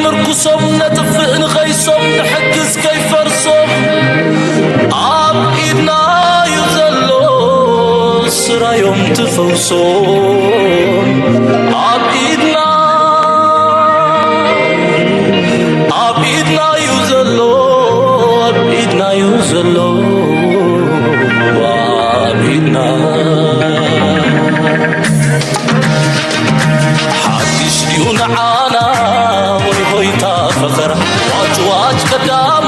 ምርኩሶም ነጥፍእ ንኸይሶም ንሕግዝ ከይፈርሶም ኣብ ኢድና እዩ ዘሎ ስራዮም ትፈውሶም ኣብ ኢድና ኣብ ኢድና እዩ ዘሎ ኣብ ኢድና እዩ ዘሎ ኣብ ኢድና ሓድሽ ድዩ ንዓና ወይ ሆይታ ፈኸራ ዋጭ ዋጭ ቀዳሞ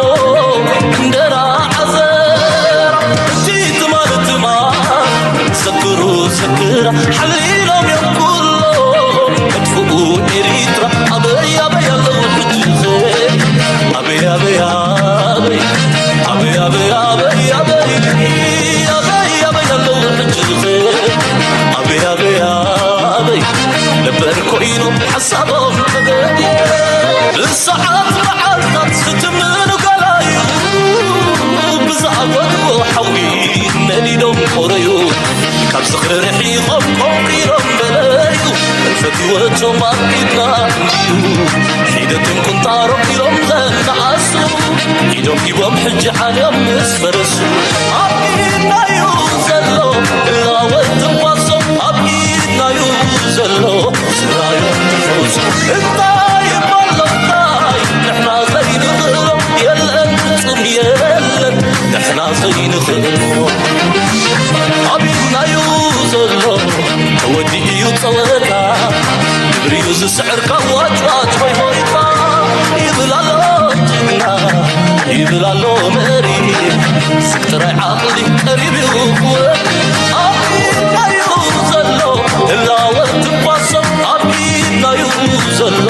እንጀራ ዓዘራ እቲ ትማል ትማል ዘክሩ ዘክራ ሓሊሎም እዮም ኩሎም መጥፍኡ ኤሪትራ ኣበይ ኣበይ ኣለዉ ሕጂ ኣበይ ኣበይ ኣበይ ኣበይ ኣበይ ኣበይ ኣበይ ኣበይ ኣበይ ኣለዉ ሕጂ ኣበይ ኣበይ ኣበይ ነበር ኮይኑ ሓሳቦም ተገድየ ብሰዓት መዓልታት ዝትምኑ ገላዩ ብዝኣጎድዎ ሓዊ ነዲዶም ቆረዩ ካብ ዝኽሪ ርሒቖም ቆንቂሮም በለዩ እንፈትወቶም ኣብ ኢድና እንድዩ ሒደትን ቁንጣሮም ኢሎም ዘነኣሱ ኢዶም ሂቦም ሕጂ ዓልዮም ምስ ፈረሱ ኣብ ኢድናዩ ዘሎ እላወት ትንፋሶም ኣብ ኢድናዩ ዘሎ ስራዮም ትፈውሱ እንታይ ይባሎ እንታይ ንሕና ዘይንኽእሎ የለን ፍጹም የለን ንሕና ዘይንኽእሎ ኣብ ኢድናዩ ዘሎ ተወዲኡ እዩ ጸወታ ግብሪዩ ዝስዕር ካብ ዋጭዋጭ ሆይ ሆይታ ይብል ኣሎ ጅግና ይብል ኣሎ መሪ ስልጥራይ ዓቕሊ ቀሪብ እዩ ክወድ ኣብ ኢድናዩ ዘሎ ህላወ ትንፋሶም ኣብ ኢድናዩ ዘሎ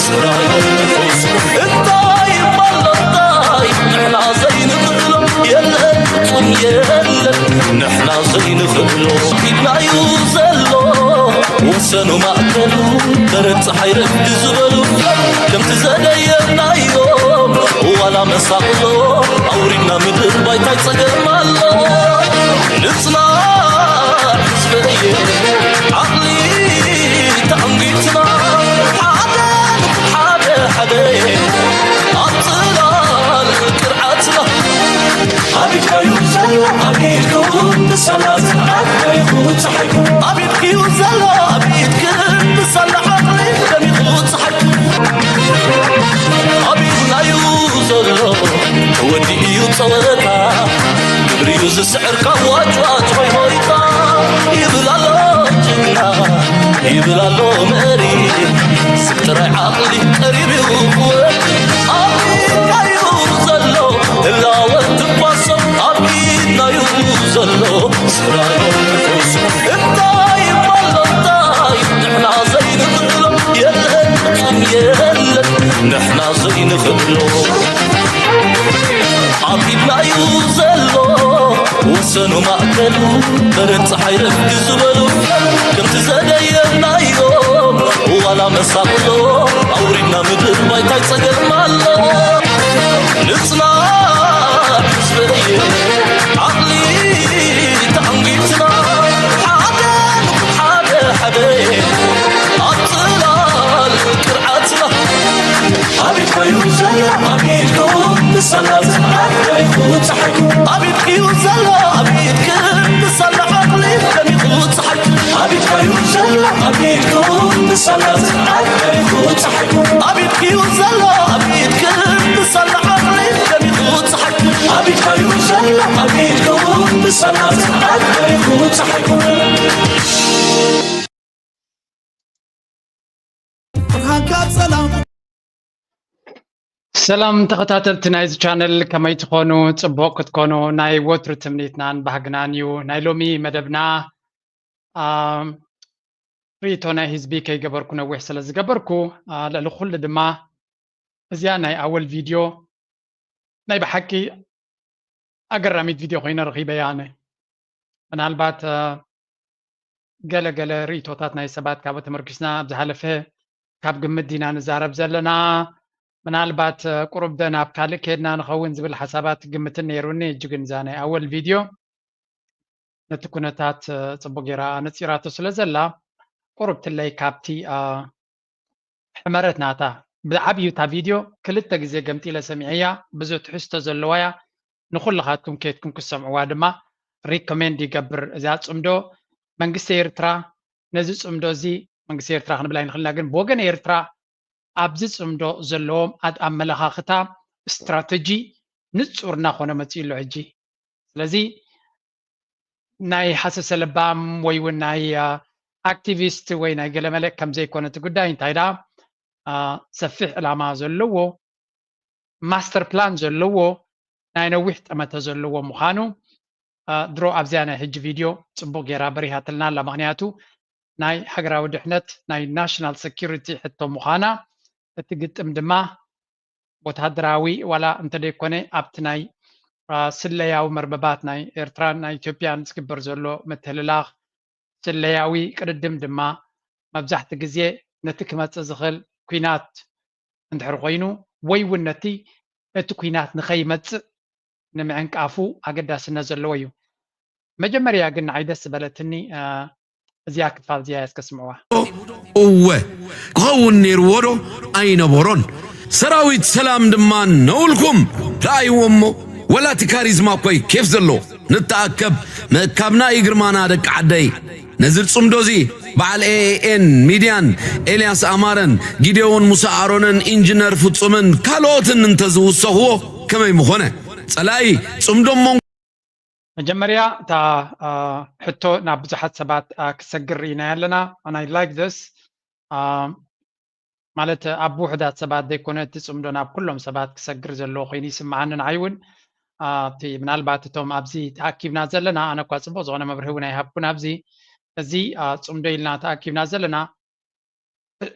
ስራዮም ትፈውሱ እንታይ ይባሎ እንታይ ንሕና ዘይንኽእሎ የለን ፍጹም የለን ንሕና ዘይንኽእሎ ኢድናዩ ዘሎ ወሰኑ ማእከሉ በረድ ፀሓይ ረፍዲ ዝበሉ ከምቲ ዘደየናዮም ዋላ መሳቕሎ ኣውሪድና ምድር ባይታይ ፀገም ኣሎ ንፅናዕ ህዝበየ ዓቕሊ ተኣንጊትና ሓደ ሓደ ሓደ ኣብ ፅላል ቅርዓትና ኣቢድካዩ ዘሎ ኣቢድኩም ብሰላት ኣቢድኩ ፀሓይኩ ኣቢድክዩ ዘሎ ኣቢድክን ብሰላ ዓቕሊ ደሚቑ ፀሓይኩ ኣቢድናዩ ዘሎ ተወዲኡ እዩ ፀወታ ግብሪዩ ዝስዕር ካብ ዋጭዋጭ ሆይ ሆይታ ይብል ኣሎ ጅግና ይብል ኣሎ መሪ ስልጥራይ ዓቕሊ ቀሪብ እዩ ክወድ ኣብ ኢድናዩ ዘሎ ህላወ ትንፋሶም ኣብ ኢድናዩ ዘሎ ስራዮም ትፈውሱ እንታይ ይባሎ እንታይ ንሕና ዘይንኽእሎ የለን ፍጹም የለን ንሕና ዘይንኽእሎ ኣብ ኢድናዩ ዘሎ ወሰኑ ማእከሉ በረድ ፀሓይ ረፍዲ ዝበሉ ከምቲ ዘደየናዮም ዋላ መሳቕሎ ኣውሪድና ምድር ባይታይ ፀገም ኣሎ ንፅናዕ ህዝበየ ዓቕሊ ተኣንጊትና ሓደ ንኹን ሓደ ሓደ ኣብ ፅላል ቅርዓትና ኣቢድካዩ ዘሎ ኣቢድኩም ብሰላት ኣቢድኩ ፀሓይኩ ኣቢድክዩ ዘሎ ኣቢድክን ብሰላ ዓቕሊ ደሚቑ ፀሓይኩ ኣቢድካዩ ዘሎ ኣቢድኩም ብሰላት ኣቢድኩ ፀሓይኩ ኣቢድክዩ ዘሎ ኣቢድክን ብሰላ ዓቕሊ ደሚቑ ፀሓይኩ ኣቢድካዩ ዘሎ ኣቢድኩም ብሰላት ኣቢድኩ ፀሓይኩ ሰላም ተኸታተልቲ ናይዚ ቻነል ከመይ ትኾኑ? ጽቡቕ ክትኮኑ ናይ ወትሩ ትምኒትናን ባህግናን እዩ። ናይ ሎሚ መደብና ርኢቶ ናይ ህዝቢ ከይገበርኩ ነዊሕ ስለ ዝገበርኩ ልዕሊ ኩሉ ድማ እዚኣ ናይ ኣወል ቪድዮ ናይ ብሓቂ ኣገራሚት ቪድዮ ኮይነ ረኺበያ ኣነ። ምናልባት ገለ ገለ ርእይቶታት ናይ ሰባት ካብ ተመርኪስና ኣብ ዝሓለፈ ካብ ግምት ዲና ንዛረብ ዘለና። ምናልባት ቁሩብ ደ ናብ ካልእ ከድና ንኸውን ዝብል ሓሳባት ግምትን ነይሩኒ። እጂ ግን እዛ ናይ ኣወል ቪድዮ ነቲ ኩነታት ጽቡቅ ገይራ ኣነጺራቶ ስለ ዘላ ቁሩብ ትለይ ካብቲ ሕመረት ናታ ብዓብዩ እታ ቪድዮ ክልተ ግዜ ገምጢለ ሰሚዐያ። ብዙ ትሕዝቶ ዘለዋ እያ። ንኹልኻትኩም ከይድኩም ክሰምዕዋ ድማ ሪኮሜንድ ይገብር። እዛ ጽምዶ መንግስቲ ኤርትራ ነዚ ጽምዶ እዚ መንግስቲ ኤርትራ ክንብል ኣይንኽእልና፣ ግን ብወገን ኤርትራ ኣብዚ ጽምዶ ዘለዎም ኣድ ኣመለኻኽታ ስትራተጂ ንጹር እናኾነ መጺኡ ኣሎ ሕጂ። ስለዚ ናይ ሃሰሰ ለባም ወይ እውን ናይ ኣክቲቪስት ወይ ናይ ገለመለ ከም ዘይኮነ እቲ ጉዳይ እንታይ ደኣ ሰፊሕ ዕላማ ዘለዎ ማስተር ፕላን ዘለዎ ናይ ነዊሕ ጠመተ ዘለዎ ምዃኑ ድሮ ኣብዚኣ ናይ ሕጂ ቪድዮ ጽቡቕ ጌራ በሪሃትልና ኣላ። ምኽንያቱ ናይ ሃገራዊ ድሕነት ናይ ናሽናል ሰኪሪቲ ሕቶ ምዃና እቲ ግጥም ድማ ወታደራዊ ዋላ እንተደይኮነ ኣብቲ ናይ ስለያዊ መርበባት ናይ ኤርትራን ናይ ኢትዮጵያን ዝግበር ዘሎ ምትህልላኽ ስለያዊ ቅድድም ድማ መብዛሕቲ ግዜ ነቲ ክመጽእ ዝኽእል ኲናት እንድሕር ኮይኑ ወይ እውን ነቲ እቲ ኲናት ንኸይመጽእ ንምዕንቃፉ ኣገዳስነት ዘለዎ እዩ። መጀመርያ ግን ንዓይ ደስ ዝበለትኒ እዚኣ ክፋል እዚኣ እየ እስከ ስምዕዋ። እወ ክኸውን ነይርዎ ዶ ኣይነበሮን። ሰራዊት ሰላም ድማ ነውልኩም ረኣይዎ እሞ ወላ እቲ ካሪዝማ እኮ እዩ ኬፍ ዘለዎ። ንተኣከብ ምእካብና እዩ ግርማና ደቂ ዓደይ። ነዚ ጽምዶ እዚ በዓል ኤኤን ሚድያን ኤልያስ ኣማረን ጊዴዎን ሙሳ ኣሮንን ኢንጂነር ፍጹምን ካልኦትን እንተዝውሰኽዎ ከመይ ምኾነ? ጸላኢ ጽምዶ እሞ መጀመርያ እታ ሕቶ ናብ ብዙሓት ሰባት ክሰግር ርኢናያ ኣለና። And I like this ማለት ኣብ ውሕዳት ሰባት ዘይኮነ እቲ ጽምዶ ናብ ኩሎም ሰባት ክሰግር ዘለዎ ኮይኑ ይስምዓኒ። ንዓይ እውን እቲ ምናልባት እቶም ኣብዚ ተኣኪብና ዘለና ኣነ እኳ ጽቡቕ ዝኾነ መብርሂ እውን ኣይሃብኩን ኣብዚ እዚ ጽምዶ ኢልና ተኣኪብና ዘለና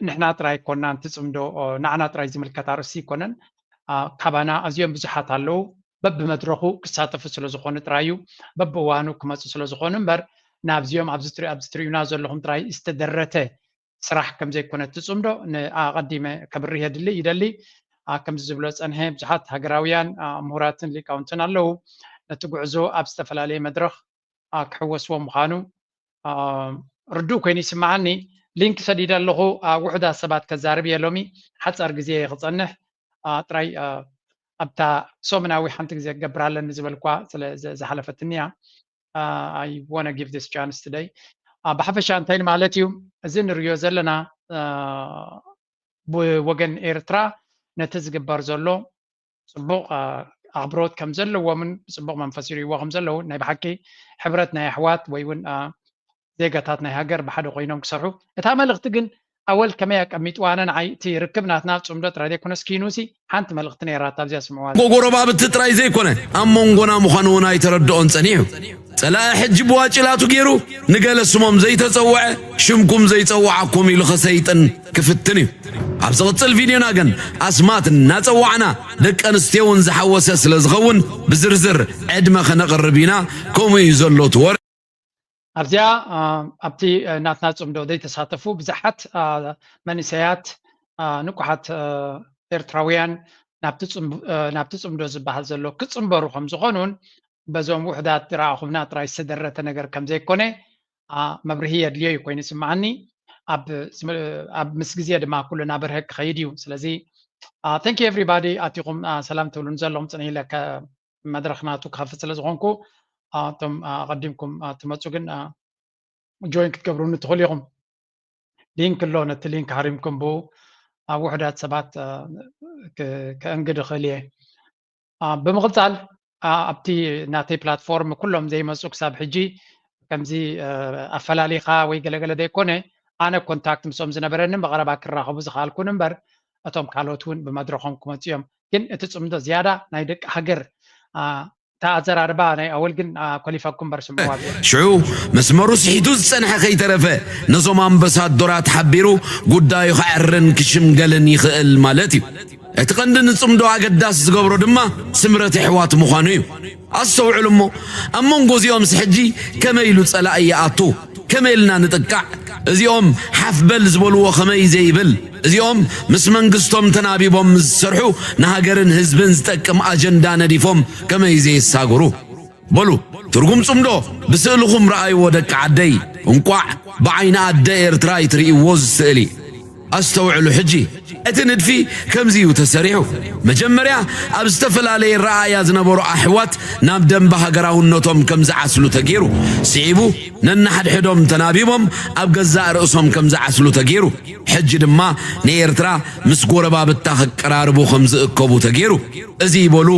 ንሕና ጥራይ ኮና እቲ ጽምዶ ንዓና ጥራይ ዝምልከት ኣርእስቲ ኣይኮነን። ካባና ኣዝዮም ብዙሓት ኣለዉ በብመድረኹ ክሳተፉ ስለ ዝኾኑ ጥራይ እዩ በብእዋኑ ክመፁ ስለ ዝኾኑ እምበር ናብዚኦም ኣብዚ ትሪእና ዘለኹም ጥራይ ዝተደረተ ስራሕ ከም ዘይኮነ እቲ ጽምዶ ንኣቐዲመ ከብርህ የድሊ ይደሊ። ከምዚ ዝብሎ ጸንሐ ብዙሓት ሃገራውያን ምሁራትን ሊቃውንትን ኣለዉ ነቲ ጉዕዞ ኣብ ዝተፈላለየ መድረኽ ክሕወስዎ ምዃኑ ርዱእ ኮይኑ ይስምዓኒ። ሊንክ ሰዲደ ኣለኹ ውሑዳት ሰባት ከዛርብ እየ ሎሚ ሓፃር ግዜ እየ ክፀንሕ ጥራይ ኣብታ ሰሙናዊ ሓንቲ ግዜ ክገብር ኣለኒ ዝበልኳ ዝሓለፈትኒ እያ። I wanna give this chance today። ብሓፈሻ እንታይ ማለት እዩ እዚ ንሪኦ ዘለና ብወገን ኤርትራ ነቲ ዝግበር ዘሎ ፅቡቕ ኣኽብሮት ከም ዘለዎምን ብፅቡቕ መንፈስ ይርእይዎ ከም ዘለዉ ናይ ብሓቂ ሕብረት ናይ ኣሕዋት ወይ እውን ዜጋታት ናይ ሃገር ብሓደ ኮይኖም ክሰርሑ እታ መልእኽቲ ግን ኣወል ከመይ ኣቀሚጥዋ ኣነ ንዓይ እቲ ርክብ ናትና ኣብ ፅምዶ ጥራይ ዘይኮነስ ኪኑሲ ሓንቲ መልእኽቲ ነይራታ ኣብዚኣ ስምዕዋ። ጎረባብቲ ጥራይ ዘይኮነ ኣብ መንጎና ምዃኑ እውን ኣይተረድኦን ጸኒሑ። ጸላኢ ሕጂ ብዋጭላቱ ገይሩ ንገለ ስሞም ዘይተጸውዐ ሽምኩም ዘይጸውዓኩም ኢሉ ከሰይጥን ክፍትን እዩ። ኣብ ዝቕጽል ቪድዮና ግን ኣስማት እናጸዋዕና ደቂ ኣንስትዮ እውን ዝሓወሰ ስለ ዝኸውን ብዝርዝር ዕድመ ከነቕርብ ኢና። ከምኡ እዩ ዘሎ እቲ ወረ። ኣብዚኣ ኣብቲ ናትና ጽምዶ ዘይተሳተፉ ብዙሓት መንእሰያት ንቁሓት ኤርትራውያን ናብቲ ጽምዶ ዝበሃል ዘሎ ክጽንበሩ ከም ዝኾኑን በዞም ውሕዳት ዝረኣኹምና ጥራይ ዝተደረተ ነገር ከም ዘይኮነ መብርሂ የድልዮ እዩ ኮይኑ ይስምዓኒ። ኣብ ምስ ግዜ ድማ ኩሉ እናበርሀ ክኸይድ እዩ። ስለዚ thank you everybody ኣቲኹም ሰላም ትብሉን ዘለኹም ጽንሕ ኢለ መድረኽ ናቱ ክኸፍት ስለ ዝኾንኩ እቶም ኣቐዲምኩም ትመፁ ግን ጆይን ክትገብሩኒ ትኽእሉ ኢኹም። ሊንክ ኣሎ፣ ነቲ ሊንክ ሃሪምኩም ብኡ ኣብ ውሕዳት ሰባት ከእንግድ እኽእል እየ። ብምቕፃል ኣብቲ ናተይ ፕላትፎርም ኩሎም ዘይመፁ ክሳብ ሕጂ ከምዚ ኣፈላሊኻ ወይ ገለገለ ዘይኮነ ኣነ ኮንታክት ምስኦም ዝነበረኒ ብቐረባ ክራኸቡ ዝኸኣልኩን እምበር እቶም ካልኦት እውን ብመድረኾም ክመፁ እዮም። ግን እቲ ፅምዶ ዝያዳ ናይ ደቂ ሃገር እታ ኣዘራርባ ናይ ኣወል ግን ኮሊፋኩም በር ስምዕዋ። ሽዑ መስመሩ ስሒቱ ዝጸንሐ ከይተረፈ ነዞም ኣምበሳዶራት ሓቢሩ ጉዳዩ ከዕርን ክሽምገልን ይኽእል ማለት እዩ። እቲ ቀንዲ ንጽምዶ ኣገዳሲ ዝገብሮ ድማ ስምረት ኣሕዋት ምዃኑ እዩ። ኣስተውዕሉ እሞ ኣብ መንጎ እዚኦምስ ሕጂ ከመይ ኢሉ ጸላኢ ይኣቱ? ከመይ ኢልና ንጥቃዕ? እዚኦም ሓፍ በል ዝበልዎ ከመይ ዘይብል? እዚኦም ምስ መንግስቶም ተናቢቦም ምስ ዝሰርሑ ንሃገርን ህዝብን ዝጠቅም ኣጀንዳ ነዲፎም ከመይ ዘይሳገሩ? በሉ ትርጉም ጽምዶ ብስእልኹም ረኣይዎ ደቂ ዓደይ። እንቋዕ ብዓይኒ ኣደ ኤርትራ ኣይትርእይዎ እዚ ስእሊ። ኣስተውዕሉ ሕጂ። እቲ ንድፊ ከምዚ እዩ ተሰሪሑ። መጀመርያ ኣብ ዝተፈላለየ ረኣያ ዝነበሩ ኣሕዋት ናብ ደንበ ሃገራውነቶም ከም ዝዓስሉ ተገይሩ። ስዒቡ ነንሓድሕዶም ተናቢቦም ኣብ ገዛእ ርእሶም ከም ዝዓስሉ ተገይሩ። ሕጂ ድማ ንኤርትራ ምስ ጎረባብታ ክቀራርቡ ከም ዝእከቡ ተገይሩ። እዚ ይበሉ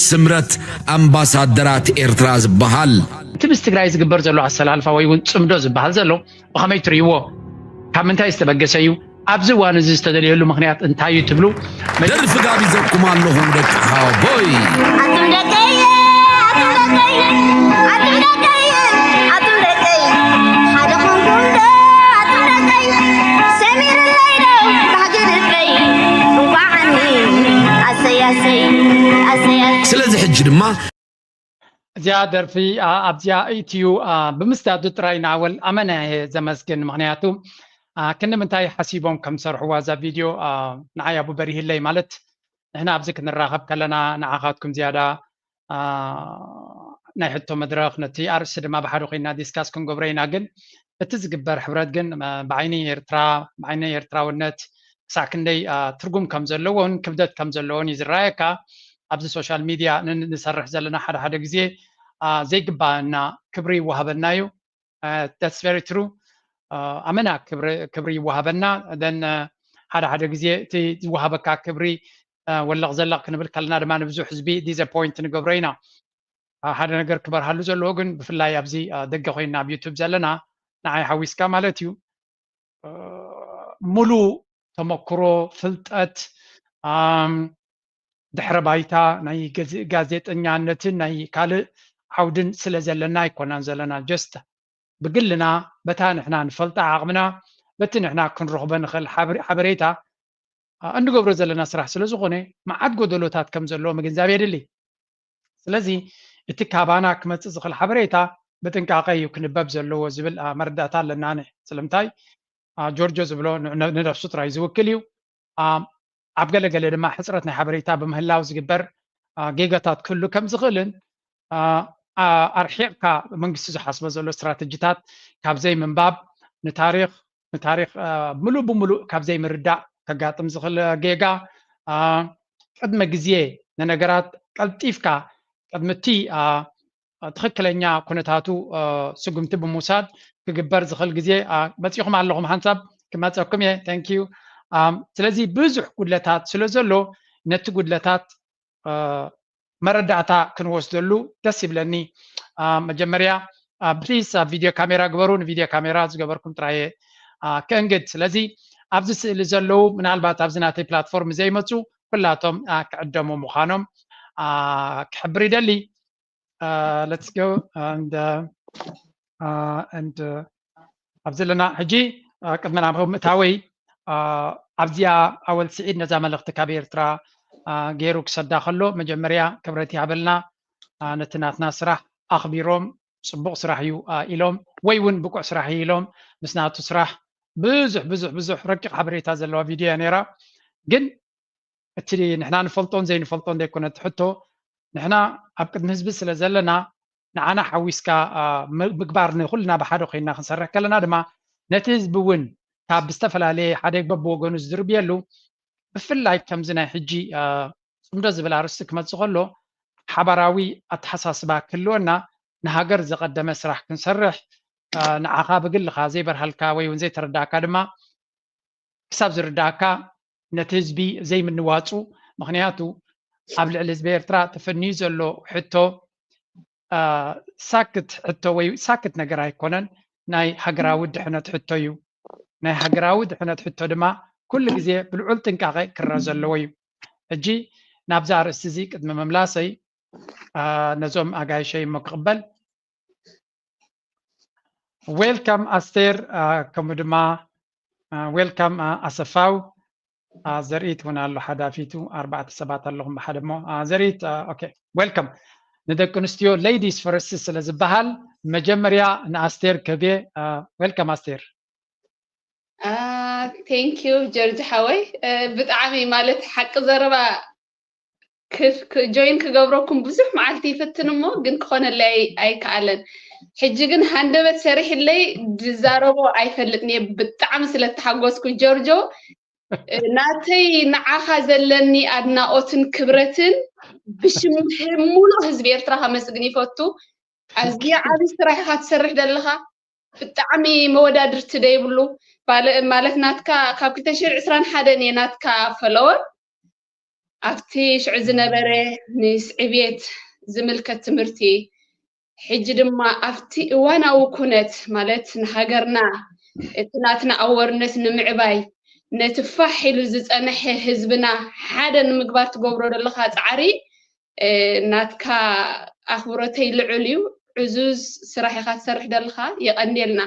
ስምረት ኣምባሳደራት ኤርትራ ዝበሃል። እቲ ምስ ትግራይ ዝግበር ዘሎ ኣሰላልፋ ወይ እውን ጽምዶ ዝበሃል ዘሎ ብኸመይ ትርእይዎ? ካብ ምንታይ ዝተበገሰ እዩ? ኣብዚ እዋን እዚ ዝተደልየሉ ምኽንያት እንታይ እዩ ትብሉ? ደርፊ ጋቢዘኩም ኣለኹ ደቂ ሓቦይ። ኣቱም ደቀይ፣ ኣቱም ደቀይ፣ ኣቱም ደቀይ፣ ኣቱም ደቀይ፣ ሓደ ኾንኩም ዶ ኣቱም ደቀይ፣ ሰሚርለይ ዶ ባህጊ ልበይ፣ እንኳዓኒ ኣሰይ ኣሰይ ኣሰይ ኣሰይ። ስለዚ ሕጂ ድማ እዚኣ ደርፊ ኣብዚኣ ኢትዩ ብምስዳዱ ጥራይ ንኣወል ኣመና እየ ዘመስግን። ምኽንያቱ ክንዲ ምንታይ ሓሲቦም ከም ዝሰርሕዋ እዛ ቪድዮ ንዓይ ኣቡ በሪህለይ። ማለት ንሕና ኣብዚ ክንራኸብ ከለና ንዓኻትኩም ዝያዳ ናይ ሕቶ መድረኽ ነቲ ኣርእስቲ ድማ ብሓደ ኮይና ዲስካስ ክንገብሮ ኢና። ግን እቲ ዝግበር ሕብረት ግን ብዓይኒ ኤርትራ ብዓይኒ ኤርትራውነት ክሳዕ ክንደይ ትርጉም ከም ዘለዎን ክብደት ከም ዘለዎን እዩ ዝረኣየካ። ኣብዚ ሶሻል ሚድያ ንሰርሕ ዘለና ሓደ ሓደ ግዜ ዘይግባአና ክብሪ ይወሃበና እዩ። That's very true። ኣመና ክብሪ ይወሃበና። ን ሓደ ሓደ ግዜ እቲ ዝወሃበካ ክብሪ ወለቕ ዘለቕ ክንብል ከለና ድማ ንብዙሕ ህዝቢ ዲዘፖይንት ንገብሮ ኢና። ሓደ ነገር ክበርሃሉ ዘለዎ ግን ብፍላይ ኣብዚ ደገ ኮይና ኣብ ዩቱብ ዘለና ንዓይ ሓዊስካ ማለት እዩ ሙሉ ተመክሮ ፍልጠት ድሕረ ባይታ ናይ ጋዜጠኛነትን ናይ ካልእ ዓውድን ስለ ዘለና ኣይኮናን ዘለና። ጀስት ብግልና በታ ንሕና ንፈልጣ ዓቕምና በቲ ንሕና ክንረኽቦ ንኽእል ሓበሬታ እንገብሮ ዘለና ስራሕ ስለ ዝኾነ መዓት ጎደሎታት ከም ዘለዎ ምግንዛብ የድሊ። ስለዚ እቲ ካባና ክመፅእ ዝኽእል ሓበሬታ ብጥንቃቐ እዩ ክንበብ ዘለዎ ዝብል መረዳእታ ኣለና። ኣነ ስለምንታይ ጆርጆ ዝብሎ ንነፍሱ ጥራይ ዝውክል እዩ። ኣብ ገለገለ ድማ ሕፅረት ናይ ሓበሬታ ብምህላው ዝግበር ጌጋታት ክህሉ ከም ዝኽእልን ኣርሒቕካ መንግስቲ ዝሓስቦ ዘሎ ስትራተጂታት ካብ ዘይምንባብ ንታሪኽ ንታሪኽ ምሉእ ብምሉእ ካብ ዘይምርዳእ ከጋጥም ዝኽእል ጌጋ ቅድመ ግዜ ንነገራት ቀልጢፍካ ቅድሚ እቲ ትኽክለኛ ኩነታቱ ስጉምቲ ብምውሳድ ክግበር ዝኽእል ግዜ መፂኹም ኣለኹም። ሓንሳብ ክመፀኩም እየ። Thank you። ስለዚ ብዙሕ ጉድለታት ስለ ዘሎ ነቲ ጉድለታት መረዳእታ ክንወስደሉ ደስ ይብለኒ። መጀመርያ ፕሊስ ኣብ ቪድዮ ካሜራ ግበሩ። ንቪድዮ ካሜራ ዝገበርኩም ጥራየ ከእንግድ። ስለዚ ኣብዚ ስእሊ ዘለዉ ምናልባት ኣብዚ ናተይ ፕላትፎርም ዘይመፁ ኩላቶም ክዕደሙ ምዃኖም ክሕብር ይደሊ። Let's go and ኣብ ዘለና ሕጂ ቅድሚ ናብ ምእታወይ ኣብዚኣ ኣወል ስዒድ ነዛ መልእኽቲ ካብ ኤርትራ ገይሩ ክሰዳ ከሎ መጀመርያ ክብረት ይሃበልና። ነቲ ናትና ስራሕ ኣኽቢሮም ጽቡቕ ስራሕ እዩ ኢሎም ወይ እውን ብቁዕ ስራሕ እዩ ኢሎም ምስ ናቱ ስራሕ ብዙሕ ብዙሕ ብዙሕ ረቂቕ ሓበሬታ ዘለዋ ቪድዮ እያ ነይራ። ግን እቲ ንሕና ንፈልጦን ዘይንፈልጦን ዘይኮነ እቲ ሕቶ ንሕና ኣብ ቅድሚ ህዝቢ ስለ ዘለና ንዓና ሓዊስካ ምግባር ንኩልና ብሓደ ኮይና ክንሰርሕ ከለና ድማ ነቲ ህዝቢ እውን ካብ ዝተፈላለየ ሓደ በብወገኑ ዝድርብየሉ ብፍላይ ከምዚ ናይ ሕጂ ጽምዶ ዝብል ኣርእስቲ ክመጽእ ከሎ ሓባራዊ ኣተሓሳስባ ክህልወና ንሃገር ዘቐደመ ስራሕ ክንሰርሕ ንዓኻ ብግልኻ ዘይበርሃልካ ወይ እውን ዘይተረዳእካ ድማ ክሳብ ዝርዳእካ ነቲ ህዝቢ ዘይምንዋፁ። ምክንያቱ ኣብ ልዕሊ ህዝቢ ኤርትራ ተፈንዩ ዘሎ ሕቶ ሳክት ሕቶ ወይ ሳክት ነገር ኣይኮነን፣ ናይ ሃገራዊ ድሕነት ሕቶ እዩ። ናይ ሃገራዊ ድሕነት ሕቶ ድማ ኩሉ ግዜ ብልዑል ጥንቃቐ ክረኣ ዘለዎ እዩ። ሕጂ ናብዛ ኣርእስቲ እዚ ቅድሚ ምምላሰይ ነዞም ኣጋይሸይ እሞ ክቕበል። ዌልካም ኣስቴር፣ ከምኡ ድማ ዌልካም ኣሰፋው። ዘርኢት እውን ኣሎ ሓዳፊቱ፣ ኣርባዕተ ሰባት ኣለኹም ብሓደ እሞ ዘርኢት። ኦኬ፣ ዌልካም። ንደቂ ኣንስትዮ ሌዲስ ፈርስት ስለ ዝበሃል መጀመርያ ንኣስቴር ክህብ እየ። ዌልካም ኣስቴር። ቴንክ ዩ ጀርጅ ሓወይ። ብጣዕሚ ማለት ሓቂ ዘረባ ጆይን ክገብረኩም ብዙሕ መዓልቲ ይፍትን እሞ ግን ክኾነለይ ኣይከኣለን። ሕጂ ግን ሃንደበት ሰሪሕለይ ዝዛረቦ ኣይፈልጥን እየ። ብጣዕሚ ስለተሓጎስኩ ጆርጆ ናተይ ንዓኻ ዘለኒ ኣድናቆትን ክብረትን ብሽም ሙሉእ ህዝቢ ኤርትራ ከመስግን ይፈቱ። ኣዝያ ዓቢ ስራሕ ኢኻ ትሰርሕ ዘለኻ። ብጣዕሚ መወዳድርቲ ደይብሉ። ባለ-፣ ማለት ናትካ ካብ ክልተ ሽሕን ዕስራን ሓደን እየ ናትካ ፈለወር። ኣብቲ ሽዑ ዝነበረ ንስዕቤት ዝምልከት ትምህርቲ፣ ሕጂ ድማ ኣብቲ እዋናዊ ኩነት ማለት ንሃገርና እቲ ናትና ኣወርነት ንምዕባይ ነቲ ፋሕ ኢሉ ዝጸነሐ ህዝብና ሓደ ንምግባር ትገብሮ ዘለኻ ጻዕሪ፣ እ፣ ናትካ ኣኽብሮተይ ልዑል እዩ። ዕዙዝ ስራሕ ኢኻ ትሰርሕ ዘለኻ፣ የቐንየልና።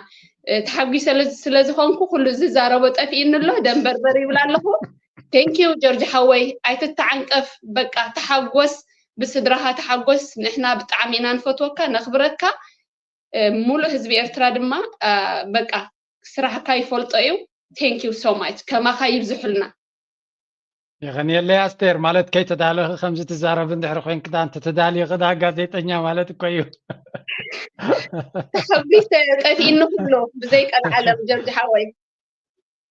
እ፣ ተሓጒሰ ስለ ዝኾንኩ ኩሉ ዝዛረቦ ጠፊእኒ ኣሎ፣ ደንበርበር ይብል ኣለኹ። ቴንኪዩ ጆርጅ ሓወይ፣ ኣይትተዓንቀፍ፣ በቃ ተሓጎስ፣ ብስድራኻ ተሓጎስ። ንሕና ብጣዕሚ ኢና ንፈትወካ፣ ነኽብረካ። እ፣ ሙሉእ ህዝቢ ኤርትራ ድማ፣ እ፣ በቃ ስራሕካ ይፈልጦ እዩ። Thank you so much፣ ከማኻ ይብዝሑልና። የቐንየለይ ኣስቴር። ማለት ከይተዳለኺ ከምዚ ትዛረቢ እንድሕሪ ኮይንኪ፣ ዳ እንተ ተዳሊኺ ዳ ጋዜጠኛ ማለት እኮ እዩ። ተሓጒሰ ጠፊእኒ ኩሉ ብዘይ ቀልዓለም ጆርጅ ሓወይ።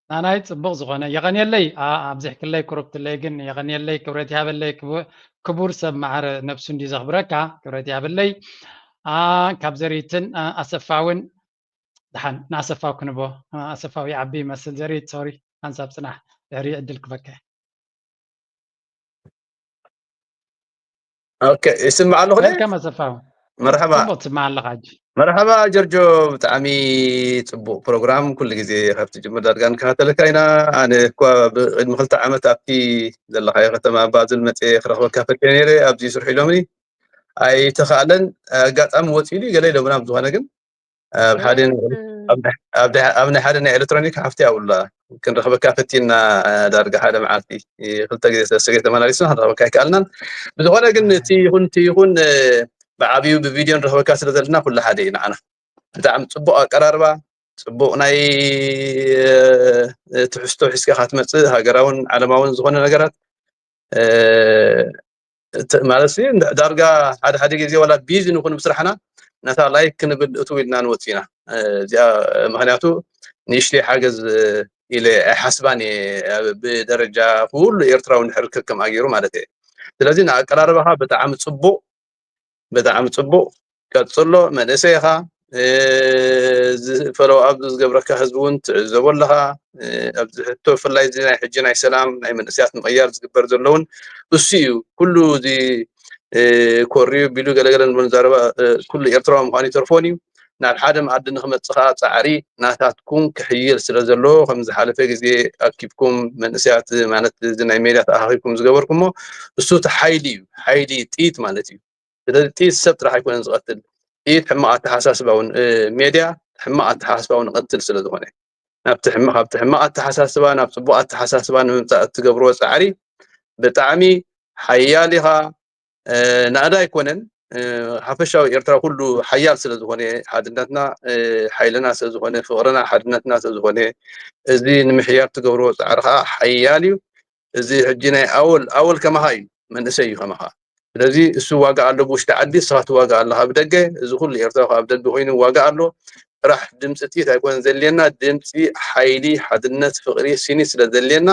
ናናይ ጽቡቕ ዝኾነ የቐንየለይ። ኣ-፣ ኣብዚሕክለይ፣ ኩርብትለይ፣ ግን የቐንየለይ፣ ክብረት ይሃበለይ። ክቡ-፣ ክቡር ሰብ ማዕረ ነብሱ እንዲ ዘኽብረካ፣ ክብረት ይሃበለይ። ኣ፣ ካብ ዘሪትን፣ ኣ፣ ኣሰፋ እውን ደሓን ንኣሰፋው ክንቦ፣ ኣሰፋው ይዓቢ ይመስል። ዘሪት፣ ሶሪ፣ ሓንሳብ ጽናሕ፣ ድሕሪ ዕድል ክበከ። ኦኬ፣ ይስማዕ ኣለኹ ደ? ወልካም ኣሰፋው። መርሐባ። ጽቡቕ ትስማዕ ኣለኻ ሕጂ። መርሐባ ጀርጆ፣ ብጣዕሚ ጽቡቕ ፕሮግራም። ኩሉ ግዜ ካብ ትጅምር ዳርጋ ንከታተለካ ኢና። ኣነ እኳ ብቅድሚ ክልተ ዓመት ኣብቲ ዘለኻዮ ከተማ ባዝል መጽየ ክረኽበካ ፈትየ ነይረ። ኣብዚ ስርሑ ኢሎምኒ ኣይተኻእለን፣ ኣጋጣሚ ወጺኡ ድዩ ገለ ኢሎምና። ብዝኾነ ግን ኣብ ሓደ ናይ፣ ኣብ ናይ፣ ኣብ ናይ፣ ኣብ ናይ ሓደ ናይ ኤሌክትሮኒክ ሓፍቲ ኣብላ ክንረኽበካ ፈቲና፣ ዳርጋ ሓደ መዓልቲ ክልተ ግዜ ሰለስተ ግዜ ተመላሊስና ክንረኽበካ ኣይከኣልናን። ብዝኾነ ግን እቲ ይኹን እቲ ይኹን፣ ብዓብዩ ብቪድዮ ንረኽበካ ስለ ዘለና ኩሉ ሓደ እዩ ንዓና። ብጣዕሚ ጽቡቕ ኣቀራርባ፣ ጽቡቕ ናይ ትሕዝቶ ሒዝካ ክትመጽእ፣ ሃገራውን ዓለማውን ዝኾነ ነገራት፣ እ፣ ት-፣ ማለት ሲ፣ እንዳ-፣ ዳርጋ ሓደ ሓደ ግዜ ዋላ ቢዚ ንኹን ብስራሕና፣ ነታ ላይክ ክንብል እትው ኢልና ንወጽእ ኢና። እ፣ እዚኣ፣ ምኽንያቱ ንእሽተይ ሓገዝ፣ እ፣ ኢለ ኣይሓስባን እየ፣ ኣብ፣ ብደረጃ ኩሉ ኤርትራዊ እንድሕር ርክብ ከምኣ ገይሩ ማለት እየ። ስለዚ ንኣቀራርባኻ ብጣዕሚ ጽቡቕ፣ ብጣዕሚ ጽቡቕ፣ ቀጽሎ። መንእሰይ ኢኻ፣ እ፣ እዚ ፎሎው ኣፕ ዝገብረካ ህዝቢ እውን ትዕዘቦ ኣለኻ። እ፣ ኣብዚ ሕቶ ብፍላይ እዚ ናይ ሕጂ ናይ ሰላም ናይ መንእሰያት ምቕያር ዝግበር ዘሎ እውን እሱ እዩ። ኩሉ እዚ፣ እ፣ ኮርዩ ቢሉ ገለገለ ንብሎ ዘረባ፣ እ፣ ኩሉ ኤርትራዊ ምዃኑ ይተርፎን እዩ። ናብ ሓደ መኣዲ ንኽመጽእ ኸኣ ጻዕሪ ናታትኩም ክሕይል ስለ ዘለዎ፣ ከም ዝሓለፈ ግዜ ኣኪብኩም መንእሰያት ማለት እዚ ናይ ሜድያ ተኣኻኺብኩም ዝገበርኩሞ እሱ እቲ ሓይሊ እዩ። ሓይሊ ጥይት ማለት እዩ። ስለዚ ጥይት ሰብ ጥራሕ ኣይኮነን ዝቐትል። ጥይት ሕማቕ ኣተሓሳስባ እውን፣ እ፣ ሜድያ ሕማቕ ኣተሓሳስባ እውን ይቐትል ስለ ዝኾነ፣ ናብቲ ሕማ-፣ ካብቲ ሕማቕ ኣተሓሳስባ ናብ ጽቡቕ ኣተሓሳስባ ንምምጻእ እትገብርዎ ጻዕሪ ብጣዕሚ ሓያል ኢኻ። እ፣ ናእዳ ኣይኮነን፣ እ፣ ሓፈሻዊ ኤርትራ ኩሉ ሓያል ስለ ዝኾነ፣ ሓድነትና፣ እ፣ ሓይልና ስለ ዝኾነ፣ ፍቕርና ሓድነትና ስለ ዝኾነ፣ እዚ ንምሕያል ትገብርዎ ጻዕሪ ኸኣ ሓያል እዩ። እዚ ሕጂ ናይ ኣወል፣ ኣወል ከማኻ እዩ፣ መንእሰይ እዩ ከማኻ። ስለዚ እሱ ዋጋ ኣሎ ብውሽጢ ዓዲ፣ ንስኻ ትዋጋ ኣለኻ ብደገ። እዚ ኩሉ ኤርትራዊ ኣብ ደገ ኮይኑ ዋጋ ኣሎ። ጥራሕ ድምፂ ጥይት ኣይኮነን ዘድልየና፣ ድምፂ ሓይሊ፣ ሓድነት፣ ፍቕሪ፣ ሲኒት ስለ ዘድልየና፣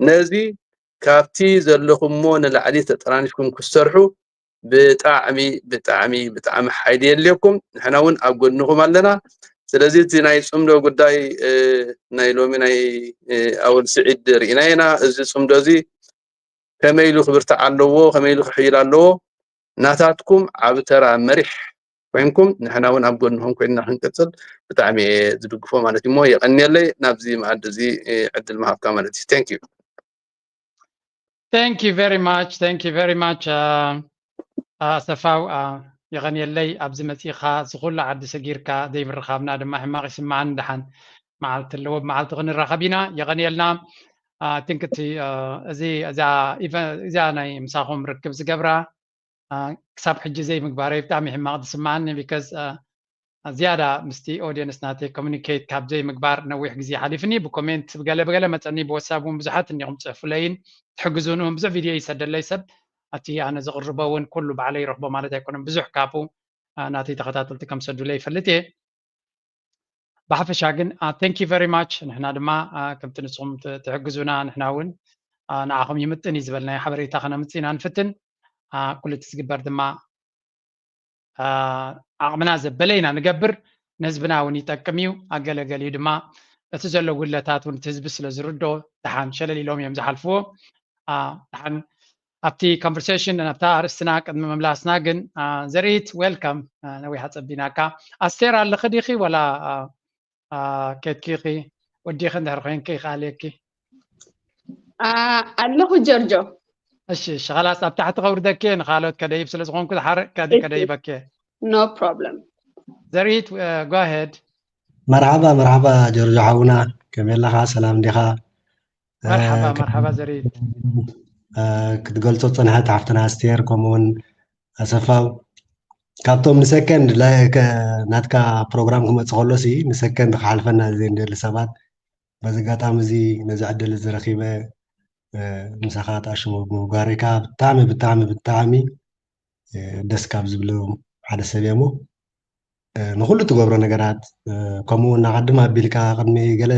ነዚ ካብቲ ዘለኹሞ ንላዕሊ ተጠራኒፍኩም ክትሰርሑ ብጣዕሚ፣ ብጣዕሚ፣ ብጣዕሚ ሓይሊ የድልየኩም። ንሕና እውን ኣብ ጎድንኹም ኣለና። ስለዚ እቲ ናይ ጽምዶ ጉዳይ፣ እ፣ ናይ ሎሚ ናይ፣ እ፣ ኣወል ስዒድ ርኢና ኢና። እዚ ጽምዶ እዚ ከመይ ኢሉ ክብርታዕ ኣለዎ፣ ከመይ ኢሉ ክሕይል ኣለዎ፣ ናታትኩም ዓቢ ተራ መሪሕ ኮይንኩም፣ ንሕና እውን ኣብ ጎንኹም ኮይንና ክንቅጽል ብጣዕሚ እየ ዝድግፎ ማለት እዩ። እሞ የቐንየለይ ናብዚ መኣዲ እዚ፣ እ፣ ዕድል ምሃብካ ማለት እዩ። Thank you። Thank you very much። Thank you very much። አ፣ ኣሰፋው፣ አ፣ የቐንየለይ ኣብዚ መጺኻ ዝኹሉ ዓዲ ሰጊርካ ዘይምርኻብና ድማ ሕማቕ ይስምዓኒ። ደሓን መዓልቲ ኣለዎ፣ ብመዓልቲ ክንራኸብ ኢና። የቐንየልና። አ፣ I think እቲ፣ አ፣ እዚ፣ እዛ ኢቨ-፣ እዛ ናይ ምሳኹም ርክብ ዝገብራ፣ አ፣ ክሳብ ሕጂ ዘይምግባረይ ብጣዕሚ ሕማቕ ዝስምዓኒ፣ because፣ አ፣ ዝያዳ ምስቲ ኦድየንስ ናተይ ኮሙኒኬት ካብ ዘይምግባር ነዊሕ ግዜ ሓሊፍኒ። ብኮሜንት ብገለ ብገለ መጸኒ፣ ብወትሳፕ እውን ብዙሓት እንዲኹም ጽሕፉለይን ትሕግዙን እውን ብዙሕ ቪድዮ ይሰደለይ ሰብ። እቲ ኣነ ዘቕርቦ እውን ኩሉ ባዕለይ ይረኽቦ ማለት ኣይኮነን። ብዙሕ ካብኡ፣ አ፣ ናተይ ተኸታተልቲ ከም ሰዱለይ ይፈልጥ እየ። ብሓፈሻ ግን thank you very much። ንሕና ድማ ከምቲ ንስኹም ትሕግዙና ንሕና እውን ንዓኹም ይምጥን እዩ ዝበልናዮ ሓበሬታ ከነምፅእ ኢና ንፍትን። ኩሉ እቲ ዝግበር ድማ ዓቕምና ዘበለ ኢና ንገብር። ንህዝብና እውን ይጠቅም እዩ። ኣገለገሊኡ ድማ እቲ ዘሎ ጉድለታት እውን እቲ ህዝቢ ስለ ዝርዶ ደሓን ሸለል ኢሎም እዮም ዝሓልፍዎ። ደሓን ኣብቲ conversation ኣብታ ኣርእስትና ቅድሚ ምምላስና ግን ዘርኢት፣ welcome። ነዊሕ ኣፀቢናካ። ኣስቴር ኣለኺ ዲኺ ወላ ኬድኪ ኢኺ? ወዲኺ እንድሕር ኮይንኪ ይከኣለኪ። ኣለኹ ጀርጆ። እሺ እሺ፣ ኸላስ ኣብ ታሕቲ ከውርደኪ ንኻልኦት ከደይብ ስለ ዝኾንኩ ድሓር ከደይበኪ። No problem። ዘርኢት፣ go ahead። መርሓባ መርሓባ ጀርጆ ሓውና፣ ከመይ ኣለኻ? ሰላም ዲኻ? መርሓባ መርሓባ ዘርኢት። ክትገልጾ ጸንሐት ሓፍትና ኣስቴር ከምኡውን ኣሰፋው ካብቶም ንሰከንድ ናትካ ፕሮግራም ክመጽእ ከሎ ሲ ንሰከንድ ክሓልፈና ዘይንደሊ ሰባት፣ በዚ ኣጋጣሚ እዚ ነዚ ዕድል እዚ ረኺበ ምሳኻ ተኣሽሙ ብምግባረይ ከዓ ብጣዕሚ ብጣዕሚ ብጣዕሚ ደስ ካብ ዝብሉ ሓደ ሰብ እየ እሞ ንኩሉ ትገብሮ ነገራት ከምኡ እውን ኣቐድም ኣቢልካ ቅድሚ ገለ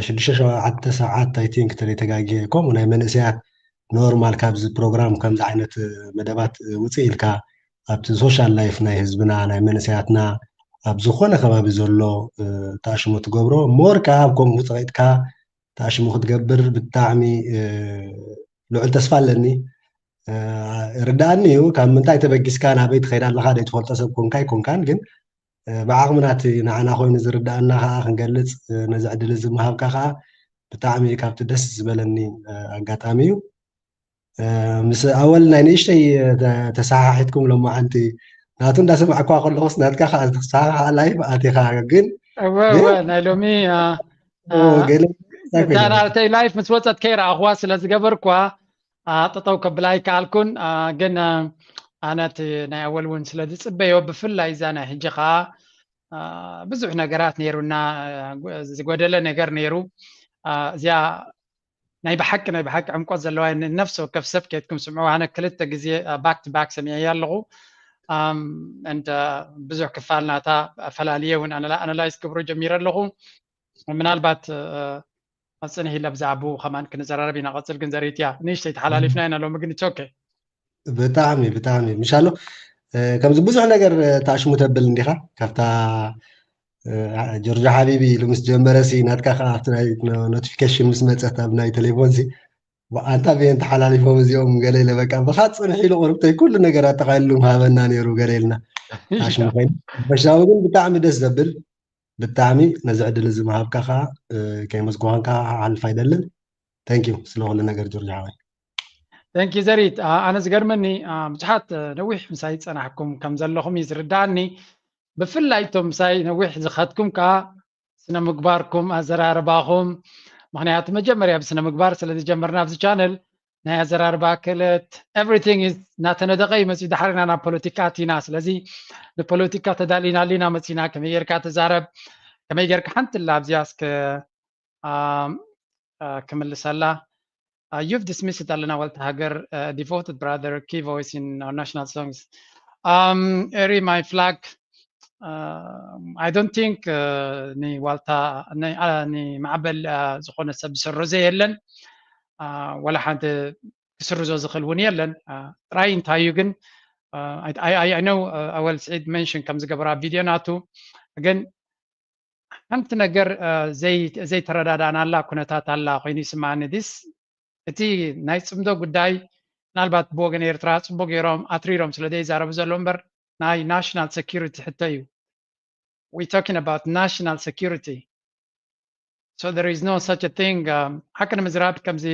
ሽዱሽተ ሸውዓተ ሰዓት I think ተዘይተጋግየ ከምኡ ናይ መንእሰያት ኖርማል ካብዚ ፕሮግራም ከምዚ ዓይነት መደባት ውፅእ ኢልካ ኣብቲ ሶሻል ላይፍ ናይ ህዝብና ናይ መንእሰያትና ኣብ ዝኾነ ከባቢ ዘሎ ተኣሽሙ ትገብሮ ሞር ከዓ ኣብ ከምኡ ፀቂጥካ ተኣሽሙ ክትገብር ብጣዕሚ ልዑል ተስፋ ኣለኒ። ርዳኣኒ እዩ ካብ ምንታይ ተበጊስካ ናበይ ትኸይድ ኣለኻ ዘይትፈልጦ ሰብ ኮንካ ኣይኮንካን ግን ብዓቕምና እቲ ንዓና ኮይኑ ዝርዳኣና ከዓ ክንገልፅ ነዚ ዕድል እዚ ምሃብካ ከዓ ብጣዕሚ ካብቲ ደስ ዝበለኒ ኣጋጣሚ እዩ። ምስ ኣወል ናይ ንእሽተይ ተሰሓሒትኩም ሎማዓንቲ ናቱ እንዳሰማዕኳ ከለኹስ ናትካ ከዓ ተሰሓሓ ላይፍ ኣቲኻ ግን እወ እወ ናይ ሎሚ ናተይ ላይፍ ምስ ወፀት ከይረኣኽዋ ስለ ዝገበርኳ ጠጠው ከብላ ኣይከኣልኩን። ግን ኣነ እቲ ናይ ኣወል እውን ስለ ዝፅበዮ ብፍላይ እዛ ናይ ሕጂ ከዓ ብዙሕ ነገራት ነይሩና ዝጎደለ ነገር ነይሩ። እዚኣ ናይ ብሓቂ ናይ ብሓቂ ዕምቆት ዘለዋ ነፍሲ ወከፍ ሰብ ከየትኩም ስምዑ። ኣነ ክልተ ግዜ back to back ሰሚዐያ ኣለኹ። ብዙሕ ክፋል ናታ ኣፈላልየ እውን ኣናላይዝ ክብሮ ጀሚረ ኣለኹ። ምናልባት ኣብ ፅንሕ ኢለ ብዛዕባኡ ከማን ክንዘራረብ ኢና። ቀፅል ግን ዘርኢት እያ ንእሽተይ ተሓላሊፍና ኢና ሎሚ ግን it's okay። ብጣዕሚ ብጣዕሚ ምሻሎ ከምዚ ብዙሕ ነገር ተኣሽሙ ተብል እንዲኻ ካብታ ጆርጆ ሓቢቢ ኢሉ ምስ ጀመረ ሲ ናትካ ከዓ ኣብቲ ናይ ኖቲፊኬሽን ምስ መፀት ኣብ ናይ ቴሌፎን ሲ ኣንታ ብየን ተሓላሊፎም እዚኦም ገለ ኢለ በቃ ብካ ፅንሕ ኢሉ ቁርብተይ ኩሉ ነገር ኣጠቃሊሉ ምሃበና ነይሩ ገለ ኢልና ኣሽሙ ኮይኑ በሻዊ ግን ብጣዕሚ ደስ ዘብል ብጣዕሚ ነዚ ዕድል እዚ ምሃብካ ከዓ ከይመስገንካ ክሓልፍ ኣይደልን። Thank you ስለ ኩሉ ነገር ጆርጅ ሓወይ። Thank you ዘሪት። ኣነ ዝገርመኒ ብዙሓት ነዊሕ ምሳይ ዝፀናሕኩም ከም ዘለኹም እዩ ዝርዳኣኒ። ብፍላይ እቶም ምሳይ ነዊሕ ዝኸድኩም ከዓ ስነ ምግባርኩም ኣዘራርባኹም፣ ምክንያቱ መጀመርያ ብስነ ምግባር ስለ ዝጀመርና ኣብዚ ቻነል ናይ ኣዘራርባ ክእለት everything is እናተነደቀ እዩ መፅኡ። ዳሕሪና ናብ ፖለቲካ ኣቲና። ስለዚ ንፖለቲካ ተዳሊና ኣሊና መፂና። ከመይ ጌርካ ተዛረብ፣ ከመይ ጌርካ ሓንቲ ላ ኣብዚኣ እስከ ክምልሰላ። You've dismissed ኣለና ዋልታ ሃገር devoted brother key voice in our national songs. Eri my flag. I don't think ንዋልታ ንማዕበል ዝኾነ ሰብ ዝሰረዞ የለን። ወላ ሓንቲ ክስርዞ ዝኽእል እውን የለን። ጥራይ እንታይ እዩ ግን I know ኣወል ስዒድ mention ከም ዝገበራ ቪድዮ ናቱ ግን ሓንቲ ነገር ዘይተረዳዳእናላ ኩነታት ኣላ ኮይኑ ይስማዓኒ። ዲስ እቲ ናይ ፅምዶ ጉዳይ ምናልባት ብወገን ኤርትራ ፅቡቅ ገይሮም ኣትሪሮም ስለ ዘይዛረቡ ዘሎ እምበር ናይ ናሽናል ሴኪሪቲ ሕቶ እዩ። We talking about national security. So there is no such a thing. ሓቂ ንምዝራብ ከምዚ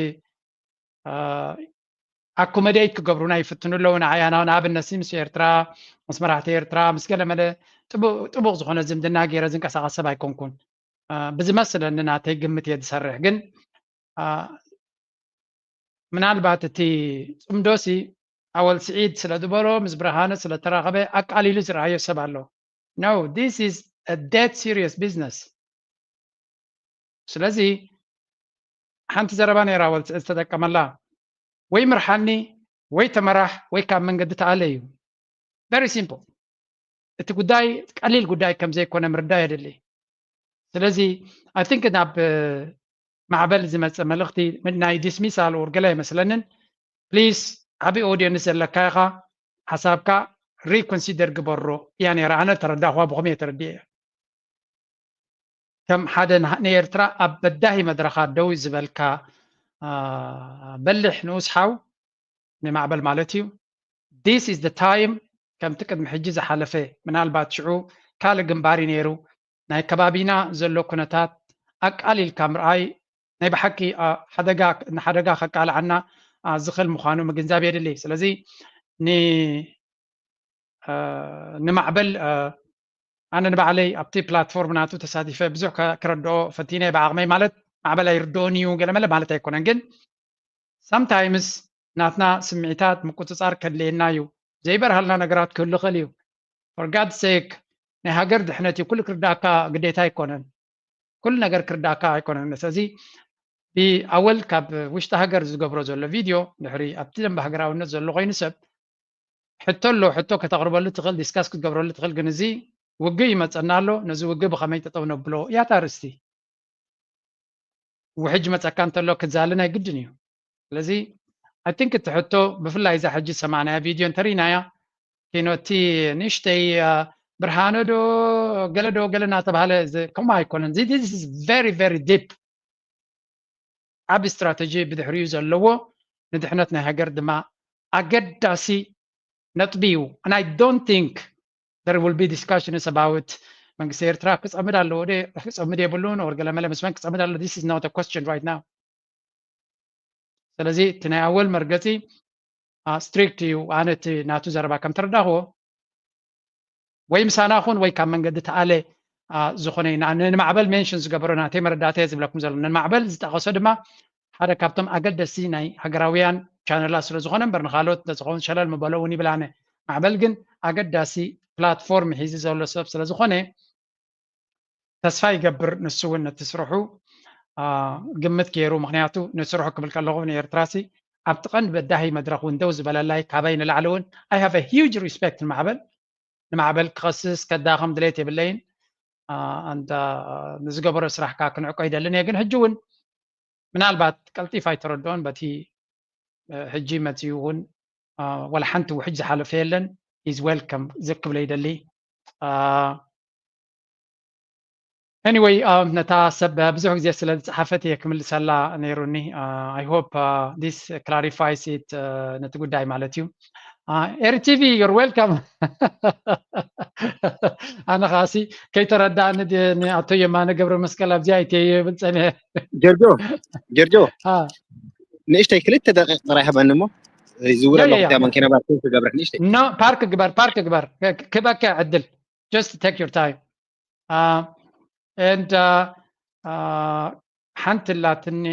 ኣኮመዴት ክገብሩና ይፍትኑ ኣለዉ። ንዓይ ኣና ንኣብነት ምስ ኤርትራ ምስ መራሕቲ ኤርትራ ምስ ገለመለ ጥቡቅ ዝኾነ ዝምድና ገይረ ዝንቀሳቀስ ሰብ ኣይኮንኩን። ብዝመስለኒ ናተይ ግምት እየ ዝሰርሕ። ግን ምናልባት እቲ ፅምዶሲ ኣወል ስዒድ ስለ ዝበሎ ምስ ብርሃነ ስለ ተራኸበ ኣቃሊሉ ዝረኣዮ ሰብ ኣሎ። No, this is a dead serious business. ስለዚ ሓንቲ ዘረባ ነይራ ኣወል ስዒድ ዝተጠቀመላ፣ ወይ ምርሓኒ ወይ ተመራሕ ወይ ካብ መንገዲ ተኣለ እዩ። Very simple። እቲ ጉዳይ ቀሊል ጉዳይ ከም ዘይኮነ ምርዳእ የድሊ። ስለዚ I think ናብ ማዕበል ዝመፀ መልእኽቲ ናይ dismissal or ገለ ኣይመስለንን። Please ዓቢ audience ዘለካ ኢኻ፣ ሓሳብካ reconsider ግበሮ እያ ነይራ። ኣነ ተረዳእኳ ብኸመይ ተረዲኤ እያ። ከም ሓደ ንኤርትራ ኣብ በዳሂ መድረኻ ደው ዝበልካ በሊሕ ንኡስ ሓው ንማዕበል ማለት እዩ። This is the time ከምቲ ቅድሚ ሕጂ ዝሓለፈ ምናልባት ሽዑ ካልእ ግንባር እዩ ነይሩ ናይ ከባቢና ዘሎ ኩነታት ኣቃሊልካ ምርኣይ ናይ ብሓቂ ንሓደጋ ከቃልዓና ዝኽእል ምዃኑ ምግንዛብ የድሊ። ስለዚ ንማዕበል ኣነ ንባዕለይ ኣብቲ ፕላትፎርም ናቱ ተሳቲፈ ብዙሕ ክረድኦ ፈቲነ ብዓቕመይ ማለት ማዕበል ኣይርድኦን እዩ ገለመለ ማለት ኣይኮነን ግን sometimes ናትና ስምዒታት ምቁፅፃር ከድልየና እዩ። ዘይበርሃልና ነገራት ክህሉ ይኽእል እዩ። For God sake ናይ ሃገር ድሕነት እዩ ኩሉ ክርዳእካ ግዴታ ኣይኮነን። ኩሉ ነገር ክርዳእካ ኣይኮነን። ስለዚ ኣወል ካብ ውሽጢ ሃገር ዝገብሮ ዘሎ ቪድዮ ድሕሪ ኣብቲ ደንበ ሃገራውነት ዘሎ ኮይኑ ሰብ ሕቶ ኣሎ ሕቶ ከተቕርበሉ ትኽእል discuss ክትገብረሉ ትኽእል ግን እዚ ውግእ ይመፀና ኣሎ ነዚ ውግእ ብኸመይ ጠጠው ነብሎ እያ እታ ኣርእስቲ። ውሕጅ መፀካ እንተሎ ክዛሊ ናይ ግድን እዩ። ስለዚ I think እቲ ሕቶ ብፍላይ እዛ ሕጂ ሰማንያ ቪድዮ እንተሪናያ ኪኖቲ ንእሽተይ ብርሃነ ዶ ገለ ዶ ገለ እናተባሃለ ከምኡ ኣይኮነን። This is very very deep ዓቢ strategy ብድሕሪኡ ዘለዎ ንድሕነት ናይ ሃገር ድማ ኣገዳሲ ነጥቢ እዩ። And I don't think there will be discussions about መንግስቲ ኤርትራ ክጸምድ ኣለዎ ክጸምድ የብሉን or ገለመለ ምስ መን ክጸምድ ኣለዎ this is not a question right now። ስለዚ እቲ ናይ ኣወል መርገጺ strict እዩ። ኣነ እቲ ናቱ ዘረባ ከም ተረዳኽዎ ወይ ምሳና ኹን ወይ ካብ መንገዲ ተኣለ ዝኾነ ኢና ንማዕበል mention ዝገበሮ ናተይ መረዳእታ ዝብለኩም ዘሎ ንማዕበል ዝጠቐሶ ድማ ሓደ ካብቶም ኣገደስቲ ናይ ሃገራውያን ቻነላት ስለ ዝኾነ እምበር ንካልኦት እንተዝኸውን ሸለል ምበሎ እውን ይብል ኣነ። ማዕበል ግን ኣገዳሲ platform ሒዙ ዘሎ ሰብ ስለ ዝኾነ ተስፋ ይገብር ንሱ እውን ነቲ ስርሑ ግምት ገይሩ ምክንያቱ ንስርሑ ክብል ከለኹ ንኤርትራሲ ኣብቲ ቀንዲ በዳሂ መድረክ እውን ደው ዝበለላይ ካባይ ንላዕሊ እውን I have a huge respect ንማዕበል ንማዕበል ክኸስስ ከዳኸም ድሌት የብለይን። ኣንታ ንዝገበሮ ስራሕ ከዓ ክንዕቆ ይደልን እየ ግን ሕጂ እውን ምናልባት ቀልጢፍ ኣይተረድኦን በቲ ሕጂ መፅኡ እውን ወላ ሓንቲ ውሕጅ ዝሓለፈ የለን። He's welcome ዝክብለ ይደሊ። Anyway ነታ ሰብ ብዙሕ ግዜ ስለ ዝፀሓፈት እየ ክምልሰላ ነይሩኒ። I hope this clarifies it ነቲ ጉዳይ ማለት እዩ። Eri TV you're welcome። ኣነ ከዓሲ ከይተረዳእኒ ንኣቶ የማነ ገብረ መስቀል ኣብዚኣ ኣይተየ ይብል ፀኒሐ። ጀርጆ ጀርጆ ንእሽተይ ክልተ ደቂቕ ጥራይ ሃበኒ እሞ ዝውረ ኣለኩ እያ ማንኪና ባር ክገብርሕ ንእሽተይ። ኖ ፓርክ ግበር ፓርክ ግበር ክበካ ዕድል just take your time and ሓንቲ ላትኒ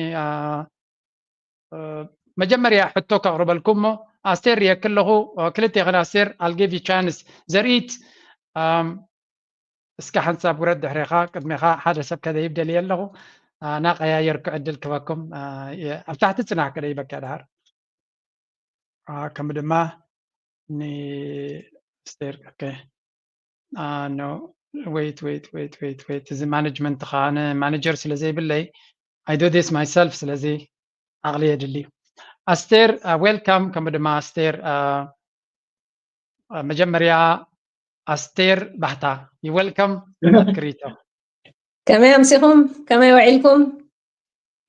መጀመርያ ሕቶ ከቕርበልኩም እሞ ኣስቴር ርየክ ኣለኹ ክልተ ይኽን ኣስቴር I'll give you chance ዘርኢት እስከ ሓንሳብ ውረድ ድሕሬኻ ቅድሜኻ ሓደ ሰብ ከደይብ ደልየ ኣለኹ ናቀያየርኩ ዕድል ክበኩም ኣብ ታሕቲ ፅናሕ ከደይበካ ድሃር ከም ድማ ንስቴር no wait wait wait wait wait እዚ ማኔጅመንት ከዓ ማኔጀር ስለ ዘይብለይ I do this myself ስለዚ ዓቕሊ የድሊ ኣስቴር welcome ከምኡ ድማ ኣስቴር መጀመርያ ኣስቴር ባህታ welcome ክሪቶ ከመይ ኣምሲኹም ከመይ ውዒልኩም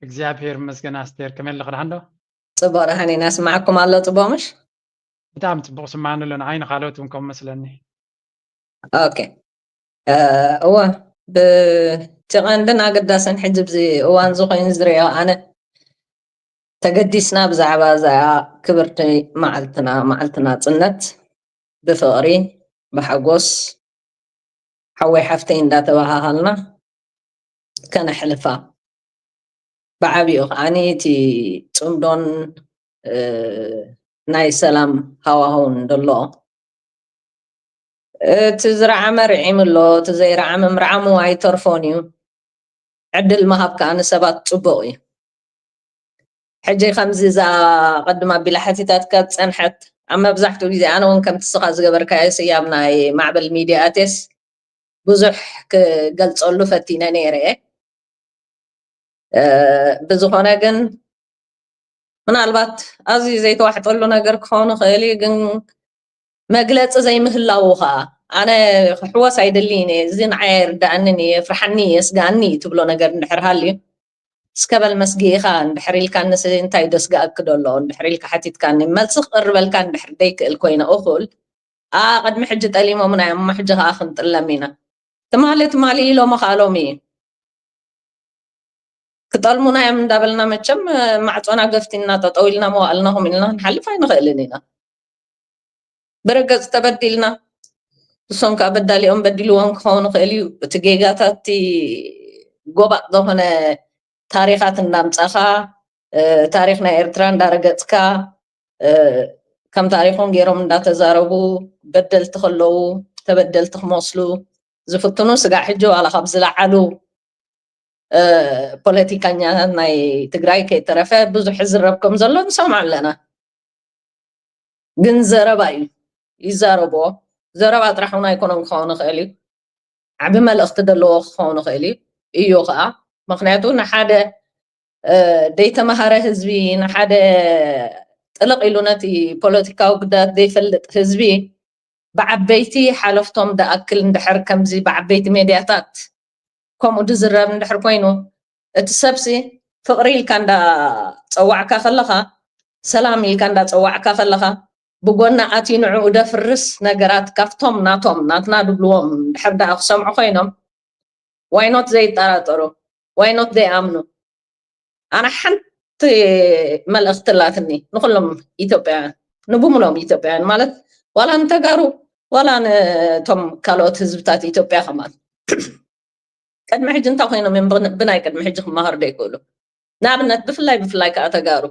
እግዚኣብሔር መስገን ኣስቴር ከመይ ኣለኽ ደሓን ዶ ፅቡቅ ደሓን ኢና ስማዕኩም ኣሎ ፅቡቅ ምሽ ብጣዕሚ ፅቡቅ ስማዕኒ ኣሎ ንዓይ ንካልኦት እውን ከም መስለኒ ኦኬ እወ ብቲ ቀንድን ኣገዳስን ሕጂ ብዚ እዋን እዚ ኮይኑ ዝሪኦ ኣነ ተገዲስና ብዛዕባ እዛ ክብርቲ መዓልትና መዓልቲ ናፅነት ብፍቕሪ ብሓጎስ ሓወይ ሓፍተይ እንዳተባሃሃልና ከነሕልፋ ብዓብኡ ከዓኒ እቲ ፅምዶን ናይ ሰላም ሃዋህውን ደሎ እቲ ዝረዓመ ርዒም ኣሎ እቲ ዘይረዓመ ምርዓሙ ኣይተርፎን እዩ ዕድል ምሃብ ከዓ ንሰባት ፅቡቅ እዩ ሕጂ ከምዚ እዛ ቅድም ኣቢላ ሓቲታትካ ዝፀንሐት ኣብ መብዛሕትኡ ግዜ ኣነ እውን ከምቲ ስኻ ዝገበርካዮ ስያብ ናይ ማዕበል ሚድያ ኣቴስ ብዙሕ ክገልጸሉ ፈቲነ ነይረ እየ። ብዝኾነ ግን ምናልባት ኣዝዩ ዘይተዋሕጠሉ ነገር ክኸውን ይኽእል እዩ፣ ግን መግለፂ ዘይምህላዉ ከዓ ኣነ ክሕወስ ኣይደልይን እየ። እዚ ንዓይ ኣይርዳእንን እዩ፣ የፍርሓኒ፣ የስጋኣኒ እዩ ትብሎ ነገር እንድሕር ሃልዩ፣ እስከ በል መስጊእኻ እንድሕር ኢልካኒ፣ ስ-፣ እንታይ ደስጋኣክ ደሎ እንድሕር ኢልካ ሓቲትካኒ፣ መልሲ ክቕርበልካ እንድሕር ደይክእል ኮይነ እኹል፣ ኣ፣ ቅድሚ ሕጂ ጠሊሞምና እዮም፣ እሞ ሕጂ ከዓ ክንጥለም ኢና። ትማሊ ትማሊ ኢሎሞ ከዓ ሎሚ እዩ። ክጠልሙና እዮም እንዳበልና መቸም፣ እ፣ ማዕጾና ገፍቲና ጠጠው ኢልና መዋእልና ኹም ኢልና ክንሓልፍ ኣይንኽእልን ኢና። ብረገጽ ተበዲልና፣ እሶም ከዓ በዳሊኦም በዲልዎም ክኸውን ይኽእል እዩ። እቲ ጌጋታት፣ እቲ ጎባጥ ዝኾነ ታሪኻት እንዳምጻኻ፣ እ፣ ታሪኽ ናይ ኤርትራ እንዳረገጽካ፣ እ፣ ከም ታሪኾም ገይሮም እንዳተዛረቡ፣ በደልቲ ከለዉ ተበደልቲ ክመስሉ ዝፍትኑ፣ ስጋዕ ሕጂ ዋላ ካብ ዝለዓሉ፣ እ፣ ፖለቲከኛታት ናይ ትግራይ ከይተረፈ ብዙሕ ዝረብ ከም ዘሎ ንሰምዖ ኣለና። ግን ዘረባ እዩ፣ ይዛረብዎ። ዘረባ ጥራሕ እውን ኣይኮነን ክኸውን ይኽእል እዩ፣ ዓቢ መልእኽቲ ዘለዎ ክኸውን ይኽእል እዩ። እዩ ከዓ፣ ምኽንያቱ ንሓደ፣ እ፣ ደይተማሃረ ህዝቢ፣ ንሓደ ጥልቕ ኢሉ ነቲ ፖለቲካዊ ጉዳያት ዘይፈልጥ ህዝቢ፣ ብዓበይቲ ሓለፍቶም ደኣክል እንድሕር ከምዚ ብዓበይቲ ሜድያታት ከምኡ ድዝረብ እንድሕር ኮይኑ፣ እቲ ሰብሲ ፍቕሪ ኢልካ እንዳጸዋዕካ ከለኻ፣ ሰላም ኢልካ እንዳጸዋዕካ ከለኻ፣ ብጎና ኣትዩ ንዕኡ ደፍርስ ነገራት ካብቶም ናቶም፣ ናትና ድብልዎም እንድሕር ደኣ ክሰምዑ ኮይኖም፣ ዋይኖት ዘይጠራጠሩ፣ ዋይኖት ዘይኣምኑ? ኣነ ሓንቲ መልእኽቲ ኣላትኒ ንኹሎም ኢትዮጵያውያን፣ ንብሙሎም ኢትዮጵያውያን ማለት ዋላ ንተጋሩ ዋላ ንቶም ካልኦት ህዝብታት ኢትዮጵያ ከማን። ቅድሚ ሕጂ እንታይ ኮይኖም እዮም ብን-፣ ብናይ ቅድሚ ሕጂ ክመሃሩ ዘይክእሉ? ንኣብነት ብፍላይ፣ ብፍላይ ከዓ ተጋሩ።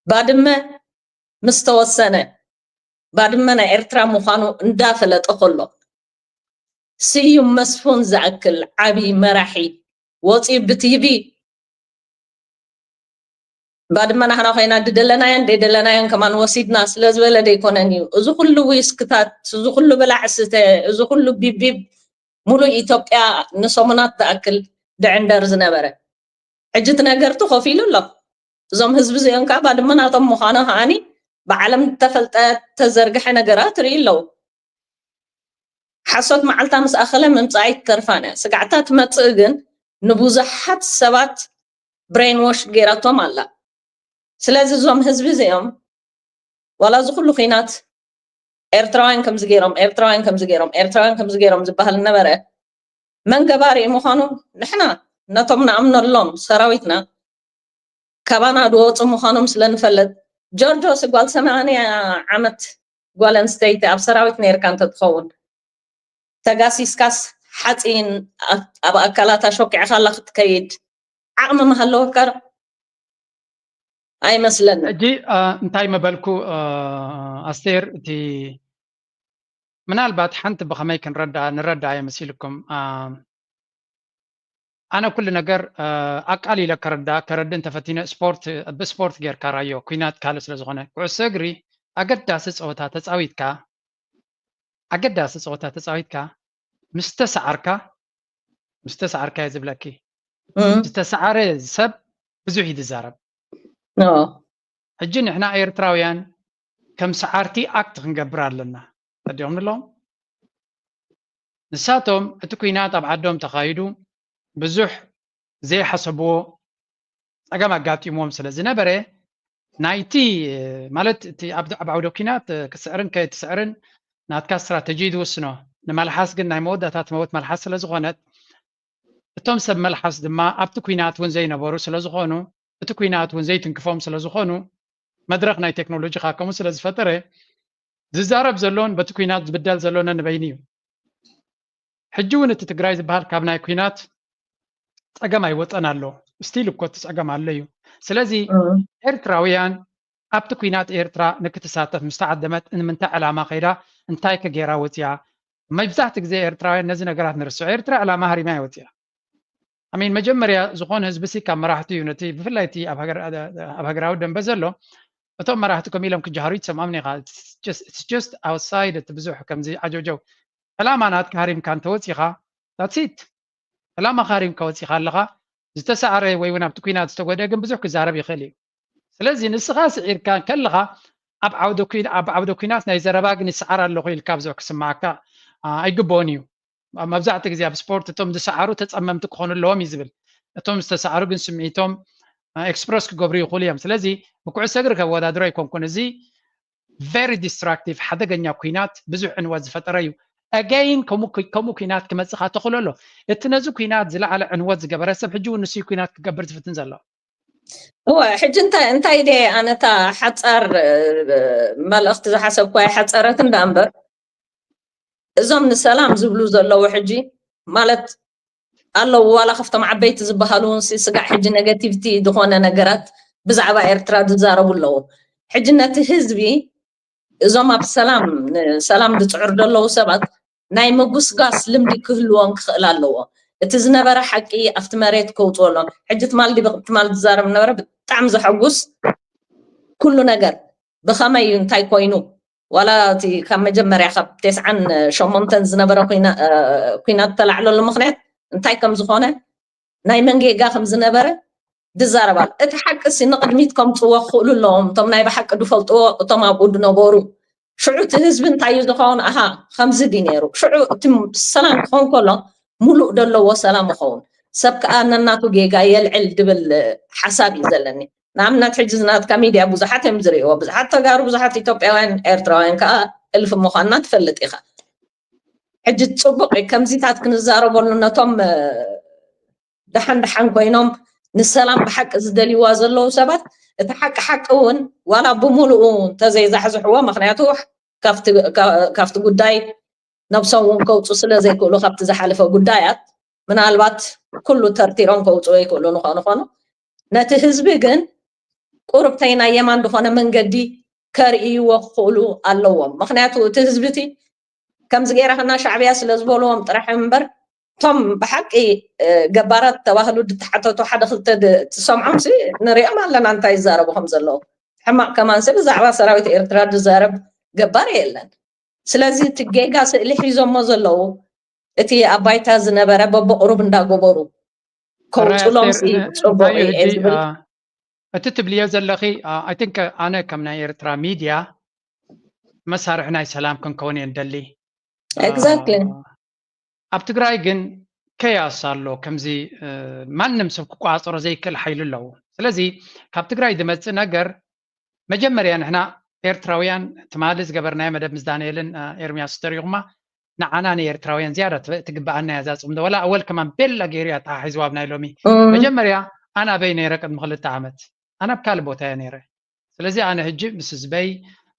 ባድመ ምስ ተወሰነ፣ ባድመ ናይ ኤርትራ ምዃኑ እንዳፈለጠ ከሎ፣ ስዩም መስፉን ዝኣክል ዓቢ መራሒ ወፂኡ ብቲቪ ባድመ ናህና ኮይና፣ ድደለናዮን ደይደለናዮን ከማን ወሲድና ስለ ዝበለ ደይኮነን እዩ። እዚ ኩሉ ዊስክታት፣ እዚ ኩሉ ብላዕ ስተ፣ እዚ ኩሉ ቢቢብ፣ ሙሉእ ኢትዮጵያ ንሰሙናት ዝኣክል ድዕንደር ዝነበረ። ሕጂ እቲ ነገር ተኸፊሉ ኣሎ። እዞም ህዝቢ እዚኦም ከዓ ባድመ ናቶም ምዃኑ ከዓኒ ብዓለም ዝተፈልጠ ተዘርግሐ ነገራት ርኢ ኣለዉ። ሓሶት መዓልታ ምስ ኣኸለ ምምጻእ ኣይትተርፋን እያ። ስጋዕታ ትመጽእ ግን ንብዙሓት ሰባት ብሬን ዎሽ ገይራቶም ኣላ። ስለዚ እዞም ህዝቢ እዚኦም ዋላ እዚ ኩሉ ኲናት ኤርትራውያን ከምዚ ገይሮም፣ ኤርትራውያን ከምዚ ገይሮም፣ ኤርትራውያን ከምዚ ገይሮም ዝበሃል ነበረ። መን ገባሪ ምዃኑ ንሕና ነቶም ንኣምነሎም ሰራዊትና ካባና ዝወፁ ምዃኖም ስለ ንፈልጥ፣ ጆርጆ ስጓል ሰማንያ ዓመት ጓል ኣንስተይቲ ኣብ ሰራዊት ነይርካ እንተትኸውን፣ ተጋሲስካስ ሓፂን ኣብ፣ ኣብ ኣካላታ ሾኪዕካላ ክትከይድ ዓቕሚ ምሃለወካ ዶ? ኣይመስለንን። ሕጂ፣ አ፣ እንታይ መበልኩ፣ አ፣ ኣስቴር፣ እቲ ምናልባት ሓንቲ ብኸመይ ክንረዳ፣ ንረዳ እየ መሲልኩም። አ፣ ኣነ ኩሉ ነገር፣ አ፣ ኣቃሊለ ከረዳ፣ ከረድእ እንተፈቲነ ስፖርት፣ ብስፖርት ጌርካ ራዮ፣ ኲናት ካልእ ስለ ዝኾነ፣ ኩዕሶ እግሪ ኣገዳሲ ጸወታ ተጻዊትካ፣ ኣገዳሲ ጸወታ ተጻዊትካ፣ ምስ ተሰዓርካ፣ ምስ ተሰዓርካ እየ ዝብለኪ። እም። ዝተሰዓረ ሰብ ብዙሕ እዩ ዝዛረብ። ኖ። ሕጂ ንሕና ኤርትራውያን ከም ሰዓርቲ ኣክት ክንገብር ኣለና። ተዲኦም ንሎም። ንሳቶም እቲ ኲናት ኣብ ዓዶም ተኻይዱ ብዙሕ ዘይሓሰብዎ ጸገም ኣጋጢምዎም ስለ ዝነበረ፣ ናይቲ፣ ማለት እቲ ኣብ፣ ኣብ ዓውደ ኲናት ክትስዕርን ከይትስዕርን ናትካ ስትራተጂ እዩ ዝውስኖ። ንመልሓስ ግን ናይ መወዳእታ ትመውት መልሓስ ስለ ዝኾነት፣ እቶም ሰብ መልሓስ ድማ ኣብቲ ኲናት እውን ዘይነበሩ ስለ ዝኾኑ፣ እቲ ኲናት እውን ዘይትንክፎም ስለ ዝኾኑ፣ መድረኽ ናይ ቴክኖሎጂ ከዓ ከምኡ ስለ ዝፈጠረ፣ ዝዛረብ ዘሎን በቲ ኲናት ዝብደል ዘሎ ነንበይኑ እዩ። ሕጂ እውን እቲ ትግራይ ዝበሃል ካብ ናይ ኲናት ጸገም ኣይወጸን ኣሎ። ስቲል እኮ እቲ ጸገም ኣሎ እዩ። ስለዚ እም። ኤርትራውያን ኣብቲ ኲናት ኤርትራ ንክትሳተፍ ምስ ተዓደመት ንምንታይ ዕላማ ከይዳ፣ እንታይ ከ ገይራ ወጽያ? መብዛሕትኡ ግዜ ኤርትራውያን ነዚ ነገራት ንርስዖ። ኤርትራ ዕላማ ሃሪማ እያ ወጽያ። ኣሚን፣ መጀመርያ ዝኾነ ህዝቢ ሲ ካብ መራሕቲ እዩ። ነቲ ብፍላይ እቲ ኣብ ሃገር-፣ ኣብ ሃገራዊ ደንበ ዘሎ፣ እቶም መራሕቲ ከም ኢሎም ክጀሃሩ ይትሰምዖም ኢኻ። It's just፣ it's just outside እቲ ብዙሕ ከምዚ ዓጀውጀው። ዕላማ ናትካ ሃሪምካ እንተወፂኻ፣ that's it። ዕላማ ሃሪምካ ወፂኻ ኣለኻ። ዝተሰዓረ ወይ እውን ኣብቲ ኲናት ዝተጎደ ግን ብዙሕ ክዛረብ ይኽእል እዩ። ስለዚ ንስኻ ስዒርካ ከለኻ ኣብ ዓውደ ኲን-፣ ኣብ ዓውደ ኲናት ናይ ዘረባ ግን ይሰዓር ኣለኹ ኢልካ ብዙሕ ክስማዓካ፣ አ፣ ኣይግብኦን እዩ። መብዛሕትኡ ግዜ ኣብ ስፖርት እቶም ዝሰዓሩ ተጸመምቲ ክኾኑ ኣለዎም እዩ ዝብል። እቶም ዝተሰዓሩ ግን ስምዒቶም፣ አ፣ ኤክስፕረስ ክገብሩ ይኽእሉ እዮም። ስለዚ ብኩዕሶ እግሪ ከወዳድሮ ኣይኮንኩን። እዚ very destructive፣ ሓደገኛ ኲናት ብዙሕ ዕንወት ዝፈጠረ እዩ። ኣገይን ከምኡ ኩ-፣ ከምኡ ኲናት ክመጽእ ተኽእሎ ኣሎ። እቲ ነዚ ኲናት ዝለዓለ ዕንወት ዝገበረ ሰብ ሕጂ እውን ንሱ እዩ ኲናት ክገብር ዝፍትን ዘሎ። እወ፣ ሕጂ እንታይ፣ እንታይ ድየ ኣነ እታ ሓጻር፣ እ፣ መልእኽቲ ዝሓሰብኳ ሓጸረት እንዳ እምበር፣ እዞም ንሰላም ዝብሉ ዘለዉ ሕጂ ማለት ኣለዉ፣ ዋላ ካብቶም ዓበይቲ ዝበሃሉ እውን ሲ-፣ ስጋዕ ሕጂ ኔጋቲቪቲ ዝኾነ ነገራት ብዛዕባ ኤርትራ ዝዛረቡ ኣለዉ። ሕጂ ነቲ ህዝቢ፣ እዞም ኣብ ሰላም፣ ንሰላም ዝጽዕሩ ዘለዉ ሰባት ናይ ምጉስጋስ ልምዲ ክህልዎም ክኽእል ኣለዎ። እቲ ዝነበረ ሓቂ ኣብቲ መሬት ከውፅዎ ኣሎ። ሕጂ ትማል ዲበ-፣ ትማል ዝዛረብ ነበረ፣ ብጣዕሚ ዘሐጉስ ኩሉ ነገር ብኸመይ እዩ፣ እንታይ ኮይኑ፣ ዋላ እቲ ካብ መጀመርያ ካብ ተስዓን ሸሞንተን ዝነበረ ኩና-፣ እ፣ ኩናት ተላዕለሉ ምኽንያት እንታይ ከም ዝኾነ ናይ መን ጌጋ ከም ዝነበረ ዝዛረብ ኣሎ። እቲ ሓቂ ሲ ንቕድሚት ከምፅዎ ክኽእሉ ኣለዎም፣ እቶም ናይ ብሓቂ ዝፈልጥዎ፣ እቶም ኣብኡ ዝነበሩ። ሽዑ እቲ ህዝቢ እንታይ እዩ ዝኸውን? ኣሃ፣ ከምዚ ድዩ ነይሩ? ሽዑ እቲ ሰላም ክኸውን ከሎ፣ ሙሉእ ዘለዎ ሰላም ይኸውን። ሰብ ከኣ ነናቱ ጌጋ የልዕል ድብል ሓሳብ እዩ ዘለኒ። ንኣብነት ሕጂ ናትካ ሚድያ ብዙሓት እዮም ዝርእይዎ፣ ብዙሓት ተጋሩ፣ ብዙሓት ኢትዮጵያውያን፣ ኤርትራውያን ከኣ እልፊ ምዃንና ትፈልጥ ኢኻ። ሕጂ ጽቡቕ እዩ፣ ከምዚታት ክንዛረበሉ ነቶም፣ እ፣ ደሓን ደሓን ኮይኖም ንሰላም ብሓቂ ዝደልይዋ ዘለዉ ሰባት፣ እቲ ሓቂ ሓቂ እውን ዋላ ብምሉኡ እንተዘይዛሕዝሕዎ፣ ምኽንያቱ ካብቲ፣ ካ-፣ ካብቲ ጉዳይ ነብሶም እውን ከውፁ ስለ ዘይክእሉ ካብቲ ዝሓለፈ ጉዳያት ምናልባት ኩሉ ተርቲሮም ከውፅዎ ይክእሉ ንኾኑ ኾኑ፣ ነቲ ህዝቢ ግን ቁሩብተይ ናይ የማን ዝኾነ መንገዲ ከርእይዎ ክኽእሉ ኣለዎም። ምኽንያቱ እቲ ህዝቢ እቲ ከምዚ ገይራ ከና ሻዕብያ ስለ ዝበልዎም ጥራሕ እምበር፣ እቶም ብሓቂ፣ እ፣ ገባራት ተባህሉ ዝተሓተቱ ሓደ ክልተ ድ-፣ ትሰምዖም ሲ ንሪኦም ኣለና እንታይ ይዛረቡ ከም ዘለዉ። ሕማቕ ከማን ሲ ብዛዕባ ሰራዊት ኤርትራ ዝዛረብ ገባር የለን። ስለዚ እቲ ጌጋ ስእሊ ሒዞሞ ዘለዉ እቲ ኣብ ባይታ ዝነበረ በብቕሩብ እንዳገበሩ ሕራይ ከውፅሎም ኣስቴር፣ ሲ ን-፣ ጽቡቕ እንታይ እዩ እዩ ሕጂ፣ ዝብል። አ፣ እቲ ትብልዮ ዘለኺ፣ አ፣ I think ኣነ ከም ናይ ኤርትራ ሚድያ መሳርሒ ናይ ሰላም ክንከውን እየ ንደሊ። አ፣ Exactly። ኣብ ትግራይ ግን ከያስ ኣሎ። ከምዚ፣ እ፣ ማንም ሰብ ክቆጻጸሮ ዘይክእል ሓይሊ ኣለዎ። ስለዚ ካብ ትግራይ ዝመጽእ ነገር መጀመርያ ንሕና ኤርትራውያን ትማሊ ዝገበርናዮ መደብ ምስ ዳንኤልን፣ እ፣ ኤርምያስ ተሪኹማ ንዓና ንኤርትራውያን ዝያዳ ት-፣ ትግበኣና እያ እዛ ጽምዶ። ወላ ኣወል ከማን ቤላ ገይሩ እያ ተሓሒዝዋ ኣብ ናይ ሎሚ። እም። መጀመርያ ኣነ ኣበይ ነይረ ቅድሚ ክልተ ዓመት? ኣነ ኣብ ካልእ ቦታ እየ ነይረ። ስለዚ ኣነ ሕጂ ምስ ህዝበይ፣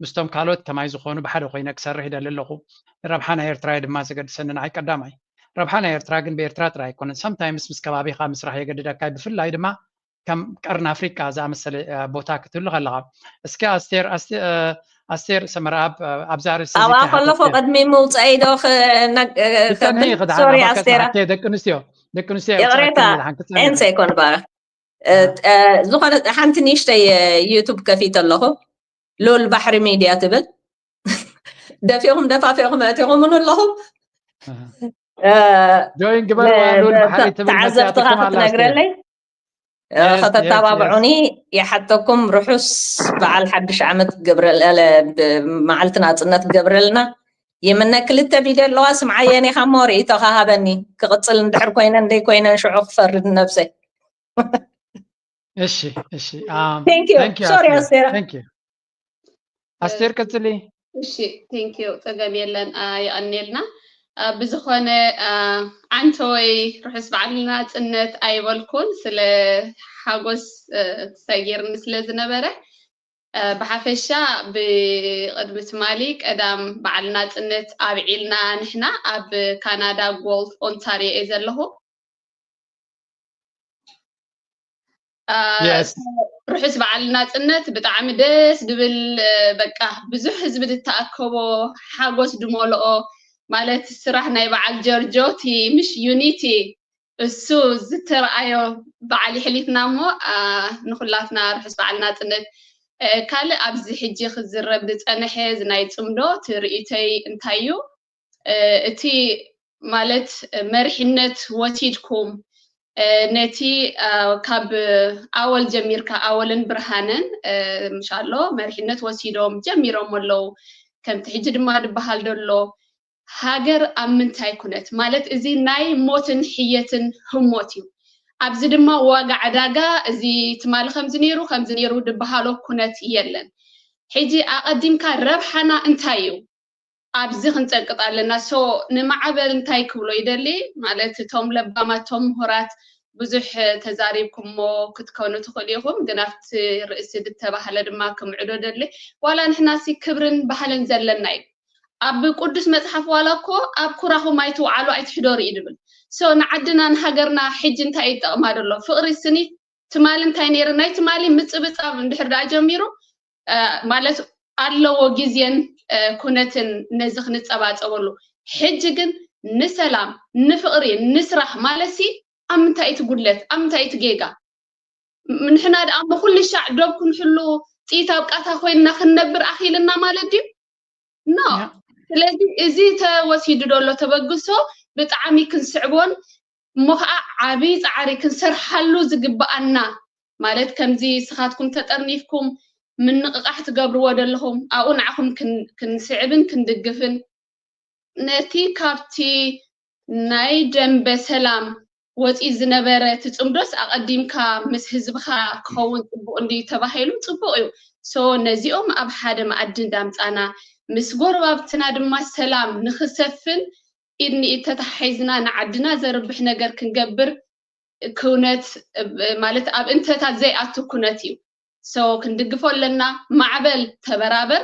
ምስቶም ካልኦት ከማይ ዝኾኑ ብሓደ ኮይነ ክሰርሕ ይደሊ ኣለኹ። ረብሓ ናይ ኤርትራ እየ ድማ ዘገድሰኒ ንዓይ ቀዳማይ። ረብሓ ናይ ኤርትራ ግን ብኤርትራ ጥራይ ኣይኮነን። Sometimes ምስ ከባቢኻ ምስራሕ የገድደካ እዩ። ብፍላይ ድማ ከም ቀርኒ ኣፍሪቃ ዝኣመሰለ፣ እ፣ ቦታ ክትህሉ ከለኻ። እስከ ኣስቴር፣ ኣስቴ-፣ እ፣ ኣስቴር ሰመረኣብ፣ እ፣ ኣብዛ ርእሲ እዚ ኣብኣ እንታይ ከለኹ ሓተትክዮ? ቅድሚ ምውፀኣይ ዶ ክነ-፣ እ፣ ክትጸንሒ ከብል? ክድሓን ሶሪ፣ ኣባካ ኣስቴራ። ሰዓት ደቂ ኣንስትዮ፣ ደቂ ኣንስትዮ ይቕሬታ፣ ኣይውጽኣክን፣ ሓንቲ ክትጸንሒ። ኤንሰ ይኮን በ-፣ እ፣ ኣሃ። እ፣ ዝኾነ ሓንቲ ንእሽተይ፣ እ፣ ዩቱብ ከፊተ ኣለኹ። ሉል ባሕሪ ሚድያ ትብል። ደፊኹም ደፋፊኹም ኣእቲኹምኒ ኣለኹም። ኣሃ። እ፣ ጆይን ግበርዋ፣ ን-፣ ሉል ተ-፣ ባሕሪ ትብል ተዓዘብትኻ መጺኣትኩም ኣላ፣ ኣስቴር። ክትነግረለይ? እ፣ የስ፣ የስ፣ ከተተባብዑኒ የስ። ይሓተኩም። ርሑስ በዓል ሓድሽ ዓመት ገብረል-፣ ለ-፣ ብ-፣ መዓልቲ ናጽነት ገብረልና ይምነ። ክልተ ቪድዮ ኣለዋ፣ ስምዓየን ኢኻ እሞ ርእይቶኻ ሃበኒ። ክቕጽል እንድሕር ኮይነን ደይኮይነን ሽዑ ክፈርድ ነብሰይ። እሺ፣ እሺ። ኣም፣ Thank you። Thank you፣ ሶሪ፣ ኣስቴር። ኣስቴራ። Thank you። ኣስቴር፣ ቀጽሊ። እሺ፣ thank you። ጸገም የለን፣ አ፣ የቐንየልና። አ፣ ብዝኾነ፣ አ፣ ዓንተወይ ርሑስ በዓል ናጽነት ኣይበልኩን፣ ስለ ሓጎስ፣ እ፣ ሰጊርኒ ስለ ዝነበረ። እ፣ ብሓፈሻ ብቕድሚ ትማሊ ቀዳም በዓል ናጽነት ኣብዒልና ንሕና ኣብ ካናዳ ጎልፍ ኦንታሪዮ እየ ዘለኹ። አ፣ የስ። ርሑስ በዓል ናጽነት። ብጣዕሚ ደስ ድብል፣ እ፣ በቃ ብዙሕ ህዝቢ ዝተኣከቦ፣ ሓጎስ ድመልኦ፣ ማለት ስራሕ ናይ በዓል ጀርጆ እቲ ምሽ ዩኒቲ እሱ ዝተረኣዮ በዓል ይሕሊፍና እሞ፣ አ፣ ንኹላትና ርሑስ በዓል ናጽነት። እ፣ ካልእ ኣብዚ ሕጂ ክዝረብ ዝጸንሐ እዚ ናይ ጽምዶ እቲ ርእይቶይ እንታይ እዩ? እቲ ማለት መሪሕነት ወሲድኩም ነቲ ካብ ኣወል ጀሚርካ ኣወልን ብርሃንን ምሻሎ መሪሕነት ወሲዶም ጀሚሮም ኣለዉ። ከምቲ ሕጂ ድማ ዝበሃል ዘሎ ሃገር ኣብ ምንታይ ኩነት ማለት እዚ ናይ ሞትን ሕየትን ህሞት እዩ። ኣብዚ ድማ ዋጋ ዕዳጋ እዚ ትማሊ ከምዚ ነይሩ ከምዚ ነይሩ ዝበሃሎ ኩነት የለን። ሕጂ ኣቐዲምካ ረብሓና እንታይ እዩ? ኣብዚ ክንጸቅጥ ኣለና። ሶ ንማዕበል እንታይ ክብሎ ይደሊ ማለት እቶም ለባማት እቶም ምሁራት ብዙሕ ተዛሪብኩሞ ክትኮኑ ትኽእሉ ኢኹም፣ ግን ኣብቲ ርእሲ ዝተባህለ ድማ ክምዕዶ ደሊ ዋላ ንሕናሲ ክብርን ባህልን ዘለና እዩ። ኣብ ቅዱስ መጽሓፍ ዋላ እኮ ኣብ ኩራኹም ኣይትውዓሉ ኣይትሕደሩ እዩ ዝብል። ሶ ንዓድና ንሃገርና ሕጂ እንታይ ይጠቕማ ደሎ? ፍቕሪ ስኒ ትማሊ እንታይ ነይሩ? ናይ ትማሊ ምጽብጻብ እንድሕር ደኣ ጀሚሩ ማለት ኣለዎ ግዜን ኩነትን ነዚ ክንጸባጸበሉ። ሕጂ ግን ንሰላም፣ ንፍቕሪ፣ ንስራሕ ማለትሲ ኣብ ምንታይ እቲ ጉድለት? ኣብ ምንታይ እቲ ጌጋ? ንሕና ደኣ እሞ ኩሉ ሻዕ ዶብ ክንሕሉ ጥይት ኣብ ቃታ ኮይንና ክንነብር ኣኺልና ማለት ድዩ? ኖ። ስለዚ እዚ ተወሲዱ ዘሎ ተበግሶ ብጣዕሚ ክንስዕቦን እሞ ከዓ ዓብዪ ፃዕሪ ክንሰርሓሉ ዝግበኣና ማለት ከምዚ ስኻትኩም ተጠርኒፍኩም ምንቕቓሕ ትገብርዎ ዘለኹም ኣብኡ ንዓኹም ክንስዕብን ክንድግፍን ነቲ ካብቲ ናይ ደንበ ሰላም ወፂኡ ዝነበረ እቲ ፅምዶስ ኣቐዲምካ ምስ ህዝብኻ ክኸውን ፅቡቕ እንድዩ ተባሂሉ ፅቡቕ እዩ። ሶ ነዚኦም ኣብ ሓደ መኣዲ እንዳምፃና ምስ ጎረባብትና ድማ ሰላም ንክሰፍን ኢድ ንኢድ ተተሓሒዝና ንዓድና ዘርብሕ ነገር ክንገብር ክውነት ማለት ኣብ እንተታት ዘይኣቱ ኩነት እዩ። ሶ ክንድግፎ ኣለና። ማዕበል ተበራበር፣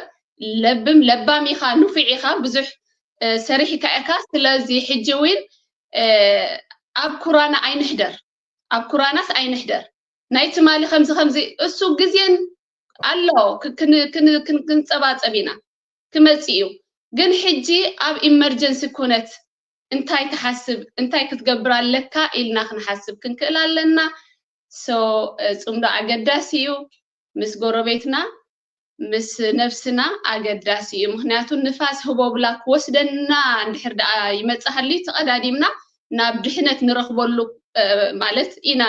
ለብም ለባም ኢኻ፣ ንፉዕ ኢኻ፣ ብዙሕ ሰሪሕካ ኢኻ። ስለዚ ሕጂ እውን ኣብ ኩራና ኣይንሕደር፣ ኣብ ኩራናስ ኣይንሕደር። ናይ ትማሊ ከምዚ ከምዚ እሱ ግዜን ኣሎ ክንጸባጸብ ኢና ክመጽእ እዩ። ግን ሕጂ ኣብ ኢመርጀንሲ ኩነት እንታይ ትሓስብ እንታይ ክትገብር ኣለካ ኢልና ክንሓስብ ክንክእል ኣለና። ሶ ፅምዶ ኣገዳሲ እዩ። ምስ ጎረቤትና ምስ ነብስና ኣገዳሲ እዩ። ምክንያቱ ንፋስ ህቦብላ ክወስደና እንድሕር ደኣ ይመፅእ ሃልዩ ተቐዳዲምና ናብ ድሕነት ንረኽበሉ ማለት ኢና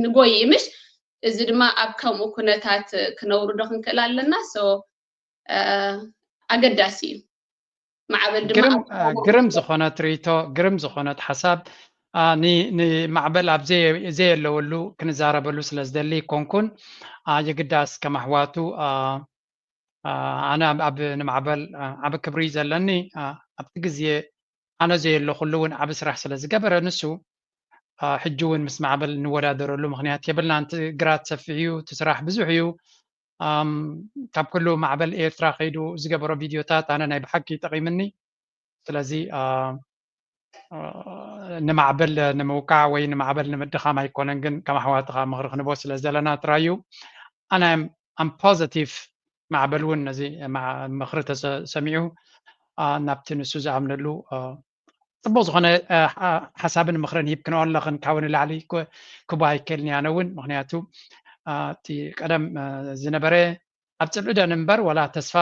ንጎይ ምሽ። እዚ ድማ ኣብ ከምኡ ኩነታት ክነውርዶ ክንክእል ኣለና። ሶ ኣገዳሲ እዩ። ማዕበል ድማ ግርም ዝኾነት ርእይቶ፣ ግርም ዝኾነት ሓሳብ። ንማዕበል ኣብ ዘየለወሉ ክንዛረበሉ ስለ ዝደሊ ኣይኮንኩን። የግዳስ ከም ኣሕዋቱ ኣነ ኣብ ንማዕበል ዓቢ ክብሪ ዘለኒ ኣብቲ ግዜ ኣነ ዘየለኹሉ እውን ዓቢ ስራሕ ስለ ዝገበረ ንሱ ሕጂ እውን ምስ ማዕበል እንወዳደረሉ ምኽንያት የብልናን። እቲ ግራት ሰፊሕ እዩ፣ እቲ ስራሕ ብዙሕ እዩ። ካብ ኩሉ ማዕበል ኤርትራ ከይዱ ዝገበሮ ቪድዮታት ኣነ ናይ ብሓቂ ጠቒምኒ። ስለዚ ንማዕበል ንምውቃዕ ወይ ንማዕበል ንምድኻም ኣይኮነን፣ ግን ከም ኣሕዋትኻ ምኽሪ ክንቦ ስለ ዘለና ጥራይ እዩ። ኣነ ኣም ፖዘቲቭ ማዕበል እውን ነዚ ምኽሪ ተሰሚዑ ናብቲ ንሱ ዝኣምነሉ ፅቡቅ ዝኾነ ሓሳብን ምኽርን ሂብክንኦ ኣለኽን። ካብኡ ንላዕሊ ክቦ ኣይከልኒ ኣነ እውን፣ ምክንያቱ እቲ ቀደም ዝነበረ ኣብ ፅልኢ ደን እምበር ዋላ ተስፋ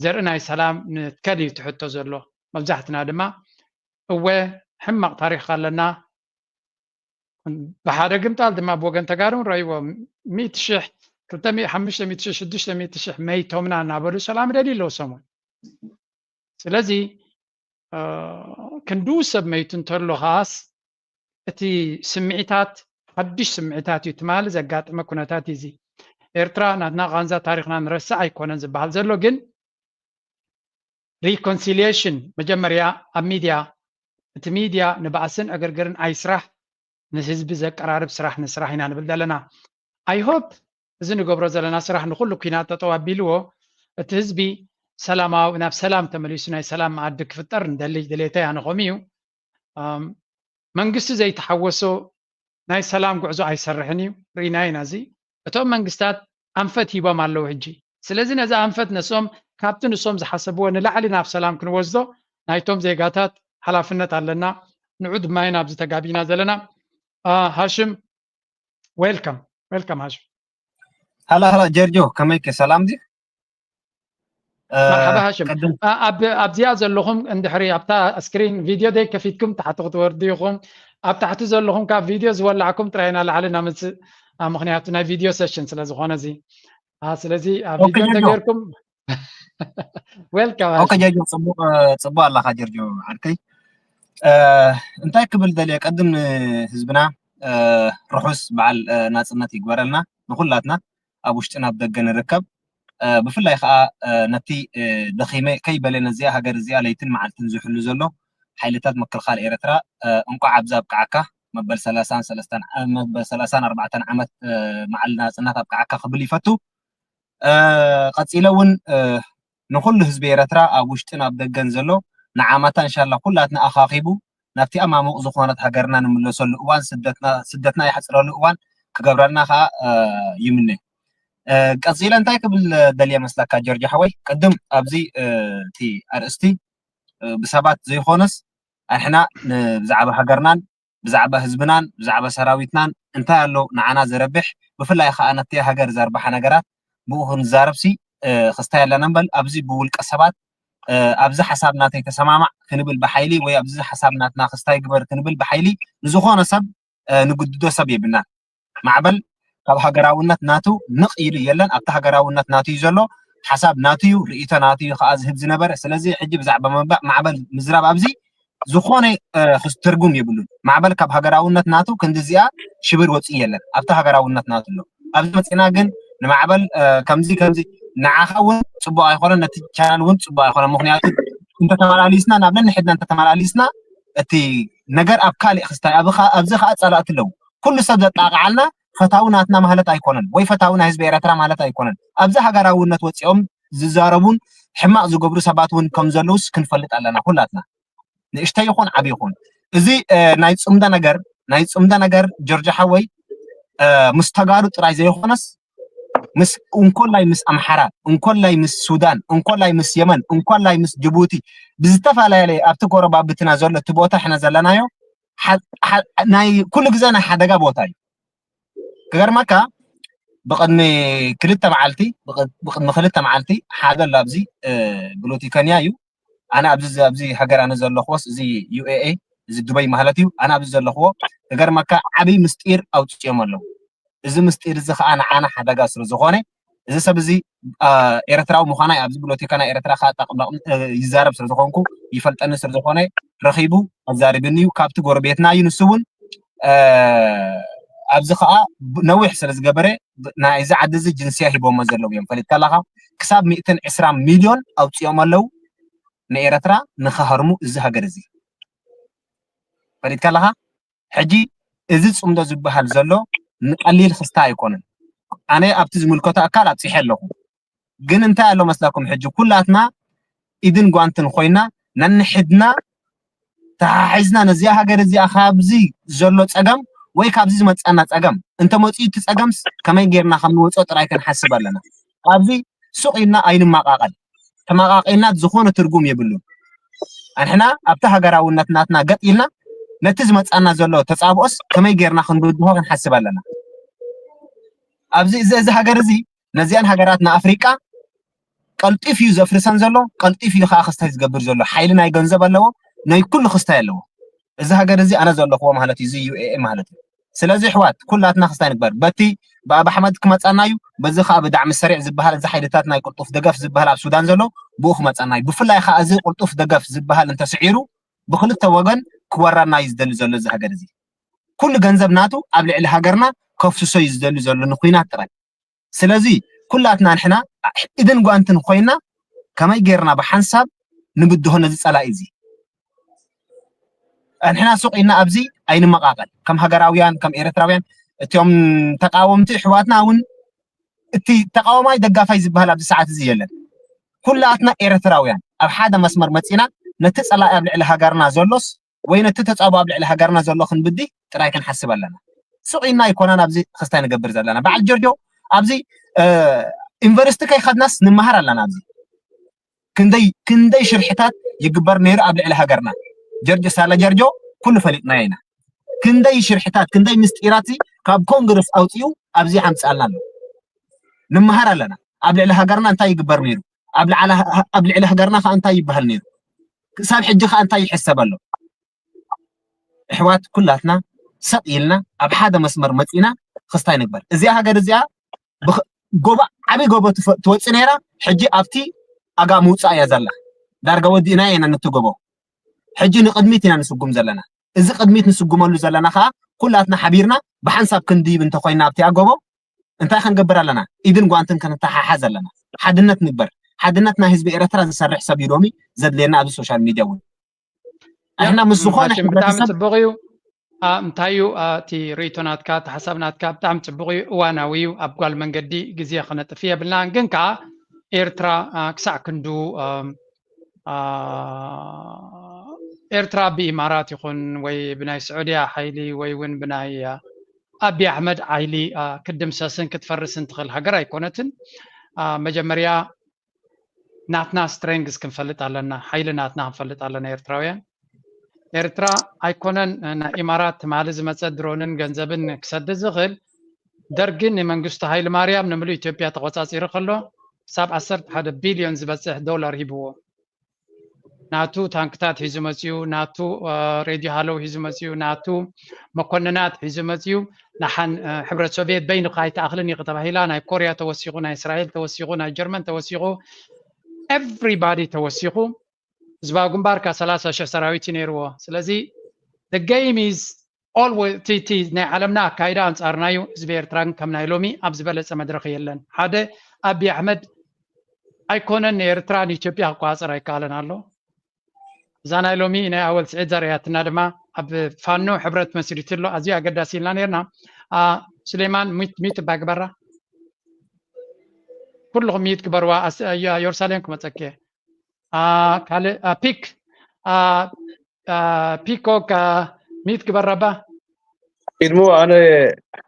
ዘርኢ ናይ ሰላም ንትከል እዩ ትሕቶ ዘሎ። መብዛሕትና ድማ እወ ሕማቕ ታሪኽ ኣለና። ብሓደ ግምጣል ድማ ብወገን ተጋሩ ንረእይዎ ሚእቲ ሽሕ፣ ክልተ ሚእቲ፣ ሓሙሽተ ሚእቲ ሽሕ፣ ሽዱሽተ ሚእቲ ሽሕ መይቶምና እናበሉ ሰላም ደልዩ ኣለዉ ሰሙን። ስለዚ ክንድኡ ሰብ መይቱ እንተሎ ኸዓስ እቲ ስምዒታት ሓድሽ ስምዒታት እዩ። ትማሊ ዘጋጠመ ኩነታት እዩ እዚ። ኤርትራ ናትና ቃንዛ ታሪኽና ንረስዕ ኣይኮነን ዝበሃል ዘሎ፣ ግን ሪኮንሲሊየሽን መጀመርያ ኣብ ሚድያ፣ እቲ ሚድያ ንባእስን ዕግርግርን ኣይስራሕ፣ ንህዝቢ ዘቀራርብ ስራሕ ንስራሕ ኢና ንብል ዘለና። I hope እዚ ንገብሮ ዘለና ስራሕ ንኹሉ ኲናት ጠጠው ኣቢልዎ እቲ ህዝቢ ሰላማዊ ናብ ሰላም ተመሊሱ ናይ ሰላም መኣዲ ክፍጠር ንደሊ ድሌተይ ኣነ ከምኡ እዩ። መንግስቲ ዘይተሓወሶ ናይ ሰላም ጉዕዞ ኣይሰርሕን እዩ። ርኢና ኢና እዚ። እቶም መንግስታት ኣንፈት ሂቦም ኣለዉ ሕጂ። ስለዚ ነዚ ኣንፈት ነሶም ካብቲ ንሶም ዝሓሰብዎ ንላዕሊ ናብ ሰላም ክንወስዶ ናይቶም ዜጋታት ሓላፍነት ኣለና። ንዑ ድማ ኢና ኣብዚ ተጋቢና ዘለና። ሃሽም ዌልካም ዌልካም ሃሽም። ሃላ ሃላ ጀርጆ ከመይከ ሰላም ዲ? መርሓባ ሃሽም። ኣብዚኣ ዘለኹም እንድሕሪ ኣብታ ስክሪን ቪድዮ ደይ ከፊትኩም ታሕቲ ክትወርዱ ኢኹም። ኣብ ታሕቲ ዘለኹም ካብ ቪድዮ ዝወላዕኩም ጥራይ ኢና ላዕሊ ናምፅእ። ምክንያቱ ናይ ቪድዮ ሴሽን ስለ ዝኾነ እዚ። ስለዚ ኣብ ቪድዮ እንተገይርኩም ዌልካም። ኦኬ ጀርጆ፣ ፅቡቅ ፅቡቅ ኣለካ ጀርጆ ዓርከይ። እንታይ ክብል ደልየ፣ ቀድም ንህዝብና ርሑስ በዓል ናፅነት ይግበረልና ንኩላትና፣ ኣብ ውሽጥን ኣብ ደገ ንርከብ። ብፍላይ ከዓ ነቲ ደኺመ ከይበለ ነዚኣ ሃገር እዚኣ ለይትን መዓልትን ዝሕሉ ዘሎ ሓይልታት ምክልኻል ኤርትራ እንቋዕ ኣብዚ ኣብቅዓካ። መበል ሰላሳን ሰለስተን መበል ሰላሳን ኣርባዕተን ዓመት መዓል ናፅነት ኣብቅዓካ ክብል ይፈቱ። ቀፂለ እውን ንኩሉ ህዝቢ ኤርትራ ኣብ ውሽጥን ኣብ ደገን ዘሎ ንዓመታ እንሻላ ኩላትና ኣኻኺቡ ናብቲ ኣማሙቕ ዝኾነት ሃገርና ንምለሰሉ እዋን፣ ስደትና ስደትና ይሕፅረሉ እዋን ክገብረልና ከዓ ይምነ። ቀፂለ እንታይ ክብል ደልየ መስለካ ጀርጆ ሓወይ፣ ቅድም ኣብዚ እቲ ኣርእስቲ ብሰባት ዘይኮነስ ኣንሕና ብዛዕባ ሃገርናን ብዛዕባ ህዝብናን ብዛዕባ ሰራዊትናን እንታይ ኣሎ ንዓና ዘረብሕ፣ ብፍላይ ከዓ ነቲ ሃገር ዘርብሓ ነገራት ብኡ ክንዛረብሲ ክስታይ ኣለና እምበል ኣብዚ ብውልቀ ሰባት ኣብዚ ሓሳብ ናተይ ተሰማማዕ ክንብል ብሓይሊ ወይ ኣብዚ ሓሳብ ናትና ክስታይ ግበር ክንብል ብሓይሊ ንዝኾነ ሰብ ንግድዶ ሰብ የብልናን። ማዕበል ካብ ሃገራውነት ናቱ ንቕ ኢሉ የለን። ኣብቲ ሃገራውነት ናቱ እዩ ዘሎ። ሓሳብ ናቱ እዩ፣ ርእይቶ ናቱ እዩ ከዓ ዝህብ ዝነበረ። ስለዚ ሕጂ ብዛዕባ መባ- ማዕበል ምዝራብ ኣብዚ ዝኾነ ትርጉም የብሉን። ማዕበል ካብ ሃገራውነት ናቱ ክንዲ እዚኣ ሽብር ወፅኢ የለን ኣብቲ ሃገራውነት ናቱ ኣሎ። ኣብዚ መፂና ግን ንማዕበል ከምዚ ከምዚ ንዓኻ እውን ፅቡቅ ኣይኮነን፣ ነቲ ቻናል እውን ፅቡቅ ኣይኮነን። ምክንያቱ እንተተመላሊስና ናብ ነንሕድና እንተተመላሊስና እቲ ነገር ኣብ ካሊእ ክስታይ ኣብዚ ከዓ ፀላእቲ ኣለዉ። ኩሉ ሰብ ዘጣቃዓልና ፈታዊ ናትና ማለት ኣይኮነን ወይ ፈታዊ ናይ ህዝቢ ኤርትራ ማለት ኣይኮነን። ኣብዚ ሃገራውነት ወፂኦም ዝዛረቡን ሕማቅ ዝገብሩ ሰባት እውን ከም ዘለውስ ክንፈልጥ ኣለና ኩላትና፣ ንእሽተይ ይኹን ዓብዪ ይኹን። እዚ ናይ ፅምዶ ነገር ናይ ፅምዶ ነገር ጀርጆ ሓወይ ምስ ተጋሩ ጥራይ ዘይኮነስ ምስ እንኮላይ ምስ ኣምሓራ፣ እንኮላይ ምስ ሱዳን፣ እንኮላይ ምስ የመን፣ እንኮላይ ምስ ጅቡቲ ብዝተፈላለየ ኣብቲ ጎረባብትና ዘሎ እቲ ቦታ ሕነ ዘለናዮ ናይ ኩሉ ግዜ ናይ ሓደጋ ቦታ እዩ። ክገርመካ ብቅድሚ ክልተ መዓልቲ ብቅድሚ ክልተ መዓልቲ ሓደ ኣሎ ኣብዚ ብሎቲከንያ እዩ። ኣነ ኣብዚ ኣብዚ ሃገር ኣነ ዘለኽዎስ እዚ ዩ ኤ ኤ እዚ ዱበይ ማለት እዩ። ኣነ ኣብዚ ዘለኽዎ ክገርመካ ዓብይ ምስጢር ኣውፅኦም ኣለዉ። እዚ ምስጢር እዚ ከዓ ንዓና ሓደጋ ስለ ዝኾነ እዚ ሰብ እዚ ኤርትራዊ ምዃናይ ኣብዚ ብሎቲካ ናይ ኤርትራ ከዓ ጠቅመቅ ይዛረብ ስለ ዝኾንኩ ይፈልጠኒ ስለ ዝኾነ ረኺቡ ኣዛሪብኒ እዩ። ካብቲ ጎረቤትና እዩ ንሱ እውን ኣብዚ ከዓ ነዊሕ ስለ ዝገበረ ናይዚ ዓዲ እዚ ጅንስያ ሂቦሞ ዘለዉ እዮም። ፈሊጥካ ኣለካ ክሳብ ሚእትን ዕስራን ሚልዮን ኣውፅኦም ኣለዉ ንኤርትራ ንክሃርሙ እዚ ሃገር እዚ ፈሊጥካ ኣለካ። ሕጂ እዚ ፅምዶ ዝበሃል ዘሎ ንቀሊል ክስታ ኣይኮነን። ኣነ ኣብቲ ዝምልከቶ ኣካል ኣብፂሐ ኣለኹ። ግን እንታይ ኣሎ መስለኩም ሕጂ ኩላትና ኢድን ጓንትን ኮይና ነንሕድና ተሓሒዝና ነዚኣ ሃገር እዚኣ ካብዚ ዘሎ ፀገም ወይ ካብዚ ዝመፀና ፀገም እንተመፅኡ እቲ ፀገምስ ከመይ ጌርና ከም ንወፅኦ ጥራይ ክንሓስብ ኣለና። ኣብዚ ሱቕ ኢልና ኣይንመቓቐል። ተመቓቒልና ዝኾነ ትርጉም የብሉን። ኣንሕና ኣብቲ ሃገራውነት ናትና ገጥ ኢልና ነቲ ዝመፃና ዘሎ ተፃብኦስ ከመይ ጌርና ክንብድሆ ክንሓስብ ኣለና። ኣብዚ እዚ እዚ ሃገር እዚ ነዚኣን ሃገራት ንኣፍሪቃ ቀልጢፍ እዩ ዘፍርሰን ዘሎ፣ ቀልጢፍ እዩ ከዓ ክስታይ ዝገብር ዘሎ። ሓይሊ ናይ ገንዘብ ኣለዎ፣ ናይ ኩሉ ክስታይ ኣለዎ። እዚ ሃገር እዚ ኣነ ዘለኽዎ ማለት እዩ፣ እዚ ዩ ኤ ኤ ማለት እዩ። ስለዚ ኣሕዋት ኩላትና ክስታይ ንግበር። በቲ ብኣብ ኣሕመድ ክመፃና እዩ፣ በዚ ከዓ ብዳዕሚ ሰሪዕ ዝበሃል እዚ ሓይልታት ናይ ቅልጡፍ ደገፍ ዝበሃል ኣብ ሱዳን ዘሎ ብኡ ክመፃና እዩ። ብፍላይ ከዓ እዚ ቅልጡፍ ደገፍ ዝበሃል እንተስዒሩ ብክልተ ወገን ክወራና እዩ ዝደሊ ዘሎ እዚ ሃገር እዚ። ኩሉ ገንዘብ ናቱ ኣብ ልዕሊ ሃገርና ከፍስሶ እዩ ዝደሊ ዘሎ ንኩናት ጥራይ። ስለዚ ኩላትና ንሕና ኢድን ጓንትን ኮይና ከመይ ጌርና ብሓንሳብ ንብድሆ ነዚ ፀላኢ እዚ። ንሕና ሱቕ ኢልና ኣብዚ ኣይንመቓቐል። ከም ሃገራውያን ከም ኤርትራውያን እቶም ተቃወምቲ ኣሕዋትና እውን እቲ ተቃዋማይ ደጋፋይ ዝበሃል ኣብዚ ሰዓት እዚ የለን። ኩላትና ኤርትራውያን ኣብ ሓደ መስመር መፂና ነቲ ፀላኢ ኣብ ልዕሊ ሃገርና ዘሎስ ወይ ነቲ ተፃብኦ ኣብ ልዕሊ ሃገርና ዘሎ ክንብዲ ጥራይ ክንሓስብ ኣለና። ሱቕ ኢልና ኣይኮናን ኣብዚ ክስታይ ንገብር ዘለና። በዓል ጀርጆ ኣብዚ ዩኒቨርሲቲ ከይኸድናስ ንመሃር ኣለና። ኣብዚ ክንደይ ክንደይ ሽርሕታት ይግበር ነይሩ ኣብ ልዕሊ ሃገርና። ጀርጆ ሳላ ጀርጆ ኩሉ ፈሊጥናዮ ኢና። ክንደይ ሽርሕታት ክንደይ ምስጢራት ካብ ኮንግረስ ኣውፂኡ ኣብዚ ሓምፅኣልና ኣሎ። ንመሃር ኣለና ኣብ ልዕሊ ሃገርና እንታይ ይግበር ነይሩ። ኣብ ልዕሊ ኣብ ልዕሊ ሃገርና ከኣ እንታይ ይበሃል ነይሩ? ክሳብ ሕጂ ከኣ እንታይ ይሕሰብ ኣሎ? ኣሕዋት ኩላትና ሰጥ ኢልና ኣብ ሓደ መስመር መጺና ክስታይ ንግበር። እዚኣ ሃገር እዚኣ ብኽ- ጎቦ ዓቢ ጎቦ ትፈ- ትወጽእ ነይራ። ሕጂ ኣብቲ ኣጋ ምውጻእ እያ ዘላ። ዳርጋ ወዲእና ኢና ነቲ ጎቦ። ሕጂ ንቕድሚት ኢና ንስጉም ዘለና። እዚ ቅድሚት ንስጉመሉ ዘለና ከኣ ኩላትና ሓቢርና ብሓንሳብ ክንድይብ እንተኮይና ኣብቲ ኣጎቦ እንታይ ክንገብር ኣለና? ኢድን ጓንትን ክንተሓሓዝ ኣለና። ሓድነት ንግበር። ሓድነት ናይ ህዝቢ ኤረትራ ዝሰርሕ ሰብ እዩ ሎሚ ዘድልየና ኣብዚ ሶሻል ሚድያ እውን። ንሕና ምስ ዝኾነ ሃሽም ብጣዕሚ ሕብረተሰብ ጽቡቕ እዩ። አ፣ እንታይ እዩ አ፣ እቲ ርእይቶ ናትካ እቲ ሓሳብ ናትካ ብጣዕሚ ጽቡቕ እዩ፣ እዋናዊ እዩ። ኣብ ጓል መንገዲ ግዜ ክነጥፍ የብልናን። ግን ከኣ ኤርትራ አ፣ ክሳዕ ክንዱ አ፣ አ፣ ኤርትራ ብኢማራት ይኹን ወይ ብናይ ስዑድያ ሓይሊ ወይ እውን ብናይ አ፣ ኣቢ ኣሕመድ ሓይሊ አ፣ ክትድምሰስን ክትፈርስን ትኽእል ሃገር ኣይኮነትን። አ፣ መጀመርያ ናትና ስትሬንግስ ክንፈልጥ ኣለና፣ ሓይሊ ናትና ክንፈልጥ ኣለና ኤርትራውያን። ኤርትራ ኣይኮነን ናይ ኢማራት ትማሊ ዝመጸ ድሮንን ገንዘብን ክሰድድ ዝኽእል፣ ደርጊ ንመንግስቱ ሃይለ ማርያም ንምሉእ ኢትዮጵያ ተቆጻጺሩ ከሎ ክሳብ ዓሰርተ ሓደ ቢልዮን ዝበጽሕ ዶላር ሂብዎ። ናቱ ታንክታት ሒዙ መጺኡ፣ ናቱ አ፣ ሬድዮ ሃለው ሒዙ መጺኡ፣ ናቱ መኮንናት ሒዙ መጺኡ። ንሓን አ፣ ሕብረት ሶቪየት በይንኻ ኣይትኣኽልን ኢኺ ተባሂላ፣ ናይ ኮርያ ተወሲኹ፣ ናይ እስራኤል ተወሲኹ፣ ናይ ጀርመን ተወሲኹ፣ ኤቭሪባዲ ተወሲኹ። ህዝባዊ ግንባር ከኣ ሰላሳ ሽሕ ሰራዊት እዩ ነይርዎ። ስለዚ the game is always እቲ እቲ ናይ ዓለምና ኣካይዳ ኣንጻርና እዩ። ህዝቢ ኤርትራ ግን ከም ናይ ሎሚ ኣብ ዝበለጸ መድረኽ የለን። ሓደ ኣቢ ኣሕመድ ኣይኮነን ንኤርትራ ንኢትዮጵያ ክቆጻጸር ኣይከኣለን ኣሎ። እዛ ናይ ሎሚ ናይ ኣወል ስዒድ ዘርእያትና ድማ ኣብ ፋኖ ሕብረት መስሪቱ ኣሎ። ኣዝዩ ኣገዳሲ ኢልና ነርና። አ፣ ሱሌማን ሚት ሚት እባ ግበራ። ኩልኹም ሚት ግበርዋ። ኣስ- ያ- የሩሳሌም ክመጸኪ። አ፣ ካልእ አ፣ ፒክ አ፣ አ፣ ፒኮክ አ፣ ሚት ግበራ እባ። ቅድሞ ኣነ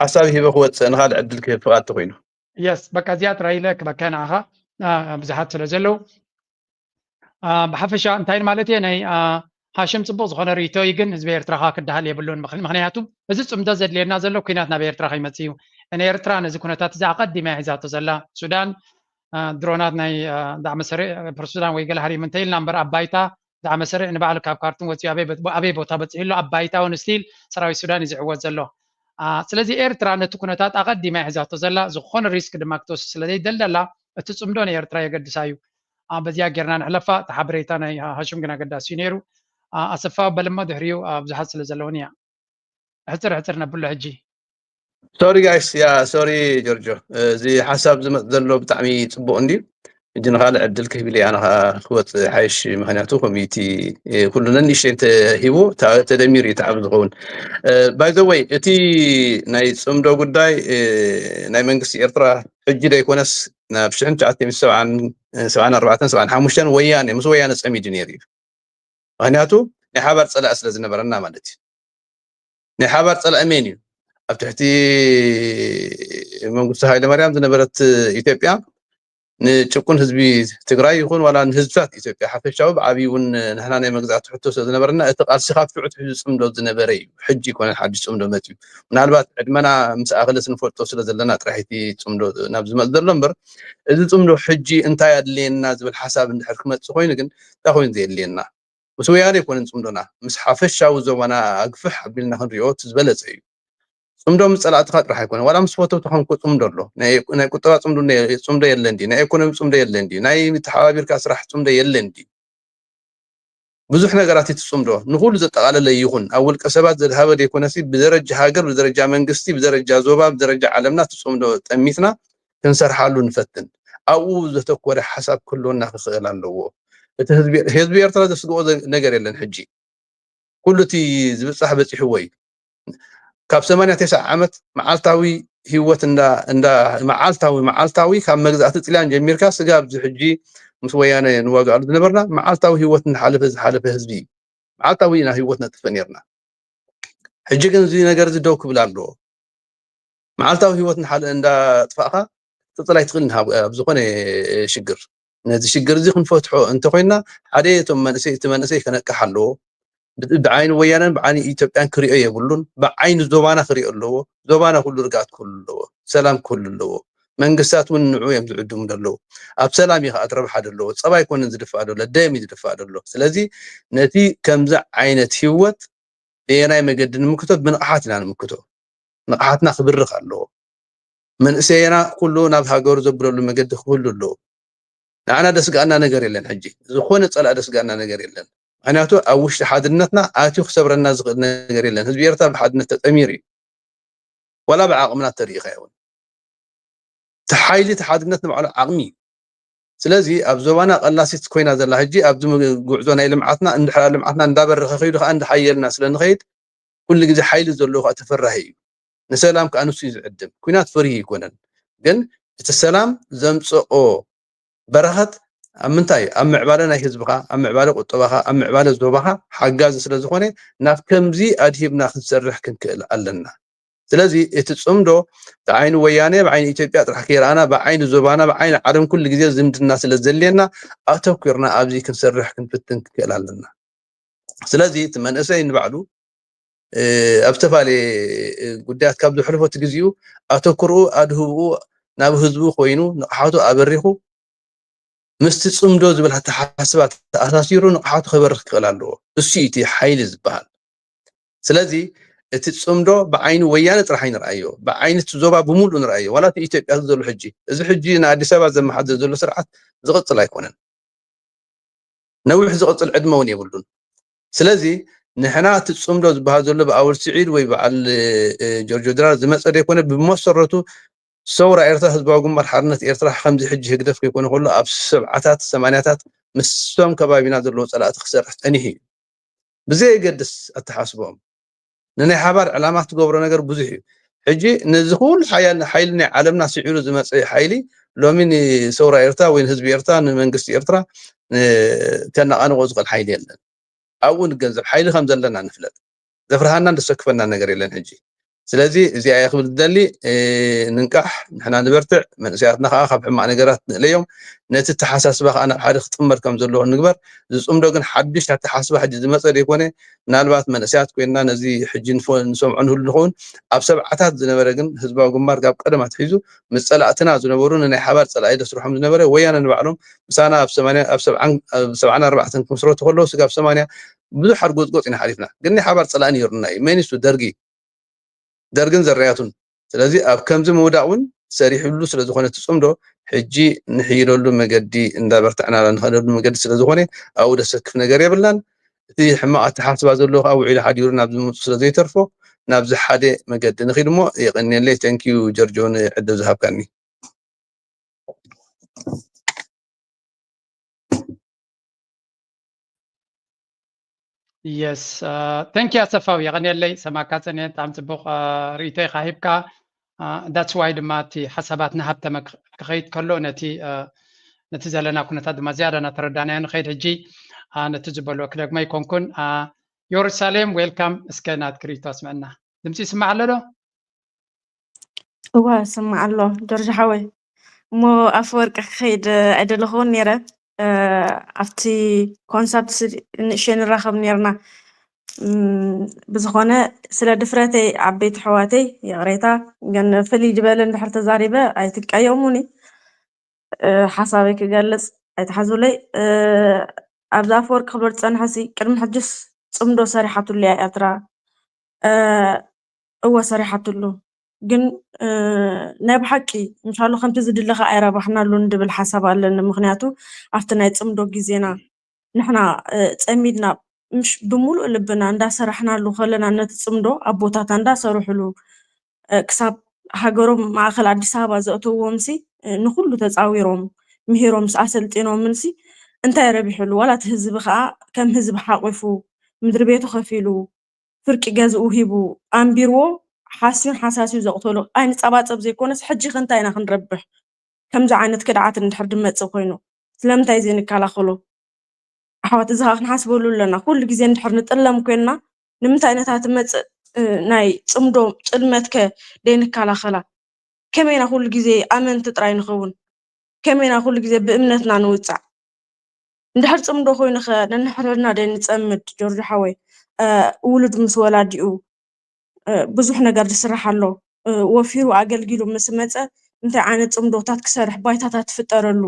ሓሳብ ሂበ ክወፅእ ንኻልእ ዕድል ክህብ ፍቓድ ተኮይኑ። የስ በቃ እዚኣ ጥራይ ኢለ ክበካ ንዓኻ አ፣ ብዙሓት ስለ ዘለዉ አ፣ ብሓፈሻ እንታይ ማለት እየ ናይ አ፣ ሃሽም ፅቡቅ ዝኾነ ርእቶ እዩ፣ ግን ህዝቢ ኤርትራ ከዓ ክዳሃል የብሉን። ምክ- ምክንያቱ እዚ ፅምዶ ዘድልየና ዘሎ ኩናት ናብ ኤርትራ ከይመፅእ እዩ። ንኤርትራ ነዚ ኩነታት እዚ ኣቀዲማ እያ ሒዛቶ ዘላ። ሱዳን አ፣ ድሮናት ናይ አ፣ ዳዕመ ሰሪዕ ፕር ሱዳን ወይ ገለ ሃሪም እንተ ኢልና እምበር ኣብ ባይታ ዳዕመ ሰሪዕ ንባዕሉ ካብ ካርቱም ወፂኡ ኣበይ በት- ኣበይ ቦታ በፂሑ ኣሎ ኣብ ባይታ እውን ስቲል ሰራዊት ሱዳን እዩ ዝዕወት ዘሎ። አ፣ ስለዚ ኤርትራ ነቲ ኩነታት ኣቀዲማ እያ ሒዛቶ ዘላ። ዝኾነ ሪስክ ድማ ክትወስድ ስለ ዘይደለላ እቲ ፅምዶ ንኤርትራ የገድሳ እዩ። አ፣ በዚኣ ጌርና ንሕለፋ። እቲ ሓበሬታ ናይ ሃ- ሃሽም ግን ኣገዳሲ እዩ ነይሩ። አ፣ ኣሰፋ በልሞ ድሕሪኡ አ፣ ብዙሓት ስለ ዘለውን እያ ሕፅር ሕፅር ነብሎ ሕጂ። ሶሪ ጋይስ፣ ያ ሶሪ ጆርጆ፣ እዚ ሓሳብ ዝመፅ ዘሎ ብጣዕሚ ፅቡቅ እንድዩ። ሕጂ ንካልእ ዕድል ክህብል እየ ኣነ ከዓ ክወፅእ ሓይሽ፣ ምክንያቱ ኮሚቲ ኩሉ ነንእሽተይ እንተሂቡ ታ- ተደሚሩ እዩ ተዓብ ዝኸውን። ባይ ዘ ወይ እቲ ናይ ፅምዶ ጉዳይ እ፣ ናይ መንግስቲ ኤርትራ ሕጂ ዘይኮነስ ናብ ሽሕን ትሽዓተ ሚእትን ሰብዓን ሰብዓን ኣርባዕተን ሰብዓን ሓሙሽተን ወያነ ምስ ወያነ ፀሚዱ ነይሩ እዩ። ምክንያቱ ናይ ሓባር ፀላኢ ስለ ዝነበረና ማለት እዩ። ናይ ሓባር ፀላኢ መን እዩ? ኣብ ትሕቲ መንግስቱ ሃይለማርያም ዝነበረት ኢትዮጵያ ንጭቁን ህዝቢ ትግራይ ይኹን ዋላ ንህዝብታት ኢትዮጵያ ሓፈሻዊ ብዓብዩ እውን ንሕና ናይ መግዛእቲ ሕቶ ስለ ዝነበረና እቲ ቃልሲ ካብ ሽዑ ትሕዙ ፅምዶ ዝነበረ እዩ። ሕጂ ይኮነን ሓድሽ ፅምዶ መፅዩ። ምናልባት ዕድመና ምስ ኣኸለ ስንፈልጦ ስለ ዘለና ጥራሕ እቲ ፅምዶ ናብ ዝመፅ ዘሎ እምበር እዚ ፅምዶ ሕጂ እንታይ ኣድልየና ዝብል ሓሳብ እንድሕር ክመፅእ ኮይኑ ግን እንታይ ኮይኑ ዘየድልየና? ምስ ወያነ ኣይኮነን ፅምዶና፣ ምስ ሓፈሻዊ ዞባና ኣግፍሕ ኣቢልና ክንሪኦ እቲ ዝበለፀ እዩ። ፅምዶ ምስ ፀላእትኻ ጥራሕ ኣይኮነን፣ ዋላ ምስ ፈተውትኻ እንኮ ፅምዶ ኣሎ። ናይ ናይ ቁጠባ ፅምዶ ነ- ፅምዶ የለን ድዩ? ናይ ኢኮኖሚ ፅምዶ የለን ድዩ? ናይ ተሓባቢርካ ስራሕ ፅምዶ የለን ድዩ? ብዙሕ ነገራት እቲ ፅምዶ ንኩሉ ዘጠቓለለ ይኹን ኣብ ውልቀ ሰባት ዘድሃበ ዘይኮነሲ ብደረጃ ሃገር፣ ብደረጃ መንግስቲ፣ ብደረጃ ዞባ፣ ብደረጃ ዓለምና እቲ ፅምዶ ጠሚትና ክንሰርሓሉ ንፈትን። ኣብኡ ዘተኮረ ሓሳብ ክህልወና ክኽእል ኣለዎ። እቲ ህዝቢ ህዝቢ ኤርትራ ዘስግኦ ዘ- ነገር የለን። ሕጂ ኩሉ እቲ ዝብፃሕ በፂሕዎ እዩ። ካብ ሰማንያ ተስዓ ዓመት መዓልታዊ ህይወት እንዳ እንዳ መዓልታዊ መዓልታዊ ካብ መግዛእቲ ጥልያን ጀሚርካ ስጋብ እዚ ሕጂ ምስ ወያነ ንዋጋኣሉ ዝነበርና መዓልታዊ ህይወት እንዳሓለፈ ዝሓለፈ ህዝቢ እዩ። መዓልታዊ ኢና ህይወት ነጥፍእ ነርና። ሕጂ ግን እዚ ነገር እዚ ደው ክብል ኣለዎ። መዓልታዊ ህይወት እንዳሓለ እንዳጥፋእካ ክትቅፅል ኣይትኽእልን። ኣብ ኣብ ዝኾነ ሽግር ነዚ ሽግር እዚ ክንፈትሖ እንተኮይንና ሓደ እቶም መንእሰይ እቲ መንእሰይ ከነቅሕ ኣለዎ። ብ- ብዓይኒ ወያነን ብዓይኒ ኢትዮጵያን ክሪኦ የብሉን። ብዓይኒ ዞባና ክሪኦ ኣለዎ። ዞባና ኩሉ ርግኣት ክህሉ ኣለዎ። ሰላም ክህሉ ኣለዎ። መንግስታት እውን ንዑ እዮም ዝዕድሙ ዘለዉ። ኣብ ሰላም እዩ ከዓ ረብሓ ዘለዎ። ፀባ ኣይኮነን ዝድፋእ ዘሎ፣ ደም እዩ ዝድፋእ ዘሎ። ስለዚ ነቲ ከምዚ ዓይነት ህይወት በየናይ መገዲ ንምክቶ? ብንቕሓት ኢና ንምክቶ። ንቕሓትና ክብርኽ ኣለዎ። መንእሰይና ኩሉ ናብ ሃገሩ ዘብለሉ መገዲ ክህሉ ኣለዎ። ንዓና ደስጋኣና ነገር የለን። ሕጂ ዝኾነ ፀላእ ደስጋኣና ነገር የለን። ምክንያቱ ኣብ ውሽጢ ሓድነትና ኣትዩ ክሰብረና ዝኽእል ነገር የለን። ህዝቢ ኤርትራ ብሓድነት ተጠሚሩ እዩ። ዋላ ብዓቕምና ተሪኢኻ ይኹን እቲ ሓይሊ እቲ ሓድነት ንባዕሉ ዓቕሚ እዩ። ስለዚ ኣብ ዞባና ቀላሲት ኮይና ዘላ ሕጂ ኣብዚ ጉዕዞ ናይ ልምዓትና እንድሕር ልምዓትና እንዳበረኸ ከይዱ ከዓ እንዳሓየልና ስለ ንኸይድ ኩሉ ግዜ ሓይሊ ዘለዎ ከዓ ተፈራሂ እዩ። ንሰላም ከዓ ንሱ እዩ ዝዕድም። ኩናት ፍርሂ ኣይኮነን። ግን እቲ ሰላም ዘምፀኦ በረኸት ኣብ ምንታይ እዩ? ኣብ ምዕባለ ናይ ህዝብኻ፣ ኣብ ምዕባለ ቁጠባኻ፣ ኣብ ምዕባለ ዞባኻ ሓጋዚ ስለ ዝኾነ ናብ ከምዚ ኣድሂብና ክንሰርሕ ክንክእል ኣለና። ስለዚ እቲ ፅምዶ ብዓይኒ ወያነ ብዓይኒ ኢትዮጵያ ጥራሕ ከይረኣና ብዓይኒ ዞባና ብዓይኒ ዓለም ኩሉ ግዜ ዝምድና ስለ ዘድልየና ኣተኩርና ኣብዚ ክንሰርሕ ክንፍትን ክንክእል ኣለና። ስለዚ እቲ መንእሰይ ንባዕሉ ኣብ ዝተፈላለየ ጉዳያት ካብ ዘሕልፎ እቲ ግዜኡ ኣተኩርኡ ኣድህብኡ ናብ ህዝቡ ኮይኑ ንቕሓቱ ኣበሪኹ ምስቲ ፅምዶ ዝብል ኣተሓሳስባ ተኣሳሲሩ ንቕሓቱ ከበርኽ ክኽእል ኣለዎ። እሱ እዩ እቲ ሓይሊ ዝበሃል። ስለዚ እቲ ፅምዶ ብዓይኒ ወያነ ጥራሕ ኣይንርኣዮ፣ ብዓይኒ እቲ ዞባ ብምሉእ ንርኣዮ። ዋላ እቲ ኢትዮጵያ ዘሎ ሕጂ እዚ ሕጂ ንኣዲስ ኣበባ ዘመሓድር ዘሎ ስርዓት ዝቕፅል ኣይኮነን። ነዊሕ ዝቕፅል ዕድመ እውን የብሉን። ስለዚ ንሕና እቲ ፅምዶ ዝበሃል ዘሎ ብኣወል ስዒድ ወይ በዓል ጆርጆ ድራር ዝመፀ ዘይኮነ ብመሰረቱ ሰውራ ኤርትራ ህዝባዊ ግንባር ሓርነት ኤርትራ ከምዚ ሕጂ ህግደፍ ከይኮነ ከሎ ኣብ ሰብዓታት ሰማንያታት ምስቶም ከባቢና ዘለዎ ፀላእቲ ክሰርሕ ፀኒሑ እዩ። ብዘየገድስ ኣተሓስቦም ንናይ ሓባር ዕላማ ትገብሮ ነገር ብዙሕ እዩ። ሕጂ ነዚ ኩሉ ሓያል ሓይሊ ናይ ዓለምና ስዒሩ ዝመፀ ሓይሊ ሎሚ ንሰውራ ኤርትራ ወይ ንህዝቢ ኤርትራ ንመንግስቲ ኤርትራ ከነቓንቆ ዝኽእል ሓይሊ የለን። ኣብኡ ንገንዘብ ሓይሊ ከም ዘለና ንፍለጥ። ዘፍርሃናን ዘሰክፈናን ነገር የለን ሕጂ። ስለዚ እዚኣ እየ ክብል ዝደሊ። ንንቃሕ፣ ንሕና ንበርትዕ፣ መንእሰያትና ከዓ ካብ ሕማቕ ነገራት ንእለዮም። ነቲ ተሓሳስባ ከዓ ናብ ሓደ ክጥመር ከም ዘለዎ ንግበር። ዝፅምዶ ግን ሓድሽ ኣተሓስባ ሕጂ ዝመፀ ዘይኮነ ምናልባት መንእሰያት ኮይንና ነዚ ሕጂ ንሰምዖ ንህሉ ንኸውን ኣብ ሰብዓታት ዝነበረ ግን ህዝባዊ ግንባር ካብ ቀደም ኣትሒዙ ምስ ፀላእትና ዝነበሩ ንናይ ሓባር ፀላኢ ዘስርሖም ዝነበረ ወያነ ንባዕሎም ምሳና ኣብ ሰማንያ ኣብ ሰብዓን ኣብ ሰብዓን ኣርባዕተን ክምስረቱ ከለዉ ስጋብ ሰማንያ ብዙሕ ሓርጎፅጎፅ ኢና ሓሊፍና። ግን ናይ ሓባር ፀላኢ ነይሩና እዩ። መን እሱ? ደርጊ ደርግን ዘራያቱን። ስለዚ ኣብ ከምዚ ምውዳቕ እውን ሰሪሕሉ ስለ ዝኾነ እቲ ፅምዶ ሕጂ ንሕይለሉ መገዲ እንዳበርትዕና ንኸደሉ መገዲ ስለ ዝኾነ ኣብኡ ደሰክፍ ነገር የብልናን። እቲ ሕማቕ ኣተሓስባ ዘለዎ ከዓ ውዒሉ ሓዲሩ ናብ ዝምፁ ስለ ዘይተርፎ ናብዚ ሓደ መገዲ ንኺድ እሞ የቐንየለይ። Thank you ጀርጆ ንዕድል ዝሃብካኒ። Yes, thank you ኣሰፋው፣ የቐንየለይ። ሰማካ ጸኒሐ። ብጣዕሚ ጽቡቕ ርእይቶ ኢኻ ሂብካ። That's why ድማ እቲ ሓሳባት ናሃብተመ ክኸይድ ከሎ ነቲ ነቲ ዘለና ኩነታት ድማ ዝያዳ እናተረዳናዮ ንኸይድ። ሕጂ ነቲ ዝበልዎ ክደግሞ ኣይኮንኩን። ዮሩሳሌም፣ ዌልካም። እስከ ናትኪ ርእይቶ ኣስምዕና። ድምፂ ይስማዕ ኣሎ ዶ? እዋ፣ ይስማዕ ኣሎ ጆርጅ ሓወይ። እሞ ኣፈወርቂ ክኸይድ ኣይደለኹን ነይረ። ኣብቲ ኮንሰርት ንእሽተይ ንራኸብ ነይርና። ብዝኾነ ስለ ድፍረተይ ዓበይቲ ኣሕዋተይ ይቕሬታ፣ ግን ፍልይ ዝበለ እንድሕር ተዛሪበ ኣይትቀየሙኒ። ሓሳበይ ክገልፅ ኣይትሓዙለይ። ኣብዚ ኣፈወርቂ ክብሎ ዝፀንሐሲ ቅድሚ ሕጅስ ፅምዶ ሰሪሓትሉ እያ ኤርትራ። እወ ሰሪሓትሉ፣ ግን ናይ ብሓቂ ምሻሉ ከምቲ ዝድለ ከኣ ኣይረባሕናሉን ድብል ሓሳብ ኣለኒ። ምኽንያቱ ኣብቲ ናይ ፅምዶ ግዜና ንሕና ፀሚድና ምሽ ብምሉእ ልብና እንዳሰራሕናሉ ከለና ነቲ ፅምዶ ኣቦታታ እንዳሰርሕሉ ክሳብ ሃገሮም ማእኸል ኣዲስ ኣበባ ዘእተውዎምሲ ንኹሉ ተፃዊሮም ምሂሮምስ ኣሰልጢኖምንሲ እንታይ ረቢሕሉ? ዋላ እቲ ህዝቢ ከዓ ከም ህዝቢ ሓቂፉ ምድሪ ቤቱ ከፊሉ ፍርቂ ገዝኡ ሂቡ ኣንቢርዎ ሓስዩን ሓሳስዩ ዘቕተሎ ኣይንፀባፀብ ዘይኮነስ ሕጂ ከ እንታይ ኢና ክንረብሕ? ከምዚ ዓይነት ክድዓት እንድሕር ድመፅእ ኮይኑ ስለምንታይ ዘይንከላኸሎ? ኣሕዋት እዚ ከዓ ክንሓስበሉ ኣለና። ኩሉ ግዜ እንድሕር ንጥለም ኮይንና ንምንታይ ነታ ትመፅእ ናይ ፅምዶ ጥልመት ከ ደይንከላኸላ? ከመይ ኢና ኩሉ ግዜ ኣመንቲ ጥራይ ንኸውን? ከመይ ኢና ኩሉ ግዜ ብእምነትና ንውፃዕ? እንድሕር ፅምዶ ኮይኑ ከ ነንሕድሕድና ደይንፀምድ? ጆርጆ ሓወይ ውሉድ ምስ ወላዲኡ ብዙሕ ነገር ዝስራሕ ኣሎ። ወፊሩ ኣገልጊሉ ምስ መፀ እንታይ ዓይነት ፅምዶታት ክሰርሕ፣ ባይታታት ትፍጠረሉ፣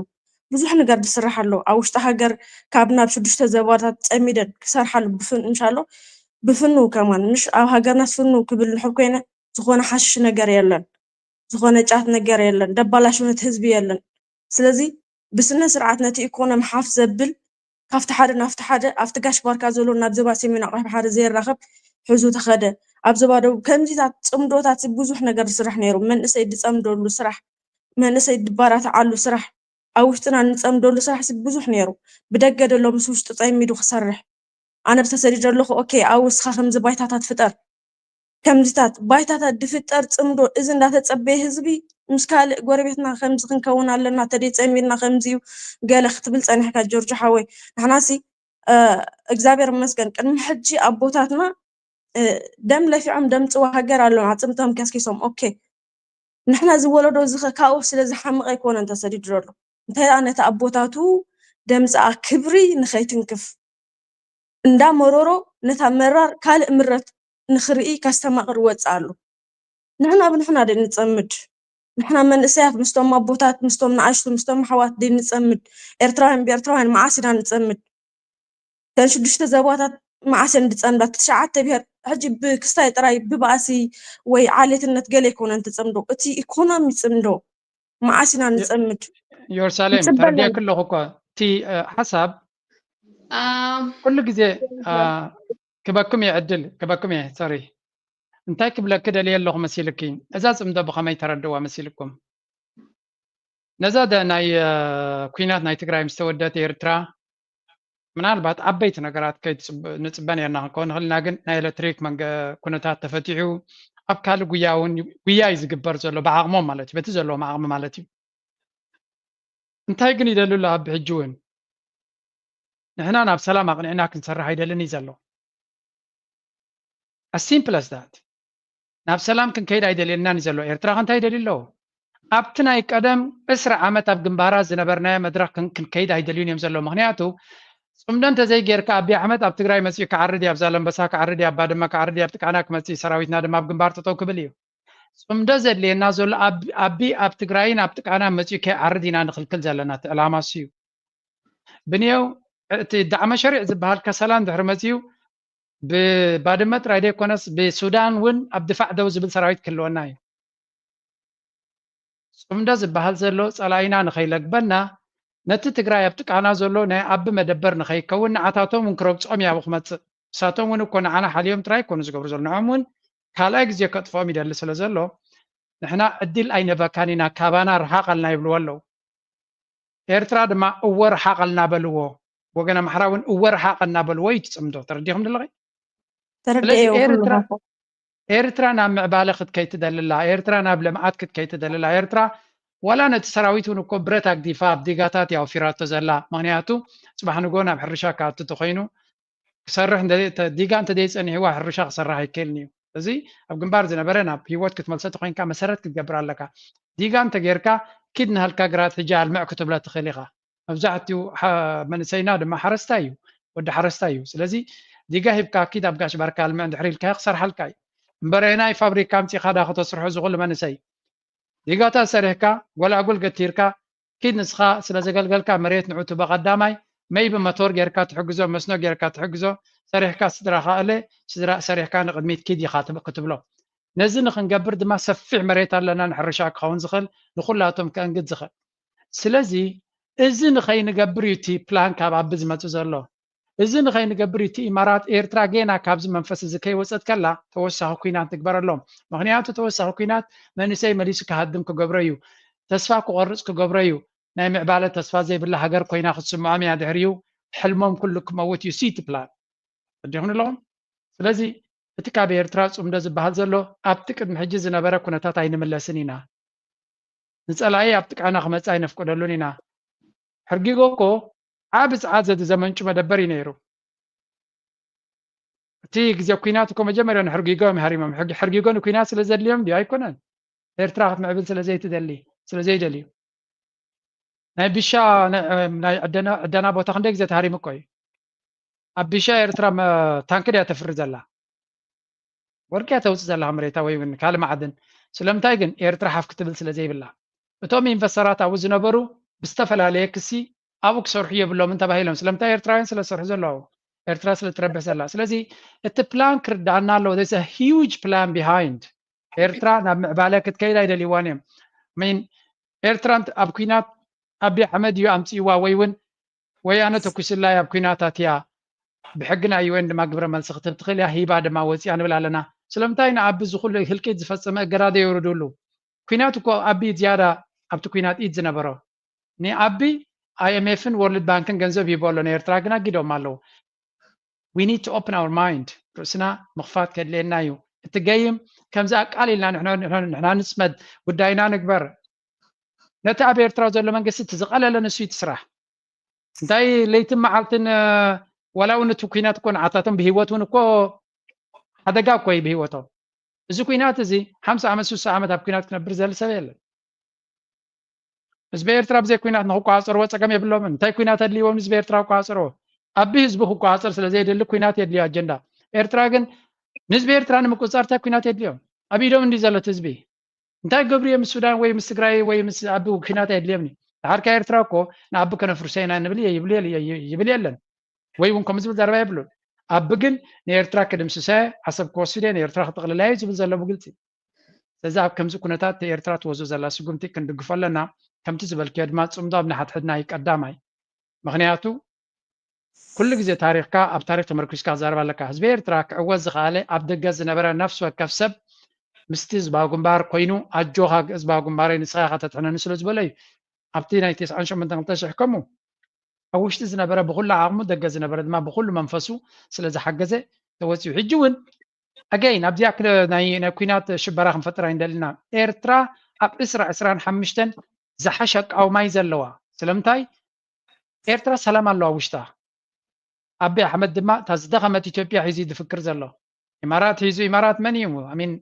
ብዙሕ ነገር ዝስራሕ ኣሎ። ኣብ ውሽጢ ሃገር ካብ ናብ ሽዱሽተ ዘባታት ፀሚደን ክሰርሓሉ ብፍን እንሻሎ ብፍኑ ከማን ምሽ ኣብ ሃገርና ስፍኑ ክብል ንሕብ ኮይነ ዝኾነ ሓሽሽ ነገር የለን፣ ዝኾነ ጫት ነገር የለን፣ ደባላሽነት ህዝቢ የለን። ስለዚ ብስነ ስርዓት ነቲ ኢኮኖሚ ሓፍ ዘብል ካብቲ ሓደ ናብቲ ሓደ ኣብቲ ጋሽ ባርካ ዘሎ ናብ ዘባ ሰሜን ኣቕርብ ሓደ ዘየራኸብ ሕዙ ተኸደ። ኣብ ዘባ ደቡብ ከምዚታት ፅምዶታት ብዙሕ ነገር ዝስራሕ ነይሩ። መንእሰይ ድፀምደሉ ስራሕ፣ መንእሰይ ድባራትዓሉ ስራሕ፣ ኣብ ውሽጥና ንፀምደሉ ስራሕ ብዙሕ ነይሩ። ብደገ ደሎ ምስ ውሽጡ ፀሚዱ ክሰርሕ ኣነ ብተሰዲደ ኣለኹ። ኦኬ፣ ኣብ ውስኻ ከምዚ ባይታታት ፍጠር። ከምዚታት ባይታታት ድፍጠር ፅምዶ እዚ እንዳተፀበየ ህዝቢ ምስ ካልእ ጎረቤትና ከምዚ ክንከውን ኣለና፣ ተደይ ፀሚድና ከምዚ እዩ ገለ ክትብል ፀኒሕካ ጆርጆ ሓወይ። ንሕናሲ እግዚኣብሔር ይመስገን ቅድሚ ሕጂ ኣቦታትና ደም ለፊዖም ደም ፅዋ ሃገር ኣለዎም ኣፅምቶም ከስኪሶም። ኦኬ፣ ንሕና እዚ ወለዶ እዚ ካብኡ ስለ ዝሓመቐ ኣይኮነን ተሰዲዱ ዘሎ። እንታይ ደኣ ነቲ ኣቦታቱ ደምፅኣ ክብሪ ንኸይትንክፍ እንዳ መረሮ ነታ መራር ካልእ ምረት ንኽርኢ ከስተማቕር ወፅእ ኣሎ። ንሕና ብንሕና ደ ንፀምድ? ንሕና መንእሰያት ምስቶም ኣቦታት፣ ምስቶም ንኣሽቱ፣ ምስቶም ኣሕዋት ደ ንፀምድ? ኤርትራውያን ብኤርትራውያን መዓስ ኢና ንፀምድ? ተን ሽዱሽተ ዘባታት መዓስ እየን ዝፀምዳ? ትሽዓተ ብሄር ሕጂ ብክስታይ ጥራይ ብባእሲ ወይ ዓሌትነት ገለ ኣይኮነን ትፅምዶ። እቲ ኢኮኖሚ ፅምዶ መዓስ ኢና ንፀምድ? ኢየሩሳሌም ተረዲአክ ኣለኹ እኮ እቲ ሓሳብ ኩሉ ግዜ ክበኩም እየ ዕድል ክበኩም እየ። ሶሪ እንታይ ክብለኪ ደልየ ኣለኹ መሲልኪ? እዛ ፅምዶ ብኸመይ ተረድእዋ መሲልኩም? ነዛ ናይ ኩናት ናይ ትግራይ ምስ ተወደት ኤርትራ ምናልባት ዓበይቲ ነገራት ከይንፅበ ነርና ክንከውን ንኽእል ኢና። ግን ናይ ኤሌክትሪክ መንገ ኩነታት ተፈቲሑ ኣብ ካልእ ጉያ እውን ጉያ እዩ ዝግበር ዘሎ ብዓቕሞም ማለት እዩ በቲ ዘለዎም ዓቕሚ ማለት እዩ። እንታይ ግን ይደሊ ኣሎ ኣብ ሕጂ እውን ንሕና ናብ ሰላም ኣቕኒዕና ክንሰርሕ ኣይደልን እዩ ዘሎ። As simple as that። ናብ ሰላም ክንከይድ ኣይደልየናን እዩ ዘሎ። ኤርትራ ከ እንታይ ይደልዩ ኣለዉ? ኣብቲ ናይ ቀደም ዕስራ ዓመት ኣብ ግንባራት ዝነበርናዮ መድረኽ ክንከይድ ኣይደልዩን እዮም ዘሎ። ምኽንያቱ ፅምዶ እንተዘይጌርካ ኣቢ ኣሕመድ ኣብ ትግራይ መፂኡ ክዓርድ እዩ፣ ኣብ ዛለንበሳ ክዓርድ እዩ፣ ኣብ ባድመ ክዓርድ እዩ፣ ኣብ ጥቃና ክመፅእ እዩ፣ ሰራዊትና ድማ ኣብ ግንባር ጠጠው ክብል እዩ። ፅምዶ ዘድልየና ዘሎ ኣቢ ኣብ ትግራይን ኣብ ጥቃና መፂኡ ከይዓርድ ኢና ንኽልክል ዘለና። እቲ ዕላማ እሱ እዩ። ብንየው እቲ ዳዕመ ሸሪዕ ዝበሃል ከሰላ እንድሕሪ መፂኡ ብባድመ ጥራይ ዘይኮነስ ብሱዳን እውን ኣብ ድፋዕ ደው ዝብል ሰራዊት ክህልወና እዩ። ፅምዶ ዝበሃል ዘሎ ፀላኢና ንኸይለግበና ነቲ ትግራይ ኣብ ጥቃና ዘሎ ናይ ኣቢ መደበር ንኸይከውን ንዓታቶም እውን ክረግፆም እያቡ ክመፅእ። ንሳቶም እውን እኮ ንዓና ሓልዮም ጥራይ ይኮኑ ዝገብሩ ዘሎ ንዖም እውን ካልኣይ ግዜ ከጥፍኦም ይደሊ ስለ ዘሎ ንሕና ዕድል ኣይነበካን ኢና ካባና ርሓቕ ኣልና ይብልዎ ኣለዉ። ኤርትራ ድማ እወ ርሓቕ ኣልና በልዎ። ወገን ኣምሓራ እውን እወ ርሓቕ ኣልና በልዎ እዩ ትፅምዶ። ተረዲኹም ድለኺ? ኤርትራ ናብ ምዕባለ ክትከይ ትደልላ፣ ኤርትራ ናብ ልምዓት ክትከይ ትደልላ፣ ኤርትራ ዋላ ነቲ ሰራዊት እውን እኮ ብረት ኣግዲፋ ኣብ ዲጋታት እያ ኣውፊራቶ ዘላ። ምክንያቱ ፅባሕ ንጎ ናብ ሕርሻ ክኣቱ ተኮይኑ ክሰርሕ ዲጋ እንተደይ ፀኒሕዋ ሕርሻ ክሰርሕ ኣይክእልን እዩ። እዚ ኣብ ግንባር ዝነበረ ናብ ህይወት ክትመልሰ ተኮይንካ መሰረት ክትገብር ኣለካ። ዲጋ እንተጌርካ ኪድ ንሃልካ ግራት ሕጂ ኣልምዕ ክትብሎ ትኽእል ኢኻ። መብዛሕትኡ መንእሰይና ድማ ሓረስታይ እዩ፣ ወዲ ሓረስታይ እዩ። ስለዚ ዲጋ ሂብካ ኪድ ኣብ ጋሽ ባርካ ኣልምዕ እንድሕር ኢልካዮ ክሰርሓልካ እዩ። እምበር ናይ ፋብሪካ ኣምፂኻ ዳ ከተስርሖ ዝኽእሉ መንእሰይ ዲጋታት ሰሪሕካ ጎላጉል ገቲርካ ኪድ ንስኻ ስለ ዘገልገልካ መሬት ንዑ ትቦ ቀዳማይ መይ ብመቶር ጌርካ ትሕግዞ መስኖ ጌርካ ትሕግዞ ሰሪሕካ ስድራኻ እለ ስድራ ሰሪሕካ ንቕድሚት ኪድ ኢኻ ክትብሎ። ነዚ ንክንገብር ድማ ሰፊሕ መሬት ኣለና ንሕርሻ ክኸውን ዝኽእል ንኩላቶም ከእንግድ ዝኽእል። ስለዚ እዚ ንኸይንገብር እዩ እቲ ፕላን ካብ ኣቢ ዝመፅእ ዘሎ። እዚ ንኸይንገብር እዩ እቲ ኢማራት ኤርትራ ጌና ካብዚ መንፈስ እዚ ከይወፀት ከላ ተወሳኺ ኩናት ንግበረሎም። ምክንያቱ ተወሳኺ ኩናት መንእሰይ መሊሱ ክሃድም ክገብሮ እዩ። ተስፋ ክቆርፅ ክገብሮ እዩ። ናይ ምዕባለ ተስፋ ዘይብላ ሃገር ኮይና ክትስምዖም እያ ድሕሪኡ ሕልሞም ኩሉ ክመውት እዩ። እቲ ፕላን ኣዲኹም ኣለኹም። ስለዚ እቲ ካብ ኤርትራ ፅምዶ ዝበሃል ዘሎ ኣብቲ ቅድሚ ሕጂ ዝነበረ ኩነታት ኣይንምለስን ኢና። ንፀላኢ ኣብ ጥቃና ክመፅእ ኣይነፍቅደሉን ኢና። ሕርጊጎ እኮ ዓቢ ፀዓት ዘዲ ዘመንጩ መደበር እዩ ነይሩ። እቲ ግዜ ኩናት እኮ መጀመርያ ንሕርጊጎ እዮም ሃሪሞም። ሕርጊጎ ንኩናት ስለ ዘድልዮም ድዩ? ኣይኮነን። ኤርትራ ክትምዕብል ስለ ዘይትደሊ ስለ ዘይደልዩ ናይ ቢሻ ናይ ዕደና ቦታ ክንደይ ግዜ ተሃሪሙ እኮ እዩ። ኣብ ቢሻ ኤርትራ ታንክ ድያ ተፍሪ ዘላ? ወርቂ እያ ተውፅእ ዘላ ካብ መሬታ ወይ እውን ካልእ መዓድን። ስለምንታይ ግን ኤርትራ ሓፍ ክትብል ስለ ዘይብላ። እቶም ኢንቨስተራት ኣብኡ ዝነበሩ ብዝተፈላለየ ክሲ ኣብኡ ክሰርሑ የብሎምን ተባሂሎም። ስለምንታይ? ኤርትራውያን ስለ ዝሰርሑ ዘለዉ፣ ኤርትራ ስለ ትረብሕ ዘላ። ስለዚ እቲ ፕላን ክርዳኣና ኣለዎ። There's a huge plan behind። ኤርትራ ናብ ምዕባለ ክትከይድ ኣይደልይዋን እዮም። ሚን ኤርትራ ኣብ ኩናት ኣቢ ኣሕመድ እዩ ኣምፅእዋ ወይ እውን ወያነ ተኩስላ ኣብ ኩናታት እያ ብሕጊ ናይ ዩኤን ድማ ግብረ መልሲ ክትህብ ትኽእል እያ፣ ሂባ ድማ ወፂኣ ንብል ኣለና። ስለምንታይ ንኣቢ እዚ ኩሉ ህልቂት ዝፈፀመ እገዳ ዘየውርድሉ? ኩናት እኮ ኣቢ ዝያዳ ኣብቲ ኩናት ኢድ ዝነበሮ ንኣቢ ኣይኤምኤፍን ወርልድ ባንክን ገንዘብ ሂቦ ኣሎ ንኤርትራ ግን ኣጊዶም ኣለዉ። We need to open our mind። ርእስና ምኽፋት ከድልየና እዩ። እቲ ገይም ከምዚ ኣቃሊልና ንሕና ንፅመድ፣ ጉዳይና ንግበር። ነቲ ኣብ ኤርትራ ዘሎ መንግስቲ እቲ ዝቐለለ ንሱ እዩ እቲ ስራሕ። እንታይ ለይትን መዓልትን ዋላ እውን እቲ ኩናት እኮ ንዓታቶም ብሂወት እውን እኮ ሓደጋ እኮ እዩ ብሂወቶም። እዚ ኩናት እዚ ሓምሳ ዓመት ስሳ ዓመት ኣብ ኩናት ክነብር ዘል ሰብ የለን። ህዝቢ ኤርትራ ብዘይ ኩናት ንክቋፀርዎ ፀገም የብሎምን። እንታይ ኩናት ኣድልዎም ህዝቢ ኤርትራ ክቋፀርዎ? ኣቢ ህዝቢ ክቋፀር ስለዘይደሊ ኩናት የድልዮ ኣጀንዳ ኤርትራ ግን ንህዝቢ ኤርትራ ንምቁፃር እንታይ ኩናት የድልዮም? ኣብ ኢዶም እንዲ ዘለት ህዝቢ እንታይ ገብሩ እዮም? ምስ ሱዳን ወይ ምስ ትግራይ ወይ ምስ ኣቢ ኩናት ኣየድልዮምኒ። ድሓርካ ኤርትራ እኮ ንኣቢ ከነፍርሶ ኢና ንብል እየ ይብል የለ- ይብል የለን ወይ እውን ከምኡ ዝብል ዘረባ የብሉን። ኣቢ ግን ንኤርትራ ክድምስሰ ዓሰብ ክወስድ እየ ንኤርትራ ክጥቕልላ እዩ ዝብል ዘሎ ብግልፂ። ስለዚ ኣብ ከምዚ ኩነታት ኤርትራ ትወስዶ ዘላ ስጉምቲ ክንድግፎ ኣለና። ከምቲ ዝበልክዮ ድማ ፅምዶ ኣብ ንሓድሕድና እዩ ቀዳማይ። ምክንያቱ ኩሉ ግዜ ታሪኽካ ኣብ ታሪኽ ተመርኪስካ ክዛረብ ኣለካ። ህዝቢ ኤርትራ ክዕወት ዝኸኣለ ኣብ ደገ ዝነበረ ነፍሲ ወከፍ ሰብ ምስቲ ህዝባዊ ግንባር ኮይኑ ኣጆኻ ህዝባዊ ግንባረይ ንስኻ ኢኻ ተድሕነኒ ስለ ዝበሎ እዩ። ኣብቲ ናይ ተስዓን ሸሞንተን ክልተ ሽሕ ከምኡ ኣብ ውሽጢ ዝነበረ ብኩሉ ዓቕሙ ደገ ዝነበረ ድማ ብኩሉ መንፈሱ ስለ ዝሓገዘ ተወፂኡ። ሕጂ እውን ኣገይን ኣብዚኣ ክለ ናይ ናይ ኩናት ሽበራ ክንፈጥር ኣይንደልና። ኤርትራ ኣብ ዕስራ ዕስራን ሓሙሽተን ዝሓሸ ኣቃውማ እዩ ዘለዋ። ስለምንታይ? ኤርትራ ሰላም ኣለዋ ውሽጣ። ኣቢ ኣሕመድ ድማ እታ ዝደኸመት ኢትዮጵያ ሒዙ እዩ ዝፍክር ዘሎ። ኢማራት ሒዙ። ኢማራት መን እዩ? I mean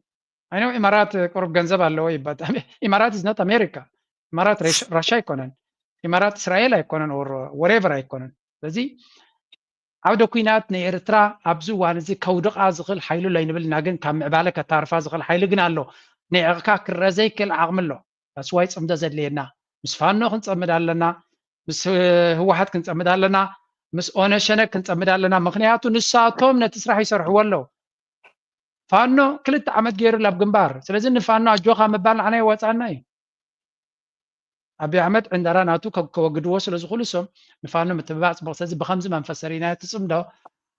I know ኢማራት ቁሩብ ገንዘብ ኣለዎ ይባል። ኢማራት is not America። ኢማራት ራሻ ኣይኮነን። ኢማራት እስራኤል ኣይኮነን or whatever ኣይኮነን። ስለዚ ዓውደ ኩናት ንኤርትራ ኣብዚ እዋን እዚ ከውድቓ ዝኽእል ሓይሊ ኣሎ ኣይንብልና፣ ግን ካብ ምዕባለ ከታርፋ ዝኽእል ሓይሊ ግን ኣሎ። ንዕቕካ ክረአ ዘይክእል ዓቕሚ ኣሎ። That's why ፅምዶ ዘድልየና። ምስ ፋኖ ክንፀምድ ኣለና፣ ምስ ህወሓት ክንፀምድ ኣለና፣ ምስ ኦነግ ሸነግ ክንፀምድ ኣለና። ምክንያቱ ንሳቶም ነቲ ስራሕ ይሰርሕዎ ኣለዉ። ፋኖ ክልተ ዓመት ገይሩ ኣብ ግንባር። ስለዚ ንፋኖ ኣጆኻ ምባል ንዓና የዋፅኣና እዩ። ኣቢ ኣሕመድ ዕንደራ ናቱ ከ- ከወግድዎ ስለ ዝኽእሉ እሶም ንፋኖ ምትብባዕ ፅቡቕ። ስለዚ ብከምዚ መንፈስ ሰሪና ትፅምዶ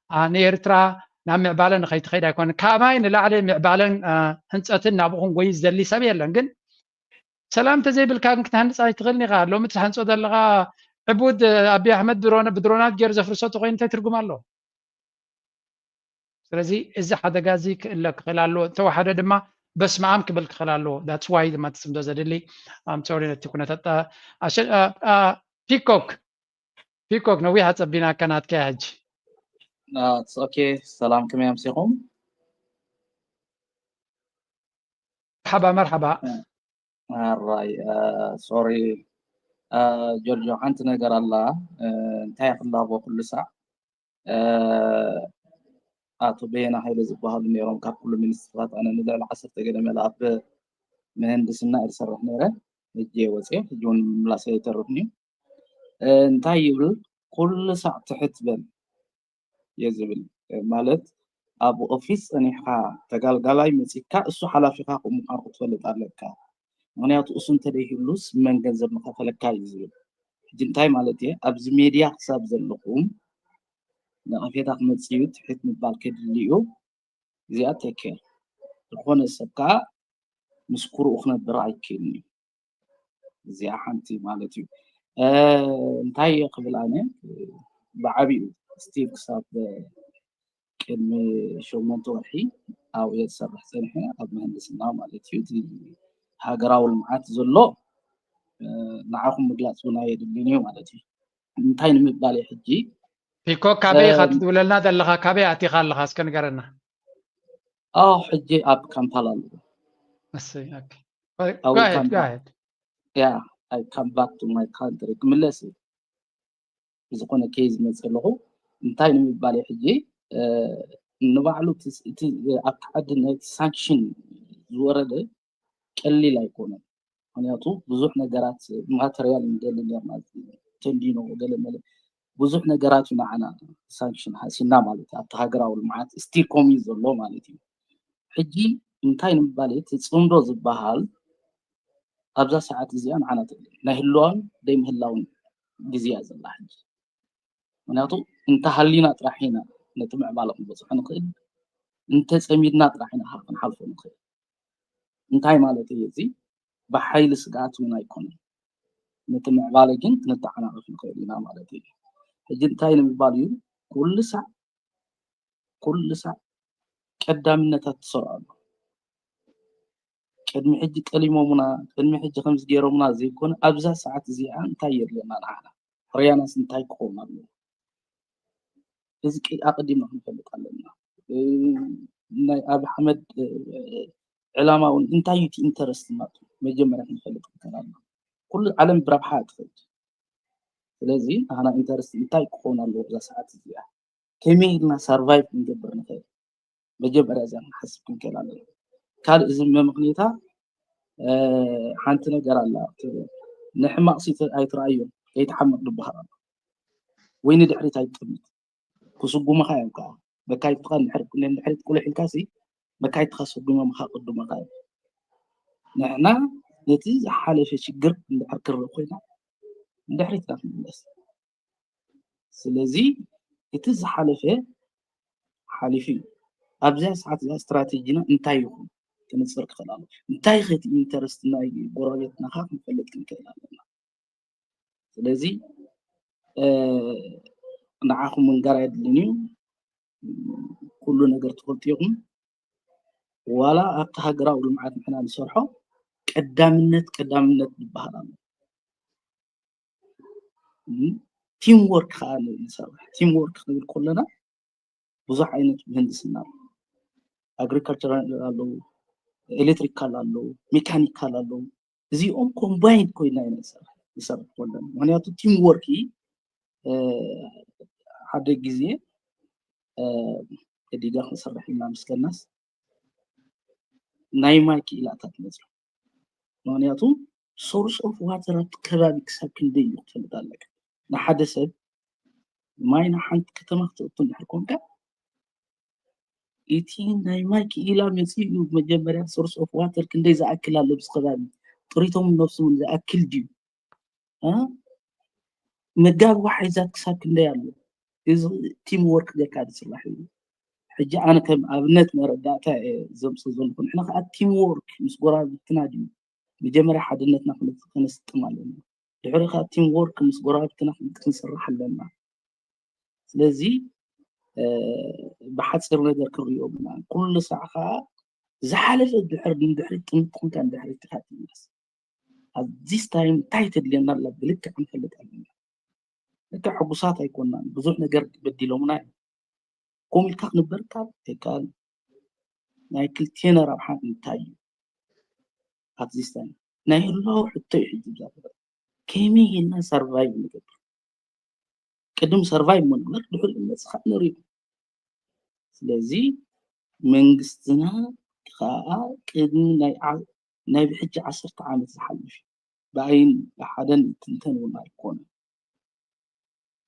ኣ፣ ንኤርትራ ናብ ምዕባለ ንኸይትኸይድ ኣይኮነን። ካባይ ንላዕሊ ምዕባለን ኣ፣ ህንፀትን ናብኡ ክንጎይ ዝደሊ ሰብ የለን። ግን ሰላም እንተዘይብልካ ግን ክትሃንፅ ኣይትኽእልን ኢኻ። ሎሚ ትሃንፆ ዘለኻ ዕቡድ ኣቢ ኣሕመድ ብድሮነ- ብድሮናት ገይሩ ዘፍርሶ ተኮይኑ እንታይ ትርጉም ኣለዎ? ስለዚ እዚ ሓደጋ እዚ ክእለ ክኽእል ኣለዎ። እንተወሓደ ድማ በስመ ኣብ ክብል ክኽእል ኣለዎ። That's why ድማ ትፅምዶ ዘድሊ። I'm sorry ነቲ ኩነታት ኣሸ- አ- አ- ፒኮክ ፒኮክ ነዊሕ ኣፀቢናካ ናትካ ሕጂ። ኦኬ ሰላም ከመይ ኣምሲኹም? መርሓባ መርሓባ። ኣራይ ሶሪ ጆርጆ ሓንቲ ነገር ኣላ። እንታይ ክላቦ ኩሉ ሳዕ ኣቶ በየነ ሃይለ ዝበሃሉ ነይሮም ካብ ኩሉ ሚኒስትርታት ኣነ ንልዕሊ ዓሰርተ ገለ መለ ኣብ ምህንድስና እየ ዝሰርሕ ነይረ። ሕጂ እየ ወፅየ። ሕጂ እውን ምምላስ ኣይተርፍን እዩ። እንታይ ይብል ኩሉ ሳዕ ትሕት በል እየ ዝብል። ማለት ኣብ ኦፊስ ፀኒሕካ ተጋልጋላይ መፂካ እሱ ሓላፊካ ከምኡ ምኳኑ ክትፈልጥ ኣለካ። ምክንያቱ እሱ እንተደይህሉስ መን ገንዘብ ምኸፈለካ እዩ ዝብል። ሕጂ እንታይ ማለት እየ ኣብዚ ሜድያ ክሳብ ዘለኹም ነቐፌታ ክመፅእ እዩ ትሕት ምባል ከድሊ እዩ። እዚኣ ቴክ ኬር ዝኾነ ሰብ ከዓ ምስ ኩርኡ ክነብር ኣይክእልን እዩ። እዚኣ ሓንቲ ማለት እዩ። እንታይ እየ ክብል ኣነ ብዓብኡ ስቲል ክሳብ ቅድሚ ሸሞንተ ወርሒ ኣብኡ እየ ዝሰርሕ ፀኒሐ ኣብ ምህንድስና ማለት እዩ። እቲ ሃገራዊ ልምዓት ዘሎ ንዓኹም ምግላፅ እውን ኣየድልን እዩ ማለት እዩ። እንታይ ንምባል እዩ ሕጂ ፒኮክ ካበይ ኢኻ ትድውለልና ዘለኻ? ካበይ ኣቲኻ ኣለኻ? እስከ ንገረና። ኣዎ ሕጂ ኣብ ካምፓላ ኣለኹ። እሰይ ኦኬ። ኣው Go ahead, ካምፓ- go ahead. Yeah, I come back to my country ክምለስ እዩ። ብዝኾነ ኬዝ ዝመፅእ ኣለኹ። እንታይ ንምባል እዩ ሕጂ ንባዕሉ እቲ ኣብቲ ዓዲ ናይ ሳንክሽን ዝወረደ ቀሊል ኣይኮነን። ምክንያቱ ብዙሕ ነገራት ማተርያል ንደሊ ኔርና፣ ተንዲኖ ገለ መለ ብዙሕ ነገራት እዩ ንዓና ሳንክሽን ሃሲና ማለት እዩ። ኣብቲ ሃገራዊ ልምዓት ስቲል ከምኡ እዩ ዘሎ ማለት እዩ። ሕጂ እንታይ ንምባል እዩ? እቲ ፅምዶ ዝበሃል ኣብዛ ሰዓት እዚኣ ንዓና ትብል ናይ ህልዋን ደይምህላውን ግዜ እያ ዘላ ሕጂ። ምክንያቱ እንተሃሊና ጥራሕ ኢና ነቲ ምዕባለ ክንበፅሖ ንኽእል፣ እንተፀሚድና ጥራሕ ኢና ከዓ ክንሓልፎ ንኽእል። እንታይ ማለት እዩ እዚ? ብሓይሊ ስግኣት እውን ኣይኮነን። ነቲ ምዕባለ ግን ክንተዓናቐፍ ንኽእል ኢና ማለት እዩ። ሕጂ እንታይ ንምባል እዩ? ኩሉ ሳዕ ኩሉ ሳዕ ቀዳምነታት ትሰርዖ ኣሎ። ቅድሚ ሕጂ ጠሊሞሙና፣ ቅድሚ ሕጂ ከምዚ ገይሮምና ዘይኮነ ኣብዛ ሰዓት እዚኣ እንታይ የድልየና ንዓና? ሕርያናስ እንታይ ክኸውን ኣለዎ? እዚ ቀ- ኣቐዲምና ክንፈልጥ ኣለና። እ፣ ናይ ኣብ ኣሕመድ እ፣ ዕላማ እውን እንታይ እዩ እቲ ኢንተረስት ናቱ መጀመርያ ክንፈልጥ ክንከል ኣለና። ኩሉ ዓለም ብረብሓ ትኸድ። ስለዚ ንሕና ኢንተረስት እንታይ ክኸውን ኣለዎ እዛ ሰዓት እዚኣ? ከመይ ኢልና ሰርቫይቭ ክንገብር ንኽእል? መጀመርያ እዚኣ ክንሓስብ ክንክእል ኣለና። ካልእ እዚ መምኽኔታ ሓንቲ ነገር ኣላ፣ ንሕማቕ ሲ ኣይትረኣዮ፣ ከይትሓምቕ ዝበሃል ኣሎ። ወይ ንድሕሪት ኣይትጥምት፣ ክስጉሙኻ እዮም ከዓ። መካይትካ ንድሕሪት ቁልሕ ኢልካ ሲ መካይትካ ሰጉሞምኻ ቅድሙኻ እዮም። ንሕና ነቲ ዝሓለፈ ሽግር እንድሕር ክርእ ኮይና ንድሕሪት ኢና ክንምለስ። ስለዚ እቲ ዝሓለፈ ሓሊፉ እዩ። ኣብዚኣ ሰዓት እዚኣ ስትራቴጂና እንታይ ይኹን ክንፅር ክኽእል ኣሎ። እንታይ ከቲ ኢንተረስት ናይ ጎረቤትና ካ ክንፈልጥ ክንክእል ኣለና። ስለዚ ንዓኹም ምንጋር ኣየድልን እዩ። ኩሉ ነገር ትፈልጡ ኢኹም። ዋላ ኣብቲ ሃገራዊ ልምዓት ንሕና ንሰርሖ ቀዳምነት ቀዳምነት ዝበሃል ኣሎ። ቲም ወርክ ከዓ ንሰርሕ። ቲም ወርክ ክንብል ከለና ብዙሕ ዓይነት ምህንድስና ኣሎ። ኣግሪካልቸራል ኣለዉ፣ ኤሌክትሪካል ኣለዉ፣ ሜካኒካል ኣለዉ። እዚኦም ኮምባይንድ ኮይና ኢና ንሰርሕ ንሰርሕ ከለና። ምክንያቱ ቲም ወርክ ሓደ ግዜ ገዲዳ ክንሰርሕ ኢልና ምስ ከናስ ናይ ማይ ክኢላታት መፅኡ። ምክንያቱ ሶርስ ኦፍ ዋተር ኣብቲ ከባቢ ክሳብ ክንደይ እዩ ክትፈልጥ ኣለካ። ንሓደ ሰብ ማይ ንሓንቲ ከተማ ክተእቱ እንድሕር ኮንካ እቲ ናይ ማይ ክኢላ መፅኡ እዩ መጀመርያ ሶርስ ኦፍ ዋተር ክንደይ ዝኣክል ኣሎ ኣብዚ ከባቢ ጥሪቶም ነብሶም ዝኣክል ድዩ መጋቢ ዋሓይዛት ክሳብ ክንደይ ኣሎ? እዚ ቲም ወርክ ጌርካ ዝስራሕ እዩ። ሕጂ ኣነ ከም ኣብነት መረዳእታ እየ ዘምፅእ ዘለኹ። ንሕና ከዓ ቲም ወርክ ምስ ጎረባብትና ድዩ መጀመርያ ሓድነትና ከነስጥም ኣለና። ድሕሪ ከዓ ቲም ወርክ ምስ ጎረባብትና ክንሰርሕ ኣለና። ስለዚ ብሓፂር ነገር ክንሪኦ ብና ኩሉ ሳዕ ከዓ ዝሓለፈ ድሕር ንድሕሪት ጥምት ኮንካ ንድሕሪት ኢኻ ትምለስ። ኣብ ዚስ ታይም እንታይ ተድልየና ኣላ ብልክዕ ክንፈልጥ ኣለና። ልክዕ ሕጉሳት ኣይኮናን፣ ብዙሕ ነገር በዲሎምና እዮም። ኮም ኢልካ ክንበር ካብ ኣይከኣል። ናይ ክልቴና ረብሓ እንታይ እዩ? ኣብ ዚስ ታይም ናይ ህላው ሕቶ እዩ። ሕጂ ብዛ ከመይ ጌርና ሰርቫይቭ ንገብር? ቅድም ሰርቫይቭ ምንበር ድሕሪ መፅእ ከዓ ንሪኦ። ስለዚ መንግስትና ከዓ ቅድሚ ናይ ዓ- ናይ ብሕጂ ዓሰርተ ዓመት ዝሓልፍ እዩ። ብኣይን ብሓደን ይትንተን እውን ኣይኮነን።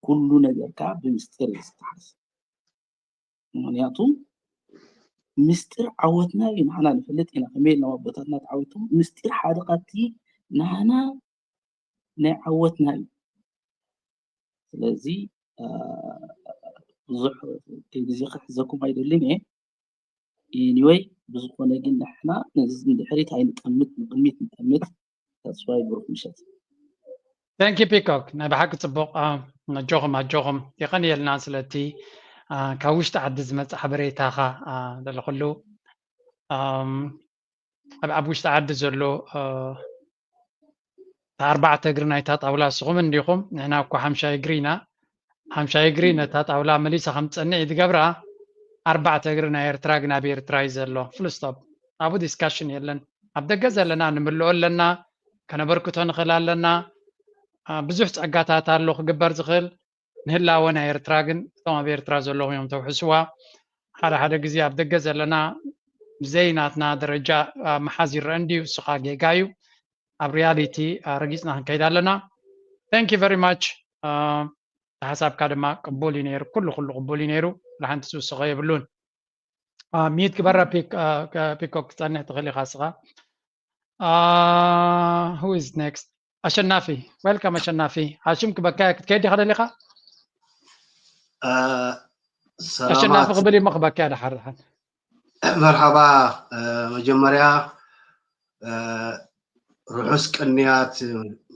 ኩሉ ነገር ከዓ ብምስጢር እዩ ዝተሓዝ። ምክንያቱ ምስጢር ዓወትና እዩ። ንሕና ንፈልጥ ኢና ከመይ ኢልና ኣቦታትና ተዓዊቶም። ምስጢር ሓደ ካብቲ ናና ናይ ዓወትና እዩ። ስለዚ ብዙሕ ግዜ ክሕዘኩም ኣይደልን እየ። ኤኒወይ ብዝኾነ ግን ንሕና ንድሕሪት ኣይንጠምት፣ ንቅድሚት ንጠምት። ተስፋይ ብሩክ ምሸት። Thank you ፒኮክ፣ ናይ ብሓቂ ፅቡቕ። ኣጆኹም ኣጆኹም፣ የቐንየልና ስለቲ ካብ ውሽጢ ዓዲ ዝመፅእ ሓበሬታኻ። ዘለኹሉ ኣብ ውሽጢ ዓዲ ዘሎ ኣርባዕተ እግሪ ናይታ ጣውላ ንስኹም እንዲኹም፣ ንሕና እኮ ሓምሻይ እግሪ ኢና። ሓምሻይ እግሪ ነታ ጣውላ መሊሳ ከም ትፀንዕ እዩ ዝገብራ። ኣርባዕተ እግሪ ናይ ኤርትራ ግን ኣብ ኤርትራ እዩ ዘሎ። ፉል ስቶፕ። ኣብኡ ዲስካሽን የለን። ኣብ ደገ ዘለና ንምልኦ ኣለና፣ ከነበርክቶ ንኽእል ኣለና። ብዙሕ ፀጋታት ኣሎ ክግበር ዝኽእል። ንህላወ ናይ ኤርትራ ግን እቶም ኣብ ኤርትራ ዘለኹም እዮም ተውሕስዋ። ሓደ ሓደ ግዜ ኣብ ደገ ዘለና ብዘይ ናትና ደረጃ ምሓዝ ይረአ እንድዩ፣ እሱ ኸኣ ጌጋ እዩ። ኣብ reality ረጊፅና ክንከይድ ኣለና። Thank you very much። ሓሳብካ ድማ ቅቡል እዩ ነይሩ፣ ኩሉ ኩሉ ቅቡል እዩ ነይሩ። ንሓንቲ ዝውስኸ የብሉን። ሚት ግበራ። ፒኮክ ክፀንሕ ትኽእል ኢኻ እስኻ። Who is next? ኣሸናፊ፣ welcome ኣሸናፊ። ሃሽም ክበካ ክትከይድ ኢኻ ደሊኻ? ኣሸናፊ ክብል እሞ ክበካ ድሓር ድሓር። መርሓባ። መጀመርያ ርሑስ ቅንያት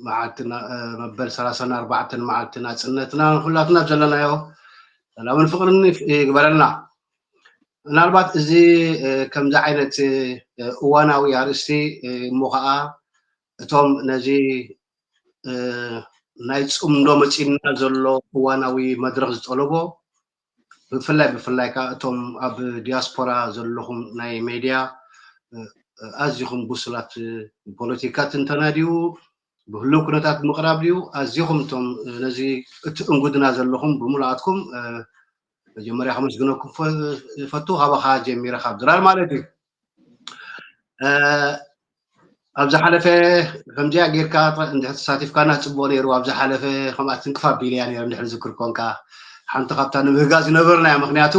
መዓልትና፣ መበል ሰላሳን ኣርባዕተን መዓልቲ ናፅነትና ንኩላትና ዘለናዮ ሰላምን ፍቅርን ይግበረልና። ምናልባት እዚ ከምዚ ዓይነት እዋናዊ ኣርእስቲ እሞ ከዓ እቶም ነዚ ናይ ፅምዶ መፂና ዘሎ እዋናዊ መድረክ ዝጠለቦ ብፍላይ ብፍላይ ከዓ እቶም ኣብ ዲያስፖራ ዘለኹም ናይ ሜድያ ኣዚኹም ብሱላት ብፖለቲካ ትንተና ድዩ ብህልው ኩነታት ምቕራብ ድዩ ኣዚኹም እቶም ነዚ እትእንጉድና ዘለኹም ብምሉኣትኩም መጀመርያ ከመስግነኩም ፈቱ። ካባኻ ጀሚረ ካብ ድራር ማለት እዩ። ኣብ ዝሓለፈ ከምዚኣ ጌርካ እንድሕር ተሳቲፍካና ፅቡቅ ነይሩ። ኣብ ዝሓለፈ ከምኣ ትንክፍ ኣቢለያ ነይረ እንድሕር ዝክር ኮንካ ሓንቲ ካብታ ንምህጋ ዝነበርናያ ምክንያቱ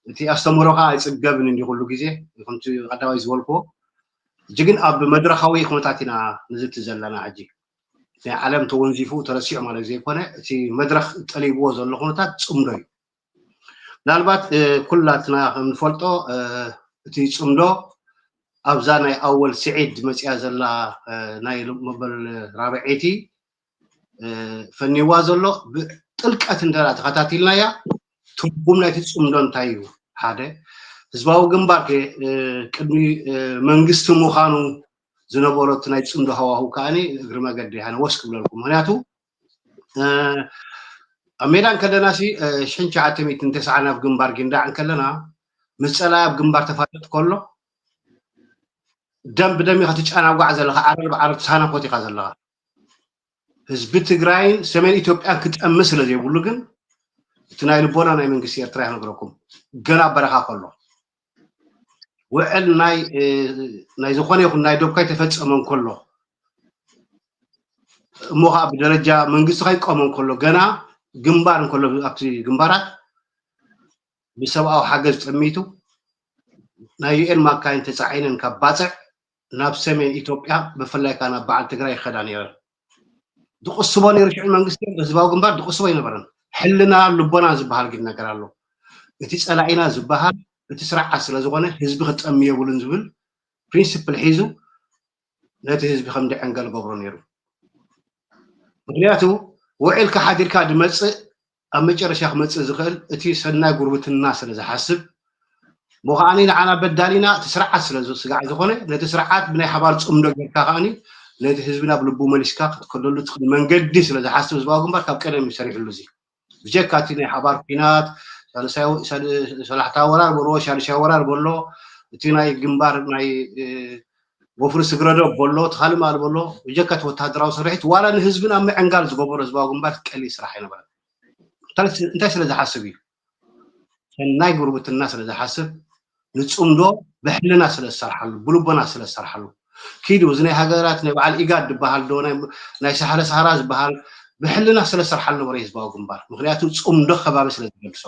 እቲ ኣስተምህሮካ ኣይፅገብን እንዲ ኩሉ ግዜ ከምቲ ቀዳማይ ዝበልክዎ እጂ ግን ኣብ መድረካዊ ኩነታት ኢና ንዝቲ ዘለና ሕጂ ናይ ዓለም ተወንዚፉ ተረሲዑ ማለት ዘይኮነ እቲ መድረክ ጠሊብዎ ዘሎ ኩነታት ፅምዶ እዩ። ምናልባት ኩላትና ከምንፈልጦ እቲ ፅምዶ ኣብዛ ናይ ኣወል ስዒድ መፅያ ዘላ ናይ መበል ራብዐይቲ ፈኒዋ ዘሎ ብጥልቀት እንተ ተኸታቲልናያ ትርጉም ናይቲ ፅምዶ እንታይ እዩ? ሓደ ህዝባዊ ግንባር ቅድሚ መንግስቲ ምዃኑ ዝነበሮ እቲ ናይ ፅምዶ ሃዋሁ ከዓኒ እግሪ መገዲ ሃነ ወስ ክብለልኩም ምክንያቱ ኣብ ሜዳ እንከለና ሲ ሽሕን ትሽዓተ ሚእትን ተስዓን ኣብ ግንባር ጊንዳዕ እንከለና ምስ ፀላኢ ኣብ ግንባር ተፋጠጥ ከሎ ደም ብደም ኢኻ ትጫናጓዕ ዘለኻ ዓረር ብዓረር ትሳናኮት ኢኻ ዘለኻ ህዝቢ ትግራይን ሰሜን ኢትዮጵያን ክጠሚ ስለ ዘይብሉ ግን እቲ ናይ ልቦና ናይ መንግስቲ ኤርትራ ይነግረኩም ገና በረኻ ከሎ ውዕል ናይ ናይ ዝኾነ ይኹን ናይ ዶብካይ ተፈጸመ እንከሎ እሞ ከዓ ብደረጃ መንግስቲ ከይቆመ እንከሎ ገና ግንባር እንከሎ ኣብቲ ግንባራት ብሰብኣዊ ሓገዝ ጠሚቱ ናይ ዩኤን ማካይን ተፃዒነን ካብ ባፅዕ ናብ ሰሜን ኢትዮጵያ ብፍላይ ከዓ ናብ በዓል ትግራይ ይኸዳ ነይረን። ዝቕስቦ ነይሩ ሽዑ መንግስቲ ህዝባዊ ግንባር ዝቕስቦ ኣይነበረን። ሕልና ልቦና ዝበሃል ግን ነገር ኣሎ። እቲ ፀላኢና ዝበሃል እቲ ስርዓት ስለ ዝኾነ ህዝቢ ክጠሚ የብሉን ዝብል ፕሪንስፕል ሒዙ ነቲ ህዝቢ ከም ድዕንገል ገብሮ ነይሩ። ምክንያቱ ውዒልካ ሓዲርካ ድመፅእ ኣብ መጨረሻ ክመፅእ ዝኽእል እቲ ሰናይ ጉርብትና ስለ ዝሓስብ እሞ ከዓኒ ንዓና በዳሊና እቲ ስርዓት ስለ ዝስጋዕ ዝኾነ ነቲ ስርዓት ብናይ ሓባር ፅምዶ ጌርካ ከዓኒ ነቲ ህዝቢ ናብ ልቡ መሊስካ ክትከደሉ ትኽእል መንገዲ ስለ ዝሓስብ ህዝባዊ ግንባር ካብ ቀደም እዩ ሰሪሕሉ እዚ ብጀካ እቲ ናይ ሓባር ኩናት ሰላሕታ ወራር በሎ ሻድሻ ወራር በሎ እቲ ናይ ግንባር ናይ ወፍሪ ስግረዶ በሎ ትኻሊ ማል በሎ ብጀካ እቲ ወታደራዊ ስርሒት ዋላ ንህዝብን ኣብ ምዕንጋል ዝገበሮ ህዝባዊ ግንባር ቀሊል ስራሕ ኣይነበረን እንታይ ስለ ዝሓስብ እዩ ሰናይ ጉርብትና ስለ ዝሓስብ ንፅምዶ ብሕልና ስለ ዝሰርሓሉ ብልቦና ስለ ዝሰርሓሉ ኪዱ እዚ ናይ ሃገራት ናይ በዓል ኢጋድ ዝበሃል ዶ ናይ ሳሕለ ሳህራ ዝበሃል ብሕልና ስለ ዝሰርሓሉ ነበረ ህዝባዊ ግንባር ምክንያቱ ፅምዶ ከባቢ ስለ ዝገድሶ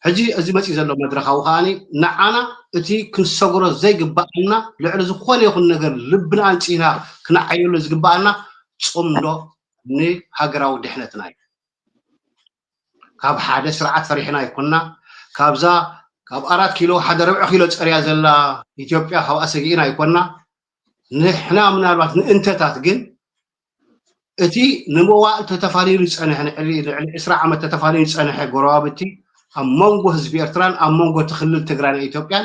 ሕጂ እዚ መፂእ ዘሎ መድረካዊ ከዓኒ ንዓና እቲ ክንሰግሮ ዘይግባኣና ልዕሊ ዝኾነ ይኹን ነገር ልብና ኣንፂና ክንዓየሉ ዝግባኣና ፅምዶ ንሃገራዊ ድሕነትና እዩ ካብ ሓደ ስርዓት ፈሪሕና ኣይኮና ካብዛ ካብ ኣራት ኪሎ ሓደ ረብዒ ኪሎ ፀርያ ዘላ ኢትዮጵያ ካብኣ ሰጊእና ኣይኮና ንሕና ምናልባት ንእንተታት ግን እቲ ንመዋእል ተተፋኒኑ ዝፀንሐ ንዕሊ ልዕሊ ዕስራ ዓመት ተተፋኒኑ ዝፀንሐ ጎረባብቲ ኣብ መንጎ ህዝቢ ኤርትራን ኣብ መንጎ እቲ ክልል ትግራይ ናይ ኢትዮጵያን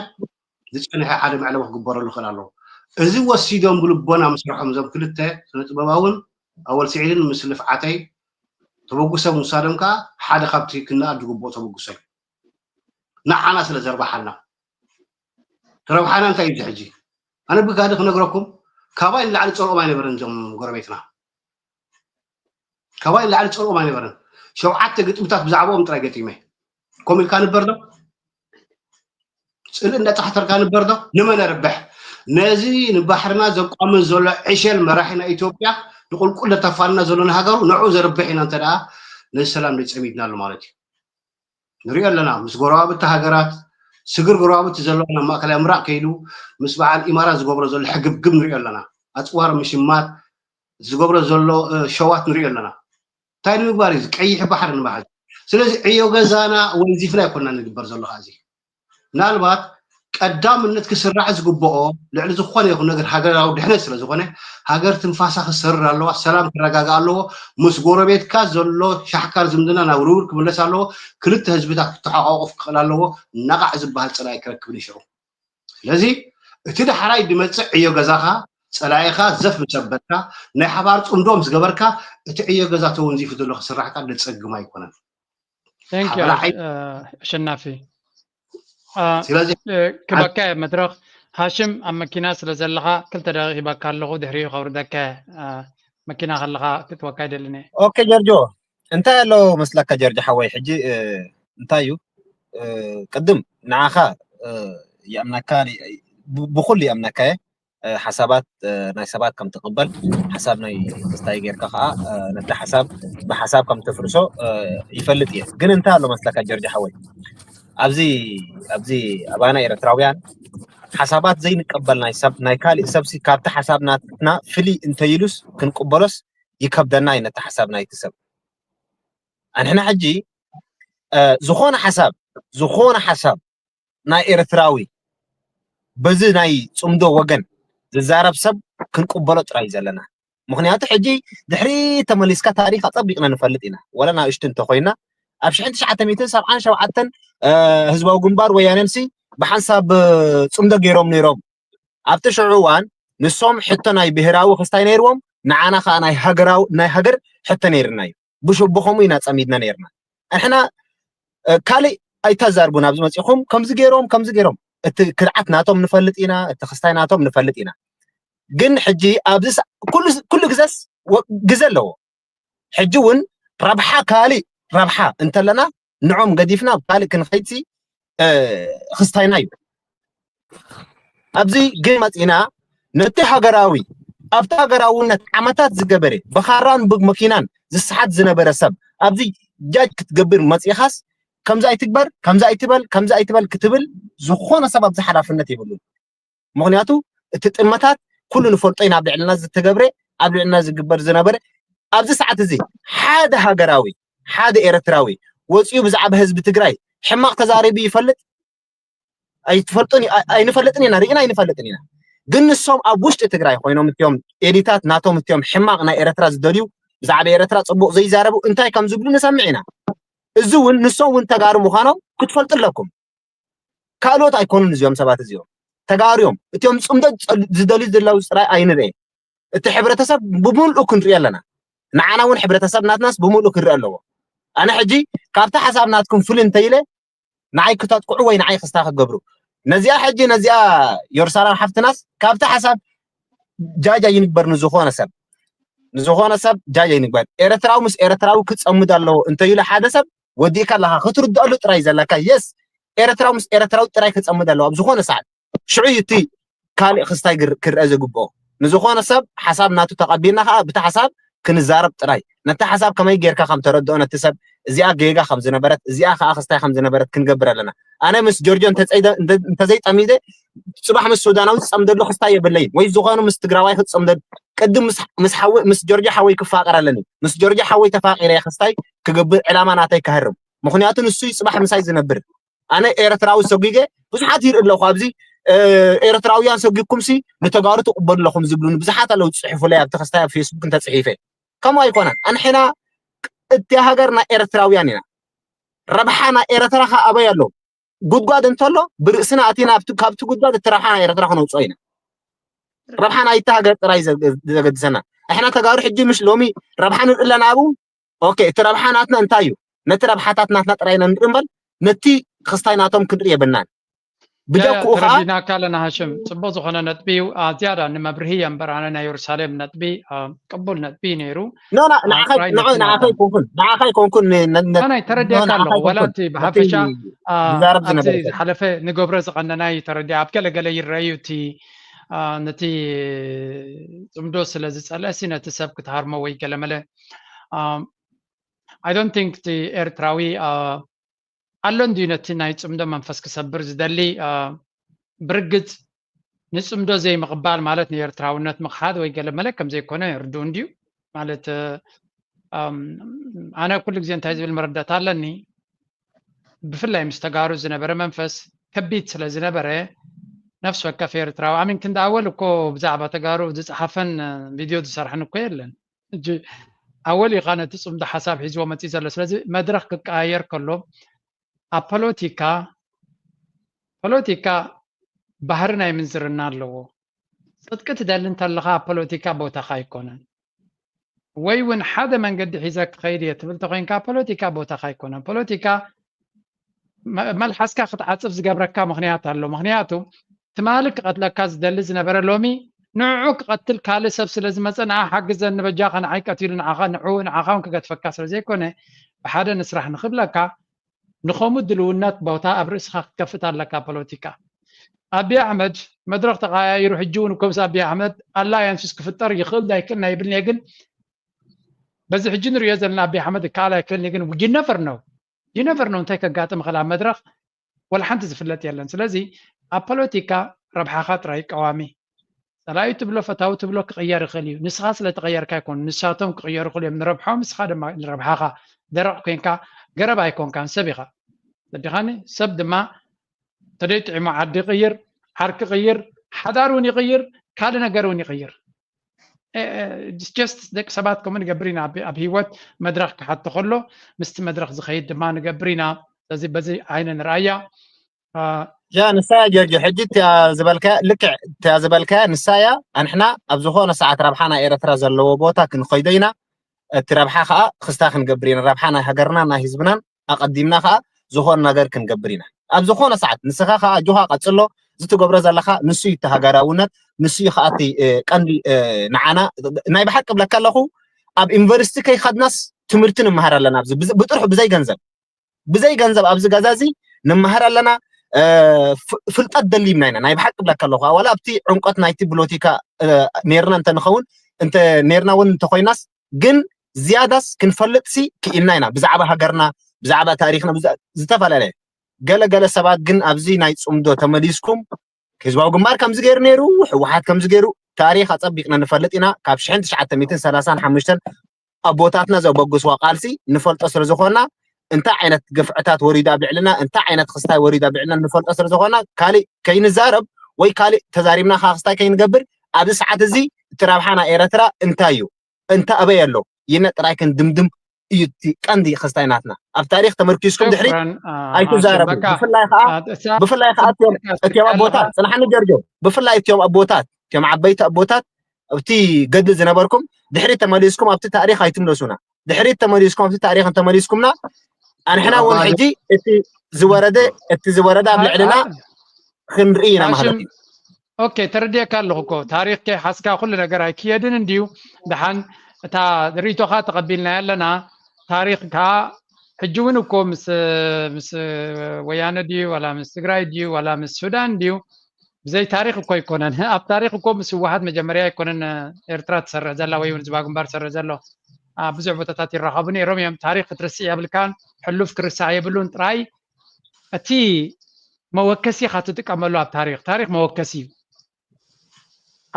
ዝፀንሐ ሓደ መዕለቢ ክግበረሉ ይኽእል ኣለዎ። እዚ ወሲዶም ብልቦና ምስርሖም እዞም ክልተ ስነ ጥበባውን ኣወል ስዒድን ምስ ልፍዓተይ ተበጉሶም ውሳዶም ከዓ ሓደ ካብቲ ክነኣድ ዝግብኦ ተበጉሶ እዩ። ንዓና ስለ ዘርባሓና ረብሓና እንታይ እዩ ሕጂ ኣነ ብጋዲ ክነግረኩም ካባይ ንላዕሊ ፀልኦም ኣይነበረን እዞም ጎረቤትና ካባይ ንላዕሊ ፀልኦም ኣይነበረን ሸውዓተ ግጥምታት ብዛዕባኦም ጥራይ ገጢመ ኮሚልካ ንበር ዶ ፅልእ እንዳፃሕተርካ ንበር ዶ ንመን ርብሕ ነዚ ንባሕርና ዘቋምት ዘሎ ዕሸል መራሒ ናይ ኢትዮጵያ ንቁልቁል ዘተፋንና ዘሎ ንሃገሩ ንዑ ዘርብሕ ኢና እንተ ደኣ ነዚ ሰላም ጸሚድናሉ ማለት እዩ። ንሪኦ ኣለና ምስ ጎረባብቲ ሃገራት ስግር ጎረባብቲ ዘለዋ ናብ ማእከላይ ምብራቕ ከይዱ ምስ በዓል ኢማራት ዝገብሮ ዘሎ ሕግብግብ ንሪኦ ኣለና። ኣፅዋር ምሽማት ዝገብሮ ዘሎ ሸዋት ንሪኦ ኣለና። እንታይ ንምግባር እዩ ቀይሕ ባሕሪ ንምሓዝ? ስለዚ ዕዮ ገዛና ወንዚፍና ኣይኮና ንግበር ዘሎ እዚ ምናልባት ቀዳምነት ክስራሕ ዝግብኦ ልዕሊ ዝኾነ ይኹን ነገር ሃገራዊ ድሕነት ስለ ዝኾነ ሃገር ትንፋሳ ክሰርር ኣለዋ፣ ሰላም ክረጋጋእ ኣለዎ፣ ምስ ጎረቤትካ ዘሎ ሻሕካር ዝምድና ናብ ርውር ክምለስ ኣለዎ፣ ክልተ ህዝብታት ክተሓቋቆፍ ክኽእል ኣለዎ፣ ነቓዕ ዝበሃል ፀላኢ ክረክብ ንሽዑ። ስለዚ እቲ ዳሕራይ ድመፅእ ዕዮ ገዛኻ ፀላኢኻ ዘፍ ምስ ኣበልካ ናይ ሓባር ፅምዶ ምስ ገበርካ እቲ ዕዮ ገዛ ተወንዚፉ ዘሎ ክስራሕ ከዓ ደፀግም ኣይኮነን። Thank you ኣሸናፊ። ስለዚ ክበካ መድረኽ ሃሽም ኣብ መኪና ስለ ዘለኻ ክልተ ደቂቕ ሂበካ ኣለኹ ድሕሪኡ ከውርደካ መኪና ከለኻ ክትወካ ይደልን እየ። ኦኬ ጀርጆ እንታይ ኣሎ መስለካ ጀርጆ ሓወይ ሕጂ እንታይ እዩ ቅድም ንዓኻ ይኣምነካ ብኩሉ ይኣምነካ እየ ሓሳባት ናይ ሰባት ከም ትቕበል ሓሳብ ናይ ክስታይ ጌርካ ከዓ ነቲ ሓሳብ ብሓሳብ ከም ትፍርሶ ይፈልጥ እየ ግን እንታይ ኣሎ መስለካ ጀርጆ ሓወይ ኣብዚ ኣብዚ ኣባና ኤርትራውያን ሓሳባት ዘይንቀበል ናይ ሰብ ናይ ካልእ ሰብ ካብቲ ሓሳብ ናትና ፍልይ እንተይሉስ ክንቅበሎስ ይከብደና እዩ ነቲ ሓሳብ ናይቲ ሰብ ኣንሕና ሕጂ ዝኾነ ሓሳብ ዝኾነ ሓሳብ ናይ ኤርትራዊ በዚ ናይ ጽምዶ ወገን ዝዛረብ ሰብ ክንቅበሎ ጥራይ ዘለና ምክንያቱ ሕጂ ድሕሪ ተመሊስካ ታሪክ ኣጸቢቅና ንፈልጥ ኢና ወላ ናእሽቱ እንተኮይና ኣብ ሽሕን ትሽዓተ ሚእትን ሰብዓን ሸውዓተን ህዝባዊ ግንባር ወያነንሲ ብሓንሳብ ጽምዶ ገይሮም ነይሮም ኣብቲ ሽዑ እዋን ንሶም ሕቶ ናይ ብሄራዊ ክስታይ ነይርዎም ንዓና ከዓ ናይ ሃገራዊ ናይ ሃገር ሕቶ ነይርና እዩ ብሽቦ ከምኡ ኢና ጸሚድና ነይርና ኣንሕና ካልእ ኣይታዛርቡን ኣብዚ መፂኹም ከምዚ ገይሮም ከምዚ ገይሮም እቲ ክድዓት ናቶም ንፈልጥ ኢና እቲ ክስታይ ናቶም ንፈልጥ ኢና ግን ሕጂ ኣብዚ ኩሉ ግዘስ ግዘ ኣለዎ ሕጂ እውን ረብሓ ካልእ ረብሓ እንተለና ንዖም ገዲፍና ካልእ ክንኸይድሲ ክስታይና እዩ ኣብዚ ግን መፂና ነቲ ሃገራዊ ኣብቲ ሃገራውነት ዓመታት ዝገበረ ብኻራን ብመኪናን ዝሰሓት ዝነበረ ሰብ ኣብዚ ጃጅ ክትገብር መፂኻስ ከምዚ ኣይትግበር ከምዚ ኣይትበል ከምዚ ኣይትበል ክትብል ዝኾነ ሰብ ኣብዚ ሓላፍነት የብሉን ምክንያቱ እቲ ጥመታት ኩሉ ንፈልጦ ኢና ኣብ ልዕልና ዝተገብረ ኣብ ልዕልና ዝግበር ዝነበረ ኣብዚ ሰዓት እዚ ሓደ ሃገራዊ ሓደ ኤርትራዊ ወፂኡ ብዛዕባ ህዝቢ ትግራይ ሕማቕ ተዛሪቡ ይፈልጥ ኣይትፈልጡን ኣይንፈልጥን ኢና ርኢና ኣይንፈልጥን ኢና ግን ንሶም ኣብ ውሽጢ ትግራይ ኮይኖም እትዮም ኤሊታት ናቶም እትዮም ሕማቕ ናይ ኤርትራ ዝደልዩ ብዛዕባ ኤርትራ ፅቡቅ ዘይዛረቡ እንታይ ከም ዝብሉ ንሰምዕ ኢና እዚ እውን ንሶም እውን ተጋሩ ምዃኖም ክትፈልጡ ኣለኩም ካልኦት ኣይኮኑን እዚኦም ሰባት እዚኦም ተጋሩ እዮም እትዮም ፅምዶ ዝደልዩ ዘለው ፅራይ ኣይንርኤ እቲ ሕብረተሰብ ብምልኡ ክንርኢ ኣለና ንዓና እውን ሕብረተሰብ ናትናስ ብምልኡ ክንርኢ ኣለዎ ኣነ ሕጂ ካብቲ ሓሳብ ናትኩም ፍል እንተኢለ ንዓይ ክተጥቅዑ ወይ ንዓይ ክስታ ክገብሩ ነዚኣ ሕጂ ነዚኣ የሩሳሌም ሓፍትናስ ካብቲ ሓሳብ ጃጅ ኣይንግበር ንዝኾነ ሰብ ንዝኾነ ሰብ ጃጅ ኣይንግበር ኤርትራዊ ምስ ኤርትራዊ ክፀምድ ኣለዎ እንተይሉ ሓደ ሰብ ወዲእካ ኣለካ ክትርድኣሉ ጥራይ ዘለካ የስ ኤርትራዊ ምስ ኤርትራዊ ጥራይ ክፀምድ ኣለዎ ኣብ ዝኾነ ሰዓት ሽዑ እዩ እቲ ካልእ ክስታይ ክርአ ዝግብኦ ንዝኾነ ሰብ ሓሳብ ናቱ ተቐቢልና ከዓ ብቲ ሓሳብ ክንዛረብ ጥራይ ነቲ ሓሳብ ከመይ ጌርካ ከም ተረድኦ ነቲ ሰብ እዚኣ ጌጋ ከም ዝነበረት እዚኣ ከዓ ክስታይ ከም ዝነበረት ክንገብር ኣለና ኣነ ምስ ጆርጆ እንተዘይጠሚዘ ፅባሕ ምስ ሱዳናዊ ዝፀምደሉ ክስታይ የብለይን ወይ ዝኾኑ ምስ ትግራዋይ ክትፀምደሉ ቅድም ምስ ጆርጆ ሓወይ ክፋቀር ኣለኒ ምስ ጆርጆ ሓወይ ተፋቂረ ክስታይ ክገብር ዕላማ ናተይ ክሃርም ምክንያቱ ንሱ እዩ ፅባሕ ምሳይ ዝነብር ኣነ ኤርትራዊ ሰጒገ ብዙሓት ይርኢ ኣለኹ ኣብዚ ኤርትራውያን ሰጒግኩም ሲ ንተጋሩ ትቕበሉ ኣለኹም ዝብሉኒ ብዙሓት ኣለዉ ዝፅሕፉለይ ኣብ ተኸስታይ ኣብ ፌስቡክ እንተፅሒፈ ከምኡ ኣይኮነን ኣንሕና እቲ ሃገር ናይ ኤርትራውያን ኢና ረብሓ ናይ ኤርትራ ከ ኣበይ ኣሎ ጉድጓድ እንተሎ ብርእስና ኣቲና ኣብቲ ካብቲ ጉድጓድ እቲ ረብሓ ናይ ኤርትራ ክነውፅኦ ኢና ረብሓ ናይቲ ሃገር ጥራይ ዘገድሰና ኣሕና ተጋሩ ሕጂ ምሽ ሎሚ ረብሓ ንርኢ ኣለና ኣብኡ ኦኬ እቲ ረብሓ ናትና እንታይ እዩ ነቲ ረብሓታት ናትና ጥራይ ኢና ንርኢ እምበር ነቲ ክስታይ ናቶም ክንርኢ የብልናን ብጀክኡ ከዓ ተረዲናካ ኣለና ሃሽም ፅቡቅ ዝኮነ ነጥቢ እዩ ዝያዳ ንመብርሂ እየ እምበር ኣነ ናይ የሩሳሌም ነጥቢ ቅቡል ነጥቢ እዩ ነይሩ ንዓኻ ይኮንኩን ንዓኻ ይኮንኩን ናይ ተረዲእካ ኣለኹ ወላ እቲ ብሓፈሻ ዝሓለፈ ንገብሮ ዝቀነና እዩ ተረዲኣ ኣብ ገለገለ ይረአዩ እቲ ነቲ ጽምዶ ስለ ዝጸልአ ሲ ነቲ ሰብ ክትሃርሞ ወይ ገለመለ I don't think እቲ ኤርትራዊ ኣሎ እንድዩ ነቲ ናይ ጽምዶ መንፈስ ክሰብር ዝደሊ። ብርግጽ ንጽምዶ ዘይምቕባል ማለት ንኤርትራውነት ምኽሓድ ወይ ገለመለ ከም ዘይኮነ ርዱእ እንድዩ። ማለት ኣነ ኩሉ ግዜ እንታይ ዝብል መረዳእታ ኣለኒ፣ ብፍላይ ምስ ተጋሩ ዝነበረ መንፈስ ከቢድ ስለ ዝነበረ ነፍሲ ወከፍ ኤርትራዊ ኣሚን ክንዲ ኣወል እኮ ብዛዕባ ተጋሩ ዝጸሓፈን ቪድዮ ዝሰርሐን እኮ የለን። ሕጂ ኣወል ኢኻ ነቲ ጽምዶ ሓሳብ ሒዝዎ መጺእ ዘሎ። ስለዚ መድረኽ ክቀያየር ከሎ ኣብ ፖለቲካ ፖለቲካ ባህሪ ናይ ምንዝርና ኣለዎ። ጽድቂ ትደሊ እንተለኻ ኣብ ፖለቲካ ቦታኻ ኣይኮነን። ወይ እውን ሓደ መንገዲ ሒዘ ክኸይድ እየ ትብል ተኮይንካ ፖለቲካ ቦታኻ ኣይኮነን። ፖለቲካ መልሓስካ ክትዓጽፍ ዝገብረካ ምኽንያት ኣሎ። ምኽንያቱ ትማሊ ክቐትለካ ዝደሊ ዝነበረ ሎሚ ንዕኡ ክቐትል ካልእ ሰብ ስለ ዝመጸ ንዓ ሓግዘኒ በጃኻ ንዓይ ቀቲሉ ንዓኻ ንዕኡ ንዓኻ እውን ክገትፈካ ስለ ዘይኮነ ብሓደ ንስራሕ ንኽብለካ ንኸምኡ ድልውነት ቦታ ኣብ ርእስኻ ክትከፍት ኣለካ። ፖለቲካ ኣብይ ኣሕመድ መድረኽ ተቐያይሩ ሕጂ እውን እኮ ምስ ኣብይ ኣሕመድ ኣላያንስስ ክፍጠር ይኽእል ዳይክእል ናይ ይብልን እየ ግን በዚ ሕጂ ንሪኦ ዘለና ኣብይ ኣሕመድ ይከኣል ኣይክእልን ግን you never know you never know እንታይ ከጋጥም ይኽእል ኣብ መድረኽ ወላ ሓንቲ ዝፍለጥ የለን። ስለዚ ኣብ ፖለቲካ ረብሓኻ ጥራይ ቀዋሚ ጸላኢ ትብሎ ፈታዊ ትብሎ ክቕየር ይኽእል እዩ። ንስኻ ስለ ተቐየርካ ኣይኮን ንሳቶም ክቕየሩ ይኽእሉ እዮም ንረብሖም ንስኻ ድማ ንረብሓኻ። ደረቕ ኮንካ ገረብ ኣይኮንካን ሰብ ኢኻ። ተረዲኻኒ? ሰብ ድማ ተደይ ጥዒሙ ዓዲ ይቕይር፣ ዓርኪ ይቕይር፣ ሓዳር እውን ይቕይር፣ ካልእ ነገር እውን ይቕይር። just ደቂ ሰባት ከምኡ ንገብር ኢና ኣብ ህይወት መድረኽ ክሓቶ ከሎ ምስቲ መድረኽ ዝኸይድ ድማ ንገብር ኢና። ስለዚ በዚ ዓይነ ንርኣያ። ያ ንሳ ጀርጆ ሕጂ እቲያ ዝበልካያ ልክዕ እቲያ ዝበልካያ ንሳ እያ። ኣንሕና ኣብ ዝኾነ ሰዓት ረብሓ ናይ ኤረትራ ዘለዎ ቦታ ክንኸይዶ ኢና። እቲ ረብሓ ከዓ ክስታ ክንገብር ኢና። ረብሓ ናይ ሃገርና ናይ ህዝብናን ኣቐዲምና ከዓ ዝኾነ ነገር ክንገብር ኢና ኣብ ዝኾነ ሰዓት። ንስኻ ከዓ ኣጆኻ ቀጽሎ፣ እዚ ትገብሮ ዘለኻ ንሱ እዩ እቲ ሃገራውነት፣ ንሱ እዩ ከዓ እቲ ቀንዲ ንዓና። ናይ ብሓቂ ብለካ ኣለኹ ኣብ ዩኒቨርሲቲ ከይኸድናስ ትምህርቲ ንምሃር ኣለና ብጥርሑ ብዘይ ገንዘብ ብዘይ ገንዘብ ኣብዚ ገዛ እዚ ንመሃር ኣለና። ፍልጠት ደሊብና ኢና ናይ ብሓቂ ብለካ ኣለኹ ዋላ ኣብቲ ዕምቆት ናይቲ ብሎቲካ ነርና እንተንኸውን እንተ ነርና እውን እንተኮይናስ ግን ዝያዳስ ክንፈልጥሲ ክኢልና ኢና ብዛዕባ ሃገርና ብዛዕባ ታሪክና ዝተፈላለየ ገለገለ ሰባት ግን ኣብዚ ናይ ፅምዶ ተመሊስኩም ህዝባዊ ግንባር ከምዚ ገይሩ ነይሩ ህወሓት ከምዚ ገይሩ ታሪክ ኣፀቢቅና ንፈልጥ ኢና ካብ ሽሕን ትሽዓተ ሚእትን ሰላሳን ሓሙሽተን ኣቦታትና ዘበግስዋ ቃልሲ ንፈልጦ ስለዝኮና እንታይ ዓይነት ግፍዕታት ወሪዱ ኣብ ልዕልና እንታይ ዓይነት ክስታይ ወሪዱ ኣብ ልዕልና ንፈልጦ ስለዝኮና ካሊእ ከይንዛረብ ወይ ካሊእ ተዛሪብና ከዓ ክስታይ ከይንገብር ኣብዚ ሰዓት እዚ እቲ ረብሓ ናይ ኤረትራ እንታይ እዩ እንተ ኣበይ ኣሎ ይነ ጥራይ ክንድምድም እዩ እቲ ቀንዲ ክስታይ ናትና ኣብ ታሪክ ተመርኪዝኩም ድሕሪት ኣይትዛረቡ ብፍላይ ከዓ ብፍላይ ከዓ እቲኦም ኣቦታት ፅናሓኒ ጀርጆ ብፍላይ እቲኦም ኣቦታት እቲኦም ዓበይቲ ኣቦታት ኣብቲ ገድሊ ዝነበርኩም ድሕሪት ተመሊስኩም ኣብቲ ታሪክ ኣይትምለሱና ድሕሪት ተመሊስኩም ኣብቲ ታሪክ እንተመሊስኩምና ኣንሕና እውን ሕጂ እቲ ዝወረደ እቲ ዝወረደ ኣብ ልዕልና ክንርኢ ኢና ማለት እዩ ኦኬ ተረዲእካ ኣለኹ እኮ ታሪክ ከይሓዝካ ኩሉ ነገር ኣይክየድን እንድዩ ደሓን እታ ርእቶኻ ተቐቢልናያ ኣለና ታሪክ ከዓ ሕጂ እውን እኮ ምስ ምስ ወያነ ድዩ ዋላ ምስ ትግራይ ድዩ ዋላ ምስ ሱዳን ድዩ ብዘይ ታሪክ እኮ ኣይኮነን ኣብ ታሪክ እኮ ምስ ህወሓት መጀመርያ ኣይኮነን ኤርትራ ትሰርሕ ዘላ ወይ እውን ዝባ ግንባር ትሰርሕ ዘሎ ኣብ ብዙሕ ቦታታት ይራኸቡ ነይሮም እዮም ታሪክ ክትርስዕ የብልካን ሕሉፍ ክርሳዕ የብሉን ጥራይ እቲ መወከሲ ኢኻ ትጥቀመሉ ኣብ ታሪክ ታሪክ መወከሲ እዩ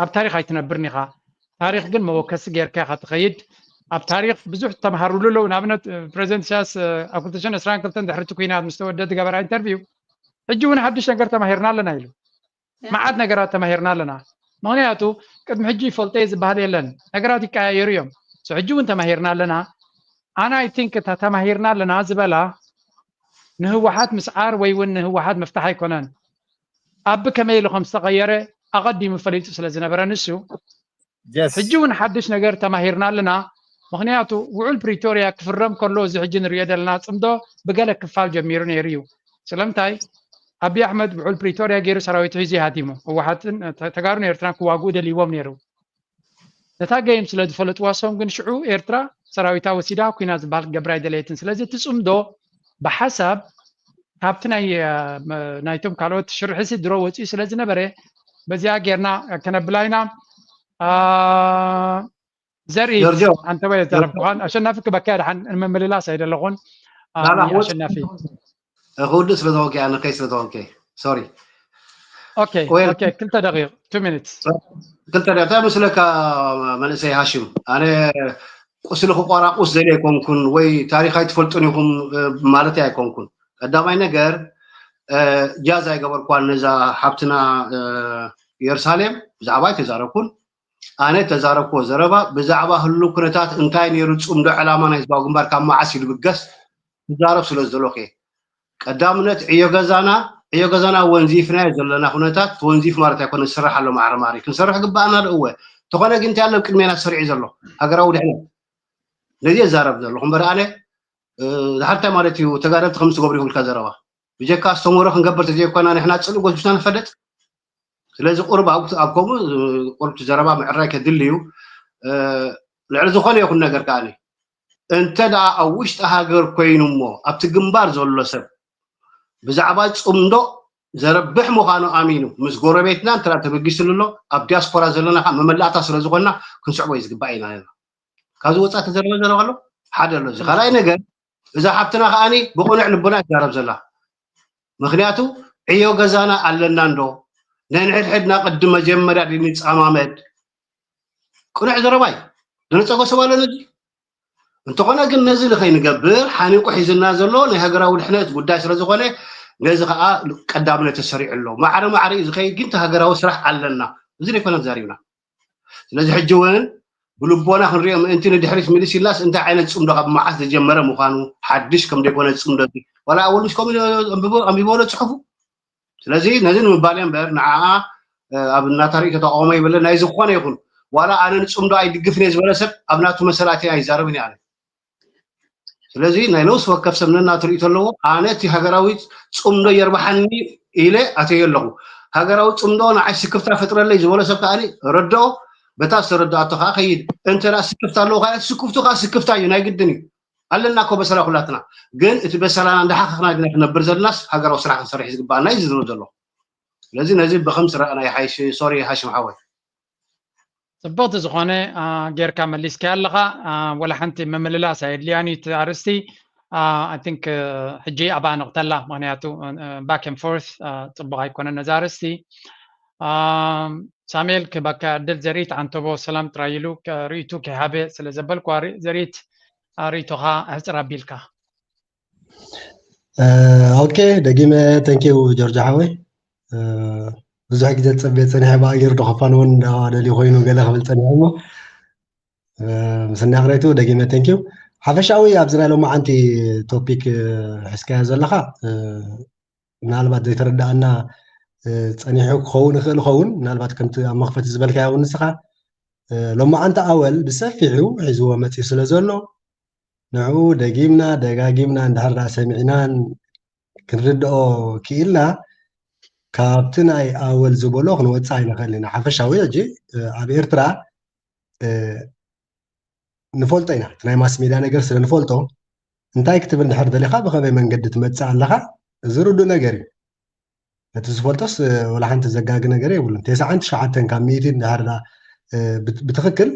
ኣብ ታሪክ ኣይትነብርን ኢኻ ታሪክ ግን መወከሲ ጌርካ ኢኻ ትኸይድ ኣብ ታሪክ ብዙሕ ተምሃሩሉ ኣለዉ ንኣብነት ፕሬዚደንት ኢሳያስ ኣብ ክልተ ሽሕን ዕስራን ክልተን ድሕሪ እቲ ኩናት ምስ ተወደደ ገበራ ኢንተርቪው ሕጂ እውን ሓድሽ ነገር ተማሂርና ኣለና ኢሉ መዓት ነገራት ተማሂርና ኣለና ምክንያቱ ቅድሚ ሕጂ ይፈልጦ እየ ዝበሃል የለን ነገራት ይቀያየሩ እዮም ሕጂ እውን ተማሂርና ኣለና ኣነ I think እታ ተማሂርና ኣለና ዝበላ ንህወሓት ምስዓር ወይ እውን ንህወሓት ምፍታሕ ኣይኮነን ኣቢ ከመይ ኢሉ ከም ዝተቐየረ ኣቐዲሙ ፈሊጡ ስለ ዝነበረ ንሱ ሕጂ እውን ሓድሽ ነገር ተማሂርና ኣለና ምክንያቱ ውዑል ፕሪቶርያ ክፍረም ከሎ እዚ ሕጂ ንሪኦ ዘለና ፅምዶ ብገለ ክፋል ጀሚሩ ነይሩ እዩ ስለምንታይ ኣብይ ኣሕመድ ውዑል ፕሪቶርያ ገይሩ ሰራዊቱ ሒዙ ይሃዲሙ ህወሓትን ተጋሩን ኤርትራን ክዋግኡ ደልይዎም ነይሩ ነታ ገይም ስለ ዝፈለጥዋ ሶም ግን ሽዑ ኤርትራ ሰራዊታ ወሲዳ ኩና ዝበሃል ክገብራ ኣይደለየትን ስለዚ እቲ ፅምዶ ብሓሳብ ካብቲ ናይ ናይቶም ካልኦት ሽርሕሲ ድሮ ወፂኡ ስለ ዝነበረ በዚኣ ጌርና ከነብላ ኢና። ዘርኢ ኣንተወ ዘረብኩኻን ኣሸናፊ ክበካ ድሓን ንምምልላስ ኣይደለኹን። ኣሸናፊ ክውድእ ስለ ዝኾንከ ኣነ ከይ ስለ ዝኾንከ ሶሪ ክልተ ደቂቕ ቱ ሚኒትስ ክልተ ደቂቕ እንታይ መስለካ መንእሰይ ሃሽም ኣነ ቁስሊ ክቆራቁስ ዘለ ኣይኮንኩን ወይ ታሪክ ኣይትፈልጡን ኢኹም ማለት ኣይኮንኩን። ቀዳማይ ነገር ጃዝ ኣይገበርኳን ነዛ ሓብትና ኢየሩሳሌም ብዛዕባ ኣይተዛረብኩን። ኣነ ተዛረብኩዎ ዘረባ ብዛዕባ ህሉ ኩነታት እንታይ ነይሩ ጽምዶ ዕላማ ናይ ህዝባዊ ግንባር ካብ መዓስ ይልብገስ ትዛረብ ስለ ዝደለኹ እየ። ቀዳምነት ዕዮ ገዛና ዕዮ ገዛና ወንዚፍናዮ ዘለና ኩነታት ወንዚፍ ማለት ኣይኮነ ዝስራሕ ኣሎ ማዕረ ማዕረ ክንሰርሕ ግባኣና ዶ እወ እንተኾነ ግን እንታይ ኣሎ ቅድሜና ሰሪዑ ዘሎ ሃገራዊ ድሕነት ነዚ የዛረብ ዘለኹ እምበር ኣነ ድሓርታይ ማለት እዩ ተጋደልቲ ከም ዝገብሩ ይብልካ ዘረባ ብጀካ ኣስተምህሮ ክንገብር ተዘይኮና ንሕና ፅልእ ጎስጉስና ንፈለጥ ስለዚ ቁርብ ኣብ ከምኡ ቁርብቲ ዘረባ ምዕራይ ከድሊ እዩ ልዕሊ ዝኾነ ይኹን ነገር ከዓኒ እንተ ደኣ ኣብ ውሽጢ ሃገር ኮይኑ እሞ ኣብቲ ግንባር ዘሎ ሰብ ብዛዕባ ፅምዶ ዘረብሕ ምዃኑ ኣሚኑ ምስ ጎረቤትና እንተ ተበጊስሉ ኣሎ ኣብ ዲያስፖራ ዘለና ከዓ መመላእታ ስለ ዝኾንና ክንስዕቦ እዩ ዝግባእ ኢና ካብዚ ወፃኢ ተዘረበ ዘረባ ኣሎ ሓደ ኣሎ እዚ ካልኣይ ነገር እዛ ሓብትና ከዓኒ ብቕኑዕ ልቦና ትዛረብ ዘላ ምክንያቱ ዕዮ ገዛና ኣለና እንዶ ነንሕድሕድና ቅዲ መጀመርያ ድንፃማመድ ቅኑዕ ዘረባ እዩ ድነፀጎ ሰብ ኣሎ ነዚ እንተኾነ ግን ነዚ ንኸይንገብር ሓኒቁ ሒዝና ዘሎ ናይ ሃገራዊ ድሕነት ጉዳይ ስለ ዝኾነ ነዚ ከዓ ቀዳምነት ተሰሪዑ ኣሎ ማዕረ ማዕረ እዩ ዝኸይድ ግን ሃገራዊ ስራሕ ኣለና እዚ ዘይኮነ ተዛሪብና ስለዚ ሕጂ እውን ብልቦና ክንሪኦ ምእንቲ ንድሕሪት ምልስ ኢልናስ እንታይ ዓይነት ፅምዶ ካብ መዓስ ዝጀመረ ምዃኑ ሓድሽ ከም ዘይኮነ ፅምዶ ዋላ ኣወል ምስ ከምኡ ኣንቢቦ ዶ ፅሑፉ ስለዚ ነዚ ንምባል እምበር ንዓኣ ኣብ እናታ ርእቶ ተቃውሞ ይበለ ናይ ዝኾነ ይኹን ዋላ ኣነ ንፅምዶ ኣይድግፍን እየ ዝበለ ሰብ ኣብ ናቱ መሰላት ኣይዛረብን እየ ኣነ ስለዚ ናይ ነብሲ ወከፍ ሰብ ነናቱ ርእቶ ኣለዎ ኣነ እቲ ሃገራዊ ፅምዶ የርባሓኒ ኢለ ኣተየ ኣለኹ ሃገራዊ ፅምዶ ንዓይ ስክፍታ ፈጥረለይ ዝበሎ ሰብ ከዓ ረድኦ በታ ዝተረድኣቶ ከዓ ከይድ እንተ ስክፍታ ኣለዎ ከዓ ስክፍቱ ከዓ ስክፍታ እዩ ናይ ግድን እዩ ኣለና እኮ በሰላ ኩላትና ግን እቲ በሰላና እንዳሓኸኽና ግና ክነብር ዘለናስ ሃገራዊ ስራሕ ክንሰርሕ ዝግባኣና እዩ ዝዝረብ ዘሎ ስለዚ ነዚ ብከም ስረኣና ይሓይሽ ሶሪ ሃሽም ሓወይ ፅብቕቲ ዝኾነ ጌርካ መሊስካያ ኣለኻ ወላ ሓንቲ ምምልላስ ኣየድልያን እዩ እቲ ኣርስቲ I think ሕጂ ኣብኣ ንቕተላ ምክንያቱ back and forth ፅቡቕ ኣይኮነን ነዚ ኣርስቲ ሳሙኤል ክበካ ዕድል ዘርኢት ዓንተቦ ሰላም ጥራይ ኢሉ ርእይቱ ከይሃበ ስለ ዘበልኩ ዘርኢት ርእይቶኻ ኣሕፅር ኣቢልካ ኦኬ ደጊመ thank you ጆርጆ ሓወይ ብዙሕ ግዜ ዝፀበየ ፀኒሐ ብኣየር ዶ ክፋን እውን እንዳደልዩ ኮይኑ ገለ ክብል ፀኒሐ እሞ ምስ እናቕረቱ ደጊመ thank you ሓፈሻዊ ኣብዚ ናይ ሎማዓንቲ topic ሒዝካዮ ዘለኻ ምናልባት ዘይተረዳኣና ፀኒሑ ክኸውን ይኽእል ይኸውን ምናልባት ከምቲ ኣብ መኽፈቲ ዝበልካዮ እውን ንስኻ ሎማዓንቲ ኣወል ብሰፊሑ ሒዝዎ መፅኡ ስለ ዘሎ ንዕኡ ደጊምና ደጋጊምና እንድሕር ደኣ ሰሚዕናን ክንርድኦ ክኢልና ካብቲ ናይ ኣወል ዝበሎ ክንወፅእ ኣይንኽእል ኢና ሓፈሻዊ ሕጂ ኣብ ኤርትራ ንፈልጦ ኢና እቲ ናይ ማስ ሜድያ ነገር ስለ ንፈልጦ እንታይ ክትብል እንድሕር ደሊኻ ብኸመይ መንገዲ ትመፅእ ኣለኻ እዚ ርዱእ ነገር እዩ ነቲ ዝፈልጦስ ወላ ሓንቲ ዘጋጊ ነገር የብሉን ተስዓን ትሽዓተን ካብ ሚእቲ እንድሕር ብትኽክል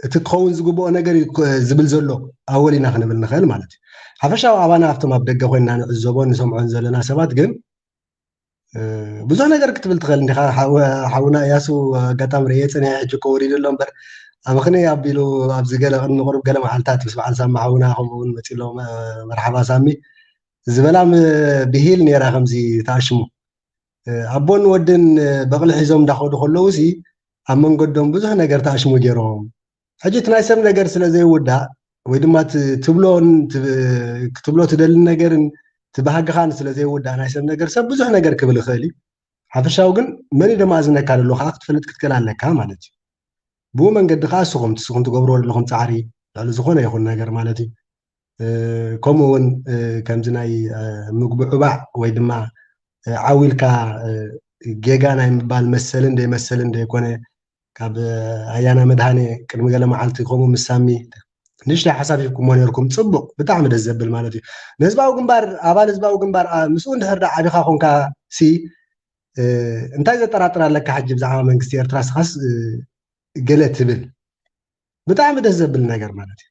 እቲ ክኸውን ዝግብኦ ነገር እዩ ዝብል ዘሎ ኣወል ኢና ክንብል ንኽእል ማለት እዩ ሓፈሻዊ ኣባና ኣብቶም ኣብ ደገ ኮይንና ንዕዘቦን ንሰምዖን ዘለና ሰባት ግን ብዙሕ ነገር ክትብል ትኽእል እንዲኻ ሓውና እያሱ ኣጋጣሚ ርእየ ፅኒሐ ሕጂ እኮ ወሪዱ ኣሎ እምበር ኣመኽንይ ኣቢሉ ኣብዚ ገለ ቅድሚ ቁሩብ ገለ መዓልታት ምስ በዓል ሳሚ ሓውና ከምኡ እውን መፂ ኣሎ መርሓባ ሳሚ ዝበላ ብሂል ነይራ ከምዚ ተኣሽሙ ኣቦን ወድን በቕሊ ሒዞም እንዳኸዱ ከለዉ ሲ ኣብ መንገዶም ብዙሕ ነገር ተኣሽሙ ገይሮም ሕጂ እቲ ናይ ሰብ ነገር ስለ ዘይውዳእ ወይ ድማ ትብሎን ክትብሎ ትደሊ ነገርን ትባህግኻን ስለ ዘይውዳእ ናይ ሰብ ነገር ሰብ ብዙሕ ነገር ክብል ይኽእል እዩ ሓፈሻዊ ግን መን ደማእዝነካ ዘሎ ከዓ ክትፈልጥ ክትክእል ኣለካ ማለት እዩ ብኡ መንገዲ ከዓ እስኹም እስኹም ትገብርዎ ዘለኹም ፃዕሪ ልዕሊ ዝኾነ ይኹን ነገር ማለት እዩ ከምኡ እውን ከምዚ ናይ ምግቢ ዑባዕ ወይ ድማ ዓው ኢልካ ጌጋ ናይ ምባል መሰልን ደይመሰልን ደይኮነ ካብ ኣያና መድሃኔ ቅድሚ ገለ መዓልቲ ከምኡ ምስ ሳሚ ንእሽተይ ሓሳብ ሂብኩሞ ነርኩም ፅቡቅ ብጣዕሚ ደስ ዘብል ማለት እዩ ንህዝባዊ ግንባር ኣባል ህዝባዊ ግንባር ምስኡ እንድሕር ዳ ዓቢኻ ኮንካ ሲ እንታይ ዘጠራጥር ኣለካ ሕጂ ብዛዕባ መንግስቲ ኤርትራ ስኻስ ገለ ትብል? ብጣዕሚ ደስ ዘብል ነገር ማለት እዩ።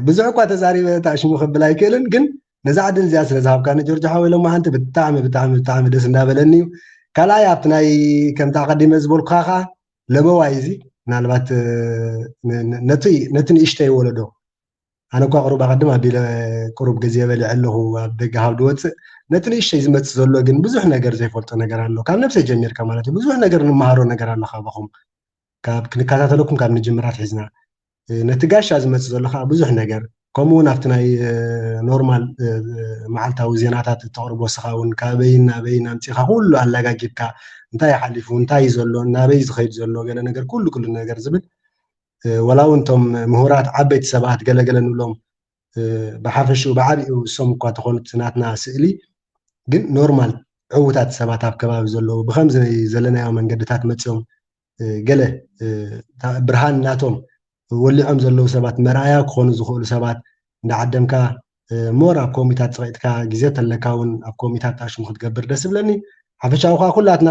ብዙሕ እኳ ተዛሪበ ታሽሙ ክብል ኣይክእልን፣ ግን ነዛ ዕድል እዚኣ ስለ ዝሃብካኒ ጆርጆ ሓወይ ሎማዓንቲ ብጣዕሚ ብጣዕሚ ብጣዕሚ ደስ እንዳበለኒ እዩ። ካልኣይ ኣብቲ ናይ ከምቲ ኣቐዲመ ዝበልኩኻ ከዓ ለበዋይ እዚ ምናልባት ነቲ ንእሽተይ ወለዶ ኣነ እኳ ቅሩብ ኣቐድም ኣቢለ ቅሩብ ግዜ በሊዐ ኣለኹ ኣብ ደገ ሃብ ድወፅእ ነቲ ንእሽተይ ዝመፅእ ዘሎ ግን ብዙሕ ነገር ዘይፈልጦ ነገር ኣሎ ካብ ነብሰይ ጀሚርካ ማለት እዩ ብዙሕ ነገር ንመሃሮ ነገር ኣሎ ካባኹም ካብ ክንከታተለኩም ካብ ንጅምራት ሒዝና ነቲ ጋሻ ዝመፅእ ዘሎ ከዓ ብዙሕ ነገር ከምኡ እውን ኣብቲ ናይ ኖርማል መዓልታዊ ዜናታት እተቕርቦ ስኻ እውን ካበይን ናበይን ኣምፂኻ ኩሉ ኣላጋጊብካ እንታይ ሓሊፉ እንታይ ዘሎ ናበይ ዝኸይድ ዘሎ ገለ ነገር ኩሉ ኩሉ ነገር ዝብል ወላ እውን እቶም ምሁራት ዓበይቲ ሰባት ገለገለ ንብሎም ብሓፈሽኡ ብዓቢኡ እሶም እኳ ተኾኑ እቲ ናትና ስእሊ ግን ኖርማል ዕዉታት ሰባት ኣብ ከባቢ ዘለዉ ብከምዚ ዘለናዮ መንገድታት መፅኦም ገለ ብርሃን ናቶም ወሊዖም ዘለዉ ሰባት መርኣያ ክኾኑ ዝኽእሉ ሰባት እንዳዓደምካ ሞር ኣብ ኮሚታት ፀቂጥካ ግዜ ተለካ እውን ኣብ ኮሚታት ኣሽሙ ክትገብር ደስ ይብለኒ ሓፈሻዊ ከዓ ኩላትና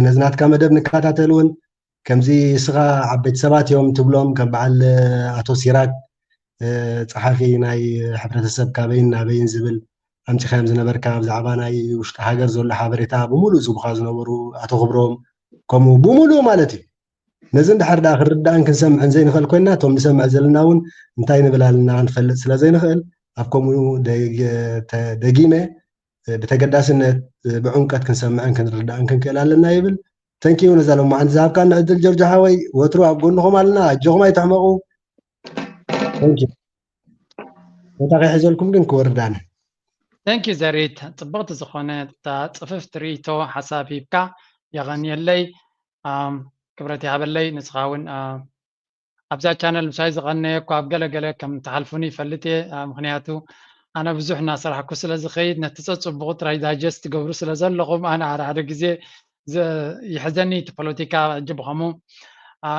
ነዚ ናትካ መደብ ንከታተል እውን ከምዚ እስኻ ዓበይቲ ሰባት እዮም ትብሎም ከም በዓል ኣቶ ሲራክ ፀሓፊ ናይ ሕብረተሰብ ካበይን ናበይን ዝብል ኣምፂኻዮም ዝነበርካ ብዛዕባ ናይ ውሽጢ ሃገር ዘሎ ሓበሬታ ብምሉእ ዝቡኻ ዝነበሩ ኣቶ ክብሮም ከምኡ ብምሉእ ማለት እዩ ነዚ እንድሕር ዳ ክንርዳእን ክንሰምዕን ዘይንኽእል ኮይና እቶም ንሰምዕ ዘለና እውን እንታይ ንብል ኣለና ክንፈልጥ ስለ ዘይንኽእል ኣብ ከምኡ ደጊመ ብተገዳስነት ብዕምቀት ክንሰምዕን ክንርዳእን ክንክእል ኣለና ይብል ተንኪዩ ነዛ ሎማዓንቲ ዝሃብካኒ ዕድል ጆርጆ ሓወይ ወትሩ ኣብ ጎንኹም ኣለና ኣጆኹም ኣይትሕመቑ ተንኪዩ ቦታ ከይሕዘልኩም ግን ክወርድ ኣነ ተንኪዩ ዘሪት ፅብቕቲ ዝኾነ ፅፍፍቲ ርእቶ ሓሳብ ሂብካ የቐንየለይ ክብረት ይሃበለይ ንስኻ እውን ኣብዛ ቻነል ምሳይ ዝቐነየ እኳ ኣብ ገለገለ ከም ትሓልፉኒ ይፈልጥ እየ ምክንያቱ ኣነ ብዙሕ እናሰራሕኩ ስለ ዝኸይድ ነቲ ፀፅቡቑ ጥራይ ዳጀስት ትገብሩ ስለ ዘለኹም ኣነ ሓደ ሓደ ግዜ ይሕዘኒ እቲ ፖለቲካ ሕጂ ብኸምኡ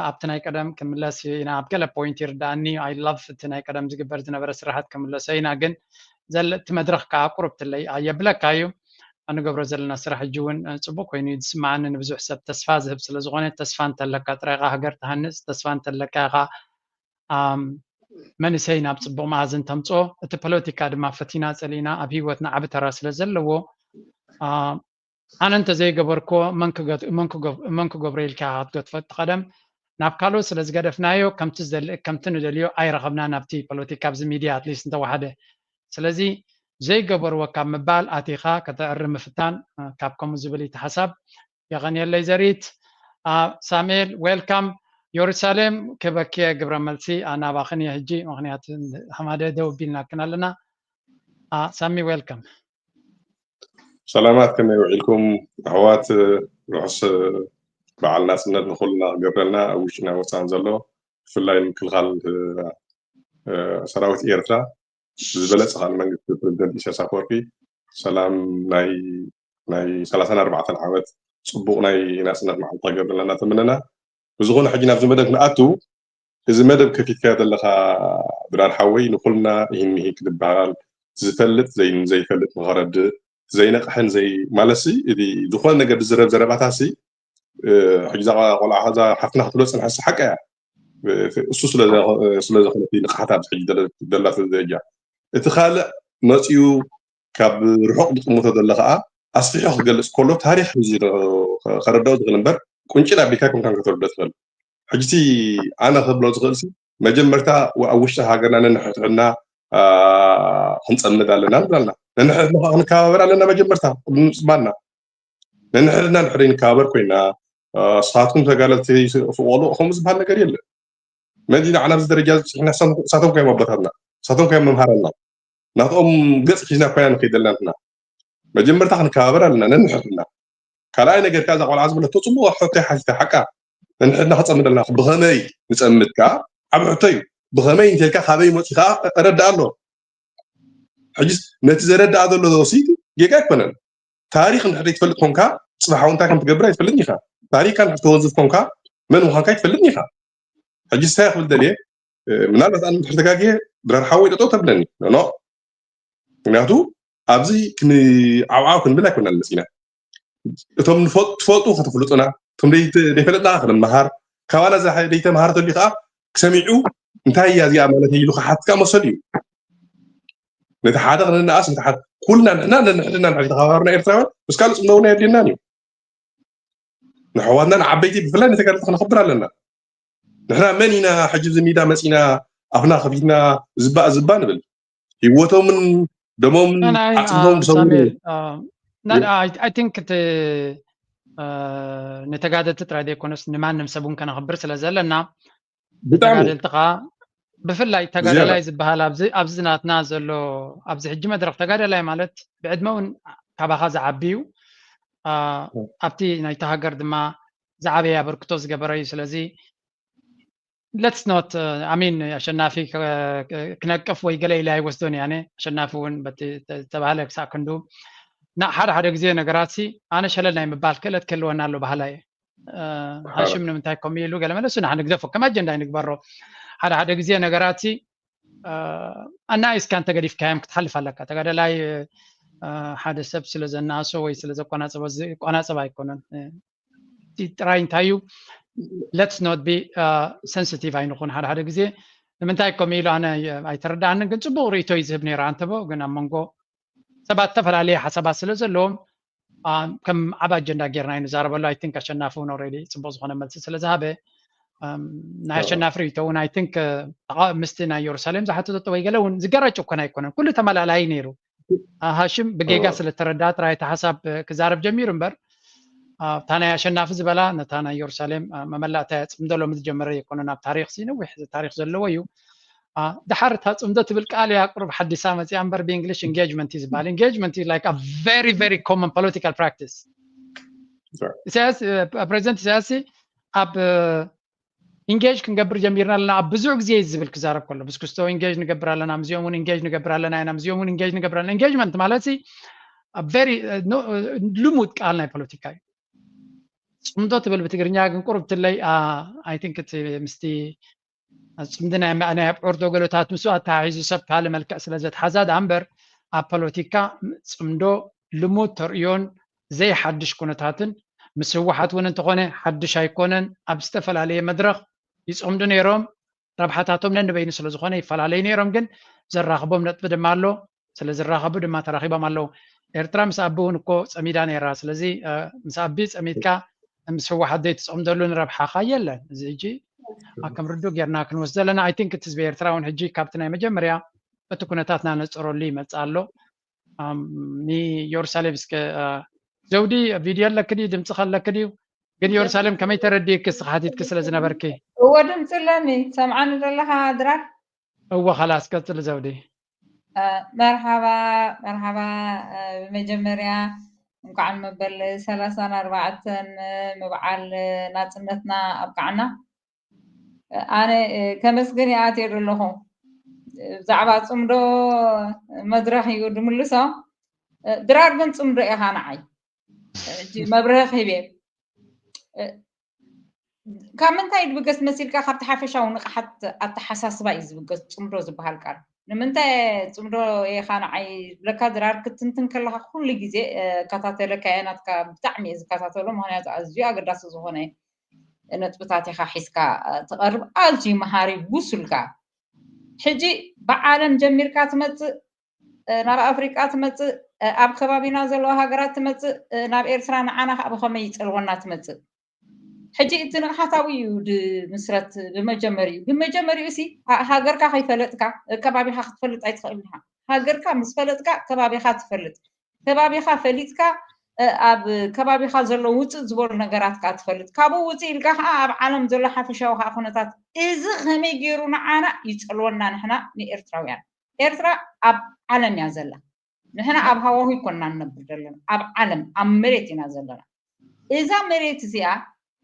ኣብቲ ናይ ቀደም ክምለስ ኢና ኣብ ገለ ፖይንት ይርዳእኒ ኣይ ላቭ እቲ ናይ ቀደም ዝግበር ዝነበረ ስራሓት ክምለሶ ኢና ግን እቲ መድረክ ከዓ ቁርብትለይ የብለካ እዩ እንገብሮ ዘለና ስራሕ ሕጂ እውን ፅቡቅ ኮይኑ እዩ ዝስማዓኒ ንብዙሕ ሰብ ተስፋ ዝህብ ስለ ዝኾነ ተስፋ እንተለካ ጥራይካ ሃገር ትሃንፅ ተስፋ እንተለካ ኢኻ መንእሰይ ናብ ፅቡቅ መኣዝን ተምፅኦ እቲ ፖለቲካ ድማ ፈቲና ፀሊእና ኣብ ሂወትና ዓቢ ተራ ስለ ዘለዎ ኣነ እንተዘይገበርክዎ መን ክገብሮ ኢልካ ክትገድፎ እቲ ቀደም ናብ ካልኦት ስለ ዝገደፍናዮ ከምቲ ንደልዮ ኣይረኸብናን ኣብቲ ፖለቲካ ኣብዚ ሚድያ ኣትሊስት እንተወሓደ ስለዚ ዘይገበርዎ ካብ ምባል ኣቲኻ ከተዕሪ ምፍታን ካብ ከምኡ ዝብል እቲ ሓሳብ የቐንየለይ ዘሪት ሳሙኤል ዌልካም የሩሳሌም ክበክየ ግብረ መልሲ ኣናባኽን እየ ሕጂ ምክንያቱ ሃማደ ደው ቢልናክን ኣለና ሳሚ ዌልካም ሰላማት ከመይ ውዒልኩም ኣሕዋት ርሑስ በዓል ናፅነት ንኩልና ክገብረልና ኣብ ውሽጥና ወፃን ዘሎ ብፍላይ ምክልኻል ሰራዊት ኤርትራ ብዝበለፀ ከዓ ንመንግስቲ ፕሬዚደንት ኢሳያስ ኣፈወርቂ ሰላም ናይ ናይ ሰላሳን ኣርባዕተን ዓመት ፅቡቕ ናይ ናፅነት መዓልቲ ክገብረልና እናተመነና ብዝኾነ ሕጂ ናብዚ መደብ ክንኣቱ እዚ መደብ ከፊትካዮ ዘለኻ ድራር ሓወይ ንኩልና ይህን ምሂን ክንበሃል ዝፈልጥ ዘይፈልጥ ንኸረድእ ዘይነቕሕን ዘይ ማለትሲ እቲ ዝኾነ ነገር ዝዝረብ ዘረባታሲ ሕጂ እዛ ቆልዓ እዛ ሓፍትና ክትብሎ ዝፀንሐሲ ሓቂ እያ እሱ ስለዘኾነት ንቕሓት ኣብዚ ሕጂ ደላ ስለ ዘጃ እቲ ካልእ መፂኡ ካብ ርሑቕ ዝጥምቶ ዘሎ ከዓ ኣስፊሑ ክገልፅ ከሎ ታሪክ እዩ ከረዳኡ ዝኽእል እምበር ቁንጭል ኣቢልካ ኮንካን ከተረዶ ትኽእል ሕጂ ኣነ ክብሎ ዝኽእል መጀመርታ ኣብ ውሽጢ ሃገርና ነንሕድሕድና ክንፀምድ ኣለና ንብላልና ነንሕድሕድና ክንከባበር ኣለና መጀመርታ ቅድሚ ምፅማድና ነንሕድሕድና ንሕደይ ንከባበር ኮይና ስኻትኩም ተጋለልቲ ፍቆሉ ከምኡ ዝበሃል ነገር የለን መን ኢና ንዓና ኣብዚ ደረጃ ዝበፅሕና እሳቶም ኮይኖም ኣቦታትና እሳቶም ኮይኖም መምሃራና ናትኦም ገፅ ሒዝና ኮይና ንኸይድ ዘለና ንሕና መጀመርታ ክንከባበር ኣለና ነንሕድና ካልኣይ ነገር ከኣ እዛ ቆልዓ ዝበለቶ ፅቡቅ ሕቶይ ሓቲታ ሓቃ ነንሕድና ክፀምድ ኣለና ብኸመይ ንፀምድ ከኣ ዓብ ሕቶ እዩ ብኸመይ እንተልካ ካበይ መፂ ከኣ እረዳእ ኣሎ ሕጂስ ነቲ ዘረዳኣ ዘሎ ሲ ጌጋ ኣይኮነን ታሪክ እንድሕር ዘይትፈልጥ ኮንካ ፅባሕ እውን እንታይ ከም ትገብር ኣይትፈልጥን ኢኻ ታሪክካ እንድሕር ተወዝፍ ኮንካ መን ምዃንካ ኣይትፈልጥን ኢኻ ሕጂ እንታይ ክብል ደልየ ምናልባት ኣነ እንድሕር ተጋግየ ድራር ሓወይ ጠጠው ተብለኒ ኖ ምክንያቱ ኣብዚ ክንዓብዓብ ክንብል ኣይኮናን መፂና እቶም ንፈጥ- ትፈልጡ ከተፍልጡና፣ እቶም ደይተ- ደይፈለጥና ከነመሃር፣ ካባና ዘይተመሃረ ተልዩ ከዓ ክሰሚዑ እንታይ እያ እዚኣ ማለት ኢሉ ክሓትካ መሰሉ እዩ። ነቲ ሓደ ክንነኣስ ነቲ ሓደ ኩልና ንሕና ነንሕድና ንሕድ ተኸባብርና ኤርትራውያን ምስ ካልእ ጽምዶ እውን ኣየድልየናን እዩ። ንሕዋትና ንዓበይቲ ብፍላይ ንተጋደልቲ ክነኽብር ኣለና። ንሕና መን ኢና ሕጂ እዚ ሚዳ መጺና ኣፍና ከፊትና ዝባእ ዝባ ንብል? ህይወቶምን ደሞምን ናይ ዓጽምቶም ዝሰውሩ ሳሙኤል I think እቲ ንተጋደልቲ ጥራይ ዘይኮነስ ንማንም ሰብ እውን ከነኽብር ስለ ዘለና ብጣዕሚ ተጋደልቲ ከዓ ብፍላይ ተጋዳላይ ዝበሃል ኣብዚ ኣብዚ ናትና ዘሎ ኣብዚ ሕጂ መድረክ ተጋዳላይ ማለት ብዕድመ እውን ካባኻ ዝዓቢ እዩ። ኣብቲ ናይቲ ሃገር ድማ ዝዓበየ ኣበርክቶ ዝገበረ እዩ። ስለዚ let's not I mean ኣሸናፊ ክነቅፍ ወይ ገለ ኢለ ኣይወስዶን እየ። ኣነ ኣሸናፊ እውን በቲ ዝተባህለ ክሳዕ ክንዱ ሓደ ሓደ ግዜ ነገራት ሲ ኣነ ሸለል ናይ ምባል ክእለት ክህልወና ኣሎ ባህላ እየ። ሃሽም ንምንታይ ከምኡ ኢሉ ገለ መለሱ ንሓ ንግደፎ ከም ኣጀንዳ ይንግበሮ። ሓደ ሓደ ግዜ ነገራት ሲ ኣናይ እስካ እንተ ገዲፍካዮም ክትሓልፍ ኣለካ። ተጋደላይ ሓደ ሰብ ስለ ዘናእሶ ወይ ስለ ዘቆናጸቦ ዝቆናጸብ ኣይኮነን። ጥራይ እንታይ እዩ let's not be sensitive ኣይንኹን። ሓደ ሓደ ግዜ ንምንታይ ከምኡ ኢሉ ኣነ ኣይተረዳኣንን፣ ግን ጽቡቕ ርእይቶ እዩ ዝህብ ነይሩ ኣንተቦ። ግን ኣብ መንጎ ሰባት ዝተፈላለየ ሓሳባት ስለ ዘለዎም ከም ዓብ ኣጀንዳ ጌርና ኣይንዛረበሉ። I think ኣሸናፊ እውን already ጽቡቕ ዝኾነ መልሲ ስለ ዝሃበ ናይ ኣሸናፊ ርእይቶ እውን I think ምስቲ ናይ ኢየሩሳሌም ዝሓተተቶ ወይ ገለ እውን ዝገራጭ እኮን ኣይኮነን። ኩሉ ተመላላይ ነይሩ። ሃሽም ብጌጋ ስለተረዳ ጥራይ እቲ ሓሳብ ክዛረብ ጀሚሩ እምበር እታ ናይ ኣሸናፊ ዝበላ ነታ ናይ ኢየሩሳሌም መመላእታ እያ። ጽምዶ ሎሚ ዝጀመረ ኣይኮነን። ኣብ ታሪኽ ሲ ነዊሕ ታሪኽ ዘለዎ እዩ። ድሓር እታ ጽምዶ ትብል ቃል እያ ቁሩብ ሓዲሳ መጽያ እምበር ብእንግሊሽ engagement እዩ ዝበሃል። Engagement is like a very very common political practice። ኢሳያስ ፕሬዚደንት ኢሳያስ ኣብ engage ክንገብር ጀሚርና ኣለና። ኣብ ብዙሕ ግዜ እዩ ዝብል ክዛረብ ከሎ ምስ ክስቶ engage ንገብር ኣለና፣ ምስዚኦም እውን engage ንገብር ኣለና ኢና፣ ምስዚኦም እውን engage ንገብር ኣለና። Engagement ማለት ሲ very ልሙድ ቃል ናይ ፖለቲካ እዩ። ጽምዶ ትብል ብትግርኛ ግን ቁሩብ ትለይ I think እቲ ምስቲ ጽምዲ ናይ ናይ ኣብዑር ዶ ገለታት ምስኡ ኣተሓሒዙ ሰብ ካልእ መልክዕ ስለ ዘትሓዛ ደኣ እምበር ኣብ ፖለቲካ ጽምዶ ልሙድ ተርእዮን ዘይሓድሽ ኩነታትን ምስ ህወሓት እውን እንተኾነ ሓድሽ ኣይኮነን። ኣብ ዝተፈላለየ መድረኽ ይጸምዱ ነይሮም። ረብሓታቶም ነንበይኑ ስለ ዝኾነ ይፈላለዩ ነይሮም። ግን ዘራኽቦም ነጥቢ ድማ ኣሎ። ስለ ዝራኸቡ ድማ ተራኺቦም ኣለዉ። ኤርትራ ምስ ኣቢ እውን እኮ ጸሚዳ ነይራ። ስለዚ ምስ ኣቢ ጸሚድካ ምስ ህወሓት ዘይትጸምደሉ ንረብሓኻ የለን። እዚ ሕጂ ከም ርዱእ ጌርና ክንወስዶ ኣለና። I think እቲ ህዝቢ ኤርትራ እውን ሕጂ ካብቲ ናይ መጀመርያ እቲ ኩነታት ናነጸረሉ ይመጽእ ኣሎ። ንኢየሩሳሌም እስከ ዘውዲ ቪድዮ ኣለኪ ድዩ? ድምፂ ከለኪ ድዩ? ግን ኢየሩሳሌም ከመይ ተረዲእኪ እስኺ ሓቲትኪ ስለ ዝነበርኪ? እወ ድምፂ ኣለኒ። ሰምዓኒ ዘለኻ ድራር? እወ ኻላስ ቀፅሊ ዘውዲ። መርሓባ መርሓባ። ብመጀመርያ እንኳዕ መበል ሰላሳን ኣርባዕተን ምብዓል ናፅነትና ኣብቃዕና። ኣነ ከመስግን ይኣትየ ዘለኹ። ብዛዕባ ፅምዶ መድረኽ እዩ ድምልሶ። ድራር ግን ፅምዶ ኢኻ ንዓይ። ሕጂ መብርሂ ክህብ እየ። ካብ ምንታይ ድብገስ መሲልካ? ካብቲ ሓፈሻዊ ንቕሓት ኣተሓሳስባ እዩ ዝብገስ ፅምዶ ዝበሃል ቃል። ንምንታይ ፅምዶ ኢኻ ንዓይ ዝብለካ ድራር ክትንትን ከለኻ ኩሉ ግዜ እከታተለካ እየ። ናትካ ብጣዕሚ እየ ዝከታተሎ፣ ምኽንያቱ ኣዝዩ ኣገዳሲ ዝኾነ ነጥብታት ኢኻ ሒዝካ ትቐርብ። ኣዝዩ መሃሪ ብሱልካ። ሕጂ ብዓለም ጀሚርካ ትመፅእ፣ ናብ ኣፍሪቃ ትመፅእ፣ ኣብ ከባቢና ዘለዋ ሃገራት ትመፅእ፣ ናብ ኤርትራ ንዓና ከዓ ብኸመይ ይፀልወና ትመፅእ። ሕጂ እቲ ንቕሓታዊ እዩ ድምስረት ብመጀመሪኡ። ብመጀመሪኡ ሲ ሃገርካ ከይፈለጥካ ከባቢኻ ክትፈልጥ ኣይትኽእል ኢኻ። ሃገርካ ምስ ፈለጥካ ከባቢኻ ትፈልጥ። ከባቢኻ ፈሊጥካ ኣብ ከባቢኻ ዘሎ ውፅእ ዝበሉ ነገራት ከዓ ትፈልጥ። ካብኡ ውፅእ ኢልካ ከዓ ኣብ ዓለም ዘሎ ሓፈሻዊ ከዓ ኩነታት እዚ ከመይ ገይሩ ንዓና ይፀልወና ንሕና ንኤርትራውያን። ኤርትራ ኣብ ዓለም እያ ዘላ። ንሕና ኣብ ሃዋሁ ይኮንና ንነብር ዘለና፣ ኣብ ዓለም ኣብ መሬት ኢና ዘለና። እዛ መሬት እዚኣ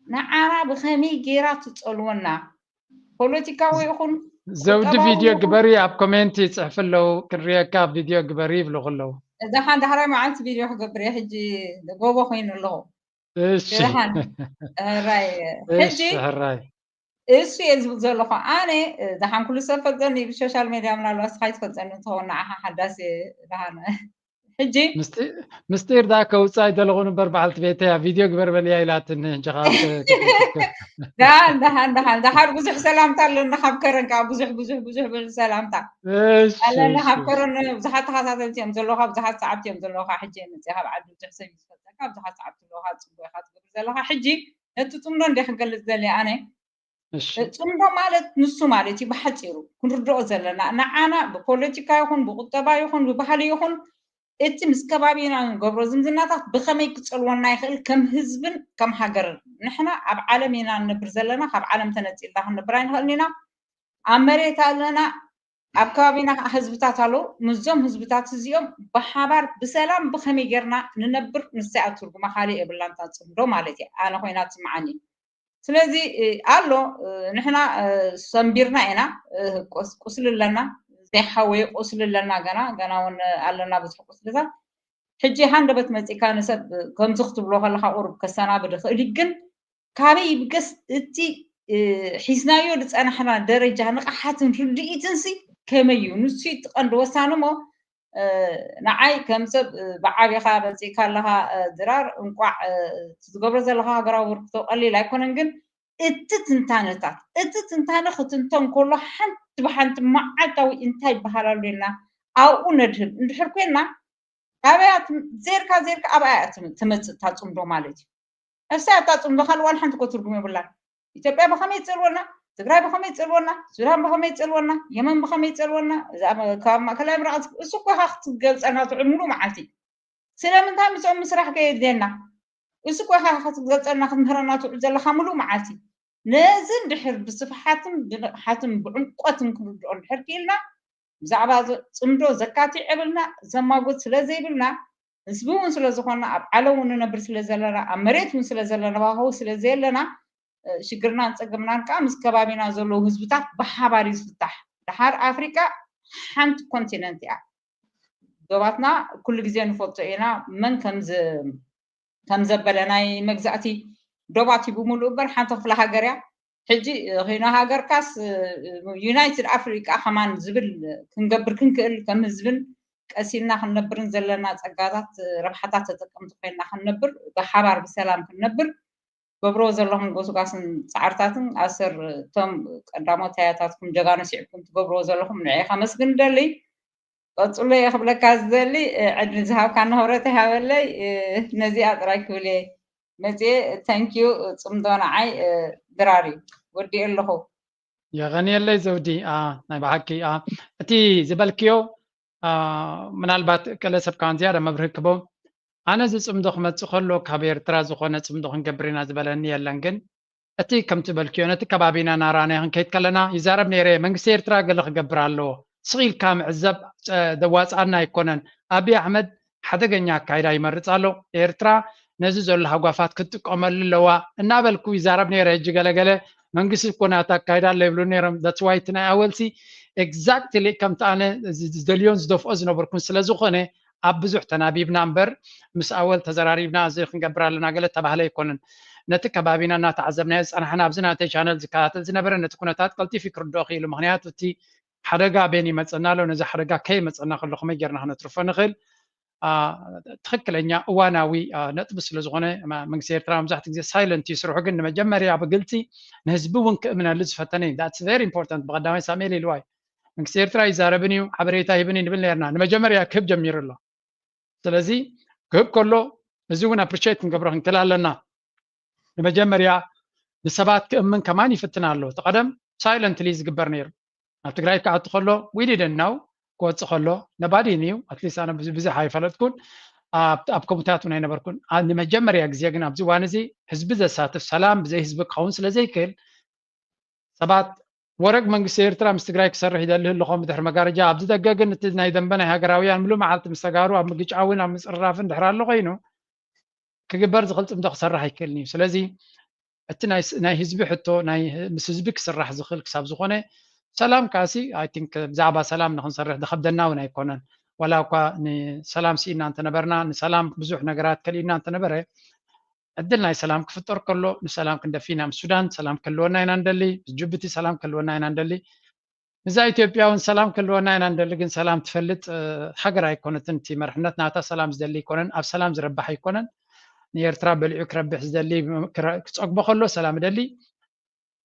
ንዓና ብኸመይ ገይራ ትፀልወና? ፖለቲካዊ ይኹን ዘውዲ ቪድዮ ግበሪ፣ ኣብ ኮሜንት ይፅሕፍ ኣለዉ ክንሪየካ ቪድዮ ግበሪ ይብሉ ከለዉ። ደሓን ዳሕራይ መዓልቲ ቪድዮ ክገብር እየ። ሕጂ ጎቦ ኮይኑ ኣለኹ። እሺ ደሓን ሕራይ። ሕጂ እሺ ሕራይ። እሱ እየ ዝብል ዘለኹ። ኣነ ደሓን ኩሉ ሰብ ፈልጠኒ ብሶሻል ሜድያ ምናልባት ስኻ ይትፈልጠኒ እንትኸውን ንዓኻ ሓዳስ እየ ደሓን ሕጂ ምስጢር ዳ ከውፃእ ኣይደለኹን እምበር በዓልቲ ቤተይ ኣብ ቪድዮ ግበር በልያ ኢላትኒ። ሕጂ ከዓ ደሓን ደሓን ደሓን ደሓር ብዙሕ ሰላምታ ኣለና። ካብ ከረን ከዓ ብዙሕ ብዙሕ ብዙሕ ብዙሕ ሰላምታ ኣለና። ካብ ከረን ብዙሓት ተኸታተልቲ እዮም ዘለውካ፣ ብዙሓት ሰዓብቲ እዮም ዘለውካ። ሕጂ መፅእ ካብ ዓዲ ብዙሕ ሰብ እዩ ዝፈልጠካ፣ ብዙሓት ሰዓብቲ ኣለውካ። ፅቡቅ ኢካ ትገብር ዘለካ። ሕጂ ነቲ ፅምዶ እንደ ክንገልፅ ዘለ ኣነ ፅምዶ ማለት ንሱ ማለት እዩ ብሓፂሩ ክንርድኦ ዘለና። ንዓና ብፖለቲካ ይኹን ብቁጠባ ይኹን ብባህሊ ይኹን እቲ ምስ ከባቢና ንገብሮ ዝምድናታት ብኸመይ ክፀልወና ይኽእል ከም ህዝብን ከም ሃገርን። ንሕና ኣብ ዓለም ኢና ንነብር ዘለና፣ ካብ ዓለም ተነፂልና ክንነብር ኣይንኽእልን ኢና። ኣብ መሬት ኣለና፣ ኣብ ከባቢና ከዓ ህዝብታት ኣለዉ። ምስዞም ህዝብታት እዚኦም ብሓባር ብሰላም ብኸመይ ጌርና ንነብር ንሳ እያ ትርጉማ፣ ካልእ የብላን። እታ ፅምዶ ማለት እያ ኣነ ኮይና ትስምዓኒ። ስለዚ ኣሎ ንሕና ሰንቢርና ኢና፣ ቁስሊ ኣለና፣ ዘይሓወየ ቁስሊ ኣለና፣ ገና ገና እውን ኣለና ብዙሕ ቁስልታት። ሕጂ ሃንደበት መፂእካ ንሰብ ከምዚ ክትብሎ ከለካ ቁሩብ ከሰናብድ ይኽእል እዩ፣ ግን ካበይ ይብገስ እቲ ሒዝናዮ ዝፀናሕና ደረጃ ንቕሓትን ርድኢትንሲ ከመይ እዩ? ንሱ እቲ ቀንዲ ወሳኒ እሞ ንዓይ ከም ሰብ ብዓቢኻ መፂእካ ኣለኻ ድራር፣ እንቋዕ ዝገብሮ ዘለኻ ሃገራዊ ኣበርክቶ ቀሊል ኣይኮነን። ግን እቲ ትንታነታት እቲ ትንታነ ክትንተን ከሎ ሓንቲ ብሓንቲ መዓልታዊ እንታይ ይበሃል ኣሎ ኢልና ኣብኡ ነድህብ እንድሕር ኮይንና ኣበያ ዜርካ ዜርካ ኣብኣ እያ ትመፅእ እታ ፅምዶ ማለት እዩ። እሳ እታ ፅምዶ ካልእ ዋላ ሓንቲ እኮ ትርጉም የብላን። ኢትዮጵያ ብኸመይ ይፀልወና፣ ትግራይ ብኸመይ ይፀልወና፣ ሱዳን ብኸመይ ይፀልወና፣ የመን ብኸመይ ይፀልወና፣ እዛ ኣብ ከባቢ ማእከላይ ምብራቕ እሱ እኮ ኢኻ ክትገልፀና ትውዕል ሙሉእ መዓልቲ። ስለምንታይ ምስኦም ምስራሕ ከየድልየና? እሱ እኮ ኢኻ ክትገልፀልና ክትምህረና ትውዕል ዘለኻ ሙሉእ መዓልቲ። ነዚ እንድሕር ብስፍሓትን ብንቕሓትን ብዕምቆትን ክንርድኦ እንድሕር ክኢልና ብዛዕባ ጽምዶ ዘካትዕ የብልና፣ ዘማጎት ስለ ዘይብልና፣ ህዝቢ እውን ስለ ዝኾንና፣ ኣብ ዓለም እውን ንነብር ስለ ዘለና፣ ኣብ መሬት እውን ስለ ዘለና፣ ዋህው ስለ ዘየለና፣ ሽግርናን ጸገምናን ከዓ ምስ ከባቢና ዘለዉ ህዝብታት ብሓባር እዩ ዝፍታሕ። ደሓር ኣፍሪቃ ሓንቲ ኮንቲነንት እያ። ዶባትና ኩሉ ግዜ ንፈልጦ ኢና መን ከም ዘበለ፣ ናይ መግዛእቲ ዶባት እዩ ብምሉእ እበር ሓንቲ ክፍለ ሃገር እያ። ሕጂ ኺኖ ሃገርካስ ዩናይትድ ኣፍሪቃ ከማን ዝብል ክንገብር ክንክእል ከም ህዝብን ቀሲልና ክንነብርን ዘለና ጸጋታት ረብሓታት ተጠቀምቲ ኮይንና ክንነብር ብሓባር ብሰላም ክንነብር ገብሮ ዘለኹም ጎስጓስን ጻዕርታትን ኣሰር እቶም ቀዳሞት ኣያታትኩም ጀጋኑ ስዒብኩም ትገብርዎ ዘለኹም ንዕይ ከመስግን ደሊ። ቀጽሎ እየ ክብለካ ዝደሊ ዕድል ዝሃብካ ንክብረት ይሃበለይ። ነዚኣ ጥራይ ክብል እየ መፅየ። ተንኪዩ ጽምዶ ንዓይ ድራር እዩ ወዲእ ኣለኹ። የቐንየለይ ዘውዲ። ናይ ብሓቂ እቲ ዝበልክዮ ምናልባት ገለ ሰብ ካን ዝያዳ መብርሂ ክቦ። ኣነ እዚ ጽምዶ ክመጽእ ከሎ ካብ ኤርትራ ዝኾነ ጽምዶ ክንገብር ኢና ዝበለኒ የለን። ግን እቲ ከምቲ በልክዮ ነቲ ከባቢና ናራናዮ ክንከይድ ከለና ይዛረብ ነይረ። መንግስቲ ኤርትራ ገለ ክገብር ኣለዎ። ስቕ ኢልካ ምዕዘብ ዘዋፅኣና ኣይኮነን። ኣብይ ኣሕመድ ሓደገኛ ኣካይዳ ይመርፅ ኣሎ። ኤርትራ ነዚ ዘሎ ሃጓፋት ክትጥቀመሉ ኣለዋ እናበልኩ ይዛረብ ነይረ። ሕጂ ገለገለ መንግስቲ እኮ ናታ ኣካይዳ ኣሎ ይብሉ ነይሮም። That's why እቲ ናይ ኣወልሲ exactly ከምቲ ኣነ ዝደልዮን ዝደፍኦ ዝነበርኩን ስለዝኾነ ኣብ ብዙሕ ተናቢብና እምበር ምስ ኣወል ተዘራሪብና እዚ ክንገብር ኣለና ገለ ተባህለ ኣይኮነን። ነቲ ከባቢና እናተዓዘብናዮ ዝፀናሕና ኣብዚ ናተይ ቻነል ዝከታተል ዝነበረ ነቲ ኩነታት ቀልጢፉ ክርድኦ ክኢሉ። ምክንያቱ እቲ ሓደጋ ቤን ይመፀና ኣሎ። ነዚ ሓደጋ ከይመፀና ከሎ ከመይ ጌርና ክነትርፎ ንኽእል? ትኽክለኛ እዋናዊ ነጥቢ ስለዝኾነ መንግስቲ ኤርትራ መብዛሕትኡ ግዜ ሳይለንት እዩ ስርሑ። ግን ንመጀመርያ ብግልፂ ንህዝቢ እውን ክእምነሉ ዝፈተነ እዩ። That's very important። ብቀዳማይ ሳሙኤል ኢልዋ እዩ። መንግስቲ ኤርትራ ይዛረብን እዩ ሓበሬታ ይህብን እዩ ንብል ነርና። ንመጀመርያ ክህብ ጀሚሩ ኣሎ። ስለዚ ክህብ ከሎ እዚ እውን ኣፕሪሼት ክንገብሮ ክንክእል ኣለና። ንመጀመርያ ንሰባት ክእምን ከማን ይፍትን ኣሎ። እቲ ቀደም ሳይለንትሊ ዝግበር ነይሩ። ኣብ ትግራይ ክኣቱ ከሎ we didn't know፣ ክወፅእ ከሎ nobody knew። ኣትሊስት ኣነ ብዙሕ ኣይፈለጥኩን፣ ኣብ ከምኡታት እውን ኣይነበርኩን። ንመጀመርያ ግዜ ግን ኣብዚ እዋን እዚ ህዝቢ ዘሳትፍ ሰላም ብዘይ ህዝቢ ክኸውን ስለ ዘይክእል ሰባት ወረግ መንግስቲ ኤርትራ ምስ ትግራይ ክሰርሕ ይደሊ ህልኾም ብድሕሪ መጋረጃ ኣብዚ ደገ ግን እቲ ናይ ደንበ ናይ ሃገራውያን ምሉእ መዓልቲ ምስ ተጋሩ ኣብ ምግጫውን ኣብ ምፅርራፍን ድሕር ኣሎ ኮይኑ ክግበር ዝኽእል ፅምዶ ክሰርሕ ኣይክእልን እዩ። ስለዚ እቲ ናይ ህዝቢ ሕቶ ምስ ህዝቢ ክስራሕ ዝኽእል ክሳብ ዝኾነ ሰላም ካሲ I think ብዛዕባ ሰላም ንክንሰርሕ ዝኸብደና እውን ኣይኮነን። ዋላ እኳ ንሰላም ስኢና እንተነበርና ንሰላም ብዙሕ ነገራት ከሊእና እንተነበረ ዕድል ናይ ሰላም ክፍጠር ከሎ ንሰላም ክንደፊ ኢና። ምስ ሱዳን ሰላም ክህልወና ኢና ንደሊ፣ ምስ ጅቡቲ ሰላም ክህልወና ኢና ንደሊ። እዛ ኢትዮጵያ እውን ሰላም ክህልወና ኢና እንደሊ፣ ግን ሰላም ትፈልጥ ሃገር ኣይኮነትን። እቲ መርሕነት ናታ ሰላም ዝደሊ ኣይኮነን፣ ኣብ ሰላም ዝረባሕ ኣይኮነን። ንኤርትራ በሊዑ ክረብሕ ዝደሊ፣ ክጸግቦ ከሎ ሰላም ደሊ፣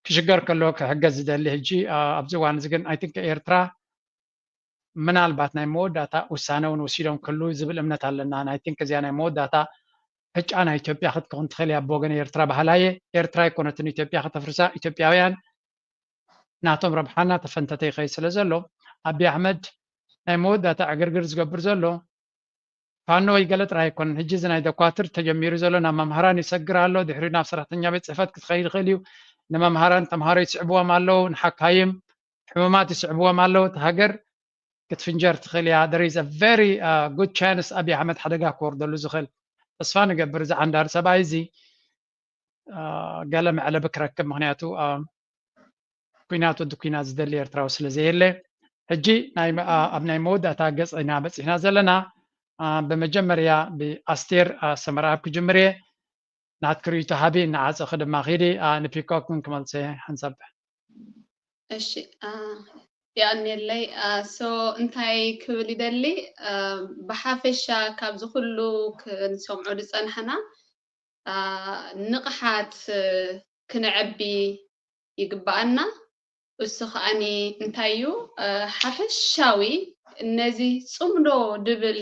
ክሽገር ከሎ ክሕገዝ ዝደሊ። ሕጂ ኣብዚ እዋን እዚ ግን ኣይ ቲንክ ኤርትራ ምናልባት ናይ መወዳእታ ውሳነ እውን ወሲዶም ክህሉ ዝብል እምነት ኣለና። ናይ ቲንክ እዚኣ ናይ መወዳእታ ዕጫ ናይ ኢትዮጵያ ክትከውን ትኽእል እያ ብወገን ኤርትራ በሃላይ እየ። ኤርትራ ኣይኮነትን ኢትዮጵያ ከተፍርሳ፣ ኢትዮጵያውያን ናቶም ረብሓና ተፈንተተ ይኸይድ ስለ ዘሎ፣ ኣቢ ኣሕመድ ናይ መወዳእታ ዕግርግር ዝገብር ዘሎ ፋኖ ወይ ገለ ጥራይ ኣይኮነን። ሕጂ እዚ ናይ ደኳትር ተጀሚሩ ዘሎ ናብ መምሃራን ይሰግር ኣሎ፣ ድሕሪኡ ናብ ሰራሕተኛ ቤት ጽሕፈት ክትኸይድ ይኽእል እዩ። ንመምሃራን ተምሃሮ ይስዕብዎም ኣለዉ፣ ንሓካይም ሕሙማት ይስዕብዎም ኣለዉ። እቲ ሃገር ክትፍንጀር ትኽእል እያ። There is a very good chance ኣቢ ኣሕመድ ሓደጋ ክወርደሉ ዝኽእል። ተስፋ ንገብር እዚ ዓንዳሪ ሰብኣይ እዚ ገለ መዕለቢ ክረክብ፣ ምክንያቱ ኩናት ወዲ ኩናት ዝደሊ ኤርትራዊ ስለ ዘየለ። ሕጂ ኣብ ናይ መወዳእታ ገጽ ኢና በጺሕና ዘለና። ብመጀመርያ ብኣስቴር ኣሰመራ ኣብ ክጅምር እየ። ናትኪ ርእይቶ ሃቢ፣ እናዓጸኺ ድማ ኺዲ። ንፒኮክ እውን ክመልሰ ሓንሳብ። እሺ፣ የቐንየለይ። ሶ እንታይ ክብል ይደሊ፣ ብሓፈሻ ካብዚ ኩሉ ክንሰምዖ ዝጸናሕና ንቕሓት ክነዕቢ ይግብኣና። እሱ ከኣኒ እንታይ እዩ፣ ሓፈሻዊ ነዚ ጽምዶ ድብል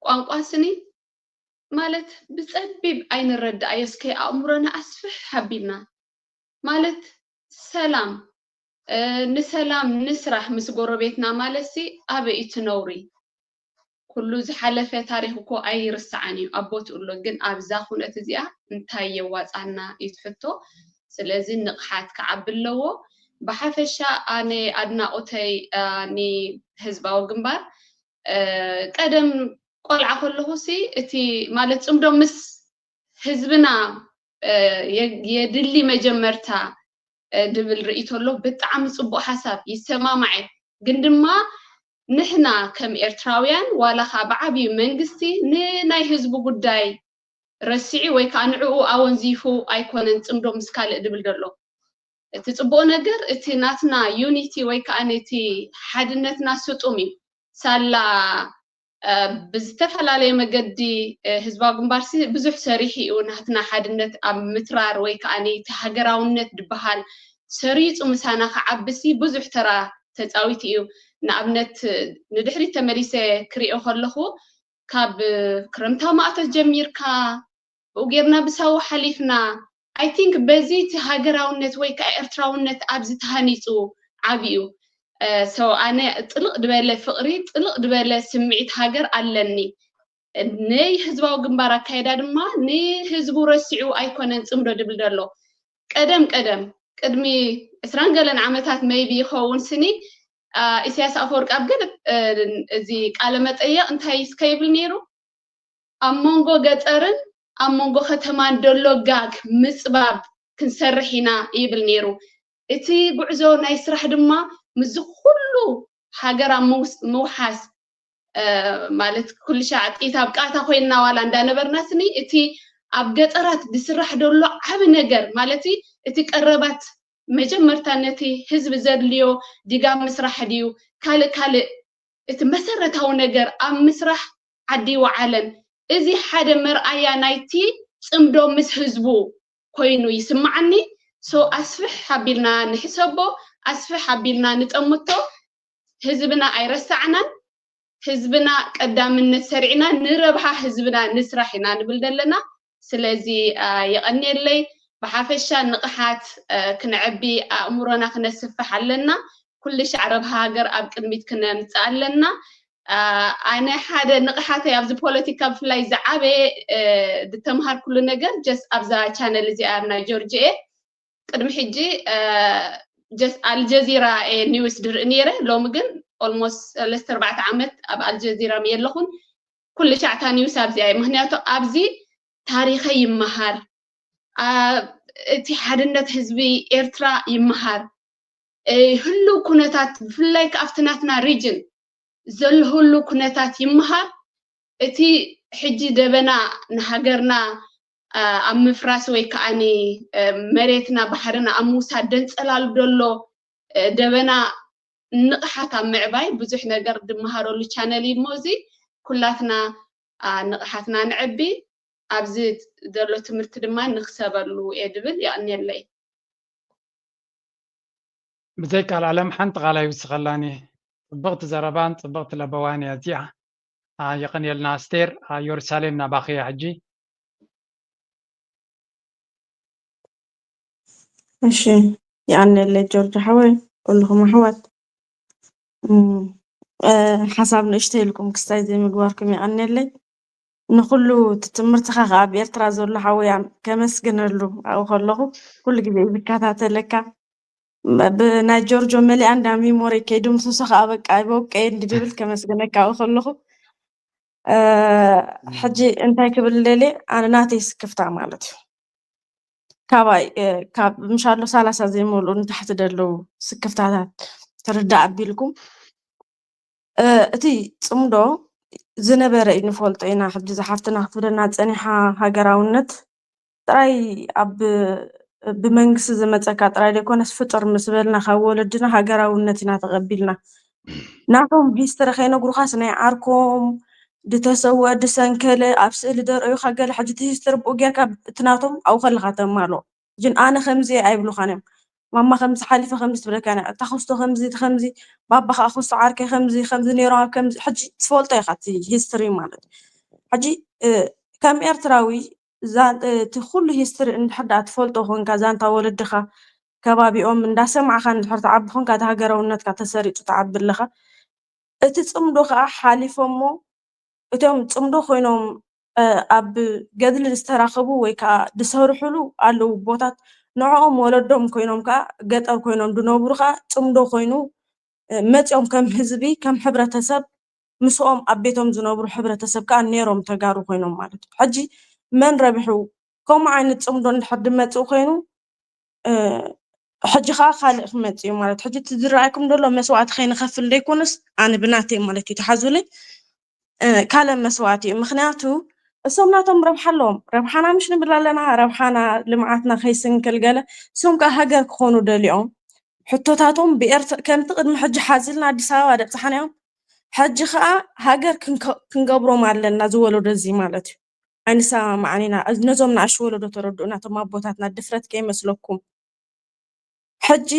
ቋንቋ ስኒ ማለት ብጸቢብ ኣይንረድኣዮ። እስከ ኣእምሮና ኣስፍሕ ኣቢልና ማለት ሰላም፣ ንሰላም ንስራሕ ምስ ጎረቤትና ማለት ሲ ኣበይ እቲ ነውሪ? ኩሉ ዝሓለፈ ታሪኽ እኮ ኣይርሳዕን እዩ፣ ኣብ ቦትኡ ኣሎ። ግን ኣብዛ ኩነት እዚኣ እንታይ የዋጻና እዩ እቲ ሕቶ። ስለዚ ንቕሓት ክዓቢ ኣለዎ። ብሓፈሻ ኣነ ኣድናቖተይ ንህዝባዊ ግንባር፣ ቀደም ቆልዓ ከለኹ ሲ እቲ ማለት ጽምዶ ምስ ህዝብና የድሊ መጀመርታ ድብል ርእይቶ ኣሎ። ብጣዕሚ ጽቡቕ ሓሳብ ይሰማማዕ። ግን ድማ ንሕና ከም ኤርትራውያን ዋላ ኸኣ ብዓብዩ መንግስቲ ንናይ ህዝቡ ጉዳይ ረሲዑ ወይ ከዓ ንዕኡ ኣወንዚፉ ኣይኮነን ጽምዶ ምስ ካልእ ድብል ዘሎ። እቲ ጽቡቕ ነገር እቲ ናትና ዩኒቲ ወይ ከዓ ነቲ ሓድነትና ስጡም እዩ። ሳላ ብዝተፈላለየ መገዲ ህዝባዊ ግንባር ሲ ብዙሕ ሰሪሑ እዩ። ናትና ሓድነት ኣብ ምትራር ወይ ከዓ እቲ ሃገራውነት ዝበሃል ሰሪጹ ምሳና ክዓቢ ሲ ብዙሕ ተራ ተጻዊቱ እዩ። ንኣብነት ንድሕሪት ተመሊሰ ክሪኦ ከለኹ ካብ ክረምታዊ ማእቶት ጀሚርካ ብኡ ጌርና ብሳዋ ሓሊፍና። I think በዚ እቲ ሃገራውነት ወይ ከዓ ኤርትራውነት ኣብዚ ተሃኒጹ ዓብዩ። So ኣነ ጥልቕ ዝበለ ፍቕሪ፣ ጥልቕ ዝበለ ስምዒት ሃገር ኣለኒ። ናይ ህዝባዊ ግንባር ኣካይዳ ድማ ንህዝቡ ረሲዑ ኣይኮነን ጽምዶ ድብል ዘሎ። ቀደም ቀደም ቅድሚ ዕስራን ገለን ዓመታት maybe ይኸውን ስኒ ኢሳያስ ኣፈወርቂ ኣብ ገለ እዚ ቃለ መጠየቕ እንታይ እስከ ይብል ነይሩ? ኣብ መንጎ ገጠርን ኣብ መንጎ ከተማን ደሎ ጋግ ምጽባብ ክንሰርሕ ኢና ይብል ነይሩ። እቲ ጉዕዞ ናይ ስራሕ ድማ ምስዚ ኩሉ ሃገር ኣብ ምውሓስ ማለት ኩሉ ሻዕ ጥይት ኣብ ቃታ ኮይንና ዋላ እንዳነበርና ስኒ እቲ ኣብ ገጠራት ዝስራሕ ደሎ ዓቢ ነገር ማለት እቲ ቀረባት መጀመርታ ነቲ ህዝቢ ዘድልዮ ዲጋ ምስራሕ ድዩ ካልእ ካልእ እቲ መሰረታዊ ነገር ኣብ ምስራሕ ዓዲ ይወዓለን። እዚ ሓደ መርኣያ ናይቲ ጽምዶ ምስ ህዝቡ ኮይኑ ይስምዓኒ። So ኣስፍሕ ኣቢልና ንሕሰቦ፣ ኣስፍሕ ኣቢልና ንጠምቶ። ህዝብና ኣይረሳዕናን። ህዝብና ቀዳምነት ሰሪዕና ንረብሓ ህዝብና ንስራሕ ኢና ንብል ዘለና። ስለዚ የቐንየለይ። ብሓፈሻ ንቕሓት ክነዕቢ ኣእምሮና ክነስፍሕ ኣለና። ኩሉ ሻዕ ረብሓ ሃገር ኣብ ቅድሚት ክነምጽእ ኣለና። ኣነ ሓደ ንቕሓተይ ኣብዚ ፖለቲካ ብፍላይ ዝዓበየ ዝተምሃርኩሉ ነገር just ኣብዛ ቻነል እዚኣ ኣብ ናይ ጆርጅ እየ። ቅድሚ ሕጂ just ኣልጀዚራ እየ ኒውስ ድርኢ ነይረ። ሎሚ ግን almost ሰለስተ ኣርባዕተ ዓመት ኣብ ኣልጀዚራ የለኹን። ኩሉ ሻዕታ ኒውስ ኣብዚኣ እየ። ምክንያቱ ኣብዚ ታሪኸይ ይመሃር፣ እቲ ሓድነት ህዝቢ ኤርትራ ይመሃር፣ ህሉ ኩነታት ብፍላይ ከኣ ኣብቲ ናትና ሪጅን ዘሎ ህሉ ኩነታት ይመሃር። እቲ ሕጂ ደበና ንሃገርና ኣብ ምፍራስ ወይ ከዓኒ መሬትና ባሕርና ኣብ ምውሳድ ደንጸላሉ ዘሎ ደበና ንቕሓት ኣብ ምዕባይ ብዙሕ ነገር ድመሃረሉ ቻነል እዩ እሞ፣ እዚ ኩላትና ንቕሓትና ንዕቢ፣ ኣብዚ ዘሎ ትምህርቲ ድማ ንኽሰበሉ እየ ድብል። የቐንየለይ። ብዘይ ካልኣለም ሓንቲ ቃል ኣይውስኸላን እየ። ጽብቕቲ ዘረባን ጽብቕቲ ለበዋን እያ እዚኣ። የቐንየልና ኣስቴር። የሩሳሌም ናባኺ እያ ሕጂ። እሺ፣ የቐንየለይ ጆርጆ ሓወይ፣ ኩልኹም ኣሕዋት። ሓሳብ ንእሽተይ ኢልኩም ክስታይ ዘይምግባርኩም የቐንየለይ። ንኹሉ እቲ ትምህርትኻ ከዓ ኣብ ኤርትራ ዘሎ ሓወይ ከመስግነሉ ኣብኡ ከለኹ ኩሉ ግዜ እዩ ዝከታተለካ። ብናይ ጆርጆ መሊኣ እንዳ ሚሞሪ ከይድምስሶ ከዓ በቃ ኣይበውቀየ እንዲ ድብል ከመስግነካ ኣብኡ ከለኹ። ሕጂ እንታይ ክብል ደልየ፣ ኣነ ናተይ ስክፍታ ማለት እዩ። ካባይ ካብ ምሻሎ ሰላሳ ዘይመልኡ ንታሕቲ ደለዉ ስክፍታታት ትርዳእ ኣቢልኩም። እቲ ጽምዶ ዝነበረ እዩ ንፈልጦ ኢና። ሕጂ ዝሓፍትና ክትብለና ጸኒሓ ሃገራውነት ጥራይ ኣብ ብመንግስቲ ዝመጸካ ጥራይ ዘይኮነስ ፍጡር ምስ በልና ካብ ወለድና ሃገራውነት ኢና ተቐቢልና። ናቶም ሂስትሪ ከይነግሩኻስ ናይ ዓርኮም ድተሰወ ድሰንከለ ኣብ ስእሊ ደርእዩኻ ገለ ሕጂ እቲ ሂስትሪ ብኡ ጌርካ እቲ ናቶም ኣብኡ ከለኻ ተማልኦ። ግን ኣነ ከምዚ ኣይብሉኻን እዮም። ማማ ከምዚ ሓሊፈ ከምዚ ትብለካ እያ፣ እታ ክስቶ ከምዚ ከምዚ፣ ባባ ከዓ ክስቶ ዓርከይ ከምዚ ከምዚ ነይሮም ኣብ ከምዚ። ሕጂ ትፈልጦ ኢኻ እቲ ሂስትሪ ማለት። ሕጂ ከም ኤርትራዊ እቲ ኩሉ ሂስትሪ እንድሕር ደኣ ትፈልጦ ኮንካ፣ ዛንታ ወለድኻ ከባቢኦም እንዳሰማዕካ እንድሕር ትዓቢ ኮንካ፣ እቲ ሃገራውነትካ ተሰሪጹ ትዓቢ ኣለኻ። እቲ ጽምዶ ከዓ ሓሊፎሞ እቶም ጽምዶ ኮይኖም ኣብ ገድሊ ዝተራኸቡ ወይ ከዓ ዝሰርሕሉ ኣለዉ ቦታት፣ ንዕኦም ወለዶም ኮይኖም ከዓ ገጠር ኮይኖም ዝነብሩ ከዓ ጽምዶ ኮይኑ መፂኦም ከም ህዝቢ ከም ሕብረተሰብ ምስኦም ኣብ ቤቶም ዝነብሩ ሕብረተሰብ ከዓ ነይሮም ተጋሩ ኮይኖም ማለት እዩ። ሕጂ መን ረቢሑ? ከምኡ ዓይነት ጽምዶ እንድሕር ድመፅእ ኮይኑ ሕጂ ከዓ ካልእ ክመፅእ እዩ ማለት። ሕጂ እቲ ዝረኣይኩም ዘሎ መስዋእቲ ከይንኸፍል ዘይኮነስ ኣነ ብናተይ ማለት እዩ ተሓዙለይ ካልእ መስዋእቲ እዩ። ምክንያቱ እሶም ናቶም ረብሓ ኣለዎም። ረብሓና ምሽ ንብል ኣለና፣ ረብሓና ልምዓትና ከይስንክል ገለ። እሶም ከዓ ሃገር ክኾኑ ደሊኦም ሕቶታቶም ብኤርትራ ከምቲ ቅድሚ ሕጂ ሓዚልና ኣዲስ ኣበባ ደብፅሓናዮም። ሕጂ ከዓ ሃገር ክንገብሮም ኣለና ዝወለዶ እዚ ማለት እዩ። ኣይንሰማማዕን ኢና። ነዞም ንኣሽ ወለዶ ተረድኡና፣ እቶም ኣቦታትና ድፍረት ከይመስለኩም። ሕጂ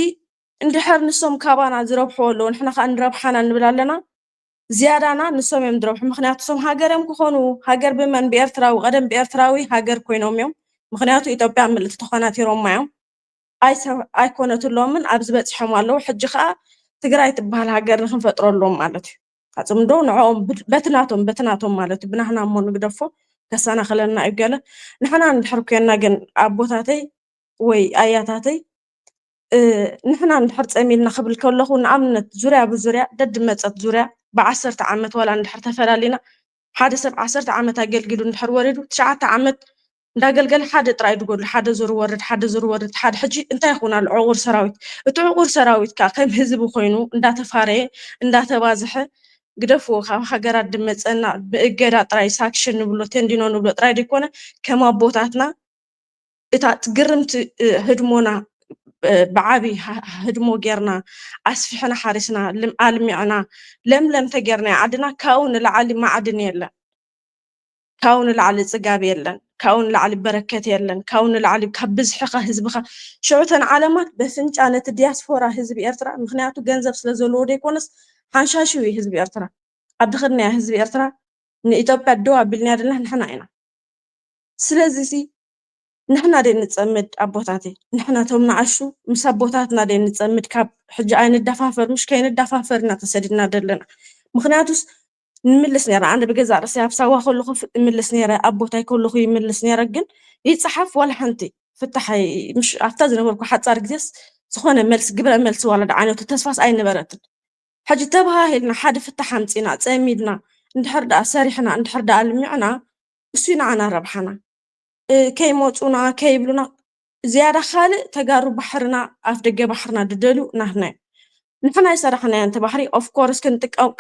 እንድሕር ንሶም ካባና ዝረብሕዎ ኣለዉ፣ ንሕና ከዓ ንረብሓና ንብል ኣለና። ዝያዳና ንሶም እዮም ዝረብሑ። ምክንያቱ እሶም ሃገርም ክኾኑ፣ ሃገር ብመን? ብኤርትራዊ። ቀደም ብኤርትራዊ ሃገር ኮይኖም እዮም። ምክንያቱ ኢትዮጵያ ምልእቲ ተኾናቲሮማ እዮም። ኣይኮነትሎምን ኣብዚ በፂሖም ኣለዉ። ሕጂ ከዓ ትግራይ ትበሃል ሃገር ንክንፈጥረሎም ማለት እዩ። ኣፅምዶ ንዕኦም በትናቶም በትናቶም ማለት እዩ። ብናህና እሞ ንግደፎ ከሰናክለና እዩ ገለ። ንሕና እንድሕር ኮንና ግን ኣቦታተይ ወይ ኣያታተይ ንሕና እንድሕር ፀሚድና ክብል ከለኹ ንኣብነት ዙርያ ብዙርያ ደድመፀት ዙርያ ብዓሰርተ ዓመት ዋላ እንድሕር ተፈላሊና ሓደ ሰብ ዓሰርተ ዓመት ኣገልጊሉ እንድሕር ወሪዱ ትሽዓተ ዓመት እንዳገልገለ ሓደ ጥራይ ድጎድሉ ሓደ ዙር ወርድ ሓደ ዙር ወርድ ሓደ ሕጂ እንታይ ይኹን ኣሎ ዕቑር ሰራዊት። እቲ ዕቑር ሰራዊት ከዓ ከም ህዝቢ ኮይኑ እንዳተፋረየ እንዳተባዝሐ ግደፍዎ ካብ ሃገራት ድመፀና ብእገዳ ጥራይ ሳክሽን ንብሎ ቴንዲኖ ንብሎ ጥራይ ደይኮነ ከም ኣቦታትና እታ ግርምቲ ህድሞና ብዓቢ ህድሞ ጌርና ኣስፊሕና ሓሪስና ኣልሚዕና ለምለም ተጌርና ዓድና ካብኡ ንላዕሊ ማዕድን የለን። ካብኡ ንላዕሊ ፅጋብ የለን። ካብኡ ንላዕሊ በረከት የለን። ካብኡ ንላዕሊ ካብ ብዝሕኻ ህዝብኻ ሽዑተን ዓለማት በፍንጫ ነቲ ዲያስፖራ ህዝቢ ኤርትራ ምክንያቱ ገንዘብ ስለ ዘለዎ ደይኮነስ ሓንሻሹ እዩ ህዝቢ ኤርትራ። ኣብ ድኽድናያ ህዝቢ ኤርትራ ንኢትዮጵያ ደው ኣቢልናያ ዘለና ንሕና ኢና። ስለዚ ሲ ንሕና ደይ ንጸምድ ኣቦታተይ፣ ንሕና ቶም ንኣሹ ምስ ኣቦታትና ደይ ንጸምድ። ካብ ሕጂ ኣይንደፋፈር፣ ምሽ ከይንደፋፈር ኢና ተሰዲድና ዘለና። ምክንያቱስ ንምልስ ነይረ ኣነ ብገዛእ ርእሰይ ኣብ ሳዋ ከለኹ ንምልስ ነይረ፣ ኣቦታይ ከለኹ ይምልስ ነይረ። ግን ይጸሓፍ ዋላ ሓንቲ ፍታሕ ምሽ ኣብታ ዝነበርኩ ሓጻር ግዜስ ዝኾነ መልስ ግብረ መልሲ ዋላ ደ ዓይነቱ ተስፋስ ኣይነበረትን። ሕጂ ተባሃሂልና ሓደ ፍታሕ ኣምጺና ጸሚድና እንድሕር ደኣ ሰሪሕና እንድሕር ደኣ ልሚዕና እሱ ንዓና ረብሓና። ከይመፁና ከይብሉና ዝያዳ ካልእ ተጋሩ ባሕርና ኣፍ ደገ ባሕርና ድደልዩ ናትና እዩ። ንሕና ይሰራሕናዮ እንተ ባሕሪ ኦፍኮርስ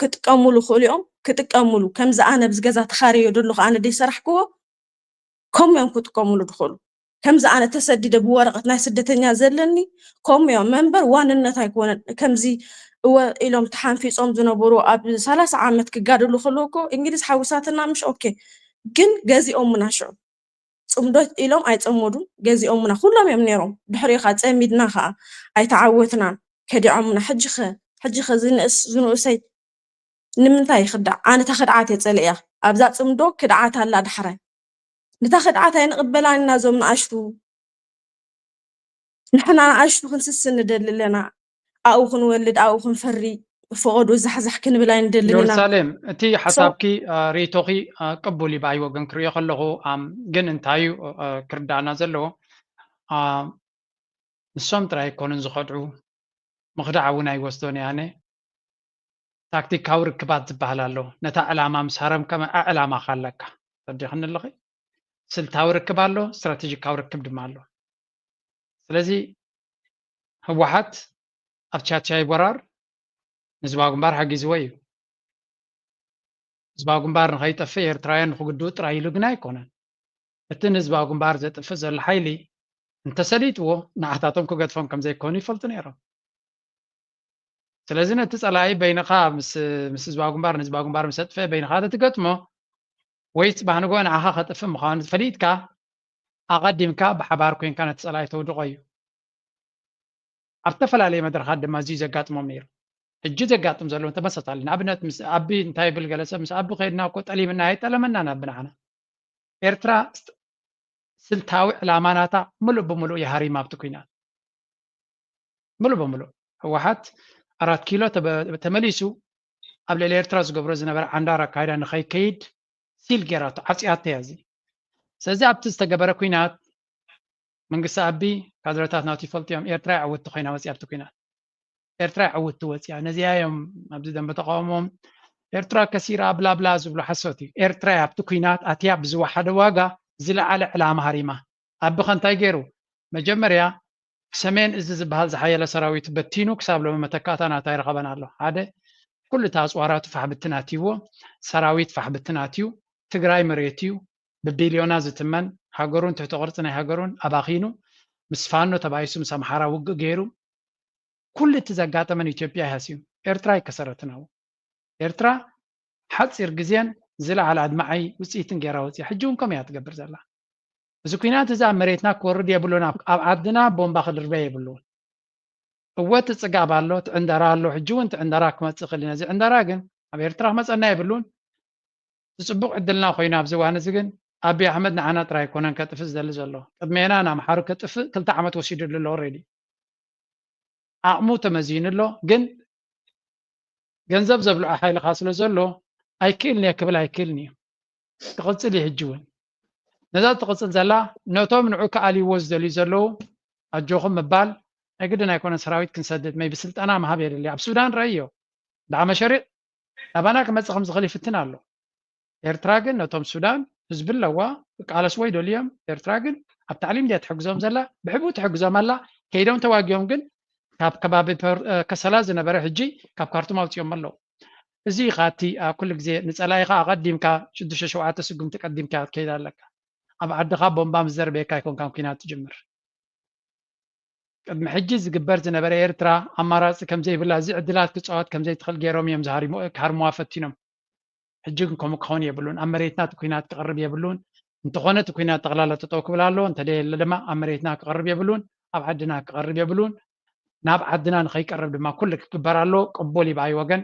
ክጥቀሙሉ ክእሉ እዮም ክጥቀሙሉ። ከምዚ ኣነ ብዚ ገዛ ተኻርዮ ደለኹ ኣነ ደይሰራሕክዎ ከምኡ እዮም ክጥቀሙሉ ድኽእሉ። ከምዚ ኣነ ተሰዲደ ብወረቐት ናይ ስደተኛ ዘለኒ ከምኡ እዮም። መንበር ዋንነት ኣይኮነን። ከምዚ እወ ኢሎም ተሓንፊጾም ዝነበሩ ኣብ ሰላሳ ዓመት ክጋደሉ ከለዉ እኮ እንግሊዝ ሓዊሳትና ምሽ ኦኬ፣ ግን ገዚኦምና ሽዑ። ጽምዶ ኢሎም ኣይጸመዱን፣ ገዚኦምና። ኩሎም እዮም ነይሮም። ድሕሪኡ ኸኣ ጸሚድና ኸኣ ኣይተዓወትናን፣ ከዲዖምና። ሕጂ ኸ፣ ሕጂ ኸ ዝንእስ፣ ዝንኡሰይ ንምንታይ ይኽዳዕ? ኣነ እታ ኽድዓት እየ ጸሊእያ። ኣብዛ ጽምዶ ክድዓት ኣላ ዳሕራይ። ነታ ኽድዓት ኣይንቕበላን ኢና እዞም ንኣሽቱ። ንሕና ንኣሽቱ ክንስስን ንደሊ ኣለና። ኣብኡ ክንወልድ፣ ኣብኡ ክንፈሪ፣ ፈቐድኡ ዛሕዛሕ ክንብል ኣይንደልን ኢና። ኢየሩሳሌም፣ እቲ ሓሳብኪ፣ አ፣ ርእይቶኺ፣ አ፣ ቅቡል እዩ ብኣይ ወገን ክርእዮ ከለኹ፣ ኣም፣ ግን እንታይ እዩ፣ አ፣ ክርዳእና ዘለዎ? አ፣ ንሶም ጥራይ ኣይኮኑን ዝኸድዑ፣ ምኽዳዕ እውን ኣይወስዶን እየ ኣነ። ታክቲካዊ ርክባት ዝበሃል ኣሎ። ነታ ዕላማ ምስ ሃረምካ ኣዕላማኻ ኣለካ። ተረዲእክኒ ኣለኺ? ስልታዊ ርክብ ኣሎ፣ ስትራቴጂካዊ ርክብ ድማ ኣሎ። ስለዚ ህወሓት ኣብ ቻቻይ ወራር ንህዝባዊ ግንባር ሓጊዝዎ እዩ። ህዝባዊ ግንባር ንኸይጠፍእ ኤርትራውያን ንኽግድኡ ጥራይ ኢሉ ግን ኣይኮነን። እቲ ንህዝባዊ ግንባር ዘጥፍእ ዘሎ ሓይሊ እንተሰሊጥዎ ንዓታቶም ክገድፎም ከም ዘይኮኑ ይፈልጡ ነይሮም። ስለዚ ነቲ ጸላኢ በይንኻ ምስ፣ ምስ ህዝባዊ ግንባር፣ ንህዝባዊ ግንባር ምስ ኣጥፍአ በይንኻ ተትገጥሞ ወይ ጽባሕ ንግሆ ንዓኻ ከጥፍእ ምዃኑ ፈሊጥካ ኣቐዲምካ ብሓባር ኮይንካ ነቲ ጸላኢ ተውድቖ እዩ። ኣብ ዝተፈላለየ መድረኻት ድማ እዚ ዘጋጥሞም ነይሩ። ሕጂ ዘጋጥም ዘሎ ተመሳሳሊ። ንኣብነት ምስ ኣቢ እንታይ ይብል ገለ ሰብ፣ ምስ ኣቢ ከይድና እኮ ጠሊምና ኣይጠለመናን ኣቢ ንዓና። ኤርትራ ስልታዊ ዕላማ ናታ ምሉእ ብምሉእ ይሃሪም ኣብቲ ኲናት። ምሉእ ብምሉእ ህወሓት ኣራት ኪሎ ተበ-፣ ተመሊሱ ኣብ ልዕሊ ኤርትራ ዝገብሮ ዝነበረ ዓንዳር ኣካይዳ ንኸይከይድ ሲል ጌራቶ፣ ዓጽያቶ እያ እዚ። ስለዚ ኣብቲ ዝተገበረ ኲናት መንግስቲ ኣቢ ካድረታት ናቱ ይፈልጡ እዮም። ኤርትራ ይዕውቲ ኮይና ወፂኣ ኣብቲ ኲናት። ኤርትራ ይዕውቲ ወፂኣ። ነዚኣ እዮም ኣብዚ ደንበ ተቃውሞም ኤርትራ ከሲራ ብላብላ ዝብሉ ሓሶት እዩ። ኤርትራ ኣብቲ ኲናት ኣትያ ብዝወሓደ ዋጋ ዝለዓለ ዕላማ ሃሪማ። ኣቢ ከ እንታይ ገይሩ? መጀመርያ ሰሜን እዚ ዝበሃል ዝሓየለ ሰራዊት በቲኑ ክሳብ ሎሚ መተካእታ ናታ ይረኸበን ኣሎ። ሓደ፣ ኩሉ እቲ ኣፅዋራቱ ፋሕ ብትን ኣትይዎ፣ ሰራዊት ፋሕ ብትን ኣትዩ፣ ትግራይ መሬት እዩ፣ ብቢልዮና ዝትመን፣ ሃገሩን ትሕቲ ቅርፂ ናይ ሃገሩን ኣባኺኑ፣ ምስ ፋኖ ተባኢሱ ምስ ኣምሓራ ውግእ ገይሩ፣ ኩሉ እቲ ዘጋጠመን ኢትዮጵያ ይሃስዩ። ኤርትራ ኣይከሰረትን ኣብኡ። ኤርትራ ሓፂር ግዜን ዝለዓለ ኣድማዓይ ውፅኢትን ገይራ ወፂኣ። ሕጂ እውን ከምኡ እያ ትገብር ዘላ። እዚ ኲናት እዚ ኣብ መሬትና ክወርድ የብሉን። ኣብ፣ ኣብ ዓድና ቦምባ ክድርበ የብሉን። እወ እቲ ፅጋብ ኣሎ፣ እቲ ዕንደራ ኣሎ። ሕጂ እውን እቲ ዕንደራ ክመፅእ ይኽእል እዩ። ነዚ ዕንደራ ግን ኣብ ኤርትራ ክመፀና የብሉን። እቲ ፅቡቕ ዕድልና ኮይኑ ኣብዚ እዋን እዚ ግን ኣቢ ኣሕመድ ንዓና ጥራይ ኣይኮነን ከጥፍእ ዝደሊ ዘሎ። ቅድሜና ንኣምሓሩ ከጥፍእ ክልተ ዓመት ወሲዱሉ ኣሎ ኦልሬዲ። ዓቕሙ ተመዚኑ ኣሎ፣ ግን ገንዘብ ዘብልዖ ሓይልኻ ስለ ዘሎ ኣይክእልን እየ ክብል ኣይክእልን እዩ። ክቕጽል እዩ ሕጂ እውን። ነዛ ትቕጽል ዘላ ነቶም ንዑ ክኣልይዎ ዝደልዩ ዘለዉ ኣጆኹም ምባል፣ ናይ ግድን ኣይኮነን ሰራዊት ክንሰድድ፣ መይ ብስልጠና ምሃብ የድሊ። ኣብ ሱዳን ረእዮ፣ ደኣ መሸሪዕ ናባና ክመጽእ ከም ዝኽእል ይፍትን ኣሎ። ኤርትራ ግን ነቶም ሱዳን ህዝቢ ኣለዋ፣ ክቃለስዎ ይደልዩ እዮም። ኤርትራ ግን ኣብ ታዕሊም ድያ ትሕግዞም ዘላ? ብሕቡእ ትሕግዞም ኣላ። ከይዶም ተዋጊኦም ግን ካብ ከባቢ ፐር-፣ እ፣ ከሰላ ዝነበረ ሕጂ ካብ ካርቱም ኣውጺኦም ኣለዉ። እዚ ኢኻ እቲ፣ እ፣ ኩሉ ግዜ ንጸላኢኻ ኣቐዲምካ ሽዱሽተ ሸውዓተ ስጉምቲ ቀዲምካ ክትከይድ ኣለካ። ኣብ ዓድኻ ቦምባ ምስ ዘርበየካ ኣይኮንካን ኲናት ትጅምር። ቅድሚ ሕጂ ዝግበር ዝነበረ ኤርትራ ኣማራጺ ከም ዘይብላ፣ እዚ ዕድላት ክጻወት ከም ዘይትኽእል ገይሮም እዮም ዝሃሪሞ-፣ ክሃርምዋ ፈቲኖም። ሕጂ ግን ከምኡ ክኸውን የብሉን። ኣብ መሬትና እቲ ኲናት ክቐርብ የብሉን። እንተኾነ እቲ ኲናት ጠቕላላ ጠጠው ክብል ኣለዎ፣ እንተደየለ ድማ ኣብ መሬትና ክቐርብ የብሉን፣ ኣብ ዓድና ክቐርብ የብሉን። ናብ ዓድና ንኸይቀርብ ድማ ኩሉ ክግበር ኣለዎ። ቅቡል እዩ ብኣይ ወገን።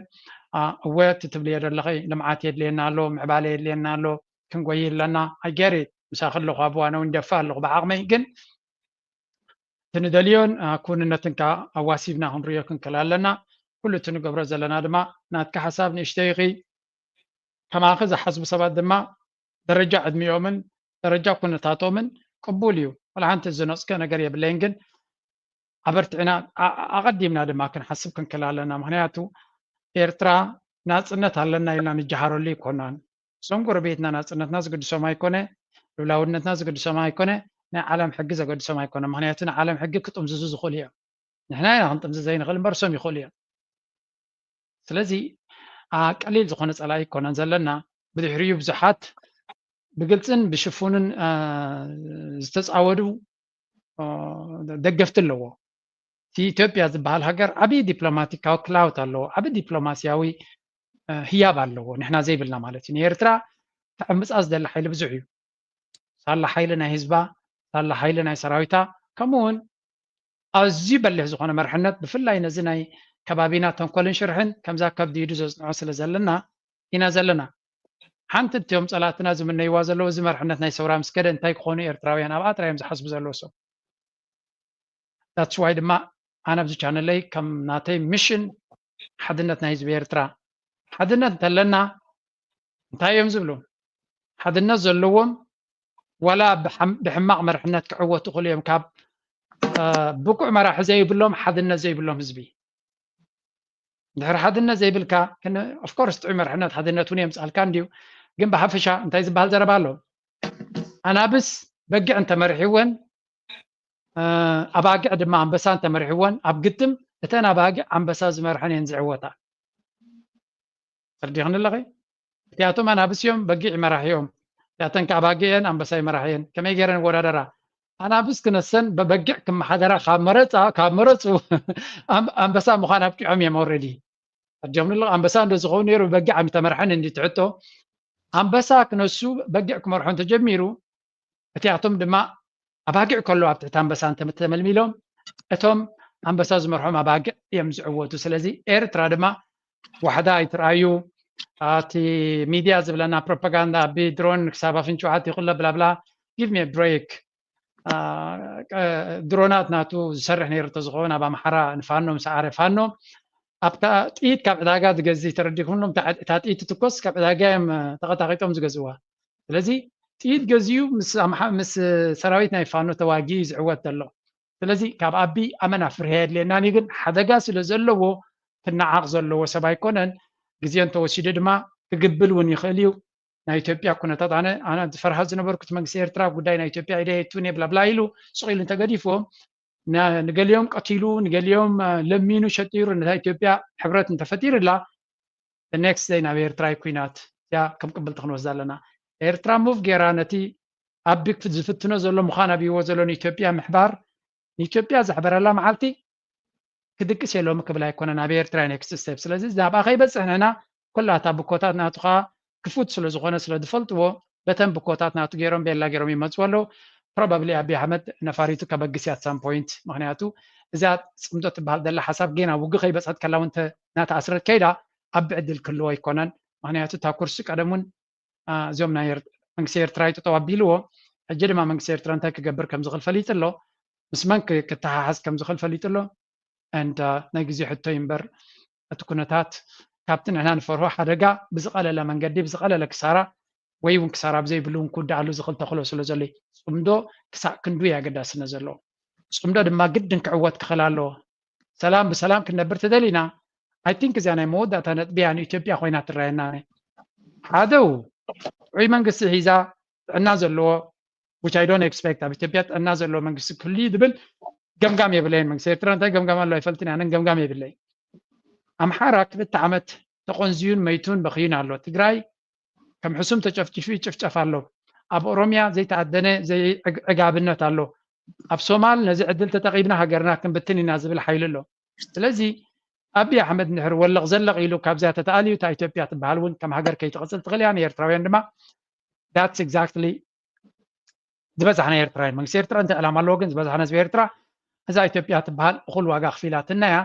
ኣ፣ እወ፣ እቲ ትብልዮ ዘለኺ ልምዓት የድልየና ኣሎ፣ ምዕባለ የድልየና ኣሎ፣ ክንጎይ ኣለና። I get it። ምሳኺ ኣለኹ፣ ኣብ እዋነ እውን ደፋ ኣለኹ ብዓቕመይ። ግን እቲ ንደልዮን፣ ኣ፣ ክውንነትን ከኣ ኣዋሲብና ክንርእዮ ክንክእል ኣለና። ኩሉ እቲ ንገብሮ ዘለና ድማ ናትካ ሓሳብ ንእሽተይ ኢኺ። ከማኺ ዝሓስቡ ሰባት ድማ ደረጃ ዕድሚኦምን ደረጃ ኩነታቶምን ቅቡል እዩ። ዋላ ሓንቲ ዝነጽገ ነገር የብለይን፣ ግን ኣበርቲዕና ኣ-፣ ኣቐዲምና ድማ ክንሓስብ ክንክእል ኣለና። ምኽንያቱ ኤርትራ ናጽነት ኣለና ኢልና ንጀሃረሉ ኣይኮናን። እዞም ጎረቤትና ናጽነትና ዝግድሶም ኣይኮነ፣ ልኡላውነትና ዝግድሶም ኣይኮነ፣ ናይ ዓለም ሕጊ ዘገድሶም ኣይኮነ። ምኽንያቱ ንዓለም ሕጊ ክጥምዝዙ ዝኽእሉ እዮም። ንሕና ኢና ክንጥምዝዝ ዘይንኽእል እምበር እሶም ይኽእሉ እዮም። ስለዚ፣ ኣ፣ ቀሊል ዝኾነ ጸላኢ ኣይኮነን ዘለና። ብድሕሪኡ ብዙሓት ብግልጽን ብሽፉንን፣ ኣ፣ ዝተጻወዱ፣ ኣ፣ ደገፍቲ ኣለዎ። ኢትዮጵያ ዝበሃል ሃገር ዓብዪ ዲፕሎማቲካዊ ክላውት ኣለዎ፣ ዓብዪ ዲፕሎማሲያዊ ህያብ ኣለዎ። ንሕና ዘይብልና ማለት እዩ። ንኤርትራ ክዕምፃ ዝደሊ ሓይሊ ብዙሕ እዩ። ሳላ ሓይሊ ናይ ህዝባ፣ ሳላ ሓይሊ ናይ ሰራዊታ፣ ከምኡ እውን ኣዝዩ በሊሕ ዝኾነ መርሕነት፣ ብፍላይ ነዚ ናይ ከባቢና ተንኮልን ሽርሕን ከምዛ ከብዲ ኢዱ ዘጽንዖ ስለ ዘለና ኢና ዘለና። ሓንቲ እቲኦም ጸላእትና ዝምነይዋ ዘለዉ፣ እዚ መርሕነት ናይ ሰውራ ምስ ከደ እንታይ ክኾኑ ኤርትራውያን ኣብኣ ጥራይ እዮም ዝሓስቡ ዘለዉ። So that's why ድማ ኣነ ኣብዚ ቻነለይ ከም ናተይ ሚሽን ሓድነት ናይ ህዝቢ ኤርትራ፣ ሓድነት እንተለና እንታይ እዮም ዝብሉ? ሓድነት ዘለዎም ዋላ ብሕማቕ መርሕነት ክዕወቱ ይኽእሉ እዮም። ካብ ብቁዕ መራሒ ዘይብሎም፣ ሓድነት ዘይብሎም ህዝቢ። ድሕሪ ሓድነት ዘይብልካ፣ ኦፍኮርስ ጥዑይ መርሕነት ሓድነት እውን የምፅኣልካ እንድዩ። ግን ብሓፈሻ እንታይ ዝበሃል ዘረባ ኣሎ? ኣናብስ በጊዕ እንተመሪሕወን፣ ኣባጊዕ ድማ ኣንበሳ እንተመሪሕወን፣ ኣብ ግጥም እተን ኣባጊዕ ኣንበሳ ዝመርሐን እየን ዝዕወታ። ተረዲኽኒ ኣለኺ? እቲኣቶም ኣናብስ እዮም፣ በጊዕ ይመራሕዮም። እቲኣተን ከኣ ኣባጊዕ እየን፣ ኣንበሳ ይመራሕየን። ከመይ ገይረን ይወዳደራ? ኣናብስ ክነሰን በበጊዕ ክመሓደራ ካብ መረጻ፣ ካብ መረጹ ኣም-፣ ኣንበሳ ምዃን ኣብቂዖም እዮም ኦልሬዲ። ተረዲኦምኒ ኣለኹ? ኣንበሳ እንዶ ዝኸውን ነይሩ በጊዕ ኣይምተመርሐን እንዲ ትሕቶ። ኣንበሳ ክነሱ በጊዕ ክመርሖ እንተጀሚሩ፣ እቲኣቶም ድማ ኣባጊዕ ከሎ ኣብ ትሕቲ ኣንበሳ እንተተመልሚሎም፣ እቶም ኣንበሳ ዝመርሖም ኣባጊዕ እዮም ዝዕወቱ። ስለዚ ኤርትራ ድማ ዋሕዳ ኣይትርኣዩ፣ እቲ ሚድያ ዝብለና ፕሮፓጋንዳ ብድሮን ክሳብ ኣፍንጭዋ ኣትዩ ክሎ ብላብላ። Give me a break። ድሮናት ናቱ ዝሰርሕ ነይሩ እንተዝኸውን ኣብ ኣምሓራ ንፋኖ ምስ ሰዓረ ፋኖ ኣብታ ጥይት ካብ ዕዳጋ ዝገዝእ ተረዲኹም፣ እታ ጥይት ትኮስ ካብ ዕዳጋ እዮም ተቐጣቒጦም ዝገዝእዋ። ስለዚ ጥይት ገዚኡ ምስ ኣምሓ-፣ ምስ ሰራዊት ናይ ፋኖ ተዋጊኡ እዩ ዝዕወት ዘሎ። ስለዚ ካብ ኣቢ ኣመና ፍርሂ የድልየናን እዩ፣ ግን ሓደጋ ስለ ዘለዎ ክነዓቕ ዘለዎ ሰብ ኣይኮነን። ግዜ እንተወሲዱ ድማ ክግብል እውን ይኽእል እዩ። ናይ ኢትዮጵያ ኩነታት ኣነ፣ ኣነ ዝፈርሃ ዝነበርኩት መንግስቲ ኤርትራ ጉዳይ ናይ ኢትዮጵያ ኢደ የእትውን እየ ብላብላ ኢሉ ስቕ ኢሉ እንተገዲፍዎ፣ ን-፣ ንገሊኦም ቀቲሉ፣ ንገሊኦም ለሚኑ ሸጢሩ ነታ ኢትዮጵያ ሕብረት እንተፈጢርላ፣ the next day ናብ ኤርትራ እዩ ኩናት። እዚኣ ከም ቅብልቲ ክንወስዳ ኣለና። ኤርትራ ሙቭ ገይራ ነቲ ኣቢ ዝፍትኖ ዘሎ ምዃን ኣብይዎ ዘሎ ንኢትዮጵያ ምሕባር፣ ንኢትዮጵያ ዘሕበረላ መዓልቲ ክድቅስ የለውም ክብል ኣይኮነን ኣብ ኤርትራ ኔክስት ስቴፕ። ስለዚ ናብኣ ከይበጽሕ ንሕና ኩላታ ብኮታት ናቱ ከዓ ክፉት ስለ ዝኾነ ስለ ዝፈልጥዎ በተን ብኮታት ናቱ ገይሮም ቤላ ገይሮም ይመጽኡ ኣለዉ። ፕሮባብሊ ኣቢ ኣሕመድ ነፋሪቱ ከበግስ እያ at some point። ምኽንያቱ እዚኣ ጽምዶ ትበሃል ዘላ ሓሳብ ጌና ውግእ ከይበጽሐት ከላ እውን ተ-፣ እናተኣስረት ከይዳ ኣብ ዕድል ክህልዎ ኣይኮነን። ምኽንያቱ እታ ኩርሲ ቀደም እውን፣ አ፣ እዚኦም ናይ ኤር-፣ መንግስቲ ኤርትራ ይጥጠው ኣቢልዎ። ሕጂ ድማ መንግስቲ ኤርትራ እንታይ ክገብር ከም ዝኽእል ፈሊጡ ኣሎ። ምስ መን ክ-፣ ክተሓሓዝ ከም ዝኽእል ፈሊጡ ኣሎ። And፣ አ፣ ናይ ግዜ ሕቶ እዩ እምበር እቲ ኩነታት ካብቲ ንሕና ንፈርሆ ሓደጋ ብዝቐለለ መንገዲ፣ ብዝቐለለ ክሳራ ወይ እውን ክሳራ ብዘይብሉ እውን ክውዳእሉ ዝኽእል ተኽእሎ ስለ ዘሎ እዩ። ጽምዶ ክሳዕ ክንዱ እዩ ኣገዳስነት ዘለዎ። ጽምዶ ድማ ግድን ክዕወት ክኽእል ኣለዎ። ሰላም ብሰላም ክንነብር ተደሊና፣ I think እዚኣ ናይ መወዳእታ ነጥቢ እያ ንኢትዮጵያ ኮይና ትረኣየና። ሓደው ጥዑይ መንግስቲ ሒዛ ጥዕና ዘለዎ፣ which I don't expect፣ ኣብ ኢትዮጵያ ጥዕና ዘለዎ መንግስቲ ክህሉ እዩ ዝብል ገምጋም የብለይን። መንግስቲ ኤርትራ እንታይ ገምጋም ኣሎ ኣይፈልጥን፣ ኣነን ገምጋም የብለይ። ኣምሓራ ክልተ ዓመት ተቆንዝዩን መይቱን በኽዩን ኣሎ። ትግራይ ከም ሕሱም ተጨፍጭፉ ይጭፍጨፍ ኣሎ። ኣብ ኦሮሚያ ዘይተኣደነ ዘይዕግ-፣ ዕጋብነት ኣሎ። ኣብ ሶማል ነዚ ዕድል ተጠቒምና ሃገርና ክንብትን ኢና ዝብል ሓይሊ ኣሎ። ስለዚ ኣቢ ኣሕመድ እንድሕር ወለቕ ዘለቕ ኢሉ ካብዚኣ ተተኣልዩ እታ ኢትዮጵያ ትበሃል እውን ከም ሃገር ከይትቕጽል ትኽእል እያ። ንኤርትራውያን ድማ that's exactly ዝበዛሕና ኤርትራውያን፣ መንግስቲ ኤርትራ እንታይ ዕላማ ኣለዎ፣ ግን ዝበዛሕና ህዝቢ ኤርትራ እዛ ኢትዮጵያ ትበሃል እኹል ዋጋ ኣኽፊላትና እያ።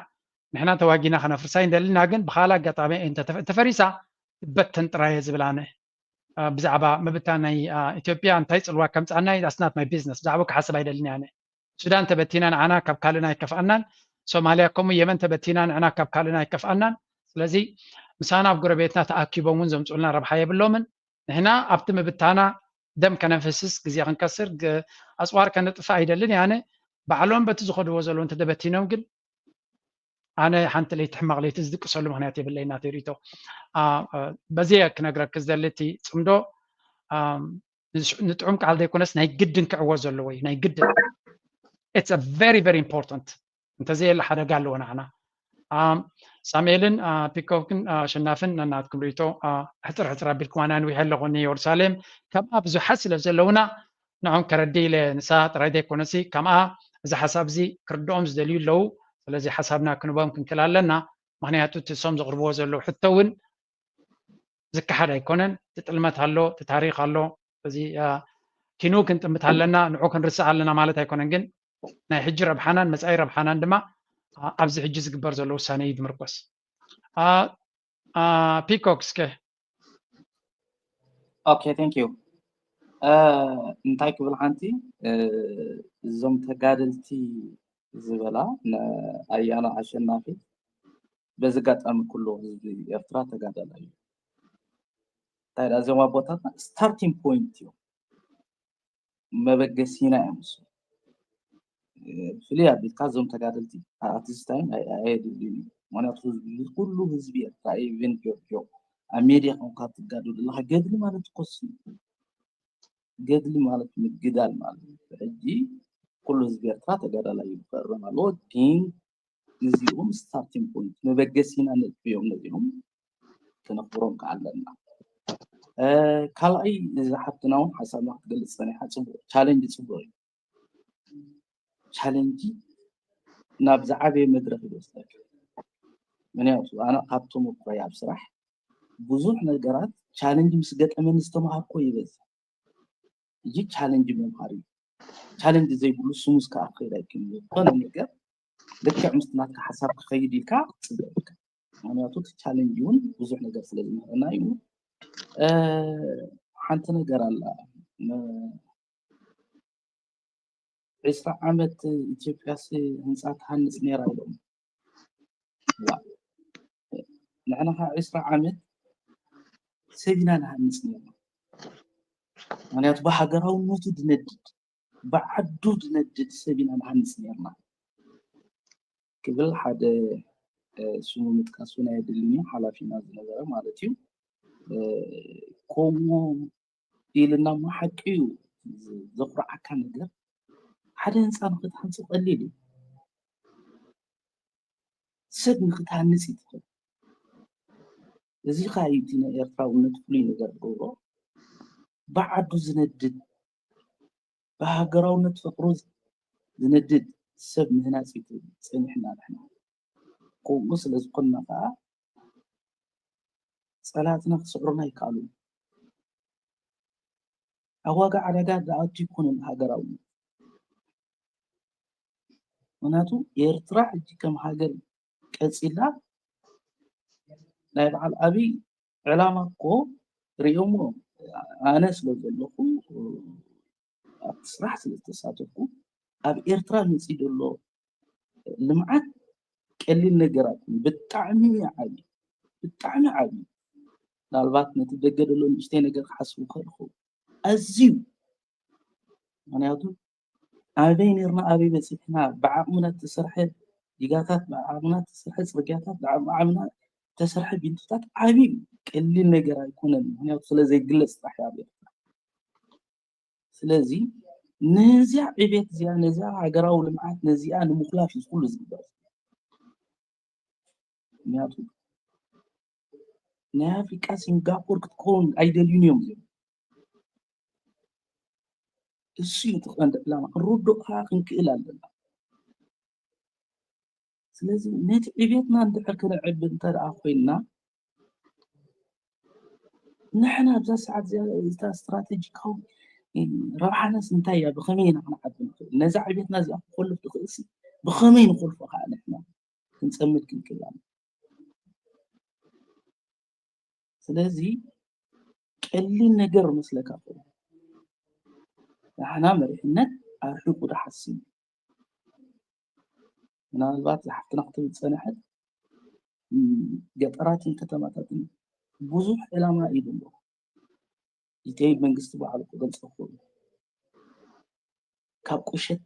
ንሕና ተዋጊና ከነፍርሳ ይንደልና፣ ግን ብኻልእ ኣጋጣሚ እንተ-፣ እንተፈሪሳ ትበተን ጥራይ እየ ዝብል ኣነ። አ፣ ብዛዕባ ምብታን ናይ፣ አ፣ ኢትዮጵያ እንታይ ጽልዋ ከምጽኣና እዩ፣ that's not my business። ብዛዕባ ክሓስብ ኣይደልን እየ ኣነ። ሱዳን ተበቲና ንዓና ካብ ካልእና ኣይከፍኣናን። ሶማልያ ከምኡ፣ የመን ተበቲና ንዕና ካብ ካልእና ኣይከፍኣናን። ስለዚ ምሳና ኣብ ጎረቤትና ተኣኪቦም እውን ዘምጽኡልና ረብሓ የብሎምን። ንሕና ኣብቲ ምብታና ደም ከነፍስስ፣ ግዜ ክንከስር፣ ግ-፣ ኣጽዋር ከነጥፍእ ኣይደልን እየ ኣነ። ባዕሎም በቲ ዝኸድዎ ዘለዉ እንተተበቲኖም ግን ኣነ ሓንቲ ለይቲ ሕማቕ ለይቲ ዝድቅሰሉ ምኽንያት የብለይ እናተይ ርእይቶ። አ፣ አ፣ በዚ እየ ክነግረኪ ዝደሊ እቲ ጽምዶ፣ አ፣ ንሽ-፣ ንጥዑም ቃል ዘይኮነስ ናይ ግድን ክዕወት ዘለዎ እዩ፣ ናይ ግድን። It's a very, very important። እንተዘየለ ሓደጋ ኣለዎ ንዓና። አ፣ ሳሙኤልን፣ አ፣ ፒኮክን፣ አ፣ ኣሸናፍን ነናትኩም ርእይቶ፣ አ፣ ሕጽር ሕጽር ኣቢልኩም ኣነ ኣንዊሐ ኣለኹ ንኢየሩሳሌም። ከምኣ ብዙሓት ስለ ዘለውና ንዖም ከረዲ ኢለ ንሳ ጥራይ ዘይኮነሲ ከምኣ እዚ ሓሳብ እዚ ክርድኦም ዝደልዩ ኣለዉ። ስለዚ ሓሳብና ክንቦም ክንክእል ኣለና። ምክንያቱ እቲ እሶም ዘቕርብዎ ዘለዉ ሕቶ እውን ዝከሓድ ኣይኮነን። እቲ ጥልመት ኣሎ፣ እቲ ታሪክ ኣሎ። እዚ ኪኑ ክንጥምት ኣለና፣ ንዑ ክንርስዕ ኣለና ማለት ኣይኮነን። ግን ናይ ሕጂ ረብሓናን መፃኢ ረብሓናን ድማ ኣብዚ ሕጂ ዝግበር ዘሎ ውሳነ እዩ ዝምርኮስ። ፒኮክ እስከ። ኦኬ፣ thank you። እንታይ ክብል ሓንቲ እዞም ተጋደልቲ ዝበላ ኣያና ኣሸናፊ በዚ ኣጋጣሚ ኩሉ ህዝቢ ኤርትራ ተጋዳላይ እዩ። እንታይ ደኣ እዞም ኣቦታትና starting point እዮም፣ መበገሲና እዮም። እሱ ፍልይ ኣቢልካ እዞም ተጋደልቲ at this time ኣየድልዩን እዩ። ምክንያቱ ኩሉ ህዝቢ ኤርትራ even ጆርጆ ኣብ ሜድያ ኮንካ ትጋደሉ ዘለካ ገድሊ ማለት እኮ እሱ እዩ። ገድሊ ማለት ምግዳል ማለት እዩ። ሕጂ ኩሉ ህዝቢ ኤርትራ ተጋዳላይ እዩ ክፈርም ኣለዎ። ግን እዚኦም starting point መበገሲና ነጥቢ እዮም። ነዚኦም ከነኽብሮም ከዓ ኣለና። ካልኣይ እዛ ሓፍትና እውን ሓሳብና ክትገልፅ ፀኒሓ። ፅቡቅ ቻለንጅ ፅቡቅ እዩ። ቻለንጅ ናብ ዝዓበየ መድረክ ይወስደካ። ምክንያቱ ኣነ ካብ ተመኩሮይ ኣብ ስራሕ ብዙሕ ነገራት ቻለንጅ ምስ ገጠመኒ ዝተምሃርኮ ይበዝሕ። እዚ ቻለንጅ መምሃሪ እዩ። ቻለንጅ ዘይብሉ ስሙዝ ከዓ ክኸይድ ኣይክእልን። ዝኾነ ነገር ልክዕ ምስቲ ናትካ ሓሳብ ክኸይድ ኢልካ ክትፅበ ኢልካ። ምክንያቱ እቲ ቻለንጅ እውን ብዙሕ ነገር ስለ ዝምህረና እዩ። ሓንቲ ነገር ኣላ። ዒስራ ዓመት ኢትዮጵያስ ህንፃ ትሃንፅ ነይራ ኢሎም። ንሕና ከዓ ዒስራ ዓመት ሰብ ኢና ንሃንፅ ነርና። ምክንያቱ ብሃገራውነቱ ዝነድድ ብዓዱ ዝነድድ ሰብ ኢና ንሃንፅ ነርና ክብል ሓደ ስሙ ምጥቃስ እውን ኣየድልን እዩ፣ ሓላፊና ዝነበረ ማለት እዩ። ከምኡ ኢልና እሞ ሓቂ እዩ ዘኩርዓካ ነገር ሓደ ህንፃ ንክትሃንፆ ቀሊል እዩ። ሰብ ንክትሃንፅ እዩ ትኽእል። እዚ ከዓ እዩ እቲ ናይ ኤርትራውነት ፍሉይ ነገር ዝገብሮ። ብዓዱ ዝነድድ ብሃገራውነት ፍቅሩ ዝነድድ ሰብ ምህናፅ እዩ ፀኒሕና ንሕና። ከምኡ ስለ ዝኾንና ከዓ ፀላእትና ክስዕሩና ኣይከኣሉን። ኣብ ዋጋ ዕዳጋ ዝኣቱ ኣይኮነን ሃገራውነት። ምክንያቱ ኤርትራ ሕጂ ከም ሃገር ቀፂላ ናይ በዓል ኣብይ ዕላማ እኮ ሪኦሞ ኣነ ስለ ዘለኹ ኣብቲ ስራሕ ስለ ዝተሳተፍኩ ኣብ ኤርትራ መፂኡ ዘሎ ልምዓት ቀሊል ነገር ኣይኮነን። ብጣዕሚ ዓብዩ ብጣዕሚ ዓብዩ። ምናልባት ነቲ ደገ ዘሎ ንእሽተይ ነገር ክሓስቡ ይኽእሉ ይኸውን። ኣዝዩ ምክንያቱ ኣበይ ነርና ኣበይ በፂሕና ብዓቕምና እተሰርሐ ዲጋታት ብዓቕምና እተሰርሐ ፅርግያታት ብዓቕምና እተሰርሐ ቢንቶታት ዓብዩ ቀሊል ነገር ኣይኮነን። ምክንያቱ ስለ ዘይግለፅ ጥራሕ እዩ ኣብ ኤርትራ። ስለዚ ነዚኣ ዕቤት እዚኣ ነዚኣ ሃገራዊ ልምዓት ነዚኣ ንምኹላፍ እዩ ኩሉ ዝግበር። ምክንያቱ ናይ ኣፍሪቃ ሲንጋፖር ክትከውን ኣይደልዩን እዮም እዚኦም። እሱ እዩ እቲ ቀንዲ ዕላማ። ክንርድኦ ከዓ ክንክእል ኣለና። ስለዚ ነቲ ዕቤትና እንድሕር ክነዕቢ እንተ ደኣ ኮይንና ንሕና ኣብዛ ሰዓት እዚኣ እታ ስትራቴጂካዊ ረብሓናስ እንታይ እያ? ብኸመይ ኢና ክንዓቢ ንኽእል? ነዛ ዕቤትና እዚኣ ክኾልፍ ዝኽእል ሲ ብኸመይ ንኾልፎ ከዓ ንሕና ክንፀምድ ክንክእል ኣለና። ስለዚ ቀሊል ነገር መስለካ ኮይኑ ንሕና መሪሕነት ኣርሒቑ ዝሓስብ ምናልባት ዝሓፍትና ክትብል ዝፀንሐት ገጠራትን ከተማታትን ብዙሕ ዕላማ እዩ ዘለዎ። ኢትዮ መንግስቲ ባዕሉ ክገልፆ ክኽእል ካብ ቁሸት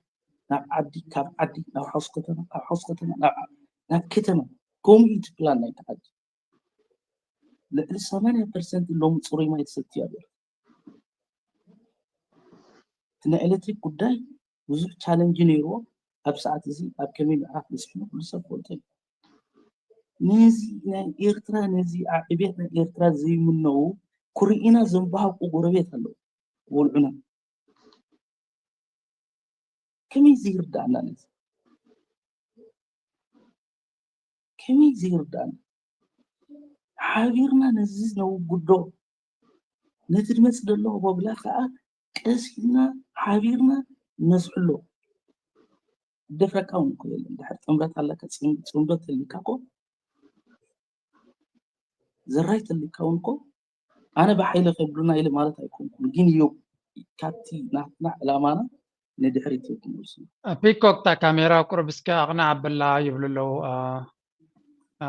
ናብ ዓዲ ካብ ዓዲ ናብ ሓውስ ከተማ ካብ ሓውስ ከተማ ናብ ከተማ ከምኡ እዩ እቲ ፕላን ናይቲ ዓዲ። ልዕሊ ሰማንያ ፐርሰንት ሎሚ ፅሩይ ማይ ትሰትዩ ኣብ ኤርትራ። እቲ ናይ ኤሌክትሪክ ጉዳይ ብዙሕ ቻለንጅ ነይርዎ። ኣብ ሰዓት እዚ ኣብ ከመይ ምዕራፍ በፂሕና ኩሉ ሰብ ፈልጦ እዩ። ነዚ ናይ ኤርትራ ነዚ ዕቤት ናይ ኤርትራ ዘይምነው ኩርኢና ዘንባሃቁ ጎረቤት ኣለዉ ቆልዑና። ከመይ ዘይርዳእና ነዚ ከመይ ዘይርዳእና? ሓቢርና ነዚ ነውግዶ፣ ነቲ ድመፅ ዘሎ ቦብላ ከዓ ቀስ ኢልና ሓቢርና ነስሕሎ። ደፍረካ እውን እኮ የለን። ድሕር ጥምረት ኣለካ፣ ፅም- ፅምዶ ተሊካ እኮ፣ ዘራይ ተሊካ እውን እኮ፣ ኣነ ብሓይለ ከብሉና ኢለ ማለት ኣይኮንኩን፣ ግን እዮ ካብቲ ናትና ዕላማና ንድሕሪት እዮ ክንወስኑ። ፒኮክ፣ እታ ካሜራ ቁሩብ እስከ ኣቕንዕ ኣበላ ይብሉ ኣለዉ። አ፣ አ፣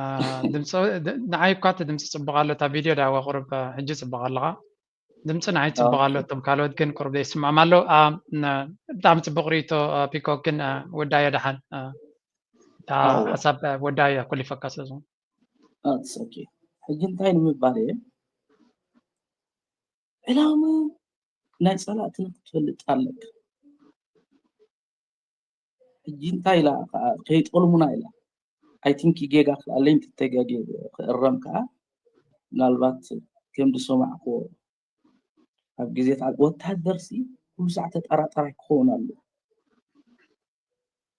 ድምፂ ድ- ንዓይ እኳ እቲ ድምፂ ፅቡቕ ኣሎ፣ እታ ቪድዮ ዳዋ ቁሩብ፣ አ፣ ሕጂ ፅቡቕ ኣለኻ። ድምፂ ንዓይ ፅቡቕ ኣሎ፣ ኦኬ። እቶም ካልኦት ግን ቁሩብ ዘይስምዖም ኣሎ። አ፣ ን- ብጣዕሚ ፅቡቕ ርእይቶ፣ አ፣ ፒኮክ፣ ግን፣ አ፣ ወዳዮ ደሓን፣ አ፣ እታ ኣዎ። ሓሳብ፣ አ፣ ወዳዮ ኩሊፈካ ስለ ዝኾነ። ኣትስ ኦኬ። ሕጂ እንታይ ንምባል እየ? ዕላማ ናይ ፀላእትና ክትፈልጥ ኣለካ። ሕጂ እንታይ ኢላ ከዓ ከይጠልሙና ኢላ። I think ጌጋ ክልኣለኝ ትተጋጌ ክእረም ከዓ ምናልባት ከም ዝሰማዕክዎ ኣብ ግዜ ተዓ- ወታደር ሲ ኩሉ ሳዕ ተጠራጠራይ ክኸውን ኣሎ።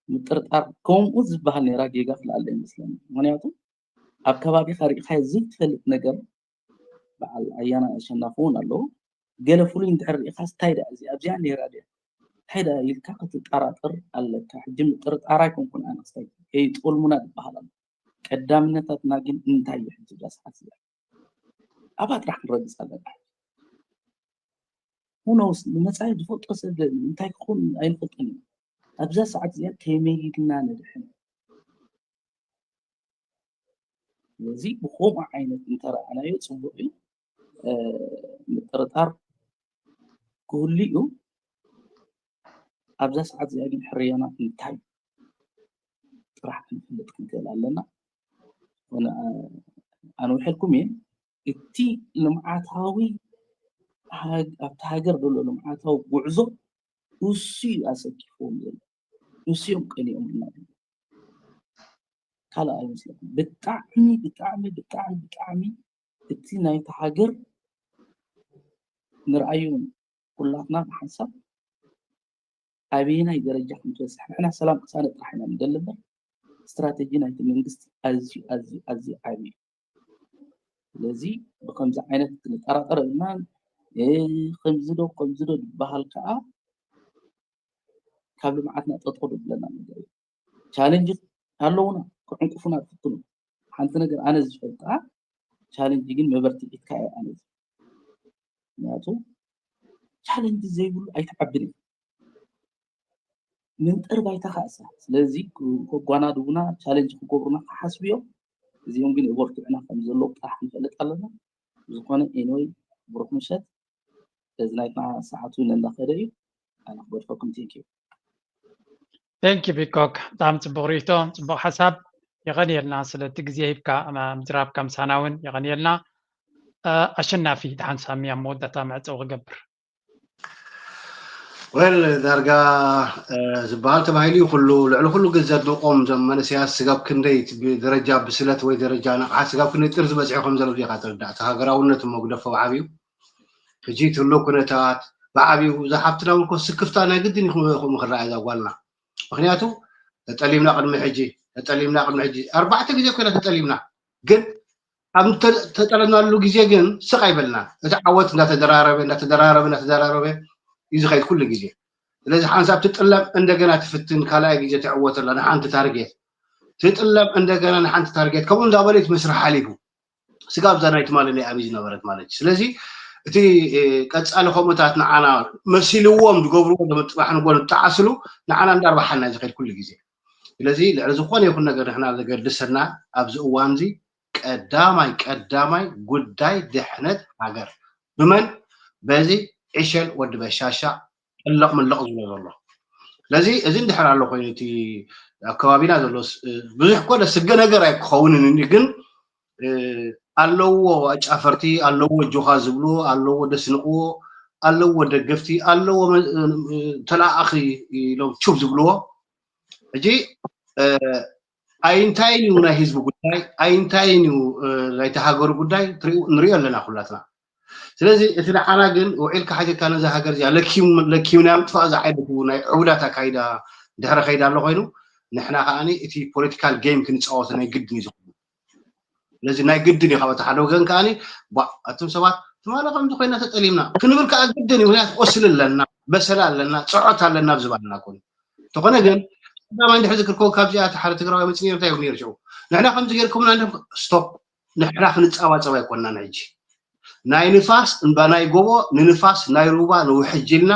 ምጥርጣር ከምኡ ዝበሃል ነራ ጌጋ ክልኣለ ይመስለኒ። ምክንያቱ ኣብ ከባቢኻ ርኢኻዮ ዘይትፈልጥ ነገር በዓል ኣያና ኣሸናፊ እውን ኣለዉ። ገለ ፍሉይ እንድሕር ርኢኻስ እንታይ ደኣ እዚ ኣብዚኣ ነይራ ድያ እንታይ ደኣ ኢልካ ክትጠራጠር ኣለካ። ሕጂ ምጥርጣር ኣይኮንኩን ኣነ ክስታይ ከይጠልሙና ዝበሃል ኣሎ። ቀዳምነታትና ግን እንታይ እዩ ሕጂ እዛ ሰዓት እዚኣ? ኣብኣ ጥራሕ ክንረግፅ ኣለና። Who knows ንመፃኢ ዝፈልጦ ሰብ እንታይ ክኸውን ኣይንፈልጥን እዩ። ኣብዛ ሰዓት እዚኣ ከመይ ኢልና ነድሕን? ስለዚ ብከምኡ ዓይነት እንተረኣናዮ ፅቡቅ እዩ። ምጥርጣር ክህሉ እዩ። ኣብዛ ሰዓት እዚኣ ግን ሕርያና እንታይ ጥራሕ ክንፈልጥ ክንክእል ኣለና። ኣነ ውሕልኩም እየ። እቲ ልምዓታዊ ኣብቲ ሃገር ዘሎ ልምዓታዊ ጉዕዞ እሱ እዩ ኣሰኪፍዎም ዘሎ። እሱ እዮም ቀኒኦምልና። ካልእ ኣይመስለኩም። ብጣዕሚ ብጣዕሚ ብጣዕሚ ብጣዕሚ እቲ ናይቲ ሃገር ንርኣዩ ኩላትና ብሓንሳብ ኣበየናይ ደረጃ ክንትበፅሕ ንሕና ሰላም ቅሳነት ጥራሕ ኢና ንደሊ እምበር ስትራተጂ ናይቲ መንግስቲ ኣዝዩ ኣዝዩ ኣዝዩ ዓብዩ እዩ። ስለዚ ብከምዚ ዓይነት ክንጠራጠር እና ከምዚ ዶ ከምዚ ዶ ዝበሃል ከዓ ካብ ልምዓትና ጠጠው ድብለና ነገር እዩ። ቻለንጅ ኣለውና ክዕንቁፉና ዝፍትኑ ሓንቲ ነገር ኣነ ዝፈልጣ ቻለንጅ ግን መበርትዒትካ እየ ኣነ ምክንያቱ ቻለንጅ ዘይብሉ ኣይትዓብን እዩ። መንጠር ባይታ ካእሳ ስለዚ ከጓናድቡና ቻለንጅ ክገብሩና ክሓስቡ እዮም። እዚኦም ግን የበርትዑና ከም ዘለዉ ጥራሕ ንፈልጥ ኣለና። ዝኾነ ኤንወይ ብሩክ ምሸት እዚ ናይትና ሰዓቱ ነንዳኸደ እዩ። ኣነ ክገድፈኩም። Thank you። Thank you ፒኮክ፣ ብጣዕሚ ፅቡቕ ርእይቶ፣ ፅቡቕ ሓሳብ። የቐንየልና ስለቲ ግዜ ሂብካ ምዝራብካ ምሳና እውን የቐንየልና። ኣሸናፊ ደሓን ሳሚ ኣብ መወዳእታ መዕፀዊ ክገብር። ወል ዳርጋ ዝበሃል ተባሂሉ እዩ ኩሉ ልዕሊ ኩሉ ግን ዘድንቆም ዞም መንእሰያት ስጋብ ክንደይ ብደረጃ ብስለት ወይ ደረጃ ንቕሓት ስጋብ ክንደይ ጥርዚ በፂሑ ከም ዘሎ ዲኻ ትርዳእ እቲ ሃገራውነት እሞ ግደፎ ብዓብዩ ሕጂ ትህሎ ኩነታት ብዓብዩ እዛ ሓፍትና እውን ኮ ስክፍታ ናይ ግድን እዩ ክምኡ ክረኣ እዛ ጓልና ምክንያቱ ተጠሊምና ቅድሚ ሕጂ ተጠሊምና ቅድሚ ሕጂ ኣርባዕተ ግዜ ኮይና ተጠሊምና ግን ኣብ ተጠለናሉ ግዜ ግን ስቕ ኣይበልና እቲ ዓወት እንዳተደራረበ እንዳተደራረበ እንዳተደራረበ እዩ ዝኸይድ ኩሉ ግዜ ስለዚ ሓንሳብ ትጥለም እንደገና ትፍትን ካልኣይ ግዜ ትዕወተላ ንሓንቲ ታርጌት ትጥለም እንደገና ንሓንቲ ታርጌት ከምኡ እንዳበለ እቲ መስርሕ ሓሊፉ ስጋብ እዛ ናይ ትማሊ ናይ ኣቢ ዝነበረት ማለት እዩ ስለዚ እቲ ቀፃሊ ከምኡታት ንዓና መሲልዎም ዝገብርዎ ጽባሕ ንጎ ዝጠዓስሉ ንዓና እንዳርባሓና ዝኸይድ ኩሉ ግዜ ስለዚ ልዕሊ ዝኾነ ይኹን ነገር ንሕና ዘገድሰና ኣብዚ እዋን እዚ ቀዳማይ ቀዳማይ ጉዳይ ድሕነት ሃገር ብመን በዚ ዕሸል ወዲ በሻሻ ጥለቕ ምለቕ ዝብሎ ዘሎ ስለዚ እዚ እንድሕር ኣሎ ኮይኑ እቲ ኣብ ከባቢና ዘሎ ብዙሕ ኮነ ስገ ነገር ኣይክኸውንን እኒ ግን ኣለዎ ኣጫፈርቲ ኣለዎ ጆኻ ዝብልዎ ኣለዎ ደስንቕዎ ኣለዎ ደገፍቲ ኣለዎ ተላኣኺ ኢሎም ቹብ ዝብልዎ ሕጂ ኣይንታይን እዩ ናይ ህዝቢ ጉዳይ ኣይንታይን እዩ ናይቲ ሃገሩ ጉዳይ ንሪኦ ኣለና ኩላትና ስለዚ እቲ ንዓና ግን ውዒልካ ሓቲትካ ነዛ ሃገር እዚኣ ለኪምና ምጥፋእ ዝዓይነቱ ናይ ዕቡዳት ኣካይዳ ድሕረ ከይዳ ኣሎ ኮይኑ ንሕና ከዓ እቲ ፖለቲካል ጌም ክንፃወት ናይ ግድን እዩ ዝኮኑ ስለዚ ናይ ግድን እዩ። ካብ እቲ ሓደ ወገን ከዓኒ፣ ቧ፣ ኣቱም ሰባት ትማሊ ከምዚ ኮይና ተጠሊምና ክንብል ከዓ ግድን እዩ። ምክንያቱ ቁስሊ ኣለና፣ በሰላ ኣለና፣ ፅዖት ኣለና ኣብ ዝባንና ኮኑ። እንተኾነ ግን ቀዳማይ እንድሕር ዝክርከቡ ካብዚኣ እቲ ሓደ ትግራዋይ መፅእ ነይሩ እንታይ ይብል ነይሩ ሽዑ? ንሕና ከምዚ ገይርኩምና እንዲኹም፣ ስቶፕ፣ ንሕና ክንፃባፀብ ኣይኮንናን ሕጂ። ናይ ንፋስ እምባ ናይ ጎቦ ንንፋስ ናይ ሩባ ንውሕጅ ኢልና፣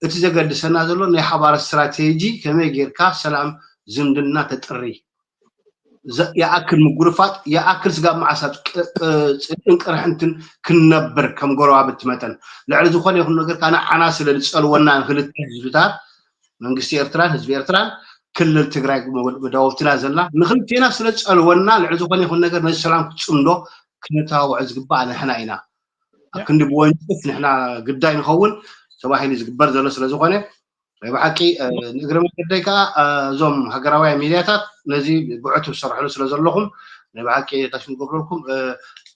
እቲ ዘገድሰና ዘሎ ናይ ሓባር ስትራቴጂ ከመይ ጌርካ ሰላም ዝምድና ተጥሪ፣ ይኣክል ምጉርፋጥ፣ ይኣክል ስጋብ መዓስ ኣብ ጽልእን ቅርሕንትን ክንነብር ከም ጎረባብቲ መጠን? ልዕሊ ዝኾነ ይኹን ነገር ከኣ ንዓና ስለ ዝጸልወና ንክልተ ህዝብታት መንግስቲ ኤርትራን ህዝቢ ኤርትራን ክልል ትግራይ መዳውብትና ዘላ ንክልቴና ስለ ዝጸልወና ልዕሊ ዝኾነ ይኹን ነገር ነዚ ሰላም ክትጽምዶ ክነተባብዖ ዝግባእ ንሕና ኢና። ኣብ ክንዲ ብወንጭፍ ንሕና ግዳይ ንኸውን ተባሂሉ ዝግበር ዘሎ ስለ ዝኾነ ናይ ብሓቂ ንእግረ መንገደይ ከዓ እዞም ሃገራውያን ሚድያታት ነዚ ብዕቱብ ዝሰርሕሉ ስለ ዘለኹም ናይ ብሓቂ ታሽም ገብረልኩም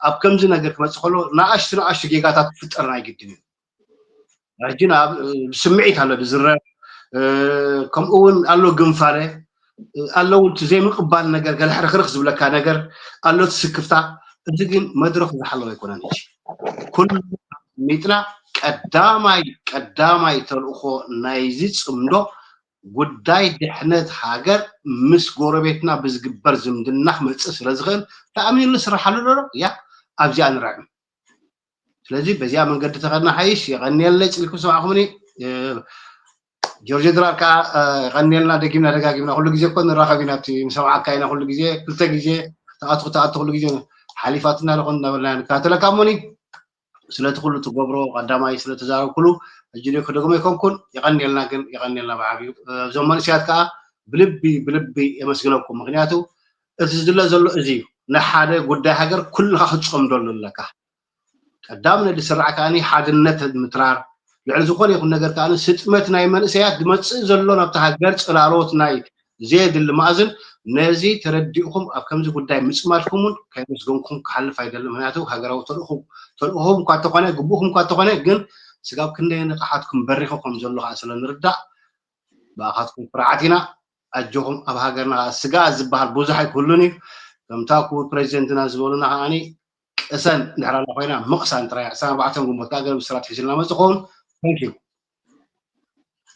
ኣብ ከምዚ ነገር ክመፅእ ከሎ ንኣሽቱ ንኣሽቱ ጌጋታት ክፍጠር ናይ ግድን እዩ። ሕጂ ብስምዒት ኣሎ ዝዝረብ ከምኡ እውን ኣሎ ግንፋለ ኣለዉ እቲ ዘይምቕባል ነገር ገለ ሕርክርክ ዝብለካ ነገር ኣሎ እቲ ስክፍታ። እዚ ግን መድረኹ ዝሓለወ ኣይኮነን። ሕጂ ኩሉ ሚጥና ቀዳማይ ቀዳማይ ተልእኾ ናይዚ ፅምዶ ጉዳይ ድሕነት ሃገር ምስ ጎረቤትና ብዝግበር ዝምድና ክመፅእ ስለ ዝኽእል ተኣሚንሉ ስራሓሉ ዶ ያ ኣብዚኣ ንርዕም። ስለዚ በዚኣ መንገዲ ተኸድና ሓይሽ የቐንየለይ ፅልኩም ሰማዕኹምኒ። ጆርጆ ድራር ከዓ የቐንየልና ደጊምና ደጋጊምና ኩሉ ግዜ እኮ ንራኸብ ኢና ኣብቲ ንሰምዓካ ኢና ኩሉ ግዜ ክልተ ግዜ ተኣትኹ ተኣትኹ ኩሉ ግዜ ሓሊፋትና ለኹን እናበልና ንከታተለካ እሞኒ ስለቲ ኩሉ ትገብሮ ቀዳማይ ስለተዛረብኩሉ ሕጂ ዶ ክደግሞ ኣይኮንኩን። የቐንየልና ግን የቐንየልና ብዓብዩ እዞም መንእሰያት ከዓ ብልቢ ብልቢ የመስግነኩም። ምክንያቱ እቲ ዝድለ ዘሎ እዚ እዩ። ንሓደ ጉዳይ ሃገር ኩልኻ ክትፀምደሉ ኣለካ። ቀዳም ነዲ ስራዕ ከዓኒ ሓድነት ምትራር ልዕሊ ዝኾነ ይኹን ነገር ከዓኒ ስጥመት ናይ መንእሰያት ዝመፅእ ዘሎ ናብቲ ሃገር ፅላሎት ናይ ዘየድሊ ማእዝን ነዚ ተረዲእኹም ኣብ ከምዚ ጉዳይ ምፅማድኩም እውን ከይመስገንኩም ክሓልፍ ኣይደልን። ምክንያቱ ሃገራዊ ተልእኹም እኳ ተኾነ ግቡእኹም እኳ ተኾነ ግን ስጋብ ክንደይ ንቕሓትኩም በሪኹ ከም ዘሎ ከዓ ስለ ንርዳእ ብኣኻትኩም ኩርዓት ኢና። ኣጆኹም ኣብ ሃገርና ከዓ ስግኣት ዝበሃል ብዙሕ ኣይክህሉን እዩ። ከምታ ክቡር ፕሬዚደንትና ዝበሉና ከዓኒ ቅሰን እንድሕር ኣላ ኮይና ምቕሳን ጥራይ ዕስራን ኣርባዕተን ግንቦት ከዓ ገለ ብስራት ሒዙልና መፅእ ክኸውን። Thank you።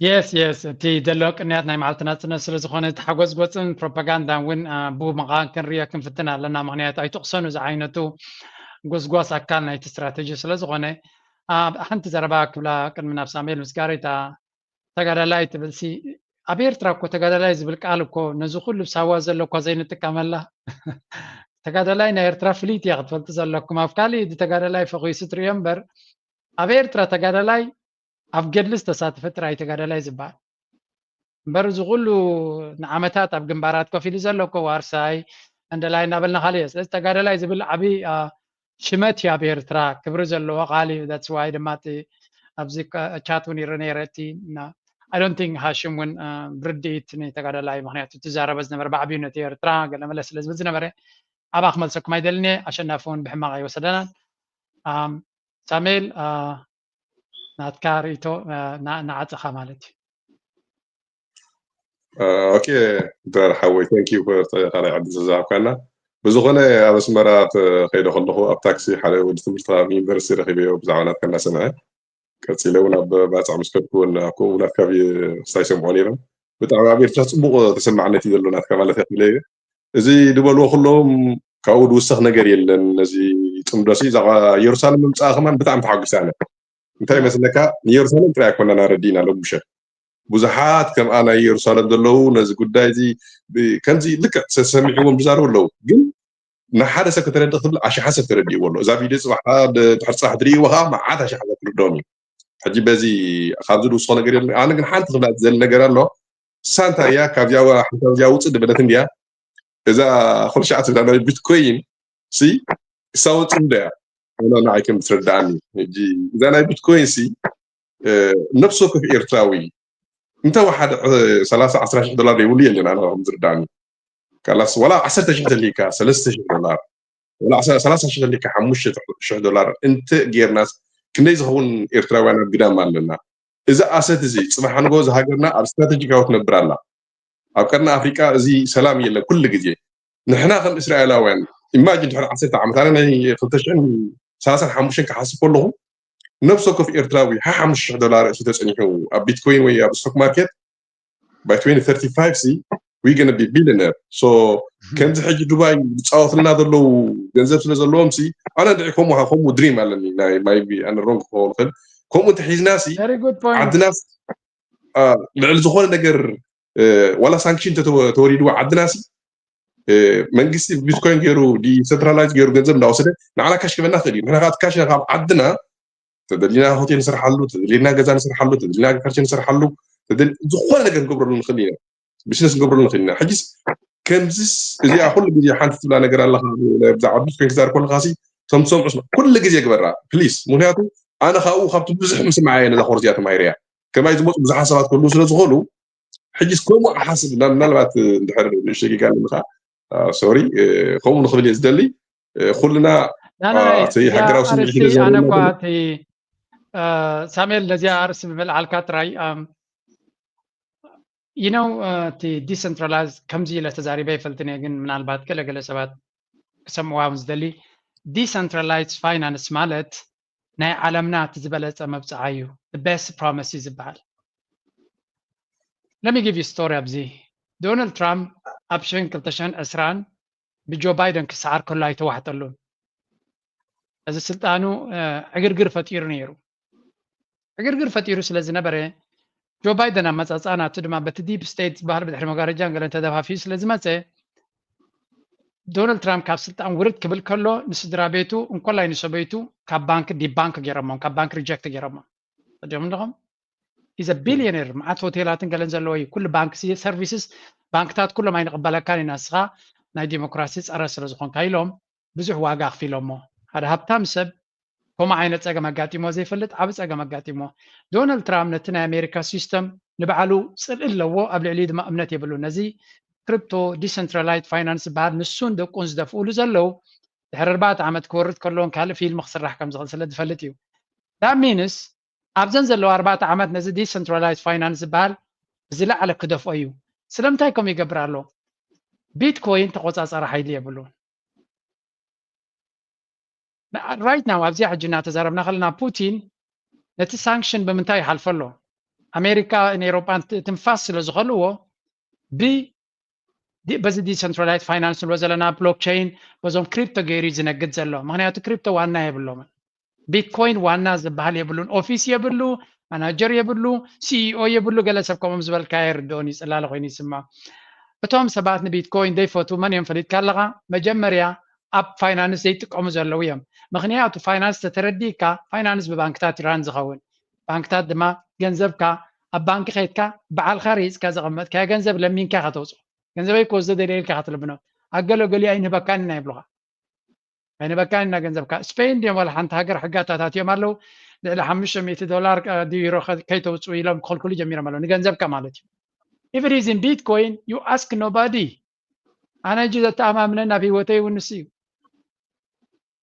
የስ የስ እቲ ዘሎ ቅንያት ናይ መዓልቲ ናፅነት ስለ ዝኾነ እቲ ሓጎስ ጎፅን ፕሮፓጋንዳን እውን ብኡ ምዃን ክንሪኦ ክንፍትን ኣለና። ምክንያቱ ኣይትቕሰኑ ዝዓይነቱ ጎስጓስ ኣካል ናይቲ ስትራተጂ ስለ ዝኾነ። ሓንቲ ዘረባ ክብላ ቅድሚ ናብ ሳሙኤል ምስጋር እታ ተጋዳላይ ትብል ሲ ኣብ ኤርትራ እኮ ተጋዳላይ ዝብል ቃል እኮ ነዚ ኩሉ ሳዋ ዘሎ እኳ ዘይንጥቀመላ ተጋዳላይ ናይ ኤርትራ ፍልይቲ እያ ክትፈልጡ ዘለኩም። ኣብ ካሊእ ተጋዳላይ ፈኺሱ ትርእዮ እምበር ኣብ ኤርትራ ተጋዳላይ ኣብ ገድሊ ዝተሳተፈ ጥራይ ተጋዳላይ ዝበሃል እምበር እዚ ኩሉ ንዓመታት ኣብ ግንባራት ኮፍ ኢሉ ዘሎ እኮ ዋርሳይ መንደላይ እናበልና ካልእ እየ። ስለዚ ተጋዳላይ ዝብል ዓብዪ ሽመት እዩ ኣብ ኤርትራ ክብሪ ዘለዎ ቃል እዩ። That's why ድማ እቲ ኣብዚ ቻት እውን ይርኢ ነይረ እቲ I don't think ሃሽም እውን ብርድኢት ንተጋዳላይ ምክንያቱ ትዛረበ ዝነበረ ብዓብዩ ነቲ ኤርትራ ገለመለ ስለ ዝብል ዝነበረ ኣባ ክመልሰኩም ኣይደልን እየ። ኣሸናፊ እውን ብሕማቕ ኣይወሰደናን። ሳሜል ናትካ ርእቶ ንዓፅኻ ማለት እዩ። ኦኬ ድራር ሓወይ thank you ካልኣይ ዕድል ዝተዛረብካና። ብዝኾነ ኣብ ኣስመራ ከይደ ከለኹ ኣብ ታክሲ ሓደ ወዲ ትምህርቲ ካብ ዩኒቨርሲቲ ረኺበዮ ብዛዕባ ናትካ እናሰምዐ ቀፂለ እውን ኣብ ባፅዕ ምስ ከድኩ እውን ኣብ ከምኡ ናትካ ክስታይ ይሰምዖ ነይሮም። ብጣዕሚ ኣብ ኤርትራ ፅቡቕ ተሰማዕነት እዩ ዘሎ ናትካ ማለት እየ ክብለ እየ። እዚ ዝበልዎ ኩሎም ካብኡ ዝውሰኽ ነገር የለን። ነዚ ፅምዶ ሲ እዛ ኢየሩሳሌም ምምፃኣ ከማን ብጣዕሚ ተሓጒሰ ኣነ። እንታይ ይመስለካ ንኢየሩሳሌም ጥራይ ኣይኮናን ኣረዲእና ሎም ምሸት ብዙሓት ከምኣ ናይ ኢየሩሳሌም ዘለዉ ነዚ ጉዳይ እዚ ከምዚ ልክዕ ሰሚዕዎም ዝዛረቡ ኣለዉ ግን ንሓደ ሰብ ከተረድእ ክትብል ኣሽሓት ሰብ ተረዲእዎ ኣሎ። እዛ ቪድዮ ፅባሕ ድሕሪ ፅባሕ ትርእይዎ ከዓ መዓት ኣሽሓት ሰብ ክርድኦም እዩ። ሕጂ በዚ ካብዚ ዝውስኾ ነገር የለን። ኣነ ግን ሓንቲ ክብላ ዘል ነገር ኣሎ። ሳንታ እያ ካብዚኣ ሓንታ እዚኣ ውፅእ ዝበለት እንድያ እዛ ኩልሻዕ ትብላ ናይ ቢትኮይን ሲ ክሳወፅም ዶ እያ? ኣነ ንዓይ ከም ዝረዳእኒ ሕጂ እዛ ናይ ቢትኮይን ሲ ነፍሲ ወከፍ ኤርትራዊ እንተወሓደ ሰላሳ ዓስራ ሽሕ ዶላር ዘይብሉ የለን ኣነ ከም ዝርዳእኒ ካላስ ዋላ ዓሰርተ ሽሕ ተልካ ሰለስተ ሽሕ ዶላር ዋላ ሰላሳ ሽሕ ተልካ ሓሙሽተ ሽሕ ዶላር እንተ ጌርናስ ክንደይ ዝኸውን ኤርትራውያን ኣብ ግዳም ኣለና እዚ ኣሰት እዚ ፅባሕ ንጎ ዝሃገርና ኣብ ስትራቴጂካዊ ትነብር ኣላ ኣብ ቀርኒ ኣፍሪቃ እዚ ሰላም የለን ኩሉ ግዜ ንሕና ከም እስራኤላውያን ኢማጂን ድሕሪ ዓሰርተ ዓመት ኣነ ናይ ክልተ ሽሕን ሰላሳን ሓሙሽተን ክሓስብ ከለኹ ነብሲ ወከፍ ኤርትራዊ ሓሓሙሽተ ሽሕ ዶላር ርእሱ ተጸኒሑ ኣብ ቢትኮይን ወይ ኣብ ስቶክ ማርኬት by twenty thirty-five ሲ we gonna be billionaire so ከምዚ ሕጂ ዱባይ ዝፃወትልና ዘለዉ ገንዘብ ስለ ዘለዎም ሲ ኣነ ድዒ ከምኡ ከምኡ ድሪም ኣለኒ ናይ ማይቢ ኣነ ሮንግ ክኸውን ይኽእል ከምኡ እንተሒዝና ሲ Very good point. ዓድና ልዕሊ ዝኾነ ነገር ዋላ ሳንክሽን ተወሪድዎ ዓድና ሲ መንግስቲ ቢትኮይን ገይሩ ዲሰንትራላይዝ ገይሩ ገንዘብ እንዳወሰደ ንዓና ካሽ ክበና ክእል እዩ ንሕና ካት ካሽ ካብ ዓድና ተደሊና ሆቴል ንሰርሓሉ ተደሊና ገዛ ንሰርሓሉ ተደሊና ካርቸ ንሰርሓሉ ዝኾነ ነገር ንገብረሉ ንኽእል ኢና ቢዝነስ ንገብረሉ ንኽእል ኢና ሕጂስ ከምዚስ እዚኣ ኩሉ ግዜ ሓንቲ ትብላ ነገር ኣለካ ብዛዕባ ቢትኮይን ክዛር ከለካ ሲ ሰምሶም ዑስማ ኩሉ ግዜ ግበራ ፕሊስ ምክንያቱ ኣነ ካብኡ ካብቲ ብዙሕ ምስማዓ እየ ነዛ ኮርስ እዚኣ ተማሂረያ ከማይ ዝመፁ ብዙሓት ሰባት ክህልዉ ስለ ዝኽእሉ ሕጂስ ከምኡ ክሓስብ ምናልባት እንድሕር ንእሽተይ ጌጋ ኣለኒ ከዓ ሶሪ ከምኡ ንኽብል እየ ዝደሊ ኩልና እቲ ሃገራዊ ስምዒት ኣነ እኳ እቲ ሳሙኤል ነዚኣ ኣርእስቲ ብምልዓልካ ጥራይ you know እቲ ዲሰንትራላይዝ ከምዚ ኢለ ተዛሪበ ይፈልጥን እየ ግን ምናልባት ገለገለ ሰባት ክሰምዕዋ ዝደሊ ዲሰንትራላይዝ ፋይናንስ ማለት ናይ ዓለምና እቲ ዝበለፀ መብፅዓ እዩ best promise እዩ ዝበሃል let me give you story ኣብዚ ዶናልድ ትራምፕ ኣብ ሽሕን ክልተ ሽሕን ዕስራን ብጆ ባይደን ክሰዓር ከሎ ኣይተዋሕጠሉን እዚ ስልጣኑ ዕግርግር ፈጢሩ ነይሩ ዕግርግር ፈጢሩ ስለ ዝነበረ ጆ ባይደን ኣመፃፅኣ ናቱ ድማ በቲ ዲፕ ስቴት ዝበሃል ብድሕሪ መጋረጃን ገለን ተደፋፊኡ ስለ ዝመፀ ዶናልድ ትራምፕ ካብ ስልጣን ውርድ ክብል ከሎ ንስድራ ቤቱ እንኮላይ ንሰበይቱ ካብ ባንክ ዲባንክ ገይሮሞም ካብ ባንክ ሪጀክት ገይሮሞም ዲኹም ኣለኹም ኢዘ ቢልዮኔር መዓት ሆቴላትን ገለን ዘለዎ እዩ ኩሉ ባንክ ሰርቪስስ ባንክታት ኩሎም ኣይንቕበለካን ኢና ንስኻ ናይ ዲሞክራሲ ፀረ ስለ ዝኾንካ ኢሎም ብዙሕ ዋጋ ኣኽፊሎሞ ሓደ ሃብታም ሰብ ከምኡ ዓይነት ፀገም ኣጋጢሞ ዘይፈልጥ ዓብ ፀገም ኣጋጢሞ ዶናልድ ትራምፕ ነቲ ናይ ኣሜሪካ ሲስተም ንባዕሉ ፅልኢ ኣለዎ ኣብ ልዕሊኡ ድማ እምነት የብሉ ነዚ ክሪፕቶ ዲሰንትራላይት ፋይናንስ ዝበሃል ንሱን ደቁን ዝደፍኡሉ ዘለዉ ድሕሪ ኣርባዕተ ዓመት ክወርድ ከለዎን ካልእ ፊልም ክስራሕ ከም ዝኽእል ስለ ዝፈልጥ እዩ ዳት ሚንስ ኣብዘን ዘለዋ ኣርባዕተ ዓመት ነዚ ዲሰንትራላይት ፋይናንስ ዝበሃል ብዝለዓለ ክደፍኦ እዩ ስለምንታይ ከምኡ ይገብር ኣሎ ቢትኮይን ተቆፃፀሪ ሓይሊ የብሉን right now ኣብዚኣ ሕጂ እናተዛረብና ከለና ፑቲን ነቲ ሳንክሽን ብምንታይ ይሓልፈ ኣሎ ኣሜሪካ ንኤሮጳን ትንፋስ ስለ ዝኸልዎ ብ በዚ ዲሰንትራላይት ፋይናንስ ንብሎ ዘለና ብሎክቸይን በዞም ክሪፕቶ ገይሩ ዝነግድ ዘሎ ምክንያቱ ክሪፕቶ ዋና የብሎምን ቢትኮይን ዋና ዝበሃል የብሉን ኦፊስ የብሉ ማናጀር የብሉ ሲኢኦ የብሉ ገለ ሰብ ከምኦም ዝበልካ የርድኦን እዩ ፅላለ ኮይኑ ይስማ እቶም ሰባት ንቢትኮይን ዘይፈቱ መን እዮም ፈሊጥካ ኣለካ መጀመርያ ኣብ ፋይናንስ ዘይጥቀሙ ዘለዉ እዮም ምክንያቱ ፋይናንስ ተተረዲእካ ፋይናንስ ብባንክታት ራን ዝኸውን ባንክታት ድማ ገንዘብካ ኣብ ባንኪ ከይድካ በዓልካ ርኢፅካ ዘቐመጥካዮ ገንዘብ ለሚንካ ከተውፅኦ ገንዘበይ ክወስዶ ደልየ ኢልካ ክትልምኖ ኣገለገሊኡ ኣይንህበካን ኢና ይብሉካ ኣይንህበካን ኢና ገንዘብካ ስፔን ድዮም ዋላ ሓንቲ ሃገር ሕጋታት ኣትዮም ኣለዉ ልዕሊ ሓሙሽተ ሚእቲ ዶላር ዩሮ ከይተውፅኡ ኢሎም ክኽልክሉ ጀሚሮም ኣለዉ ንገንዘብካ ማለት እዩ if it is in bitcoin you ask nobody ኣነ እጂ ዘተኣማምነን ኣብ ህይወተይ እውን ንሱ እዩ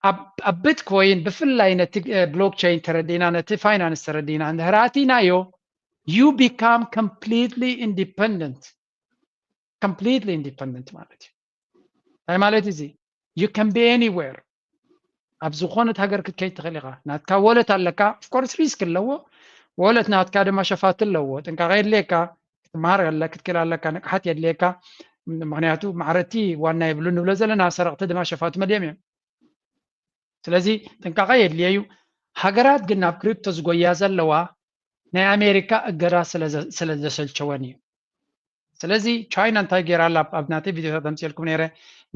ኣብ ቢትኮይን ብፍላይ ነቲ ብሎክቸይን ተረዲእና ነቲ ፋይናንስ ተረዲእና እንድሕር ኣቲናዮ you become completely independent completely independent ማለት እዩ እንታይ ማለት እዚ you can be anywhere ኣብ ዝኾነት ሃገር ክትከይድ ትኽእል ኢኻ ናትካ ወለት ኣለካ ኦፍኮርስ ሪስክ ኣለዎ ወለት ናትካ ድማ ሸፋት ኣለዎ ጥንቃቐ የድልየካ ክትመሃር ኣለ ክትክእል ኣለካ ንቅሓት የድልየካ ምክንያቱ ማዕረቲ ዋና የብሉ ንብሎ ዘለና ሰረቕቲ ድማ ሸፋቱ መሊኦም እዮም ስለዚ ጥንቃቐ የድልየ እዩ ሃገራት ግን ናብ ክሪፕቶ ዝጎያ ዘለዋ ናይ ኣሜሪካ እገዳ ስለ ዘሰልቸወን እዩ ስለዚ ቻይና እንታይ ገይራ ኣላ ኣብ ናተይ ቪድዮታት ኣምፅልኩም ነይረ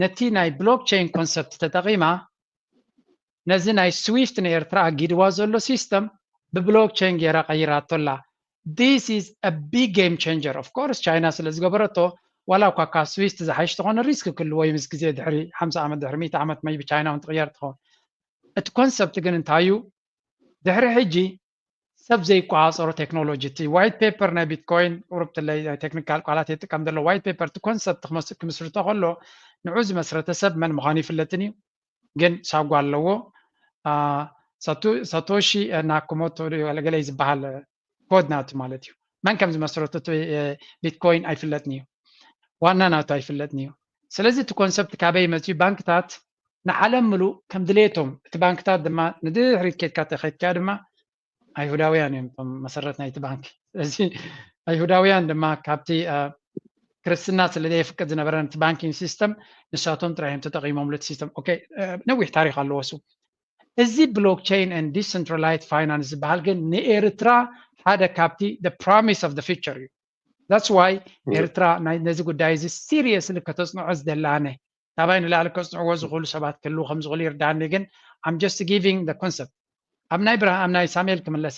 ነቲ ናይ ብሎክቸይን ኮንሰፕት ተጠቒማ ነዚ ናይ ስዊፍት ንኤርትራ ኣጊድዋ ዘሎ ሲስተም ብብሎክቸይን ገይራ ቀይራቶ ኣላ this is a big game changer of course ቻይና ስለ ዝገበረቶ ዋላ እኳ ካብ ስዊፍት ዝሓይሽ ተኾነ ሪስክ ክህልዎ እዩ ምስ ግዜ ድሕሪ ሓምሳ ዓመት ድሕሪ ሚእቲ ዓመት መይቢ ቻይና እውን ትቕየር ትኸውን እቲ ኮንሰፕት ግን እንታይ እዩ ድሕሪ ሕጂ ሰብ ዘይቆፃፀሮ ቴክኖሎጂ እቲ ዋይት ፔፐር ናይ ቢትኮይን ቁሩብ ትለይ ናይ ቴክኒካል ቃላት የጥቀም ዘሎ ዋይት ፔፐር እቲ ኮንሰፕት ክምስርቶ ከሎ ንዑ ዝመስረተ ሰብ መን ምዃኑ ይፍለጥን እዩ ግን ሳጓ ኣለዎ ሳቶሺ ናኩሞቶ ገለገለ ዝበሃል ኮድ ናቱ ማለት እዩ መን ከም ዝመስረቱ ቢትኮይን ኣይፍለጥን እዩ ዋና ናቱ ኣይፍለጥን እዩ ስለዚ እቲ ኮንሰፕት ካበይ መፅዩ ባንክታት ንዓለም ምሉእ ከም ድሌቶም፣ እቲ ባንክታት ድማ ንድሕሪት ኬድካ ተኸድካ ድማ ኣይሁዳውያን እዮም እቶም መሰረት ናይቲ ባንክ። ስለዚ ኣይሁዳውያን ድማ ካብቲ ክርስትና ስለ ዘየፍቅድ ዝነበረ እቲ ባንኪንግ ሲስተም ንሳቶም ጥራይ እዮም ተጠቒሞምሉ እቲ ሲስተም። ኦኬ፣ ነዊሕ ታሪክ ኣለዎ እሱ። እዚ ብሎክቸይን ን ዲሰንትራላይዝድ ፋይናንስ ዝበሃል ግን ንኤርትራ ሓደ ካብቲ ፕሮሚስ ኦፍ ፊቸር እዩ። That's why ኤርትራ ነዚ ጉዳይ እዚ ሲሪየስሊ ከተፅንዖ ዝደላነ፣ ካባይ ንላዕሊ ከፅንዕዎ ዝኽእሉ ሰባት ክህልዉ ከም ዝኽእሉ ይርዳኒ። ግን I'm just giving the concept። ኣብ ናይ ብርሃ ኣብ ናይ ሳሙኤል ክምለሰ፣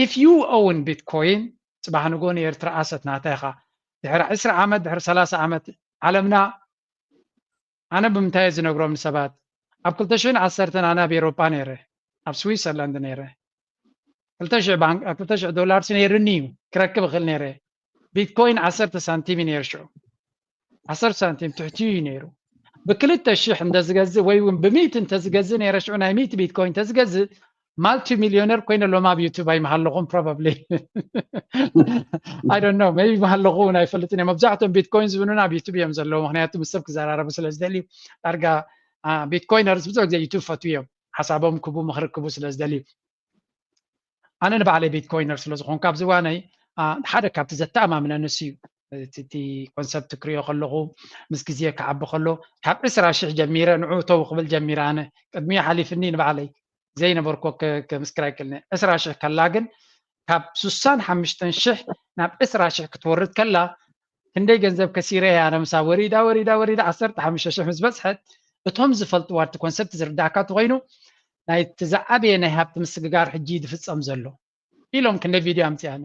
if you own Bitcoin፣ ፅባሕ ንጎ ንኤርትራ ኣሰት ናታ ኢኻ። ድሕሪ ዕስራ ዓመት፣ ድሕሪ ሰላሳ ዓመት ዓለምና፣ ኣነ ብምንታይ እየ ዝነግሮም ንሰባት? ኣብ ክልተ ሽሕን ዓሰርተን ኣነ ኣብ ኤሮጳ ነይረ፣ ኣብ ስዊትዘርላንድ ነይረ። ክልተ ሽሕ ዶላር ነይርኒ እዩ ክረክብ እኽእል ነይረ። ቢትኮይን ዓሰርተ ሳንቲም እዩ ነይሩ ሽዑ። ዓሰርተ ሳንቲም ትሕቲ እዩ ነይሩ። ብክልተ ሽሕ እንተዝገዝእ ወይ እውን ብሚእቲ እንተዝገዝእ ነይረ ሽዑ ናይ ሚእቲ ቢትኮይን እንተዝገዝእ ማልቲ ሚሊዮነር ኮይነ ሎም ኣብ ዩቱብ ኣይምሃለኹም። ፕሮባብሊ I don't know, maybe ምሃለኹ እውን ኣይፈልጥን እየ። መብዛሕትኦም ቢትኮይን ዝብሉና ኣብ ዩቱብ እዮም ዘለዉ፣ ምክንያቱ ምስ ሰብ ክዘራረቡ ስለ ዝደልዩ። ዳርጋ ቢትኮይነርስ ብዙሕ ግዜ ዩቱብ ፈትዉ እዮም፣ ሓሳቦም ክቡ ምክሪ ክቡ ስለ ዝደልዩ። ኣነ ንባዕለይ ቢትኮይነር ስለ ዝኾንኩ ኣብዚ እዋነይ ሓደ ካብቲ ዘተኣማምነኒ ንሱ እዩ። እቲ ኮንሰፕት ክሪኦ ከለኹ ምስ ግዜ ክዓቢ ከሎ ካብ ዕስራ ሽሕ ጀሚረ ንዑ ተው ክብል ጀሚረ። ኣነ ቅድሚኡ ሓሊፍኒ ንባዕለይ ዘይነበርኮ ክምስክር ኣይክእልን። ዕስራ ሽሕ ከላ ግን ካብ ስሳን ሓሙሽተን ሽሕ ናብ ዕስራ ሽሕ ክትወርድ ከላ ክንደይ ገንዘብ ከሲረ እያ ኣነ ምሳ ወሪዳ ወሪዳ ወሪዳ ዓሰርተ ሓሙሽተ ሽሕ ምስ በፅሐት እቶም ዝፈልጥዋ እቲ ኮንሰፕት ዝርዳእካ እንተኮይኑ ናይቲ ዝዓበየ ናይ ሃብቲ ምስግጋር ሕጂ ዝፍፀም ዘሎ ኢሎም ክንደይ ቪድዮ ኣምፅኣነ።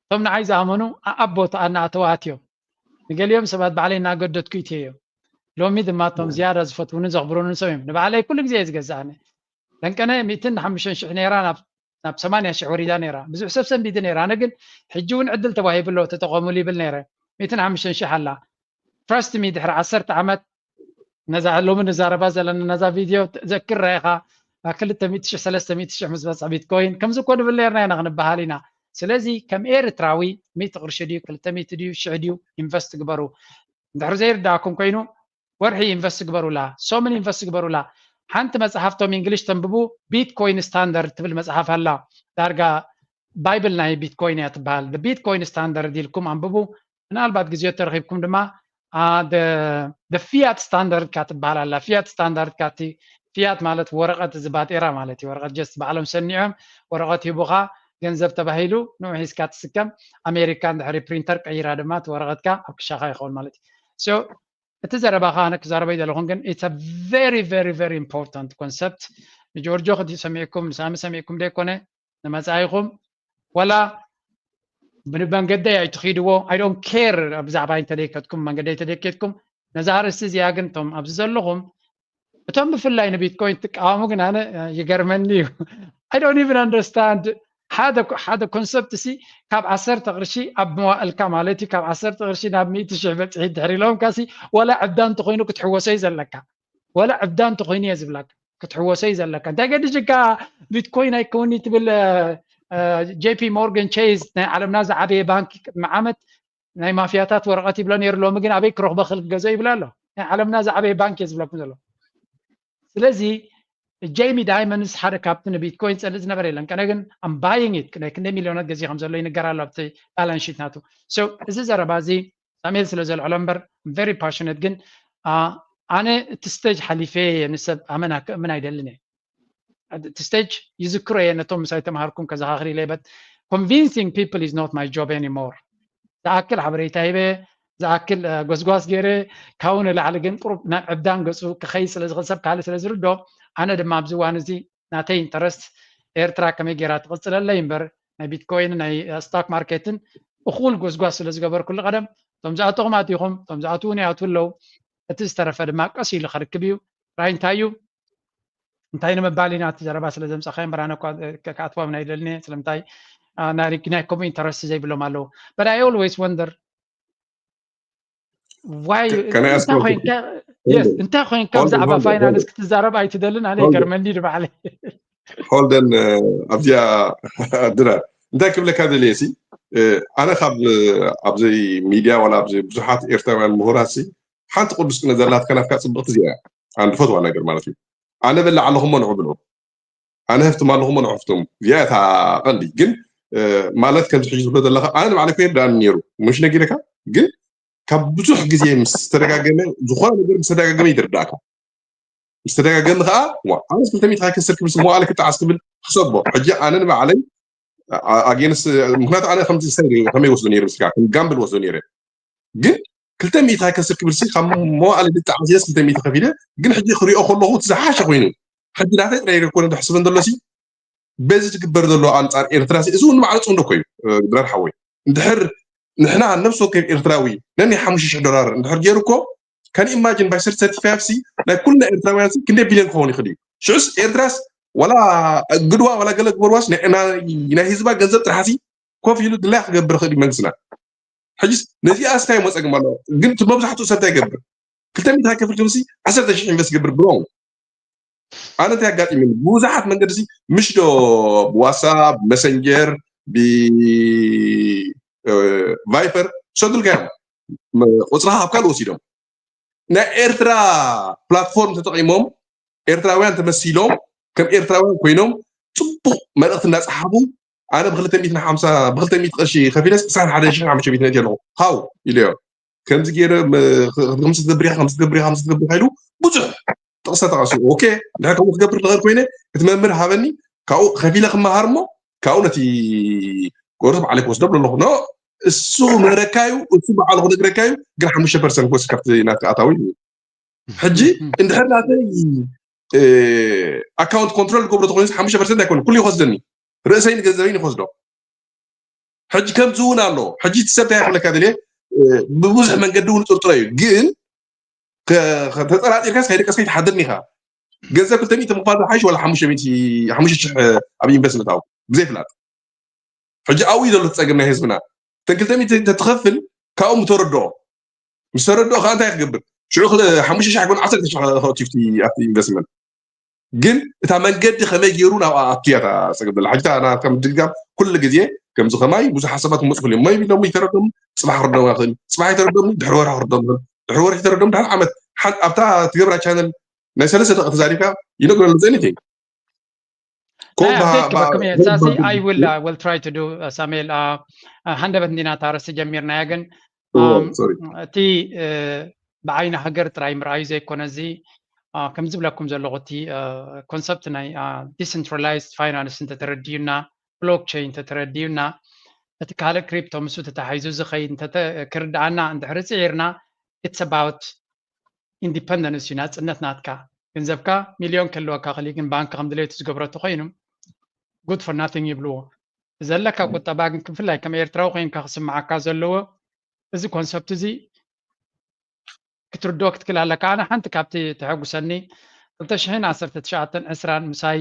እቶም ንዓይ ዝኣመኑ ኣኣቦ ተኣና ኣተዋት እዮም። ንገሊኦም ሰባት ባዕለይ እናገደድኩ ይትዮም። ሎሚ ድማ እቶም ዝያዳ ዝፈትውንን ዘኽብሩንን ሰብ እዮም። ንባዕለይ ኩሉ ግዜ እየ ዝገዝኣኒ። ለንቀነ ሚእትን ሓሙሽተን ሽሕ ነይራ ናብ ናብ ሰማንያ ሽሕ ወሪዳ ነይራ። ብዙሕ ሰብ ሰንቢዱ ነይራ። ኣነ ግን ሕጂ እውን ዕድል ተዋሂቡ ኣሎ ተጠቐሙሉ ይብል ነይረ። ሚእትን ሓሙሽተን ሽሕ ኣላ። ትራስት ሚ ድሕሪ ዓሰርተ ዓመት ነዛ ሎሚ ንዛረባ ዘለና ነዛ ቪድዮ ዘክር ኢኻ ክልተ ሚእቲ ሽሕ ሰለስተ ሚእቲ ሽሕ ምስ በፅሐ ቢትኮይን ከምዚ እኮ ንብል ነርና ኢና ክንበሃል ኢና። ስለዚ ከም ኤርትራዊ ሚእቲ ቅርሺ ድዩ ክልተ ሚእቲ ድዩ ሽሕ ድዩ ኢንቨስት ግበሩ። እንድሕር ዘይርዳእኩም ኮይኑ ወርሒ ኢንቨስት ግበሩላ፣ ሶምን ኢንቨስት ግበሩላ። ሓንቲ መፅሓፍ ቶም እንግሊሽ ተንብቡ ቢትኮይን ስታንዳርድ ትብል መፅሓፍ ኣላ። ዳርጋ ባይብል ናይ ቢትኮይን እያ ትበሃል። ቢትኮይን ስታንዳርድ ኢልኩም ኣንብቡ። ምናልባት ግዜ ተረኺብኩም ድማ ፊያት ስታንዳርድ ካ ትበሃል ኣላ። ፊያት ስታንዳርድ ካ ፊያት ማለት ወረቐት እዚ ባጤራ ማለት እዩ። ወረቐት ጀስት ባዕሎም ሰኒዖም ወረቐት ሂቡኻ ገንዘብ ተባሂሉ ንኡ ሒዝካ ትስከም። ኣሜሪካ እንድሕሪ ፕሪንተር ቀይራ ድማ እቲ ወረቐትካ ኣብ ክሻኻ ይኸውን ማለት እዩ። እቲ ዘረባኻ ኣነ ክዛረበይ ዘለኹን ግን it's a very very very important concept። ንጆርጆ ክዲ ሰሚዕኩም ንሳሚ ሰሚዕኩም ደይኮነ ንመጻኢኹም ወላ ብመንገደይ ኣይትኺድዎ። I don't care ብዛዕባ እንተደይከትኩም መንገደይ ተደይከትኩም ነዛ ኣርእስቲ እዚኣ ግን እቶም ኣብዚ ዘለኹም እቶም ብፍላይ ንቢትኮይን ትቃወሙ ግን ኣነ ይገርመኒ እዩ። I don't even understand ሓደ ሓደ ኮንሰፕት ሲ ካብ ዓሰርተ ቅርሺ ኣብ መዋእልካ ማለት እዩ ካብ ዓሰርተ ቅርሺ ናብ ሚእቲ ሽሕ በፅሒ ድሕሪ ኢሎምካ ሲ ወላ ዕብዳ እንተኮይኑ ክትሕወሶ እዩ ዘለካ። ወላ ዕብዳ እንተኮይኑ እየ ዝብለካ ክትሕወሶ እዩ ዘለካ። እንታይ ገዲሽካ ቢትኮይን ኣይከውኒ ትብል? ጄፒ ሞርጋን ቼዝ ናይ ዓለምና ዝዓበየ ባንኪ ቅድሚ ዓመት ናይ ማፍያታት ወረቐት ይብሎ ነይሩ። ሎሚ ግን ኣበይ ክረኽቦ ክእል ክገዝኦ ይብል ኣሎ። ናይ ዓለምና ዝዓበየ ባንክ እየ ዝብለኩም ዘሎ። ስለዚ ጄሚ ዳይመንድስ ሓደ ካብቲ ንቢትኮይን ዝጸልእ ዝነበረ የለን። ቀነ ግን ኣም ባይንግ ኢት ናይ ክንደይ ሚልዮናት ገዚኡ ከም ዘሎ ይንገር ኣሎ ኣብቲ ባላንስ ሺት ናቱ። So እዚ ዘረባ እዚ ሳሙኤል ስለ ዘልዕሎ እምበር ቨሪ ፓሽነት ግን ኣነ እቲ ስቴጅ ሓሊፈ እየ። ንሰብ ኣመን ኣክእምን ኣይደልን እየ። እቲ ስቴጅ ይዝክሮ እየ ነቶም ምሳይ ተምሃርኩም ከዘኻኽር ኢለ but convincing people is not my job anymore። ዝኣክል ሓበሬታ ሂበ ዝኣክል ጎስጓስ ገይረ ካብኡ ንላዕሊ ግን ቁሩብ ናብ ዕብዳን ገፁ ክኸይድ ስለ ዝኽእል ሰብ ካልእ ስለ ዝርዶ ኣነ ድማ ኣብዚ እዋን እዚ ናተይ ኢንተረስት ኤርትራ ከመይ ገይራ ትቕፅለለይ እምበር ናይ ቢትኮይን ናይ ስቶክ ማርኬትን እኹል ጎስጓስ ስለ ዝገበርኩሉ ቀደም እቶም ዝኣተኹም ኣቲኹም እቶም ዝኣትዉን ይኣትዉ ኣለዉ። እቲ ዝተረፈ ድማ ቀስ ኢሉ ከርክብ እዩ። ራይ እንታይ እዩ እንታይ ንምባል ኢና እቲ ዘረባ ስለ ዘምፀኻዮ እምበር ኣነ እኳ ከኣትዎም ናይ ደልኒ ስለምንታይ ናይ ከምኡ ኢንተረስት ዘይብሎም ኣለዉ። But I always wonder why እንታይ ኮይንካ ብዛዕባ ፋይናንስ ክትዛረብ ኣይትደልን ኣነ ይገርመኒ ንባዕለይ። ሆልደን ኣብዚኣ ድራር እንታይ ክብለካ ደልየ ሲ ኣነ ካብ ኣብዚ ሚድያ ዋላ ኣብዚ ብዙሓት ኤርትራውያን ምሁራት ሲ ሓንቲ ቅዱስ ቅነ ዘላትካ ናትካ ፅብቕቲ እዚኣ ኣነ ዝፈትዋ ነገር ማለት እዩ። ኣነ በላዕ ኣለኹሞ ንዑ ብልዑ፣ ኣነ ህፍትም ኣለኹሞ ንዑ ህፍትሙ። እዚኣ እታ ቀንዲ። ግን ማለት ከምዚ ሕጂ ዝብሎ ዘለኻ ኣነ ንባዕለይ ኮይርዳኒ ነይሩ፣ ምሽ ነጊረካ። ግን ካብ ብዙሕ ግዜ ምስ ተደጋገመ፣ ዝኾነ ነገር ምስ ተደጋገመ ይትርዳእካ። ምስ ተደጋገመ ከዓ ዋ ኣነስ ክልተ ሚእቲ ከስር ክብል መዋእለ ክጣዓስ ክብል ሕሰቦ። ሕጂ ኣነ ንባዕለይ ኣጌንስ ምክንያቱ ኣነ ከምዚ ሰብ ከመይ ወስዶ ነይሩ ምስካ ከም ጋምብል ወስዶ ነይረ። ግን ክልተ ሚእቲ ከስር ክብል ሲ ካብ መዋእለ ልጣዓስ ኢለስ ክልተ ሚእቲ ከፊለ። ግን ሕጂ ክሪኦ ከለኹ እቲ ዝሓሸ ኮይኑ ሕጂ ናተይ ጥራይ ይኮነ ዝሕስበን ዘሎ ሲ በዚ ትግበር ዘሎ ኣንጻር ኤርትራ ሲ እዚ እውን ማዕረ ጽንዶ ኮዩ። ድራር ሓወይ እንድሕር ንሕና ነብሲ ወከፍ ኤርትራዊ ነኒ ሓሙሽተ ሽሕ ዶላር እንድሕር ገይሩ እኮ ከን ኢማጂን ባይ ሰርቲ ሰርቲ ፋይቭ ሲ ናይ ኩልና ኤርትራውያን ሲ ክንደይ ቢልዮን ክኸውን ይኽእል እዩ። ሽዑስ ኤርትራስ ዋላ ግድዋ ዋላ ገለ ግበርዋስ ናይ ህዝባ ገንዘብ ጥራሕ ሲ ኮፍ ኢሉ ድላይ ክገብር ይኽእል እዩ መንግስትና። ሕጅስ ነዚኣ ስታይ መፀግም ኣሎ። ግን እቲ መብዛሕትኡ ሰብ እንታይ ይገብር? ክልተ ሚእቲ ከፍል ክብልሲ ዓሰርተ ሽሕ ኢንቨስት ገብር ብሮ። ኣነ እንታይ ኣጋጢሙኒ? ብዙሓት መንገዲ ሲ ምሽ ዶ ብዋትሳፕ፣ መሰንጀር፣ ብቫይፐር ሰዱልካ እዮም። ቁፅርኻ ካብ ካልእ ወሲዶም ናይ ኤርትራ ፕላትፎርም ተጠቂሞም ኤርትራውያን ተመሲሎም ከም ኤርትራውያን ኮይኖም ፅቡቅ መልእክቲ እናፀሓፉ ኣነ ብክልተ ሚእቲ ሓምሳ ብክልተ ሚእቲ ቅርሺ ከፊለስ ዕስራን ሓደን ሽሕን ሓሙሽተ ሚእቲ ነእቲ ኣለኹ ሃው ኢለዮ። ከምዚ ገይረ ከምዚ ትገብር ኢኻ ከምዚ ትገብር ኢኻ ከምዚ ትገብር ኢኻ ኢሉ ብዙሕ ጥቕሰ ተቐሱ። ኦኬ እንድሕር ከምኡ ክገብር ንኽእል ኮይነ እቲ መምህር ሃበኒ ካብኡ ከፊለ ክመሃር እሞ ካብኡ ነቲ ኮርስ ባዕለይ ክወስዶ ብሎ ኣለኹ። ኖ እሱ ምህረካ እዩ እሱ ባዕሉ ክነግረካ እዩ። ግን ሓሙሽተ ፐርሰንት ክወስድ ካብቲ ናትካ ኣታዊ እዩ። ሕጂ እንድሕር ናተይ ኣካውንት ኮንትሮል ክገብሮ ተኮይኑ ሓሙሽተ ፐርሰንት ኣይኮነ ኩሉ ይወስደኒ ርእሰይን ገንዘበይን ይወስዶ። ሕጂ ከምዚ እውን ኣሎ። ሕጂ እቲ ሰብ እንታይ ክብለካ ደልየ ብብዙሕ መንገዲ እውን ጥርጥሮ እዩ። ግን ተጠራጢርካስ ከይደቀስ ከይትሓድርን ኢኻ። ገንዘብ ክልተ ሚእቲ ምኽፋል ዝሓይሽ ዋላ ሓሙሽተ ሚእቲ ሓሙሽተ ሽሕ ኣብ ኢንቨስትመንት ኣው ብዘይፍላጥ ሕጂ ኣብኡ እዩ ዘሎ እቲ ጸገም ናይ ህዝብና። እተን ክልተ ሚእቲ ተትኸፍል ካብኡ ምተረድኦ ምስ ተረድኦ ከዓ እንታይ ክገብር ሽዑ ሓሙሽተ ሽሕ ኣይኮነ ዓሰርተ ሽሕ ከእትዩ ኣብቲ ኢንቨስትመንት። ግን እታ መንገዲ ከመይ ገይሩ ናብኣ ኣቱያ እታ ጸገም ዘላ ሕጂ እታ ናትካ ምድግጋም ኩሉ ግዜ ከምዚ ከማይ ብዙሓት ሰባት ክመፁ ክልዮም ሞይ ቢሎም ይተረዶም ጽባሕ ክርዶም ይኽእል ጽባሕ ይተረዶም ድሕሪ ወርሒ ክርዶም ይኽእል ድሕሪ ወርሒ ተረዶም ድሕሪ ዓመት ኣብታ ትገብራ ቻነል ናይ ሰለስተ ደቂ ተዛሪብካ ይነግረሉ ዘኒቲንግ I will try to do ሳሜል ሃንደበት እንዲና ታረስ ጀሚርናያ ግን እቲ ብዓይኒ ሃገር ጥራይ ምርኣዩ ዘይኮነ እዚ ከም ዝብለኩም ዘለኹ እቲ ኮንሰፕት ናይ decentralized finance እንተተረድዩና ብሎክቸይን እንተተረድዩና እቲ ካልእ ክሪፕቶ ምስ ተታሒዙ ዝኸይድ ክርድኣና እንድሕሪ ፅዒርና it's about independence እዩ ናፅነት ናትካ ገንዘብካ ሚልዮን ከልወካ ክሊ ግን ባንክ ከም ድሌቱ ዝገብረቱ ኮይኑ good for nothing ይብልዎ ዘለካ ቁጠባ ግን ክፍላይ ከም ኤርትራዊ ኮይንካ ክስምዓካ ዘለዎ እዚ ኮንሰፕት እዚ ክትርድኦ ክትክል ኣለካ ኣነ ሓንቲ ካብቲ ተሐጉሰኒ ክልተ ሽሕን ዓሰርተ ትሽዓተን ዕስራን ምሳይ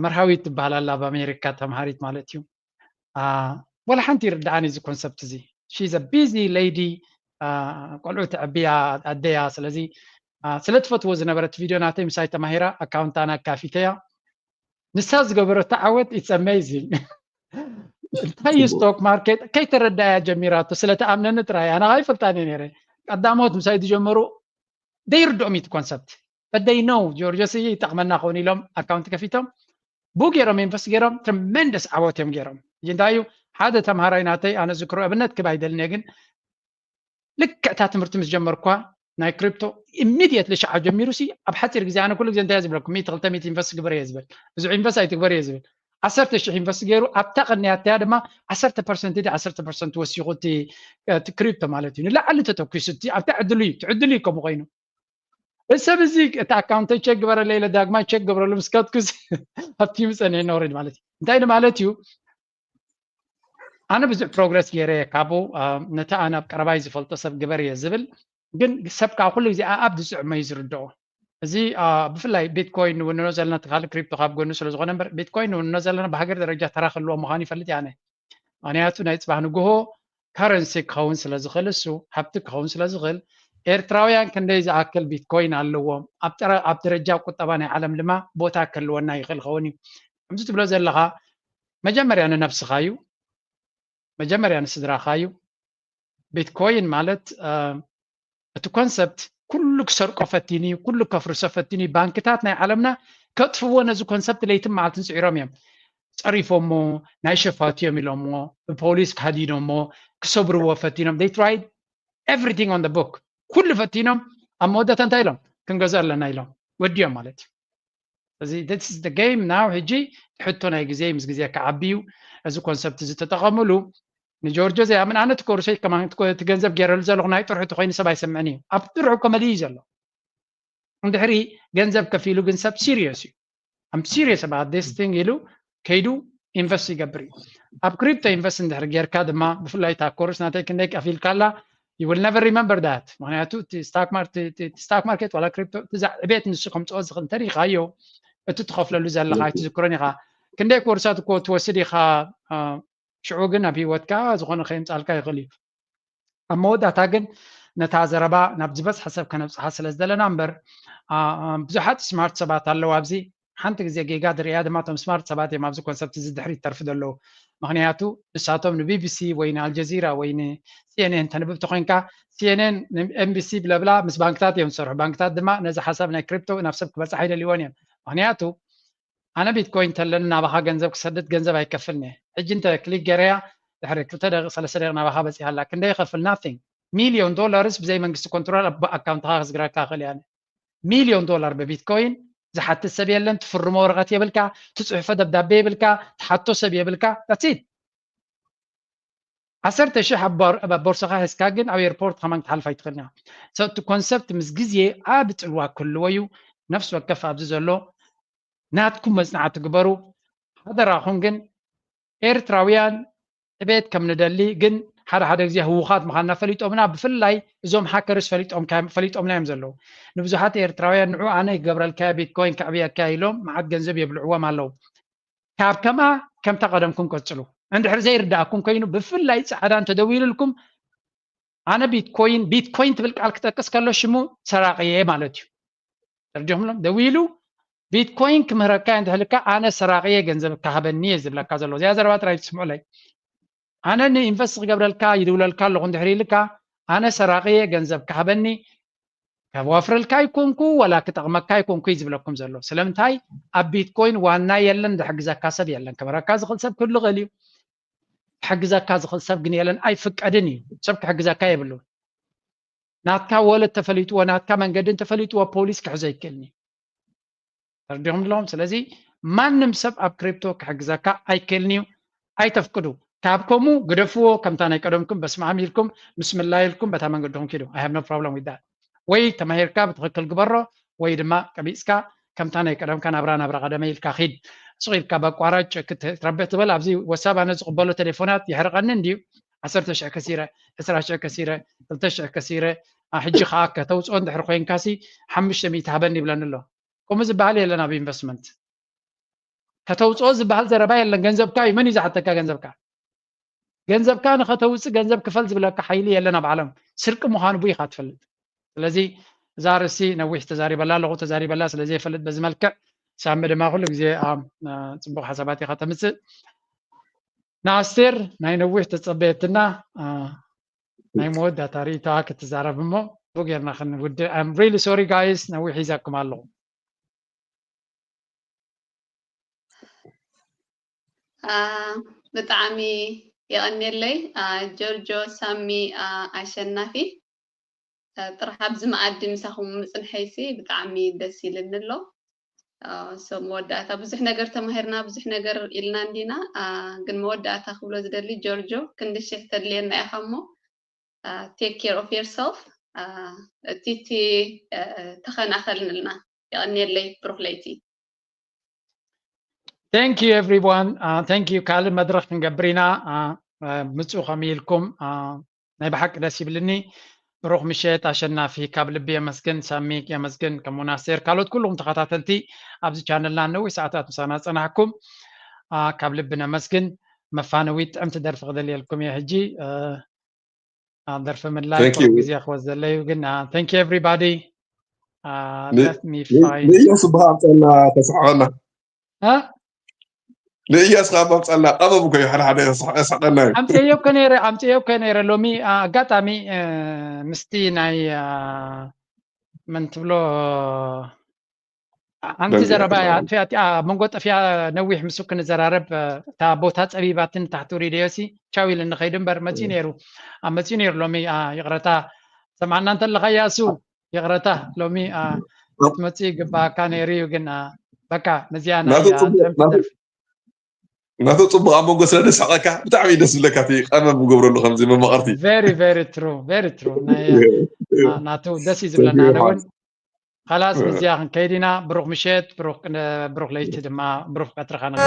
መርሃዊት ትበሃል ኣላ ኣብ ኣሜሪካ ተምሃሪት ማለት እዩ ወላ ሓንቲ ይርድኣኒ እዚ ኮንሰፕት እዚ she's a busy lady ቆልዑ ተዕብያ ኣደያ ስለዚ ስለ ትፈትዎ ዝነበረት ቪድዮ ናተይ ምሳይ ተማሂራ ኣካውንታ ኣነ ኣካፊተያ ንሳ ዝገበረቶ ዓወት it's amazing እንታይ እዩ ስቶክ ማርኬት ከይተረዳያ ጀሚራቶ ስለ ተኣምነኒ ጥራይ ኣነ ኣይፈልጣን እየ ነይረ ቀዳሞት ምሳይ ዝጀመሩ ደይርድኦም እዩ ኮንሰፕት but they know ጆርጆስ ይጠቕመና ከውን ኢሎም ኣካውንት ከፊቶም ብኡ ገይሮም ኢንቨስት ገይሮም ትርመንደስ ዓወት እዮም ገይሮም ሕጂ እንታይ እዩ ሓደ ተምሃራይ ናተይ ኣነ ዝክሮ ኣብነት ክብ ኣይደልን እየ ግን ልክዕ እታ ትምህርቲ ምስ ጀመርኳ ናይ ክሪፕቶ ኢሚድየትሊ ሸዓ ጀሚሩ ሲ ኣብ ሓፂር ግዜ ኣነ ኩሉ ግዜ እንታይ ዝብለኩም ሚእቲ ክልተ ሚእቲ ኢንቨስት ግበር እየ ዝብል ብዙሕ ኢንቨስት ኣይትግበር እየ ዝብል ዓሰርተ ሽሕ ኢንቨስት ገይሩ ኣብታ ቀንያተያ ድማ ዓሰርተ ፐርሰንት ዲ ዓሰርተ ፐርሰንት ወሲኹ እቲ ክሪፕቶ ማለት እዩ ንላዕሊ ተተኪሱ እቲ ኣብታ ዕድሉ እዩ እቲ ዕድሉ እዩ ከምኡ ኮይኑ እዚ ሰብ እዚ እቲ ኣካውንተይ ቸክ ግበረለይ ኢለ ዳግማይ ቸክ ገብረሉ ምስ ከድኩስ ኣብቲ ምፀንሐ ነውሪድ ማለት እዩ እንታይ ማለት እዩ ኣነ ብዙሕ ፕሮግረስ ገይረ ካብኡ ነቲ ኣነ ኣብ ቀረባይ ዝፈልጦ ሰብ ግበር እየ ዝብል ግን ሰብ ከዓ ኩሉ ግዜ ኣብ ዝፅዕሞ እዩ ዝርድኦ እዚ ብፍላይ ቢትኮይን ንውንኖ ዘለና ካልእ ክሪፕቶ ካብ ጎኑ ስለዝኮነ በር ቢትኮይን ንውንኖ ዘለና ብሃገር ደረጃ ተራ ክህልዎ ምዃኑ ይፈልጥ ኣነ ምክንያቱ ናይ ፅባህ ንግሆ ካረንሲ ክኸውን ስለዝኽእል እሱ ሃብቲ ክኸውን ስለዝኽእል ኤርትራውያን ክንደይ ዝኣክል ቢትኮይን ኣለዎም ኣብ ደረጃ ቁጠባ ናይ ዓለም ድማ ቦታ ክህልወና ይኽእል ኸውን እዩ ከምዚ ትብሎ ዘለኻ መጀመርያ ንነብስኻ እዩ መጀመርያ ንስድራኻ እዩ ቢትኮይን ማለት እቲ ኮንሰፕት ኩሉ ክሰርቆ ፈቲኑ እዩ፣ ኩሉ ከፍርሶ ፈቲኑ እዩ። ባንክታት ናይ ዓለምና ከጥፍዎ ነዚ ኮንሰፕት ለይትን መዓልትን ስዒሮም እዮም። ጸሪፎሞ፣ ናይ ሸፋቱ እዮም ኢሎሞ፣ ብፖሊስ ከዲኖሞ፣ ክሰብርዎ ፈቲኖም። They tried everything on the book። ኩሉ ፈቲኖም፣ ኣብ መወዳእታ እንታይ ኢሎም? ክንገዝኦ ኣለና ኢሎም ወዲኦም ማለት እዩ። ስለዚ this is the game now። ሕጂ ሕቶ ናይ ግዜ፣ ምስ ግዜ ክዓቢ እዩ። እዚ ኮንሰፕት እዚ ተጠቐምሉ። ንጆርጆ ዘይኣምን፣ ኣነ እቲ ኮርሰይ ከማን እቲ ገንዘብ ገይረሉ ዘለኹ ናይ ጥርሑ ተኮይኑ ሰብ ኣይሰምዕን እዩ። ኣብ ጥርሑ ከመልዩ እዩ ዘሎ። እንድሕሪ ገንዘብ ከፊሉ ግን ሰብ serious እዩ። I'm serious about this thing ኢሉ ከይዱ ኢንቨስት ይገብር እዩ። ኣብ ክሪፕቶ ኢንቨስት እንድሕር ጌርካ ድማ፣ ብፍላይ እታ ኮርስ ናተይ ክንደይ ከፊልካላ፣ you will never remember that። ምክንያቱ እቲ ስታክ ማር-፣ እቲ፣ እቲ፣ እቲ ስታክ ማርኬት ዋላ ክሪፕቶ፣ እቲ ዛ-፣ ዕቤት ንሱ ከምፅኦ ዝኽእል እንተሪኢኻዮ፣ እቲ ትኸፍለሉ ዘለኻ ኣይትዝክሮን ኢኻ። ክንደይ ኮርሳት እኮ ትወስድ ኢኻ፣ አ፣ ሽዑ ግን ኣብ ህይወትካ ዝኾነ ከየምፃልካ ይኽእል እዩ። ኣብ መወዳእታ ግን ነታ ዘረባ ናብ ዝበዝሐ ሰብ ከነብፅሓ ስለ ዝደለና እምበር፣ አ፣ አ፣ ብዙሓት ስማርት ሰባት ኣለዉ ኣብዚ። ሓንቲ ግዜ ጌጋ ዝርእያ ድማ እቶም ስማርት ሰባት እዮም ኣብዚ ኮንሰፕት እዚ ድሕሪት ተርፊ ዘለዉ። ምክንያቱ ንሳቶም ንቢቢሲ ወይ ንኣልጀዚራ ወይ ንሲኤንኤን ተንብብ ተኮይንካ፣ ሲኤንኤን ንኤምቢሲ ብለብላ ምስ ባንክታት እዮም ዝሰርሑ። ባንክታት ድማ ነዚ ሓሳብ ናይ ክሪፕቶ ናብ ሰብ ክበፅሕ ኣይደልይዎን እዮም። ምክንያቱ ኣነ ቢትኮይን ተለኒ ናባኻ ገንዘብ ክሰድድ ገንዘብ ኣይከፍልን እየ። ሕጂ እንተ ክሊክ ገይረያ ድሕሪ ክልተ ደቂቕ ሰለስተ ደቂቕ ናባኻ በፂሓ ኣላ። ክንደይ ይኸፍል? ናቲንግ። ሚልዮን ዶላርስ ብዘይ መንግስቲ ኮንትሮል ኣብ ኣካውንትኻ ከስግረካ እኽእል እየ። ሚልዮን ዶላር ብቢትኮይን ዝሓትት ሰብ የለን። ትፍርሞ ወረቐት የብልካ፣ ትፅሕፎ ደብዳቤ የብልካ፣ ትሓቶ ሰብ የብልካ። That's it። ዓሰርተ ሽሕ ኣብ ቦር-፣ ኣብ ቦርሳኻ ሒዝካ ግን ኣብ ኤርፖርት ከማን ክትሓልፍ ኣይትኽእልን ኢኻ። So እቲ ኮንሰፕት ምስ ግዜ ዓቢ ጽልዋ ክህልዎ እዩ። ነፍሲ ወከፍ ኣብዚ ዘሎ ናትኩም መጽናዕቲ ግበሩ። ሓደራኹም ግን ኤርትራውያን ዕቤት ከም ንደሊ ግን ሓደ ሓደ ግዜ ህዉኻት ምዃንና ፈሊጦምና፣ ብፍላይ እዞም ሃከርስ ፈሊጦም፣ ፈሊጦምና እዮም ዘለዉ። ንብዙሓት ኤርትራውያን ንዑ ኣነ ይገብረልካ ቢትኮይን ከዕብየካ ኢሎም መዓት ገንዘብ የብልዕዎም ኣለዉ። ካብ ከምኣ ከምታ ቀደምኩም ቀጽሉ። እንድሕር ዘይርዳእኩም ኮይኑ ብፍላይ ጻዕዳ እንተደዊልልኩም ኣነ ቢትኮይን፣ ቢትኮይን ትብል ቃል ክጠቅስ ከሎ ሽሙ ሰራቂ እየ ማለት እዩ። ተረዲኹም ኣሎ? ደዊሉ ቢትኮይን ክምህረካ እንድሕልካ ኣነ ሰራቂ እየ ገንዘብ ካሃበኒ እየ ዝብለካ ዘሎ። እዚኣ ዘረባ ጥራይ ትስምዑለይ። ኣነ ንኢንቨስት ክገብረልካ ይድውለልካ ኣለኹ እንድሕር ኢልካ ኣነ ሰራቂ እየ ገንዘብ ካሃበኒ ከዋፍረልካ ኣይኮንኩ ወላ ክጠቕመካ ኣይኮንኩ እዩ ዝብለኩም ዘሎ። ስለምንታይ ኣብ ቢትኮይን ዋና የለን፣ ዝሕግዘካ ሰብ የለን። ክምህረካ ዝኽእል ሰብ ክህሉ ይኽእል እዩ። ክሕግዘካ ዝኽእል ሰብ ግን የለን፣ ኣይፍቀድን እዩ። ሰብ ክሕግዘካ የብሉን። ናትካ ወለት ተፈሊጥዎ፣ ናትካ መንገዲ እንተፈሊጥዎ ፖሊስ ክሕዞ ኣይክእልን እዩ። ተረዲኹም ኣለኹም? ስለዚ ማንም ሰብ ኣብ ክሪፕቶ ክሕግዘካ ኣይክእልን እዩ። ኣይተፍቅዱ። ካብ ከምኡ ግደፍዎ፣ ከምታ ናይ ቀደምኩም በስመ ኣብ ኢልኩም ምስ ምላይ ኢልኩም በታ መንገድኹም ኪዱ። I have no problem with that። ወይ ተማሂርካ ብትኽክል ግበሮ ወይ ድማ ቀቢፅካ ከምታ ናይ ቀደምካ ናብራ ናብራ ቀደመ ኢልካ ኺድ። ሱቕ ኢልካ በቋራጭ ክትረብሕ ትበል። ኣብዚ ወሳብ ኣነ ዝቕበሎ ቴሌፎናት የሕርቐኒ እንድዩ። ዓሰርተ ሽሕ ከሲረ፣ ዕስራ ሽሕ ከሲረ፣ ክልተ ሽሕ ከሲረ፣ አ፣ ሕጂ ኸዓ ከተውፅኦ እንድሕር ኮይንካሲ ሓሙሽተ ሚእቲ ሃበኒ ይብለኒ ኣሎ። ከምኡ ዝበሃል የለን ኣብ ኢንቨስትመንት። ከተውፅኦ ዝበሃል ዘረባ የለን። ገንዘብካ እዩ። መን እዩ ዝሓተካ ገንዘብካ? ገንዘብካ ንኸተውፅእ ገንዘብ ክፈል ዝብለካ ሓይሊ የለን ኣብ ዓለም። ስርቂ ምዃኑ ቡ ኢኻ ትፈልጥ። ስለዚ እዛ ርእሲ ነዊሕ ተዛሪበላ ኣለኹ፣ ተዛሪበላ ስለ ዘይፈልጥ በዚ መልክዕ። ሳሚ ድማ ኩሉ ግዜ፣ አ፣ አ፣ ፅቡቕ ሓሳባት ኢኻ ተምፅእ። ንኣስቴር ናይ ነዊሕ ተፀበየትና፣ አ፣ ናይ መወዳእታ ርእይቶኣ ክትዛረብ እሞ ብኡ ጌርና ክንውድእ። I'm really sorry guys፣ ነዊሕ ሒዛኩም ኣለኹ። አ፣ ብጣዕሚ የቐንየለይ፣ አ፣ ጆርጆ፣ ሳሚ፣ አ፣ ኣሸናፊ። አ፣ ጥራሕ ኣብዚ መኣዲ ምሳኹም ምጽንሐይሲ ብጣዕሚ ደስ ኢልኒ ኣሎ። አ፣ so መወዳእታ ብዙሕ ነገር ተማሂርና፣ ብዙሕ ነገር ኢልና እንዲና። አ፣ ግን መወዳእታ ክብሎ ዝደሊ ጆርጆ፣ ክንዲ ሽሕ ተድልየና ኢኻ እሞ፣ አ፣ take care of yourself። አ፣ እቲ፣ እቲ፣ አ፣ ተኸናኸልንልና። የቐንየለይ፣ ብሩኽ ለይቲ። Thank you everyone። አ፣ thank you። ካልእ መድረኽ ክንገብር ኢና። አ፣ አ፣ ምጹ ከም ኢልኩም፣ አ፣ ናይ ብሓቂ ደስ ይብልኒ። ብሩኽ ምሸት ኣሸናፊ፣ ካብ ልቢ የመስግን። ሳሚ የመስግን፣ ከምኡውን ኣስቴር፣ ካልኦት ኩልኹም ተኸታተልቲ ኣብዚ ቻነልና ነዊሕ ሰዓታት ምሳና ዝጸናሕኩም፣ አ፣ ካብ ልቢ ነመስግን። መፋነዊት ጥዕምቲ ደርፊ ክደልየልኩም እየ ሕጂ። አ፣ አ፣ ደርፊ ምድላይ Thank you። ቁሩብ ግዜ ክወስደለይ እዩ፣ ግን፣ አ፣ thank you everybody። አ፣ ን-፣ let me ን-፣ find ንእያስ ዝበሃል ኣምፀልና ተስሕቐና። እ? ንእያስ ካብ ኣምፀልና ቀበብ እኮ እዩ፣ ሓደ ሓደ የስሕ-፣ የስሕቐና እዩ። ኣምፅኤዮ እኮ ነይረ፣ ኣምፅኤዮ እኮ ነይረ። ሎሚ፣ አ፣ ኣጋጣሚ፣ እ፣ ምስቲ ናይ፣ አ፣ መን ትብሎ? ሓንቲ ዘረባ እያ ኣጥፊኣ፣ ኣብ መንጎ ጠፊኣ ነዊሕ ምስኡ ክንዘራረብ፣ እታ ቦታ ጸቢባትን ታሕቲ ውሪደዮሲ ቻው ኢለ ንኸይድ እምበር መጺኡ ነይሩ። ኣብ መጺኡ ነይሩ ሎሚ። ይቕረታ ሰምዓና እንተለኻ ያሱ፣ ይቕረታ ሎሚ ክትመጽእ ይግባኣካ ነይሩ እዩ፣ ግን በቃ ነዚኣ ናቱ ጽቡቕ ኣብ መንጎ ስለ ደስሓቐካ ብጣዕሚ እዩ ደስ ዝብለካ፣ እቲ ቀመም ዝገብረሉ ከምዚ መማቕርቲ። Very very true very true። ናቱ ደስ እዩ ዝብለና። ኣነ እውን ኸላስ ምስዚኣ ክንከይድ ኢና። ብሩኽ ምሸት፣ ብሩኽ ለይቲ ድማ ብሩኽ ቀትርኻ ንግበ።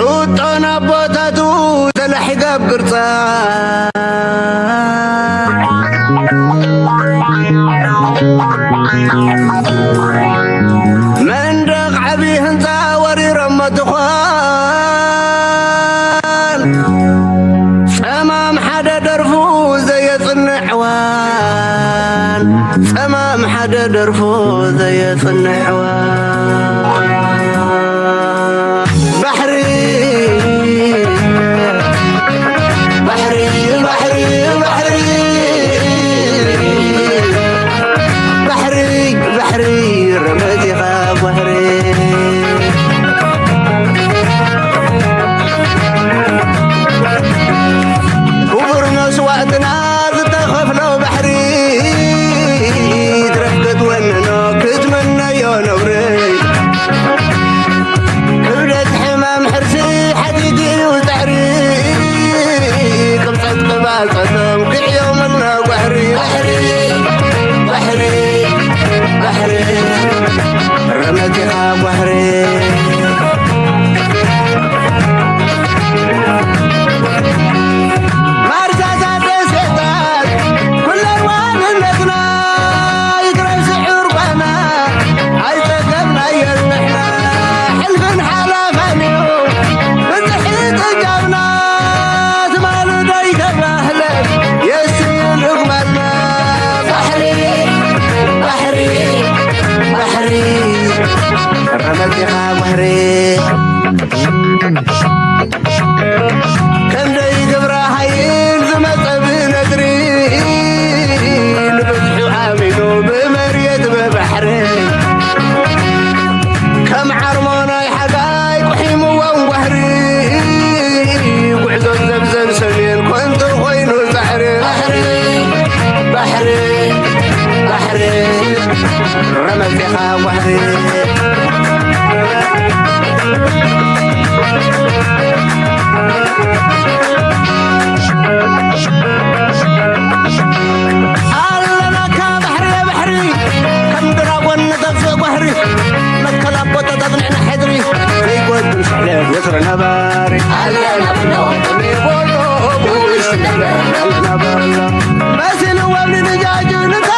ዑጦን ኣቦታቱ ተላሒጋ ኣብ ቅርጻ መንደቕ ዓቢ ህንጻ ወሪሮሞ ድዃን ጸማም ሓደ ደርፉ ዘየጽንዕ ዕዋን ጸማም ሓደ ደርፉ ዘየጽንዕ ዕዋን ባሕሪ ባሕሪ ባሕሪ ባሕሪ ባሕሪ ባሕሪ ረመዚኻ ባሕሪ ክቡር መስዋእትና ዝተኸፍሎ ባሕሪ ትረፍ ክትወንኖ ክትመነዮ ነብሪ ክብደት ሕማም ሕርሲ ሓዲግ እዩ ጻዕሪ ቅብጸት ቅባጸቶም ክዕዮምና ባሕሪ ባሕሪ ባሕሪ ባሕሪ ረመቲኻ ባሕሪ ማርሳታት ደሴታት ኩለን ዋንነትና ይትረፍ ስዑር ጓና ኣይጸገብናዮን ንሕና ሕልፍን ሓላፋን እዩ ብጽሒ ጽጋብና ትማሊ ዶ ይተባህለ የስዩ ልግመልና ባሕሪ ባሕሪ ባሕሪ ረመቲኻ ባሕሪ ከምደይ ግብረ ሓይል ዝመጸ ብነድሪ ንብዝሑ ኣሚኑ ብመርየት ብባሕሪ ከም ዓርሞ ናይ ሓጋይ ቁሒምዎም ጓሕሪ ጉዕዞ ዘብዘብ ሰሜን ኮንቶ ኮይኑ ጻዕሪ ባሕሪ ባሕሪ ባሕሪ ረመጺኻ ጓሕሪ ኣለናካ ባሕሪ ባሕሪ ከም ድራጎን ንጠፍእ ጓሕሪ መትከል ኣቦታታት ንሕና ሕድሪ ዘይጎድል ስሕለት ወትሩ ነባሪ ኣለና ብሎ ብሎ ብሎ መሲልዎም ንድጃጁ ንታ